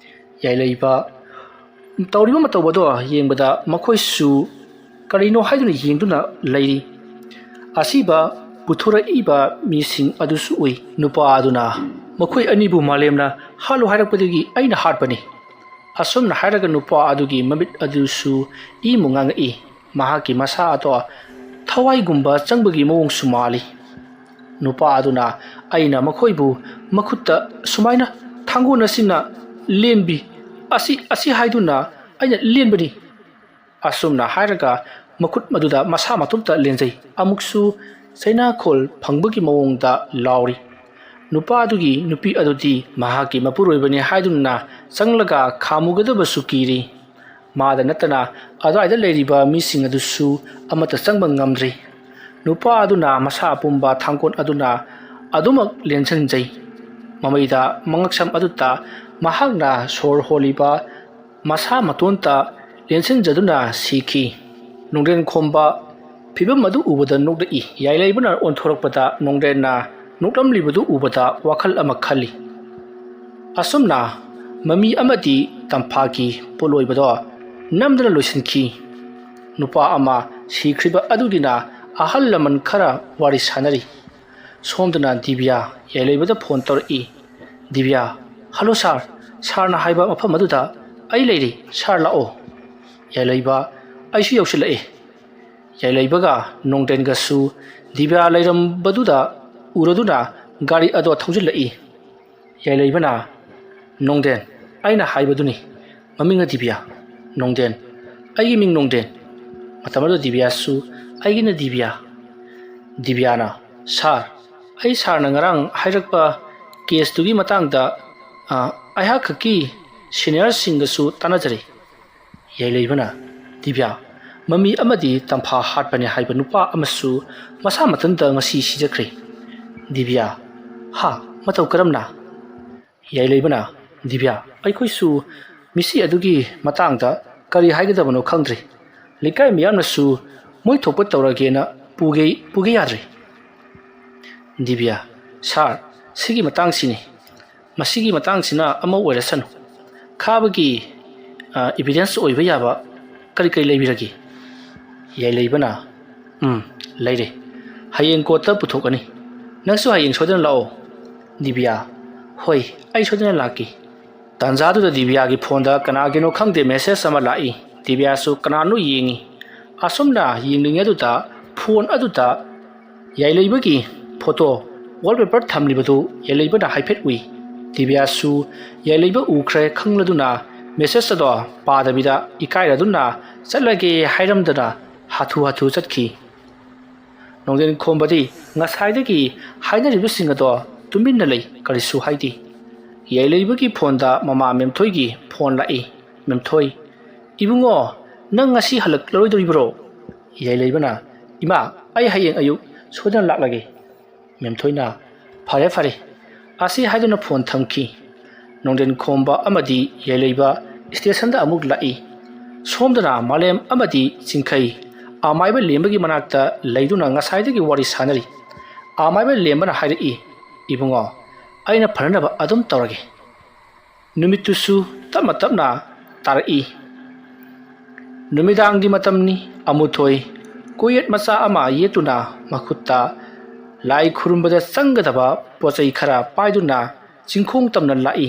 ꯌꯥꯏꯂꯩꯕ ꯇꯧꯔꯤꯕ ꯃꯇꯧ ꯑꯗꯣ ꯌꯦꯡꯕꯗ ꯃꯈꯣꯏꯁꯨ ꯀꯔꯤꯅꯣ ꯍꯥꯏꯗꯨꯅ ꯌꯦꯡꯗꯨꯅ ꯂꯩꯔꯤ꯫ ꯑꯁꯤꯕ ꯄꯨꯊꯣꯔꯛꯏꯕ ꯃꯤꯁꯤꯡ ꯑꯗꯨꯁꯨ ꯎꯏ꯫ ꯅꯨꯄꯥ ꯑꯗꯨꯅ ꯃꯈꯣꯏ ꯑꯅꯤꯕꯨ ꯃꯥꯂꯦꯝꯅ ꯍꯥꯠꯂꯨ ꯍꯥꯏꯔꯛꯄꯗꯒꯤ ꯑꯩꯅ ꯍꯥꯠꯄꯅꯤ꯫ ꯑꯁꯨꯝꯅ ꯍꯥꯏꯔꯒ ꯅꯨꯄꯥ ꯑꯗꯨꯒꯤ ꯃꯃꯤꯠ ꯑꯗꯨꯁꯨ ꯏꯃꯨ ꯉꯥꯡꯉꯛꯏ꯫ ꯃꯍꯥꯛꯀꯤ ꯃꯁꯥ ꯑꯗꯣ ꯊꯋꯥꯏꯒꯨꯝꯕ ꯆꯪꯕꯒꯤ ꯃꯑꯣꯡꯁꯨ ꯃꯥꯜꯂꯤ꯫ ꯅꯨꯄꯥ ꯑꯗꯨꯅ ꯑꯩꯅ ꯃꯈꯣꯏꯕꯨ ꯃꯈꯨꯠꯇ ꯁꯨꯃꯥꯏꯅ ꯊꯥꯡꯒꯣꯟ ꯑꯁꯤꯅ ꯂꯦꯟꯕꯤ ꯑꯁꯤ, ꯑꯁꯤ ꯍꯥꯏꯗꯨꯅ ꯑꯩꯅ ꯂꯦꯟꯕꯅꯤ꯫ ꯑꯁꯨꯝꯅ ꯍꯥꯏꯔꯒ ꯃꯈꯨꯠ ꯃꯗꯨꯗ ꯃꯁꯥ ꯃꯇꯣꯝꯇ ꯂꯦꯟꯖꯩ꯫ ꯑꯃꯨꯛꯁꯨ ꯆꯩꯅꯥꯈꯣꯜ ꯐꯪꯕꯒꯤ ꯃꯑꯣꯡꯗ ꯂꯥꯎꯔꯤ꯫ ꯅꯨꯄꯥ ꯑꯗꯨꯒꯤ ꯅꯨꯄꯤ ꯑꯗꯨꯗꯤ ꯃꯍꯥꯛꯀꯤ ꯃꯄꯨꯔꯣꯏꯕꯅꯤ ꯍꯥꯏꯗꯨꯅ ꯆꯪꯂꯒ ꯈꯥꯝꯃꯨꯒꯗꯕꯁꯨ ꯀꯤꯔꯤ꯫ ꯃꯥꯗ ꯅꯠꯇꯅ ꯑꯗ꯭ꯋꯥꯏꯗ ꯂꯩꯔꯤꯕ ꯃꯤꯁꯤꯡ ꯑꯗꯨꯁꯨ ꯑꯃꯠꯇ ꯆꯪꯕ ꯉꯝꯗ꯭ꯔꯤ꯫ ꯅꯨꯄꯥ ꯑꯗꯨꯅ ꯃꯁꯥ ꯄꯨꯝꯕ ꯊꯥꯡꯒꯣꯟ ꯑꯗꯨꯅ ꯑꯗꯨꯃꯛ ꯂꯦꯟꯁꯤꯟꯖꯩ꯫ ꯃꯃꯩꯗ ꯃꯉꯛꯁꯝ ꯑꯗꯨꯗ ꯃꯍꯥꯛꯅ ꯁꯣꯔ ꯍꯣꯜꯂꯤꯕ ꯃꯁꯥ ꯃꯇꯣꯟꯇ ꯂꯦꯟꯁꯤꯟꯖꯗꯨꯅ ꯁꯤꯈꯤ꯫ ꯅꯣꯡꯗ꯭ꯔꯦꯟ ꯈꯣꯝꯕ ꯐꯤꯚꯝ ꯑꯗꯨ ꯎꯕꯗ ꯅꯣꯛꯂꯛꯏ꯫ ꯌꯥꯏꯂꯩꯕꯅ ꯑꯣꯟꯊꯣꯔꯛꯄꯗ ꯅꯣꯡꯗ꯭ꯔꯦꯟꯅ ꯅꯣꯛꯂꯝꯂꯤꯕꯗꯨ ꯎꯕꯗ ꯋꯥꯈꯜ ꯑꯃ ꯈꯜꯂꯤ꯫ ꯑꯁꯨꯝꯅ ꯃꯃꯤ ꯑꯃꯗꯤ ꯇꯝꯐꯥꯒꯤ ꯄꯣꯠꯂꯣꯏꯕꯗꯣ ꯅꯝꯗꯅ ꯂꯣꯏꯁꯤꯟꯈꯤ꯫ ꯅꯨꯄꯥ ꯑꯃ ꯁꯤꯈ꯭ꯔꯤꯕ ꯑꯗꯨꯒꯤꯅ ꯑꯍꯜ ꯂꯃꯟ ꯈꯔ ꯋꯥꯔꯤ ꯁꯥꯅꯔꯤ꯫ ꯁꯣꯝꯗꯅ ꯗꯤꯕꯤꯌꯥ ꯌꯥꯏꯂꯩꯕꯗ ꯐꯣꯟ ꯇꯧꯔꯛꯏ꯫ "ꯗꯤꯕꯤꯌꯥ, ꯍꯜꯂꯣ ꯁꯥꯔ, ꯁꯥꯔꯅ ꯍꯥꯏꯕ ꯃꯐꯝ ꯑꯗꯨꯗ ꯑꯩ ꯂꯩꯔꯤ, ꯁꯥꯔ ꯂꯥꯛꯑꯣ꯫" ꯌꯥꯏꯂꯩꯕ, "ꯑꯩꯁꯨ ꯌꯧꯁꯤꯜꯂꯛꯑꯦ꯫" ꯌꯥꯏꯂꯩꯕꯒ ꯅꯣꯡꯗ꯭ꯔꯦꯟꯒꯁꯨ ꯗꯤꯕꯤꯌꯥ ꯂꯩꯔꯝꯕꯗꯨꯗ ꯎꯔꯗꯨꯅ ꯒꯥꯔꯤ ꯑꯗꯣ ꯊꯧꯖꯤꯜꯂꯛꯏ꯫ ꯌꯥꯏꯂꯩꯕꯅ, "ꯅꯣꯡꯗꯦꯟ, ꯑꯩꯅ ꯍꯥꯏꯕꯗꯨꯅꯤ, ꯃꯃꯤꯡꯅ ꯗꯤꯕꯤꯌꯥ꯫ ꯅꯣꯡꯗꯦꯟ, ꯑꯩꯒꯤ ꯃꯤꯡ ꯅꯣꯡꯗꯦꯟ꯫" ꯃꯇꯝ ꯑꯗꯨꯗ ꯗꯤꯕꯤꯌꯥꯁꯨ, "ꯑꯩꯒꯤꯅ ꯗꯤꯕꯤꯌꯥ꯫" ꯗꯤꯕꯤꯌꯥꯅ, "ꯁꯥꯔ, ꯑꯩ ꯁꯥꯔꯅ ꯉꯔꯥꯡ ꯍꯥꯏꯔꯛꯄ ꯀꯦꯁꯇꯨꯒꯤ ꯃꯇꯥꯡꯗ, ꯑ, ꯑꯩꯍꯥꯛ ꯈꯛꯀꯤ ꯁꯤꯅꯤꯌꯔꯁꯤꯡꯒꯁꯨ ꯇꯥꯟꯅꯖꯔꯦ꯫" ꯌꯥꯏꯂꯩꯕꯅ, "ꯗꯤꯕꯤꯌꯥ, ꯃꯃꯤ ꯑꯃꯗꯤ ꯇꯝꯐꯥ ꯍꯥꯠꯄꯅꯤ ꯍꯥꯏꯕ ꯅꯨꯄꯥ ꯑꯃꯁꯨ ꯃꯁꯥ ꯃꯊꯟꯇ ꯉꯁꯤ ꯁꯤꯖꯈ꯭ꯔꯦ꯫ ꯗꯤꯕꯤꯌꯥ, ꯍꯥ? ꯃꯇꯧ ꯀꯔꯝꯅ? ꯌꯥꯏꯂꯩꯕꯅ, ꯗꯤꯕꯤꯌꯥ, ꯑꯩꯈꯣꯏꯁꯨ ꯃꯤꯁꯤ ꯑꯗꯨꯒꯤ ꯃꯇꯥꯡꯗ ꯀꯔꯤ ꯍꯥꯏꯒꯗꯕꯅꯣ ꯈꯪꯗ꯭ꯔꯦ꯫ ꯂꯩꯀꯥꯏ ꯃꯤꯌꯥꯝꯅꯁꯨ ꯃꯣꯏ ꯊꯣꯛꯄ ꯇꯧꯔꯒꯦꯅ ꯄꯨꯒꯦ, ꯄꯨꯒꯦ ꯌꯥꯗ꯭ꯔꯦ꯫ ꯗꯤꯕꯤꯌꯥ, ꯁꯥꯔ, ꯁꯤꯒꯤ ꯃꯇꯥꯡꯁꯤꯅꯤ꯫ ꯃꯁꯤꯒꯤ ꯃꯇꯥꯡꯁꯤꯅ ꯑꯃ ꯑꯣꯏꯔꯁꯅꯨ꯫ ꯈꯥꯕꯒꯤ, ꯑ, evidence ꯑꯣꯏꯕ ꯌꯥꯕ ꯀꯔꯤ ꯀꯔꯤ ꯂꯩꯕꯤꯔꯒꯦ? ꯌꯥꯏꯂꯩꯕꯅ, ꯎꯝ, ꯂꯩꯔꯦ꯫ ꯍꯌꯦꯡ ꯀꯣꯔꯠꯇ ꯄꯨꯊꯣꯛꯀꯅꯤ꯫ ꯅꯪꯁꯨ ꯍꯌꯦꯡ ꯁꯣꯏꯗꯅ ꯂꯥꯛꯑꯣ꯫ ꯗꯤꯕꯤꯌꯥ, ꯍꯣꯏ, ꯑꯩ ꯁꯣꯏꯗꯅ ꯂꯥꯛꯀꯦ꯫ ꯇꯥꯟꯖꯥꯗꯨꯗ ꯗꯤꯕꯤꯌꯥꯒꯤ ꯐꯣꯟꯗ ꯀꯅꯥꯒꯤꯅꯣ ꯈꯪꯗꯦ message ꯑꯃ ꯂꯥꯛꯏ꯫ ꯗꯤꯕꯤꯌꯥꯁꯨ ꯀꯅꯥꯅꯣ ꯌꯦꯡꯉꯤ꯫ ꯑꯁꯨꯝꯅ ꯌꯦꯡꯂꯤꯉꯩꯗꯨꯗ ꯐꯣꯟ ꯑꯗꯨꯗ ꯌꯥꯏꯂꯩꯕꯒꯤ photo wallpaper ꯊꯝꯂꯤꯕꯗꯨ ꯌꯥꯏꯂꯩꯕꯅ ꯍꯥꯏꯐꯦꯠ ꯎꯏ꯫ ꯗꯤꯕꯤꯌꯥꯁꯨ ꯌꯥꯏꯂꯩꯕ ꯎꯈ꯭ꯔꯦ ꯈꯪꯂꯗꯨꯅ message ꯑꯗꯣ ꯄꯥꯗꯕꯤꯗ ꯏꯀꯥꯏꯔꯗꯨꯅ ꯆꯠꯂꯒꯦ ꯍꯥꯏꯔꯝꯗꯅ ꯍꯥꯊꯨ ꯍꯥꯊꯨ ꯆꯠꯈꯤ꯫ ꯅꯣꯡꯗꯦꯟ ꯈꯣꯝꯕꯗꯤ ꯉꯁꯥꯏꯗꯒꯤ ꯍꯥꯏꯅꯔꯤꯕꯁꯤꯡ ꯑꯗꯣ ꯇꯨꯃꯤꯟꯅ ꯂꯩ, ꯀꯔꯤꯁꯨ ꯍꯥꯏꯗꯦ꯫ ꯌꯥꯏꯂꯩꯕꯒꯤ ꯐꯣꯟꯗ ꯃꯃꯥ ꯃꯦꯝꯊꯣꯏꯒꯤ ꯐꯣꯟ ꯂꯥꯛꯏ꯫ ꯃꯦꯝꯊꯣꯏ, "ꯏꯕꯨꯡꯉꯣ, ꯅꯪ ꯉꯁꯤ ꯍꯜꯂꯛꯂꯔꯣꯏꯗꯣꯔꯤꯕ꯭ꯔꯣ?" ꯌꯥꯏꯂꯩꯕꯅ, "ꯏꯃꯥ, ꯑꯩ ꯍꯌꯦꯡ ꯑꯌꯨꯛ ꯁꯣꯏꯗꯅ ꯂꯥꯛꯂꯒꯦ꯫" ꯃꯦꯝꯊꯣꯏꯅ, "ꯐꯔꯦ, ꯐꯔꯦ" ꯑꯁꯤ ꯍꯥꯏꯗꯨꯅ ꯐꯣꯟ ꯊꯝꯈꯤ꯫ ꯅꯣꯡꯗꯦꯟ ꯈꯣꯝꯕ ꯑꯃꯗꯤ ꯌꯥꯏꯂꯩꯕ stationꯗ ꯑꯃꯨꯛ ꯂꯥꯛꯏ꯫ ꯁꯣꯝꯗꯅ ꯃꯥꯂꯦꯝ ꯑꯃꯗꯤ ꯆꯤꯡꯈꯩ ꯑꯃꯥꯏꯕ ꯂꯦꯝꯕꯒꯤ ꯃꯅꯥꯛꯇ ꯂꯩꯗꯨꯅ ꯉꯁꯥꯏꯗꯒꯤ ꯋꯥꯔꯤ ꯁꯥꯟꯅꯔꯤ꯫ ꯑꯃꯥꯏꯕ ꯂꯦꯝꯕꯅ ꯍꯥꯏꯔꯛꯏ, "ꯏꯕꯨꯡꯉꯣ, ꯑꯩꯅ ꯐꯅꯅꯕ ꯑꯗꯨꯝ ꯇꯧꯔꯒꯦ꯫" ꯅꯨꯃꯤꯠꯇꯨꯁꯨ ꯇꯞꯅ ꯇꯞꯅ ꯇꯥꯔꯛꯏ꯫ ꯅꯨꯃꯤꯗꯥꯡꯒꯤ ꯃꯇꯝꯅꯤ꯫ ꯑꯃꯨꯊꯣꯏ ꯀꯣꯌꯦꯠ ꯃꯆꯥ ꯑꯃ ꯌꯦꯠꯇꯨꯅ ꯃꯈꯨꯠꯇ ꯂꯥꯏ ꯈꯨꯔꯨꯝꯕꯗ ꯆꯪꯒꯗꯕ ꯄꯣꯠ ꯆꯩ ꯈꯔ ꯄꯥꯏꯗꯨꯅ ꯆꯤꯡꯈꯣꯡ ꯇꯝꯅ ꯂꯥꯛꯏ꯫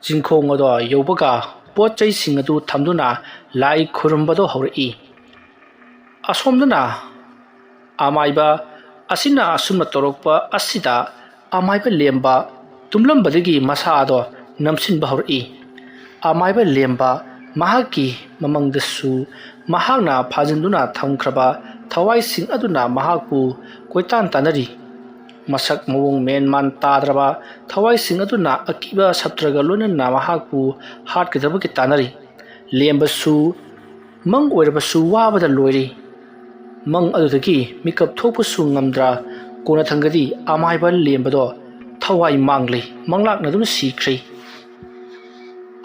ꯆꯤꯡꯈꯣꯡ ꯑꯗꯣ ꯌꯧꯕꯒ ꯄꯣꯠ ꯆꯩꯁꯤꯡ ꯑꯗꯨ ꯊꯝꯗꯨꯅ ꯂꯥꯏ ꯈꯨꯔꯨꯝꯕꯗꯣ ꯍꯧꯔꯛꯏ꯫ ꯑꯁꯣꯝꯗꯅ ꯑꯃꯥꯏꯕ ꯑꯁꯤꯅ ꯑꯁꯨꯝꯅ ꯇꯧꯔꯛꯄ ꯑꯁꯤꯗ ꯑꯃꯥꯏꯕ ꯂꯦꯝꯕ ꯇꯨꯝꯂꯝꯕꯗꯒꯤ ꯃꯁꯥ ꯑꯗꯣ ꯅꯝꯁꯤꯟꯕ ꯍꯧꯔꯛꯏ꯫ ꯑꯃꯥꯏꯕ ꯂꯦꯝꯕ ꯃꯍꯥꯛꯀꯤ ꯃꯃꯪꯗꯁꯨ ꯃꯍꯥꯛꯅ ꯐꯥꯖꯤꯟꯗꯨꯅ ꯊꯝꯈ꯭ꯔꯕ ꯊꯋꯥꯏꯁꯤꯡ ꯑꯗꯨꯅ ꯃꯍꯥꯛꯄꯨ ꯀꯣꯏꯇꯥꯟ ꯇꯥꯟꯅꯔꯤ꯫ ꯃꯁꯛ ꯃꯑꯣꯡ ꯃꯦꯟ ꯃꯥꯟ ꯇꯥꯗ꯭ꯔꯕ ꯊꯋꯥꯏꯁꯤꯡ ꯑꯗꯨꯅ ꯑꯀꯤꯕ ꯁꯞꯇ꯭ꯔꯒ ꯂꯣꯏꯅꯅ ꯃꯍꯥꯛꯄꯨ ꯍꯥꯠꯀꯗꯕꯒꯤ ꯇꯥꯟꯅꯔꯤ꯫ ꯂꯦꯝꯕꯁꯨ ꯃꯪ ꯑꯣꯏꯔꯕꯁꯨ ꯋꯥꯕꯗ ꯂꯣꯏꯔꯦ꯫ ꯃꯪ ꯑꯗꯨꯗꯒꯤ ꯃꯤꯀꯞ ꯊꯣꯛꯄꯁꯨ ꯉꯝꯗ꯭ꯔꯥ, ꯀꯣꯟꯅꯊꯪꯒꯗꯤ ꯑꯃꯥꯏꯕ ꯂꯦꯝꯕꯗꯣ ꯊꯋꯥꯏ ꯃꯥꯡꯂꯦ, ꯃꯪꯂꯥꯛꯅ ꯑꯗꯨꯝ ꯁꯤꯈ꯭ꯔꯦ꯫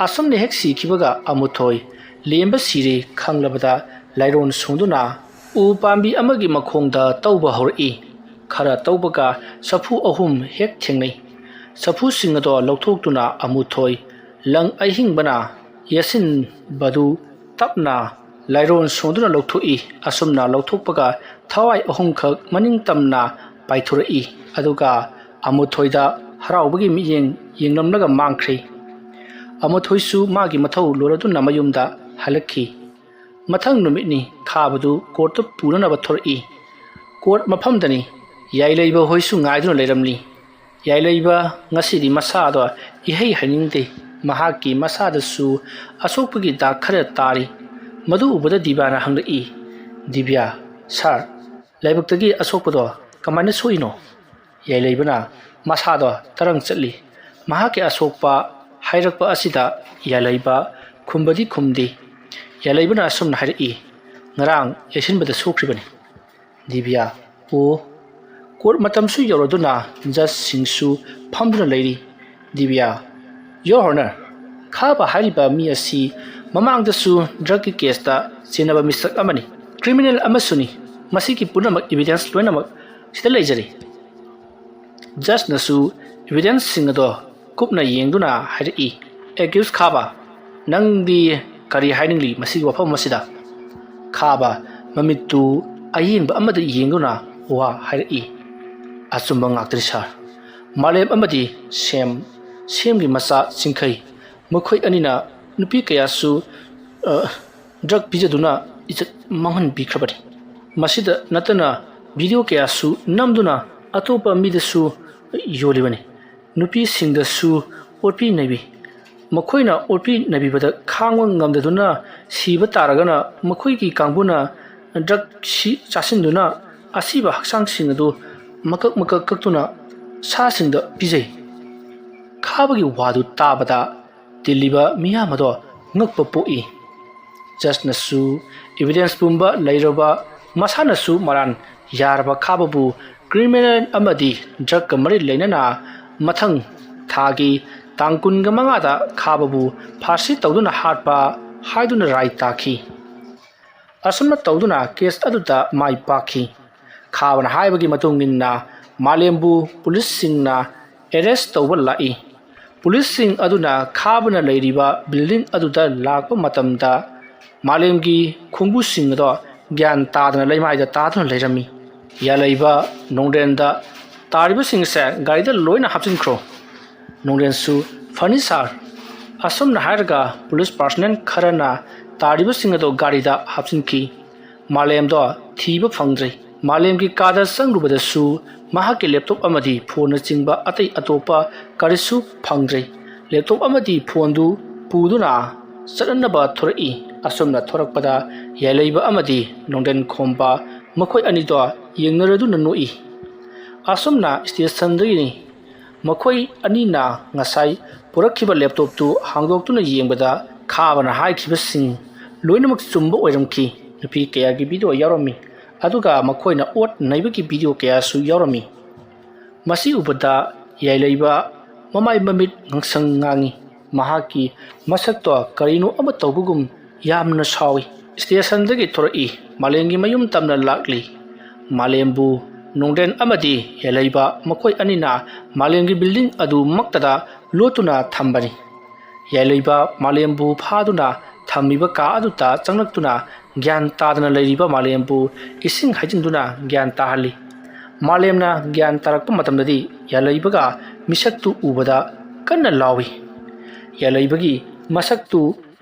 ꯑꯁꯨꯝꯅ ꯍꯦꯛ ꯁꯤꯈꯤꯕꯒ ꯑꯃꯨꯊꯣꯏ ꯂꯦꯝꯕ ꯁꯤꯔꯦ ꯈꯪꯂꯕꯗ ꯂꯥꯏꯔꯣꯟ ꯁꯣꯟꯗꯨꯅ ꯎ ꯄꯥꯝꯕꯤ ꯑꯃꯒꯤ ꯃꯈꯣꯡꯗ ꯇꯧꯕ ꯍꯧꯔꯛꯏ꯫ ꯈꯔ ꯇꯧꯕꯒ ꯆꯐꯨ ꯑꯍꯨꯝ ꯍꯦꯛ ꯊꯦꯡꯅꯩ꯫ ꯆꯐꯨꯁꯤꯡ ꯑꯗꯣ ꯂꯧꯊꯣꯛꯇꯨꯅ ꯑꯃꯨꯊꯣꯏ ꯂꯪ ꯑꯍꯤꯡꯕꯅ ꯌꯦꯠꯁꯤꯟꯕꯗꯨ ꯇꯞꯅ ꯂꯥꯏꯔꯣꯟ ꯁꯣꯟꯗꯨꯅ ꯂꯧꯊꯣꯛꯏ꯫ ꯑꯁꯨꯝꯅ ꯂꯧꯊꯣꯛꯄꯒ ꯊꯋꯥꯏ ꯑꯍꯨꯝꯈꯛ ꯃꯅꯤꯡ ꯇꯝꯅ ꯄꯥꯏꯊꯣꯔꯛꯏ꯫ ꯑꯗꯨꯒ ꯑꯃꯨꯊꯣꯏꯗ ꯍꯔꯥꯎꯕꯒꯤ ꯃꯤꯠꯌꯦꯡ ꯌꯦꯡꯂꯝꯂꯒ ꯃꯥꯡꯈ꯭ꯔꯦ꯫ ꯑꯃꯨꯊꯣꯏꯁꯨ ꯃꯥꯒꯤ ꯃꯊꯧ ꯂꯣꯏꯔꯗꯨꯅ ꯃꯌꯨꯝꯗ ꯍꯜꯂꯛꯈꯤ꯫ ꯃꯊꯪ ꯅꯨꯃꯤꯠꯅꯤ꯫ ꯈꯥꯕꯗꯨ ꯀꯣꯔꯠꯇ ꯄꯨꯅꯅꯕ ꯊꯣꯔꯛꯏ꯫ ꯀꯣꯔꯠ ꯃꯐꯝꯗꯅꯤ꯫ ꯌꯥꯏꯂꯩꯕ ꯍꯣꯏꯁꯨ ꯉꯥꯏꯗꯨꯅ ꯂꯩꯔꯝꯂꯤ꯫ ꯌꯥꯏꯂꯩꯕ ꯉꯁꯤꯗꯤ ꯃꯁꯥꯗꯣ ꯏꯍꯩ ꯍꯩꯅꯤꯡꯗꯦ꯫ ꯃꯍꯥꯛꯀꯤ ꯃꯁꯥꯗꯁꯨ ꯑꯁꯣꯛꯄꯒꯤ ꯗꯥꯛ ꯈꯔ ꯇꯥꯔꯤ꯫ ꯃꯗꯨ ꯎꯕꯗ ꯗꯤꯕ꯭ꯌꯥꯅ ꯍꯪꯂꯛꯏ, "ꯗꯤꯕ꯭ꯌꯥ, ꯁꯥꯔ, ꯂꯥꯏꯕꯛꯇꯒꯤ ꯑꯁꯣꯛꯄꯗꯣ ꯀꯃꯥꯏꯅ ꯁꯣꯛꯏꯅꯣ?" ꯌꯥꯏꯂꯩꯕꯅ ꯃꯁꯥꯗꯣ ꯇꯔꯪ ꯆꯠꯂꯤ꯫ ꯃꯍꯥꯛꯀꯤ ꯑꯁꯣꯛꯄ ꯍꯥꯏꯔꯛꯄ ꯑꯁꯤꯗ ꯌꯥꯏꯂꯩꯕ ꯈꯨꯝꯕꯗꯤ ꯈꯨꯝꯗꯦ꯫ ꯌꯥꯏꯂꯩꯕꯅ ꯑꯁꯨꯝꯅ ꯍꯥꯏꯔꯛꯏ, "ꯉꯔꯥꯡ ꯌꯩꯁꯤꯟꯕꯗ ꯁꯣꯛꯈ꯭ꯔꯤꯕꯅꯤ꯫" ꯗꯤꯕ꯭ꯌꯥ, "ꯑꯣ꯫" ꯀꯣꯔꯠ ꯃꯇꯝꯁꯨ ꯌꯧꯔꯗꯨꯅ ꯖꯖꯁꯤꯡꯁꯨ ꯐꯝꯗꯨꯅ ꯂꯩꯔꯤ꯫ ꯗꯤꯕ꯭ꯌꯥ, "Your Honor, ꯈꯥꯕ ꯍꯥꯏꯔꯤꯕ ꯃꯤ ꯑꯁꯤ ꯃꯃꯥꯡꯗꯁꯨ ꯗ꯭ꯔꯒꯀꯤ ꯀꯦꯁꯇ ꯆꯦꯟꯅꯕ ꯃꯤꯁꯛ ꯑꯃꯅꯤ꯫ ꯀ꯭ꯔꯤꯃꯤꯅꯦꯜ ꯑꯃꯁꯨꯅꯤ꯫ ꯃꯁꯤꯒꯤ ꯄꯨꯝꯅꯃꯛ ꯏꯚꯤꯗꯦꯟꯁ ꯂꯣꯏꯅꯃꯛ ꯁꯤꯗ ꯂꯩꯖꯔꯤ꯫" ꯖꯖꯅꯁꯨ ꯏꯚꯤꯗꯦꯟꯁꯁꯤꯡ ꯑꯗꯣ ꯀꯨꯞꯅ ꯌꯦꯡꯗꯨꯅ ꯍꯥꯏꯔꯛꯏ, "ꯑꯦꯀ꯭ꯌꯨꯁ ꯈꯥꯕ, ꯅꯪꯗꯤ ꯀꯔꯤ ꯍꯥꯏꯅꯤꯡꯂꯤ ꯃꯁꯤꯒꯤ ꯋꯥꯐꯝ ꯑꯁꯤꯗ?" ꯈꯥꯕ ꯃꯃꯤꯠꯇꯨ ꯑꯌꯦꯡꯕ ꯑꯃꯗ ꯌꯦꯡꯗꯨꯅ ꯋꯥ ꯍꯥꯏꯔꯛꯏ, "ꯑꯆꯨꯝꯕ ꯉꯥꯛꯇꯅꯤ ꯁꯥꯔ꯫ ꯃꯥꯂꯦꯝ ꯑꯃꯗꯤ ꯁꯦꯝ, ꯁꯦꯝꯒꯤ ꯃꯆꯥ ꯆꯤꯡꯈꯩ, ꯃꯈꯣꯏ ꯑꯅꯤꯅ ꯅꯨꯄꯤ ꯀꯌꯥꯁꯨ, ꯑ, ꯗ꯭ꯔꯒ ꯄꯤꯖꯗꯨꯅ ꯏꯖꯠ ꯃꯥꯡꯍꯟꯕꯤꯈ꯭ꯔꯕꯅꯤ꯫ ꯃꯁꯤꯗ ꯅꯠꯇꯅ ꯚꯤꯗꯤꯑꯣ ꯀꯌꯥꯁꯨ ꯅꯝꯗꯨꯅ ꯑꯇꯣꯞꯄ ꯃꯤꯗꯁꯨ ꯌꯣꯜꯂꯤꯕꯅꯤ꯫ ꯅꯨꯄꯤꯁꯤꯡꯗꯁꯨ ꯑꯣꯠꯄꯤ ꯅꯩꯕꯤ꯫ ꯃꯈꯣꯏꯅ ꯑꯣꯠꯄꯤ ꯅꯩꯕꯤꯕꯗ ꯈꯥꯡꯕ ꯉꯝꯗꯗꯨꯅ ꯁꯤꯕ ꯇꯥꯔꯒꯅ ꯃꯈꯣꯏꯒꯤ ꯀꯥꯡꯕꯨꯅ ꯗ꯭ꯔꯒ ꯁꯤ ꯆꯥꯁꯤꯟꯗꯨꯅ ꯑꯁꯤꯕ ꯍꯛꯆꯥꯡꯁꯤꯡ ꯑꯗꯨ ꯃꯀꯛ ꯃꯀꯛ ꯀꯛꯇꯨꯅ ꯁꯥꯁꯤꯡꯗ ꯄꯤꯖꯩ꯫" ꯈꯥꯕꯒꯤ ꯋꯥꯗꯨ ꯇꯥꯕꯗ ꯇꯤꯜꯂꯤꯕ ꯃꯤꯌꯥꯝ ꯑꯗꯣ ꯉꯛꯄ ꯄꯣꯛꯏ꯫ ꯖꯁꯅꯁꯨ ꯏꯚꯤꯗꯦꯟꯁ ꯄꯨꯝꯕ ꯂꯩꯔꯕ, ꯃꯁꯥꯅꯁꯨ ꯃꯔꯥꯟ ꯌꯥꯔꯕ ꯈꯥꯕꯕꯨ ꯀ꯭ꯔꯤꯃꯤꯅꯦꯜ ꯑꯃꯗꯤ ꯗ꯭ꯔꯒꯀ ꯃꯔꯤ ꯂꯩꯅꯅ ꯃꯊꯪ ꯊꯥꯒꯤ ꯇꯥꯡ ꯀꯨꯟꯒ ꯃꯉꯥꯗ ꯈꯥꯕꯕꯨ ꯐꯥꯁꯤ ꯇꯧꯗꯨꯅ ꯍꯥꯠꯄ ꯍꯥꯏꯗꯨꯅ ꯔꯥꯏ ꯇꯥꯈꯤ꯫ ꯑꯁꯨꯝꯅ ꯇꯧꯗꯨꯅ ꯀꯦꯁ ꯑꯗꯨꯗ ꯃꯥꯏ ꯄꯥꯛꯈꯤ꯫ ꯈꯥꯕꯅ ꯍꯥꯏꯕꯒꯤ ꯃꯇꯨꯡ ꯏꯟꯅ ꯃꯥꯂꯦꯝꯕꯨ ꯄꯨꯂꯤꯁꯁꯤꯡꯅ ꯑꯦꯔꯦꯁ ꯇꯧꯕ ꯂꯥꯛꯏ꯫ ꯄꯨꯂꯤꯁꯁꯤꯡ ꯑꯗꯨꯅ ꯈꯥꯕꯅ ꯂꯩꯔꯤꯕ ꯕꯤꯜꯗꯤꯡ ꯑꯗꯨꯗ ꯂꯥꯛꯄ ꯃꯇꯝꯗ ꯃꯥꯂꯦꯝꯒꯤ ꯈꯣꯡꯕꯨꯁꯤꯡ ꯑꯗꯣ ꯒ꯭ꯌꯥꯟ ꯇꯥꯗꯅ ꯂꯩꯃꯥꯏꯗ ꯇꯥꯗꯨꯅ ꯂꯩꯔꯝꯃꯤ꯫ ꯌꯥꯂꯩꯕ ꯅꯣꯡꯗ꯭ꯔꯦꯟꯗ ꯇꯥꯔꯤꯕꯁꯤꯡ ꯑꯁꯦ ꯒꯥꯔꯤꯗ ꯂꯣꯏꯅ ꯍꯥꯞꯆꯤꯟꯈ꯭ꯔꯣ꯫ ꯅꯣꯡꯗ꯭ꯔꯦꯟꯁꯨ ꯐꯅꯤ ꯁꯥꯔ꯫ ꯑꯁꯨꯝꯅ ꯍꯥꯏꯔꯒ ꯄꯨꯂꯤꯁ ꯄꯥꯔꯁꯣꯅꯦꯜ ꯈꯔꯅ ꯇꯥꯔꯤꯕꯁꯤꯡ ꯑꯗꯨ ꯒꯥꯔꯤꯗ ꯍꯥꯞꯆꯤꯟꯈꯤ꯫ ꯃꯥꯂꯦꯝꯗꯣ ꯊꯤꯕ ꯐꯪꯗ꯭ꯔꯦ꯫ ꯃꯥꯂꯦꯝꯒꯤ ꯀꯥꯗ ꯆꯪꯂꯨꯕꯗꯁꯨ ꯃꯍꯥꯛꯀꯤ ꯂꯦꯞꯇꯣꯞ ꯑꯃꯗꯤ ꯐꯣꯟꯅꯆꯤꯡꯕ ꯑꯇꯩ ꯑꯇꯣꯞꯄ ꯀꯔꯤꯁꯨ ꯐꯪꯗ꯭ꯔꯦ꯫ ꯂꯦꯞꯇꯣꯞ ꯑꯃꯗꯤ ꯐꯣꯟꯗꯨ ꯄꯨꯗꯨꯅ ꯆꯠꯅꯅꯕ ꯊꯣꯔꯛꯏ꯫ ꯑꯁꯨꯝꯅ ꯊꯣꯔꯛꯄꯗ ꯌꯥꯏꯂꯩꯕ ꯑꯃꯗꯤ ꯅꯣꯡꯗ꯭ꯔꯦꯟ ꯈꯣꯝꯕ ꯃꯈꯣꯏ ꯑꯅꯤꯗꯣ ꯌꯦꯡꯅꯔꯗꯨꯅ ꯅꯣꯛꯏ꯫ ꯑꯁꯨꯝꯅ ꯁ꯭ꯇꯦꯁꯟꯗꯒꯤꯅꯤ꯫ ꯃꯈꯣꯏ ꯑꯅꯤꯅ ꯉꯁꯥꯏ ꯄꯨꯔꯛꯈꯤꯕ ꯂꯦꯞꯇꯣꯞꯇꯨ ꯍꯥꯡꯗꯣꯛꯇꯨꯅ ꯌꯦꯡꯕꯗ ꯈꯥꯕꯅ ꯍꯥꯏꯈꯤꯕꯁꯤꯡ ꯂꯣꯏꯅꯃꯛ ꯆꯨꯝꯕ ꯑꯣꯏꯔꯝꯈꯤ꯫ ꯅꯨꯄꯤ ꯀꯌꯥꯒꯤ ꯚꯤꯗꯤꯑꯣ ꯌꯥꯎꯔꯝꯃꯤ, ꯑꯗꯨꯒ ꯃꯈꯣꯏꯅ ꯑꯣꯠ ꯅꯩꯕꯒꯤ ꯚꯤꯗꯤꯑꯣ ꯀꯌꯥꯁꯨ ꯌꯥꯎꯔꯝꯃꯤ꯫ ꯃꯁꯤ ꯎꯕꯗ ꯌꯥꯏꯂꯩꯕ ꯃꯃꯥꯏ ꯃꯃꯤꯠ ꯉꯥꯡꯁꯪ ꯉꯥꯡꯉꯤ꯫ ꯃꯍꯥꯛꯀꯤ ꯃꯁꯛꯇꯣ ꯀꯔꯤꯅꯣ ꯑꯃ ꯇꯧꯕꯒꯨꯝ ꯌꯥꯝꯅ ꯁꯥꯎꯏ꯫ ꯁ꯭ꯇꯦꯁꯟꯗꯒꯤ ꯊꯣꯔꯛꯏ꯫ ꯃꯥꯂꯦꯝꯒꯤ ꯃꯌꯨꯝ ꯇꯝꯅ ꯂꯥꯛꯂꯤ꯫ ꯃꯥꯂꯦꯝꯕꯨ ꯅꯣꯡꯗ꯭ꯔꯦꯟ ꯑꯃꯗꯤ ꯌꯥꯏꯂꯩꯕ ꯃꯈꯣꯏ ꯑꯅꯤꯅ ꯃꯥꯂꯦꯝꯒꯤ ꯕꯤꯜꯗꯤꯡ ꯑꯗꯨꯃꯛꯇꯗ ꯂꯣꯠꯇꯨꯅ ꯊꯝꯕꯅꯤ꯫ ꯌꯥꯏꯂꯩꯕ ꯃꯥꯂꯦꯝꯕꯨ ꯐꯥꯗꯨꯅ ꯊꯝꯃꯤꯕ ꯀꯥ ꯑꯗꯨꯗ ꯆꯪꯂꯛꯇꯨꯅ ꯒ꯭ꯌꯥꯟ ꯇꯥꯗꯅ ꯂꯩꯔꯤꯕ ꯃꯥꯂꯦꯝꯕꯨ ꯏꯁꯤꯡ ꯍꯩꯖꯤꯟꯗꯨꯅ ꯒ꯭ꯌꯥꯟ ꯇꯥꯍꯜꯂꯤ꯫ ꯃꯥꯂꯦꯝꯅ ꯒ꯭ꯌꯥꯟ ꯇꯥꯔꯛꯄ ꯃꯇꯝꯗꯗꯤ ꯌꯥꯂꯩꯕꯒ ꯃꯤꯁꯛꯇꯨ ꯎꯕꯗ ꯀꯟꯅ ꯂꯥꯎꯏ꯫ ꯌꯥꯂꯩꯕꯒꯤ ꯃꯁꯛꯇꯨ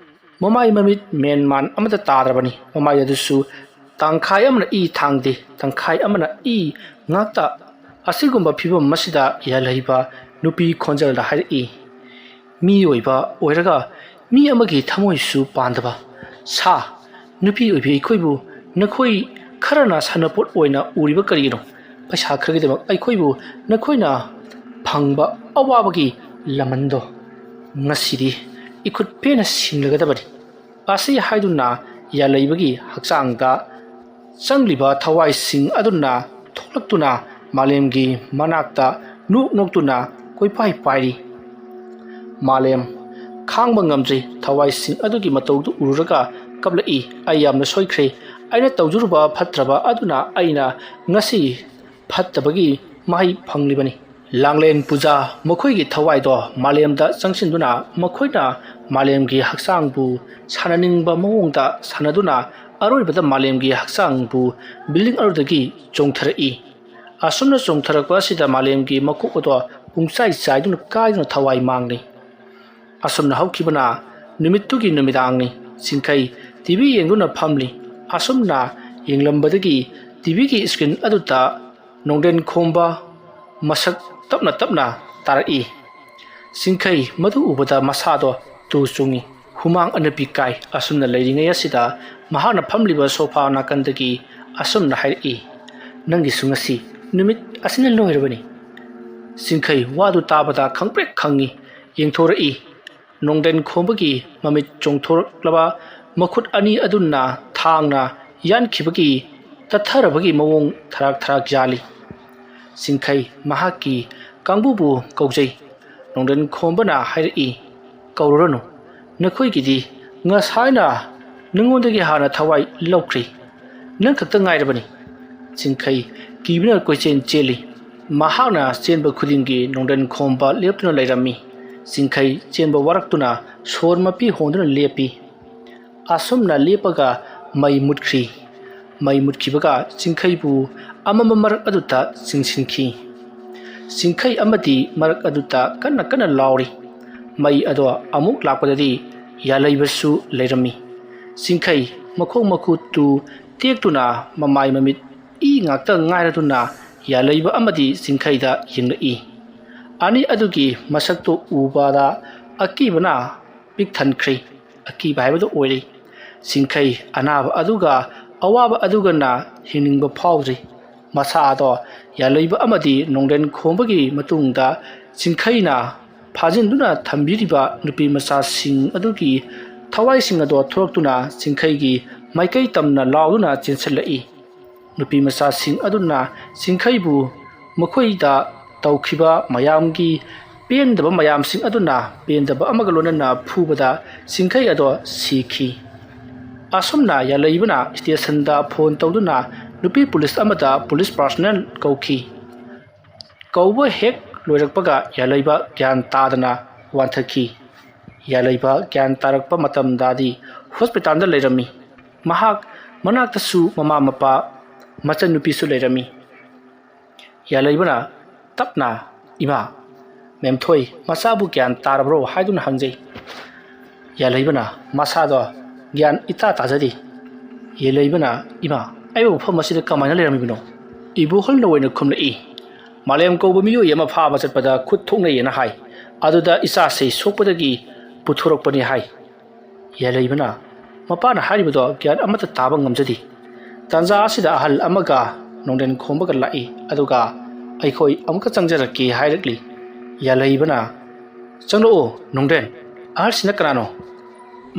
ꯃꯃꯥꯏ ꯃꯃꯤꯠ ꯃꯦꯟ ꯃꯥꯟ ꯑꯃꯠꯇ ꯇꯥꯗ꯭ꯔꯕꯅꯤ꯫ ꯃꯃꯥꯏ ꯑꯗꯨꯁꯨ ꯇꯪꯈꯥꯏ ꯑꯃꯅ ꯏ ꯊꯥꯡꯗꯦ, ꯇꯪꯈꯥꯏ ꯑꯃꯅ ꯏ ꯉꯥꯛꯇ꯫ ꯑꯁꯤꯒꯨꯝꯕ ꯐꯤꯕꯝ ꯑꯁꯤꯗ ꯌꯥꯂꯩꯕ ꯅꯨꯄꯤ ꯈꯣꯟꯖꯦꯜꯗ ꯍꯥꯏꯔꯛꯏ, "ꯃꯤꯑꯣꯏꯕ ꯑꯣꯏꯔꯒ ꯃꯤ ꯑꯃꯒꯤ ꯊꯃꯣꯏꯁꯨ ꯄꯥꯟꯗꯕ ꯁꯥ, ꯅꯨꯄꯤ ꯑꯣꯏꯕꯤ ꯑꯩꯈꯣꯏꯕꯨ ꯅꯈꯣꯏ ꯈꯔꯅ ꯁꯥꯟꯅꯄꯣꯠ ꯑꯣꯏꯅ ꯎꯔꯤꯕ ꯀꯔꯤꯒꯤꯅꯣ? ꯄꯩꯁꯥ ꯈꯔꯒꯤꯗꯃꯛ ꯑꯩꯈꯣꯏꯕꯨ ꯅꯈꯣꯏꯅ ꯐꯪꯕ ꯑꯋꯥꯕꯒꯤ ꯂꯃꯟꯗꯣ ꯉꯁꯤꯗꯤ ꯏꯈꯨꯠ ꯄꯦꯟꯅ ꯁꯤꯡꯂꯒꯗꯕꯅꯤ"꯫ ꯑꯁꯤ ꯍꯥꯏꯗꯨꯅ ꯌꯥꯂꯩꯕꯒꯤ ꯍꯛꯆꯥꯡꯗ ꯆꯪꯂꯤꯕ ꯊꯋꯥꯏꯁꯤꯡ ꯑꯗꯨꯅ ꯊꯣꯛꯂꯛꯇꯨꯅ ꯃꯥꯂꯦꯝꯒꯤ ꯃꯅꯥꯛꯇ ꯅꯣꯛ ꯅꯣꯛꯇꯨꯅ ꯀꯣꯏꯄꯥꯏ ꯄꯥꯏꯔꯤ꯫ ꯃꯥꯂꯦꯝ ꯈꯥꯡꯕ ꯉꯝꯗ꯭ꯔꯤ꯫ ꯊꯋꯥꯏꯁꯤꯡ ꯑꯗꯨꯒꯤ ꯃꯇꯧꯗꯨ ꯎꯔꯨꯔꯒ ꯀꯞꯂꯛꯏ꯫ "ꯑꯩ ꯌꯥꯝꯅ ꯁꯣꯏꯈ꯭ꯔꯦ꯫ ꯑꯩꯅ ꯇꯧꯖꯔꯨꯕ ꯐꯠꯇ꯭ꯔꯕ ꯑꯗꯨꯅ ꯑꯩꯅ ꯉꯁꯤ ꯐꯠꯇꯕꯒꯤ ꯃꯍꯩ ꯐꯪꯂꯤꯕꯅꯤ꯫" ꯂꯥꯡꯂꯦꯟ ꯄꯨꯖꯥ ꯃꯈꯣꯏꯒꯤ ꯊꯋꯥꯏꯗꯣ ꯃꯥꯂꯦꯝꯗ ꯆꯪꯁꯤꯟꯗꯨꯅ ꯃꯈꯣꯏꯅ ꯃꯥꯂꯦꯝꯒꯤ ꯍꯛꯆꯥꯡꯕꯨ ꯁꯥꯟꯅꯅꯤꯡꯕ ꯃꯑꯣꯡꯗ ꯁꯥꯟꯅꯗꯨꯅ ꯑꯔꯣꯏꯕꯗ ꯃꯥꯂꯦꯝꯒꯤ ꯍꯛꯆꯥꯡꯕꯨ building ꯑꯗꯨꯗꯒꯤ ꯆꯣꯡꯊꯔꯛꯏ꯫ ꯑꯁꯨꯝꯅ ꯆꯣꯡꯊꯔꯛꯄ ꯑꯁꯤꯗ ꯃꯥꯂꯦꯝꯒꯤ ꯃꯀꯣꯛ ꯑꯗꯣ ꯄꯨꯡꯆꯥꯏ ꯆꯥꯏꯗꯨꯅ ꯀꯥꯏꯗꯨꯅ ꯊꯋꯥꯏ ꯃꯥꯡꯂꯤ꯫ ꯑꯁꯨꯝꯅ ꯍꯧꯈꯤꯕꯅ ꯅꯨꯃꯤꯠꯇꯨꯒꯤ ꯅꯨꯃꯤꯗꯥꯡꯅꯤ꯫ ꯆꯤꯡꯈꯩ ꯇꯤꯚꯤ ꯌꯦꯡꯗꯨꯅ ꯐꯝꯂꯤ꯫ ꯑꯁꯨꯝꯅ ꯌꯦꯡꯂꯝꯕꯗꯒꯤ ꯇꯤꯚꯤꯒꯤ screen ꯑꯗꯨꯗ ꯅꯣꯡꯗꯦꯟ ꯈꯣꯝꯕ ꯃꯁꯛ ꯇꯞꯅ ꯇꯞꯅ ꯇꯥꯔꯛꯏ꯫ ꯆꯤꯡꯈꯩ ꯃꯗꯨ ꯎꯕꯗ ꯃꯁꯥꯗꯣ ꯇꯨ ꯆꯨꯡꯏ꯫ ꯍꯨꯃꯥꯡ ꯑꯅꯞꯄꯤ ꯀꯥꯏ꯫ ꯑꯁꯨꯝꯅ ꯂꯩꯔꯤꯉꯩ ꯑꯁꯤꯗ ꯃꯍꯥꯛꯅ ꯐꯝꯂꯤꯕ sofa ꯅꯥꯀꯟꯗꯒꯤ ꯑꯁꯨꯝꯅ ꯍꯥꯏꯔꯛꯏ, "ꯅꯪꯒꯤꯁꯨ ꯉꯁꯤ ꯅꯨꯃꯤꯠ ꯑꯁꯤꯅ ꯂꯣꯏꯔꯕꯅꯤ꯫" ꯆꯤꯡꯈꯩ ꯋꯥꯗꯨ ꯇꯥꯕꯗ ꯈꯪꯄ꯭ꯔꯦꯛ ꯈꯪꯏ꯫ ꯌꯦꯡꯊꯣꯔꯛꯏ꯫ ꯅꯣꯡꯗꯦꯟ ꯈꯣꯝꯕꯒꯤ ꯃꯃꯤꯠ ꯆꯣꯡꯊꯣꯔꯛꯂꯕ ꯃꯈꯨꯠ ꯑꯅꯤ ꯑꯗꯨꯅ ꯊꯥꯡꯅ ꯌꯥꯟꯈꯤꯕꯒꯤ ꯇꯠꯊꯔꯕꯒꯤ ꯃꯑꯣꯡ ꯊꯔꯥꯛ ꯊꯔꯥꯛ ꯌꯥꯜꯂꯤ꯫ ꯆꯤꯡꯈꯩ ꯃꯍꯥꯛꯀꯤ ꯀꯥꯡꯕꯨꯕꯨ ꯀꯧꯖꯩ꯫ ꯅꯣꯡꯗꯦꯟ ꯈꯣꯝꯕꯅ ꯍꯥꯏꯔꯛꯏ, "ꯀꯧꯔꯨꯔꯅꯨ꯫ ꯅꯈꯣꯏꯒꯤꯗꯤ ꯉꯁꯥꯏꯅ ꯅꯉꯣꯟꯗꯒꯤ ꯍꯥꯟꯅ ꯊꯋꯥꯏ ꯂꯧꯈ꯭ꯔꯦ꯫ ꯅꯪ ꯈꯛꯇ ꯉꯥꯏꯔꯕꯅꯤ꯫" ꯆꯤꯡꯈꯩ ꯀꯤꯕꯅ ꯀꯣꯏꯆꯦꯟ ꯆꯦꯜꯂꯤ꯫ ꯃꯍꯥꯛꯅ ꯆꯦꯟꯕ ꯈꯨꯗꯤꯡꯒꯤ ꯅꯣꯡꯗꯦꯟ ꯈꯣꯝꯕ ꯂꯦꯞꯇꯨꯅ ꯂꯩꯔꯝꯃꯤ꯫ ꯆꯤꯡꯈꯩ ꯆꯦꯟꯕ ꯋꯥꯔꯛꯇꯨꯅ ꯁꯣꯔ ꯃꯄꯤ ꯍꯣꯟꯗꯨꯅ ꯂꯦꯞꯄꯤ꯫ ꯑꯁꯨꯝꯅ ꯂꯦꯞꯄꯒ ꯃꯩ ꯃꯨꯠꯈ꯭ꯔꯤ꯫ ꯃꯩ ꯃꯨꯠꯈꯤꯕꯒ ꯆꯤꯡꯈꯩꯕꯨ ꯑꯃꯝꯕ ꯃꯔꯛ ꯑꯗꯨꯗ ꯆꯤꯡꯁꯤꯟꯈꯤ꯫ ꯆꯤꯡꯈꯩ ꯑꯃꯗꯤ ꯃꯔꯛ ꯑꯗꯨꯗ ꯀꯟꯅ ꯀꯟꯅ ꯂꯥꯎꯔꯤ꯫ ꯃꯩ ꯑꯗꯣ ꯑꯃꯨꯛ ꯂꯥꯛꯄꯗꯗꯤ ꯌꯥꯂꯩꯕꯁꯨ ꯂꯩꯔꯝꯃꯤ꯫ ꯆꯤꯡꯈꯩ ꯃꯈꯣꯡ ꯃꯈꯨꯠꯇꯨ ꯇꯦꯛꯇꯨꯅ ꯃꯃꯥꯏ ꯃꯃꯤꯠ ꯏ ꯉꯥꯛꯇ ꯉꯥꯏꯔꯗꯨꯅ ꯌꯥꯂꯩꯕ ꯑꯃꯗꯤ ꯆꯤꯡꯈꯩꯗ ꯌꯦꯡꯂꯛꯏ꯫ ꯑꯅꯤ ꯑꯗꯨꯒꯤ ꯃꯁꯛꯇꯨ ꯎꯕꯗ ꯑꯀꯤꯕꯅ ꯄꯤꯛ ꯊꯟꯈ꯭ꯔꯦ꯫ ꯑꯀꯤꯕ ꯍꯥꯏꯕꯗꯨ ꯑꯣꯏꯔꯦ꯫ ꯆꯤꯡꯈꯩ ꯑꯅꯥꯕ ꯑꯗꯨꯒ ꯑꯋꯥꯕ ꯑꯗꯨꯒꯅ ꯍꯤꯡꯅꯤꯡꯕ ꯐꯥꯎꯗ꯭ꯔꯤ꯫ ꯃꯁꯥ ꯑꯗꯣ ꯌꯥꯂꯩꯕ ꯑꯃꯗꯤ ꯅꯣꯡꯗꯦꯟ ꯈꯣꯝꯕꯒꯤ ꯃꯇꯨꯡꯗ ꯆꯤꯡꯈꯩꯅ ꯐꯥꯖꯤꯟꯗꯨꯅ ꯊꯝꯕꯤꯔꯤꯕ ꯅꯨꯄꯤ ꯃꯆꯥꯁꯤꯡ ꯑꯗꯨꯒꯤ ꯊꯋꯥꯏꯁꯤꯡ ꯑꯗꯣ ꯊꯣꯔꯛꯇꯨꯅ ꯆꯤꯡꯈꯩꯒꯤ ꯃꯥꯏꯀꯩ ꯇꯝꯅ ꯂꯥꯎꯗꯨꯅ ꯆꯦꯟꯁꯤꯜꯂꯛꯏ꯫ ꯅꯨꯄꯤ ꯃꯆꯥꯁꯤꯡ ꯑꯗꯨꯅ ꯆꯤꯡꯈꯩꯕꯨ ꯃꯈꯣꯏꯗ ꯇꯧꯈꯤꯕ ꯃꯌꯥꯝꯒꯤ ꯄꯦꯟꯗꯕ ꯃꯌꯥꯝꯁꯤꯡ ꯑꯗꯨꯅ ꯄꯦꯟꯗꯕ ꯑꯃꯒ ꯂꯣꯏꯅꯅ ꯐꯨꯕꯗ ꯆꯤꯡꯈꯩ ꯑꯗꯣ ꯁꯤꯈꯤ꯫ ꯑꯁꯨꯝꯅ ꯌꯥꯂꯩꯕꯅ ꯁ꯭ꯇꯦꯁꯟꯗ ꯐꯣꯟ ꯇꯧꯗꯨꯅ ꯅꯨꯄꯤ ꯄꯨꯂꯤꯁ ꯑꯃꯗ ꯄꯨꯂꯤꯁ ꯄꯥꯔꯁꯣꯅꯦꯜ ꯀꯧꯈꯤ꯫ ꯀꯧꯕ ꯍꯦꯛ ꯂꯣꯏꯔꯛꯄꯒ ꯌꯥꯂꯩꯕ ꯒ꯭ꯌꯥꯟ ꯇꯥꯗꯅ ꯋꯥꯟꯊꯈꯤ꯫ ꯌꯥꯂꯩꯕ ꯒ꯭ꯌꯥꯟ ꯇꯥꯔꯛꯄ ꯃꯇꯝꯗꯗꯤ ꯍꯣꯁꯄꯤꯇꯥꯜꯗ ꯂꯩꯔꯝꯃꯤ꯫ ꯃꯍꯥꯛ ꯃꯅꯥꯛꯇꯁꯨ ꯃꯃꯥ ꯃꯄꯥ, ꯃꯆꯟꯅꯨꯄꯤꯁꯨ ꯂꯩꯔꯝꯃꯤ꯫ ꯌꯥꯂꯩꯕꯅ ꯇꯞꯅ, "ꯏꯃꯥ, ꯃꯦꯝꯊꯣꯏ ꯃꯆꯥꯕꯨ ꯒ꯭ꯌꯥꯟ ꯇꯥꯔꯕ꯭ꯔꯣ?" ꯍꯥꯏꯗꯨꯅ ꯍꯪꯖꯩ꯫ ꯌꯥꯂꯩꯕꯅ ꯃꯁꯥꯗꯣ ꯒ꯭ꯌꯥꯟ ꯏꯇꯥ ꯇꯥꯖꯗꯦ꯫ ꯌꯥꯂꯩꯕꯅ, "ꯏꯃꯥ, ꯑꯩꯕꯨ ꯃꯐꯝ ꯑꯁꯤꯗ ꯀꯃꯥꯏꯅ ꯂꯩꯔꯝꯃꯤꯕꯅꯣ?" ꯏꯕꯣꯍꯜꯅ ꯑꯣꯏꯅ ꯈꯨꯝꯂꯛꯏ, "ꯃꯥꯂꯦꯝ ꯀꯧꯕ ꯃꯤꯑꯣꯏ ꯑꯃ ꯐꯥꯕ ꯆꯠꯄꯗ ꯈꯨꯠ ꯊꯣꯛꯅꯩꯌꯦꯅ ꯍꯥꯏ꯫ ꯑꯗꯨꯗ ꯏꯆꯥꯁꯤ ꯁꯣꯛꯄꯗꯒꯤ ꯄꯨꯊꯣꯔꯛꯄꯅꯤ" ꯍꯥꯏ꯫ ꯌꯥꯂꯩꯕꯅ ꯃꯄꯥꯅ ꯍꯥꯏꯔꯤꯕꯗꯣ ꯒ꯭ꯌꯥꯟ ꯑꯃꯠꯇ ꯇꯥꯕ ꯉꯝꯖꯗꯦ꯫ ꯇꯥꯟꯖꯥ ꯑꯁꯤꯗ ꯑꯍꯜ ꯑꯃꯒ ꯅꯣꯡꯗꯦꯟ ꯈꯣꯝꯕꯒ ꯂꯥꯛꯏ, ꯑꯗꯨꯒ "ꯑꯩꯈꯣꯏ ꯑꯃꯨꯛꯀ ꯆꯪꯖꯔꯛꯀꯦ" ꯍꯥꯏꯔꯛꯂꯤ꯫ ꯌꯥꯂꯩꯕꯅ, "ꯆꯪꯂꯛꯑꯣ ꯅꯣꯡꯗꯦꯟ, ꯑꯍꯜꯁꯤꯅ ꯀꯅꯥꯅꯣ?"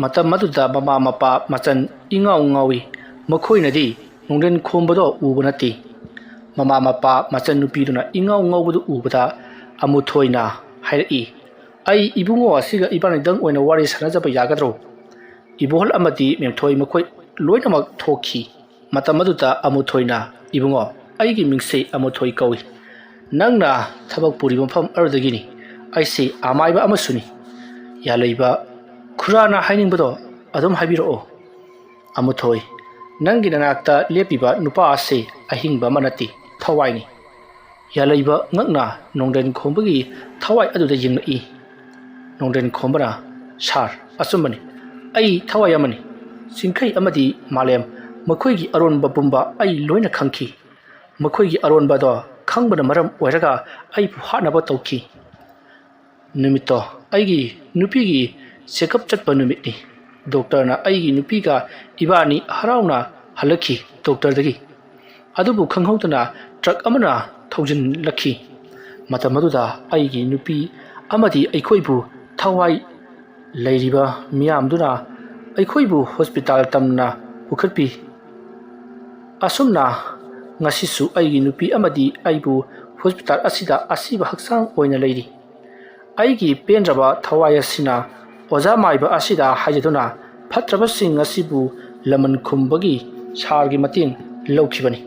ꯃꯇꯝ ꯑꯗꯨꯗ ꯃꯃꯥ ꯃꯄꯥ ꯃꯆꯟ ꯏꯉꯥꯎ ꯉꯥꯎꯏ꯫ ꯃꯈꯣꯏꯅꯗꯤ ꯅꯣꯡꯗꯦꯟ ꯈꯣꯝꯕꯗꯣ ꯎꯕ ꯅꯠꯇꯦ꯫ ꯃꯃꯥ ꯃꯄꯥ ꯃꯆꯟ ꯅꯨꯄꯤꯗꯨꯅ ꯏꯉꯥꯎ ꯉꯥꯎꯕꯗꯨ ꯎꯕꯗ ꯑꯃꯨꯊꯣꯏꯅ ꯍꯥꯏꯔꯛꯏ, "ꯑꯩ ꯏꯕꯨꯡꯉꯣ ꯑꯁꯤꯒ ꯏꯕꯥꯅꯤꯗꯪ ꯑꯣꯏꯅ ꯋꯥꯔꯤ ꯁꯥꯟꯅꯖꯕ ꯌꯥꯒꯗ꯭ꯔꯣ?" ꯏꯕꯣꯍꯜ ꯑꯃꯗꯤ ꯃꯦꯝꯊꯣꯏ ꯃꯈꯣꯏ ꯂꯣꯏꯅꯃꯛ ꯊꯣꯛꯈꯤ꯫ ꯃꯇꯝ ꯑꯗꯨꯗ ꯑꯃꯨꯊꯣꯏꯅ, "ꯏꯕꯨꯡꯉꯣ, ꯑꯩꯒꯤ ꯃꯤꯡꯁꯦ ꯑꯃꯨꯊꯣꯏ ꯀꯧꯏ꯫ ꯅꯪꯅ ꯊꯕꯛ ꯄꯨꯔꯤꯕ ꯃꯐꯝ ꯑꯗꯨꯗꯒꯤꯅꯤ꯫ ꯑꯩꯁꯦ ꯑꯃꯥꯏꯕ ꯑꯃꯁꯨꯅꯤ꯫" ꯌꯥꯂꯩꯕ, "ꯈꯨꯔꯥꯅ ꯍꯥꯏꯅꯤꯡꯕꯗꯣ ꯑꯗꯨꯝ ꯍꯥꯏꯕꯤꯔꯛꯑꯣ꯫" ꯑꯃꯨꯊꯣꯏ, "ꯅꯪꯒꯤ ꯅꯅꯥꯛꯇ ꯂꯦꯞꯄꯤꯕ ꯅꯨꯄꯥ ꯑꯁꯤ ꯑꯍꯤꯡꯕ ꯑꯃ ꯅꯠꯇꯦ, ꯊꯋꯥꯏꯅꯤ꯫" ꯌꯥꯂꯩꯕ ꯉꯛꯅ ꯅꯣꯡꯗ꯭ꯔꯦꯟ ꯈꯣꯝꯕꯒꯤ ꯊꯋꯥꯏ ꯑꯗꯨꯗ ꯌꯦꯡꯂꯛꯏ꯫ ꯅꯣꯡꯗ꯭ꯔꯦꯟ ꯈꯣꯝꯕꯅ, "ꯁꯥꯔ, ꯑꯆꯨꯝꯕꯅꯤ꯫ ꯑꯩ ꯊꯋꯥꯏ ꯑꯃꯅꯤ꯫ ꯆꯤꯡꯈꯩ ꯑꯃꯗꯤ ꯃꯥꯂꯦꯝ, ꯃꯈꯣꯏꯒꯤ ꯑꯔꯣꯟꯕ ꯄꯨꯝꯕ ꯑꯩ ꯂꯣꯏꯅ ꯈꯪꯈꯤ꯫ ꯃꯈꯣꯏꯒꯤ ꯑꯔꯣꯟꯕꯗꯣ ꯈꯪꯕꯅ ꯃꯔꯝ ꯑꯣꯏꯔꯒ ꯑꯩꯕꯨ ꯍꯥꯠꯅꯕ ꯇꯧꯈꯤ꯫ ꯅꯨꯃꯤꯠꯇꯣ ꯑꯩꯒꯤ ꯅꯨꯄꯤꯒꯤ ꯆꯦꯛꯑꯞ ꯆꯠꯄ ꯅꯨꯃꯤꯠꯅꯤ꯫ ꯗꯣꯛꯇꯔꯅ ꯑꯩꯒꯤ ꯅꯨꯄꯤꯒ ꯏꯕꯥꯅꯤ ꯍꯔꯥꯎꯅ ꯍꯜꯂꯛꯈꯤ ꯗꯣꯛꯇꯔꯗꯒꯤ꯫ ꯑꯗꯨꯕꯨ ꯈꯪꯍꯧꯗꯅ ꯇ꯭ꯔꯛ ꯑꯃꯅ ꯊꯧꯖꯤꯜꯂꯛꯈꯤ꯫ ꯃꯇꯝ ꯑꯗꯨꯗ ꯑꯩꯒꯤ ꯅꯨꯄꯤ ꯑꯃꯗꯤ ꯑꯩꯈꯣꯏꯕꯨ ꯊꯋꯥꯏ ꯂꯩꯔꯤꯕ ꯃꯤꯌꯥꯝꯗꯨꯅ ꯑꯩꯈꯣꯏꯕꯨ ꯍꯣꯁꯄꯤꯇꯥꯜ ꯇꯝꯅ ꯄꯨꯈꯠꯄꯤ꯫ ꯑꯁꯨꯝꯅ ꯉꯁꯤꯁꯨ ꯑꯩꯒꯤ ꯅꯨꯄꯤ ꯑꯃꯗꯤ ꯑꯩꯕꯨ ꯍꯣꯁꯄꯤꯇꯥꯜ ꯑꯁꯤꯗ ꯑꯁꯤꯕ ꯍꯛꯆꯥꯡ ꯑꯣꯏꯅ ꯂꯩꯔꯤ꯫ ꯑꯩꯒꯤ ꯄꯦꯟꯗ꯭ꯔꯕ ꯊꯋꯥꯏ ꯑꯁꯤꯅ ꯑꯣꯖꯥ ꯃꯥꯏꯕ ꯑꯁꯤꯗ ꯍꯥꯏꯖꯗꯨꯅ ꯐꯠꯇ꯭ꯔꯕꯁꯤꯡ ꯑꯁꯤꯕꯨ ꯂꯃꯟ ꯈꯨꯝꯕꯒꯤ ꯁꯥꯔꯒꯤ ꯃꯇꯦꯡ ꯂꯧꯈꯤꯕꯅꯤ꯫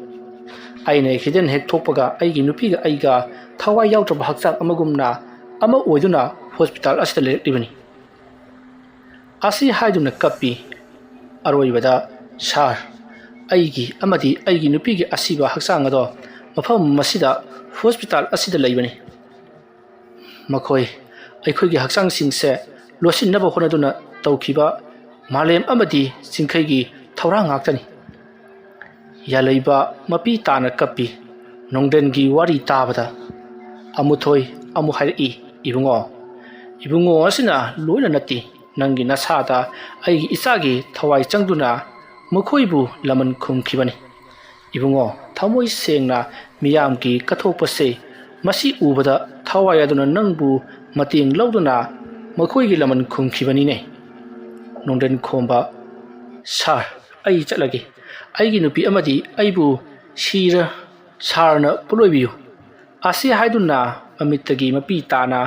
ꯑꯩꯅ ꯑꯦꯛꯁꯤꯗꯦꯟ ꯍꯦꯛ ꯊꯣꯛꯄꯒ ꯑꯩꯒꯤ ꯅꯨꯄꯤꯒ ꯑꯩꯒ ꯊꯋꯥꯏ ꯌꯥꯎꯗ꯭ꯔꯕ ꯍꯛꯆꯥꯡ ꯑꯃꯒꯨꯝꯅ ꯑꯃ ꯑꯣꯏꯗꯨꯅ ꯍꯣꯁꯄꯤꯇꯥꯜ ꯑꯁꯤꯗ ꯂꯩꯔꯛꯂꯤꯕꯅꯤ꯫ ꯑꯁꯤ ꯍꯥꯏꯗꯨꯅ ꯀꯞꯄꯤ꯫ ꯑꯔꯣꯏꯕꯗ, "ꯁꯥꯔ, ꯑꯩꯒꯤ ꯑꯃꯗꯤ ꯑꯩꯒꯤ ꯅꯨꯄꯤꯒꯤ ꯑꯁꯤꯕ ꯍꯛꯆꯥꯡ ꯑꯗꯣ ꯃꯐꯝ ꯑꯁꯤꯗ ꯍꯣꯁꯄꯤꯇꯥꯜ ꯑꯁꯤꯗ ꯂꯩꯕꯅꯤ꯫ ꯃꯈꯣꯏ ꯑꯩꯈꯣꯏꯒꯤ ꯍꯛꯆꯥꯡꯁꯤꯡꯁꯦ ꯂꯣꯠꯁꯤꯟꯅꯕ ꯍꯣꯠꯅꯗꯨꯅ ꯇꯧꯈꯤꯕ ꯃꯥꯂꯦꯝ ꯑꯃꯗꯤ ꯆꯤꯡꯈꯩꯒꯤ ꯊꯧꯔꯥꯡ ꯉꯥꯛꯇꯅꯤ"꯫ ꯌꯥꯂꯩꯕ ꯃꯄꯤ ꯇꯥꯅ ꯀꯞꯄꯤ꯫ ꯅꯣꯡꯗꯦꯟꯒꯤ ꯋꯥꯔꯤ ꯇꯥꯕꯗ ꯑꯃꯨꯊꯣꯏ ꯑꯃꯨꯛ ꯍꯥꯏꯔꯛꯏ, "ꯏꯕꯨꯡꯉꯣ, ꯏꯕꯨꯡꯉꯣ ꯑꯁꯤꯅ ꯂꯣꯏꯅ ꯅꯠꯇꯦ, ꯅꯪꯒꯤ ꯅꯁꯥꯗ ꯑꯩꯒꯤ ꯏꯆꯥꯒꯤ ꯊꯋꯥꯏ ꯆꯪꯗꯨꯅ ꯃꯈꯣꯏꯕꯨ ꯂꯃꯟ ꯈꯨꯝꯈꯤꯕꯅꯤ꯫ ꯏꯕꯨꯡꯉꯣ, ꯊꯃꯣꯏ ꯁꯦꯡꯅ ꯃꯤꯌꯥꯝꯒꯤ ꯀꯠꯊꯣꯛꯄꯁꯦ ꯃꯁꯤ ꯎꯕꯗ ꯊꯋꯥꯏ ꯌꯥꯗꯨꯅ ꯅꯪꯕꯨ ꯃꯇꯦꯡ ꯂꯧꯗꯨꯅ ꯃꯈꯣꯏꯒꯤ ꯂꯃꯟ ꯈꯨꯝꯈꯤꯕꯅꯤꯅꯦ"꯫ ꯅꯣꯡꯗꯦꯟ ꯈꯣꯝꯕ, "ꯁꯥꯔ, ꯑꯩ ꯆꯠꯂꯒꯦ꯫ ꯑꯩꯒꯤ ꯅꯨꯄꯤ ꯑꯃꯗꯤ ꯑꯩꯕꯨ ꯁꯤꯔ ꯁꯥꯔꯅ ꯄꯨꯂꯣꯏꯕꯤꯌꯨ"꯫ ꯑꯁꯤ ꯍꯥꯏꯗꯨꯅ ꯃꯃꯤꯠꯇꯒꯤ ꯃꯄꯤ ꯇꯥꯅ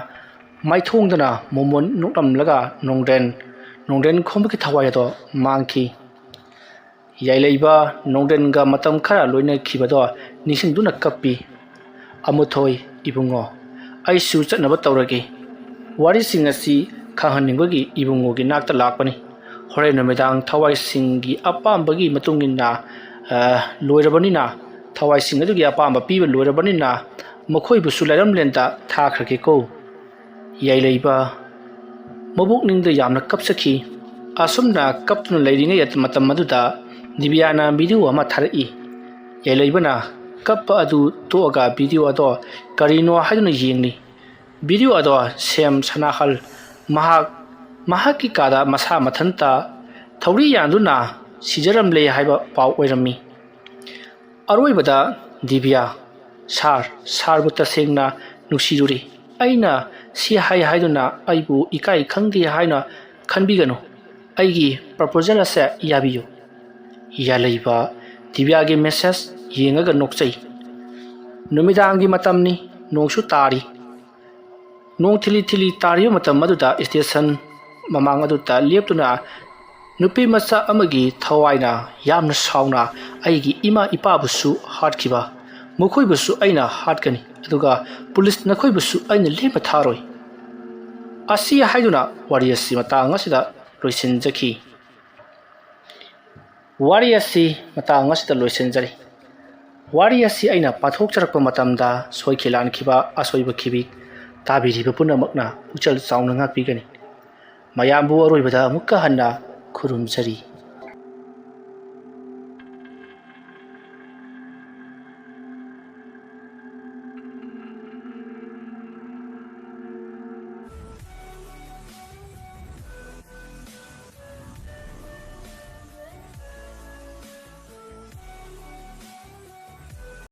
ꯃꯥꯏꯊꯣꯡꯗꯅ ꯃꯣꯃꯣꯟ ꯅꯣꯛꯂꯝꯂꯒ ꯅꯣꯡꯗ꯭ꯔꯦꯟ, ꯅꯣꯡꯗ꯭ꯔꯦꯟ ꯈꯣꯝꯕꯒꯤ ꯊꯋꯥꯏ ꯑꯗꯣ ꯃꯥꯡꯈꯤ꯫ ꯌꯥꯏꯂꯩꯕ ꯅꯣꯡꯗ꯭ꯔꯦꯟꯒ ꯃꯇꯝ ꯈꯔ ꯂꯣꯏꯅꯈꯤꯕꯗꯣ ꯅꯤꯡꯁꯤꯡꯗꯨꯅ ꯀꯞꯄꯤ꯫ "ꯑꯃꯨꯊꯣꯏ, ꯏꯕꯨꯡꯉꯣ, ꯑꯩꯁꯨ ꯆꯠꯅꯕ ꯇꯧꯔꯒꯦ꯫ ꯋꯥꯔꯤꯁꯤꯡ ꯑꯁꯤ ꯈꯪꯍꯟꯅꯤꯡꯕꯒꯤ ꯏꯕꯨꯡꯉꯣꯒꯤ ꯅꯥꯛꯇ ꯂꯥꯛꯄꯅꯤ꯫ ꯍꯣꯔꯦꯟ ꯅꯨꯃꯤꯗꯥꯡ ꯊꯋꯥꯏꯁꯤꯡꯒꯤ ꯑꯄꯥꯝꯕꯒꯤ ꯃꯇꯨꯡ ꯏꯟꯅ, ꯑ, ꯂꯣꯏꯔꯕꯅꯤꯅ, ꯊꯋꯥꯏꯁꯤꯡ ꯑꯗꯨꯒꯤ ꯑꯄꯥꯝꯕ ꯄꯤꯕ ꯂꯣꯏꯔꯕꯅꯤꯅ, ꯃꯈꯣꯏꯕꯨꯁꯨ ꯂꯥꯏꯔꯝꯂꯦꯟꯗ ꯊꯥꯈ꯭ꯔꯒꯦꯀꯣ"꯫ ꯌꯥꯏꯂꯩꯕ ꯃꯕꯨꯛꯅꯤꯡꯗ ꯌꯥꯝꯅ ꯀꯞꯆꯈꯤ꯫ ꯑꯁꯨꯝꯅ ꯀꯞꯇꯨꯅ ꯂꯩꯔꯤꯉꯩ ꯃꯇꯝ ꯑꯗꯨꯗ ꯗꯤꯕꯤꯌꯥꯅ ꯚꯤꯗꯤꯑꯣ ꯑꯃ ꯊꯥꯔꯛꯏ꯫ ꯌꯥꯏꯂꯩꯕꯅ ꯀꯞꯄ ꯑꯗꯨ ꯇꯣꯛꯑꯒ ꯚꯤꯗꯤꯑꯣ ꯑꯗꯣ ꯀꯔꯤꯅꯣ ꯍꯥꯏꯗꯨꯅ ꯌꯦꯡꯂꯤ꯫ ꯚꯤꯗꯤꯑꯣ ꯑꯗꯣ ꯁꯦꯝ ꯁꯅꯥꯍꯜ ꯃꯍꯥꯛ ꯃꯍꯥꯛꯀꯤ ꯀꯥꯗ ꯃꯁꯥ ꯃꯊꯟꯇ ꯊꯧꯔꯤ ꯌꯥꯟꯗꯨꯅ ꯁꯤꯖꯔꯝꯂꯦ ꯍꯥꯏꯕ ꯄꯥꯎ ꯑꯣꯏꯔꯝꯃꯤ꯫ ꯑꯔꯣꯏꯕꯗ ꯗꯤꯕꯤꯌꯥ, "ꯁꯥꯔ, ꯁꯥꯔꯕꯨ ꯇꯁꯦꯡꯅ ꯅꯨꯡꯁꯤꯔꯨꯔꯤ꯫ ꯑꯩꯅ ꯁꯤ ꯍꯥꯏ ꯍꯥꯏꯗꯨꯅ ꯑꯩꯕꯨ ꯏꯀꯥꯏ ꯈꯪꯗꯦ ꯍꯥꯏꯅ ꯈꯟꯕꯤꯒꯅꯨ꯫ ꯑꯩꯒꯤ proposal ꯑꯁꯦ ꯌꯥꯕꯤꯌꯨ꯫" ꯌꯥꯂꯩꯕ ꯗꯤꯕ꯭ꯌꯥꯒꯤ message ꯌꯦꯡꯉꯒ ꯅꯣꯛꯆꯩ꯫ ꯅꯨꯃꯤꯗꯥꯡꯒꯤ ꯃꯇꯝꯅꯤ, ꯅꯣꯡꯁꯨ ꯇꯥꯔꯤ꯫ ꯅꯣꯡ ꯊꯤꯂꯤ ꯊꯤꯂꯤ ꯇꯥꯔꯤꯕ ꯃꯇꯝ ꯑꯗꯨꯗ station ꯃꯃꯥꯡ ꯑꯗꯨꯗ ꯂꯦꯞꯇꯨꯅ ꯅꯨꯄꯤ ꯃꯆꯥ ꯑꯃꯒꯤ ꯊꯋꯥꯏꯅ ꯌꯥꯝꯅ ꯁꯥꯎꯅ ꯑꯩꯒꯤ ꯏꯃꯥ ꯏꯄꯥꯕꯨꯁꯨ ꯍꯥꯠꯈꯤꯕ, ꯃꯈꯣꯏꯕꯨꯁꯨ ꯑꯩꯅ ꯍꯥꯠꯀꯅꯤ, ꯑꯗꯨꯒ ꯄꯨꯂꯤꯁ ꯅꯈꯣꯏꯕꯨꯁꯨ ꯑꯩꯅ ꯂꯦꯝꯕ ꯊꯥꯔꯣꯏ꯫ ꯑꯁꯤ ꯍꯥꯏꯗꯨꯅ ꯋꯥꯔꯤ ꯑꯁꯤ ꯃꯇꯥꯡ ꯑꯁꯤꯗ ꯂꯣꯏꯁꯤꯟꯖꯈꯤ꯫ ꯋꯥꯔꯤ ꯑꯁꯤ ꯃꯇꯥꯡ ꯑꯁꯤꯗ ꯂꯣꯏꯁꯤꯟꯖꯔꯤ꯫ ꯋꯥꯔꯤ ꯑꯁꯤ ꯑꯩꯅ ꯄꯥꯊꯣꯛꯆꯔꯛꯄ ꯃꯇꯝꯗ ꯁꯣꯏꯈꯤ ꯂꯥꯟꯈꯤꯕ, ꯑꯁꯣꯏꯕ ꯈꯤꯕꯤꯛ ꯇꯥꯕꯤꯔꯤꯕ ꯄꯨꯝꯅꯃꯛꯅ ꯄꯨꯛꯆꯦꯜ ꯆꯥꯎꯅ ꯉꯥꯛꯄꯤꯒꯅꯤ꯫ ꯃꯌꯥꯝꯕꯨ ꯑꯔꯣꯏꯕꯗ ꯑꯃꯨꯛꯀ ꯍꯟꯅ ꯈꯨꯔꯨꯝꯖꯔꯤ꯫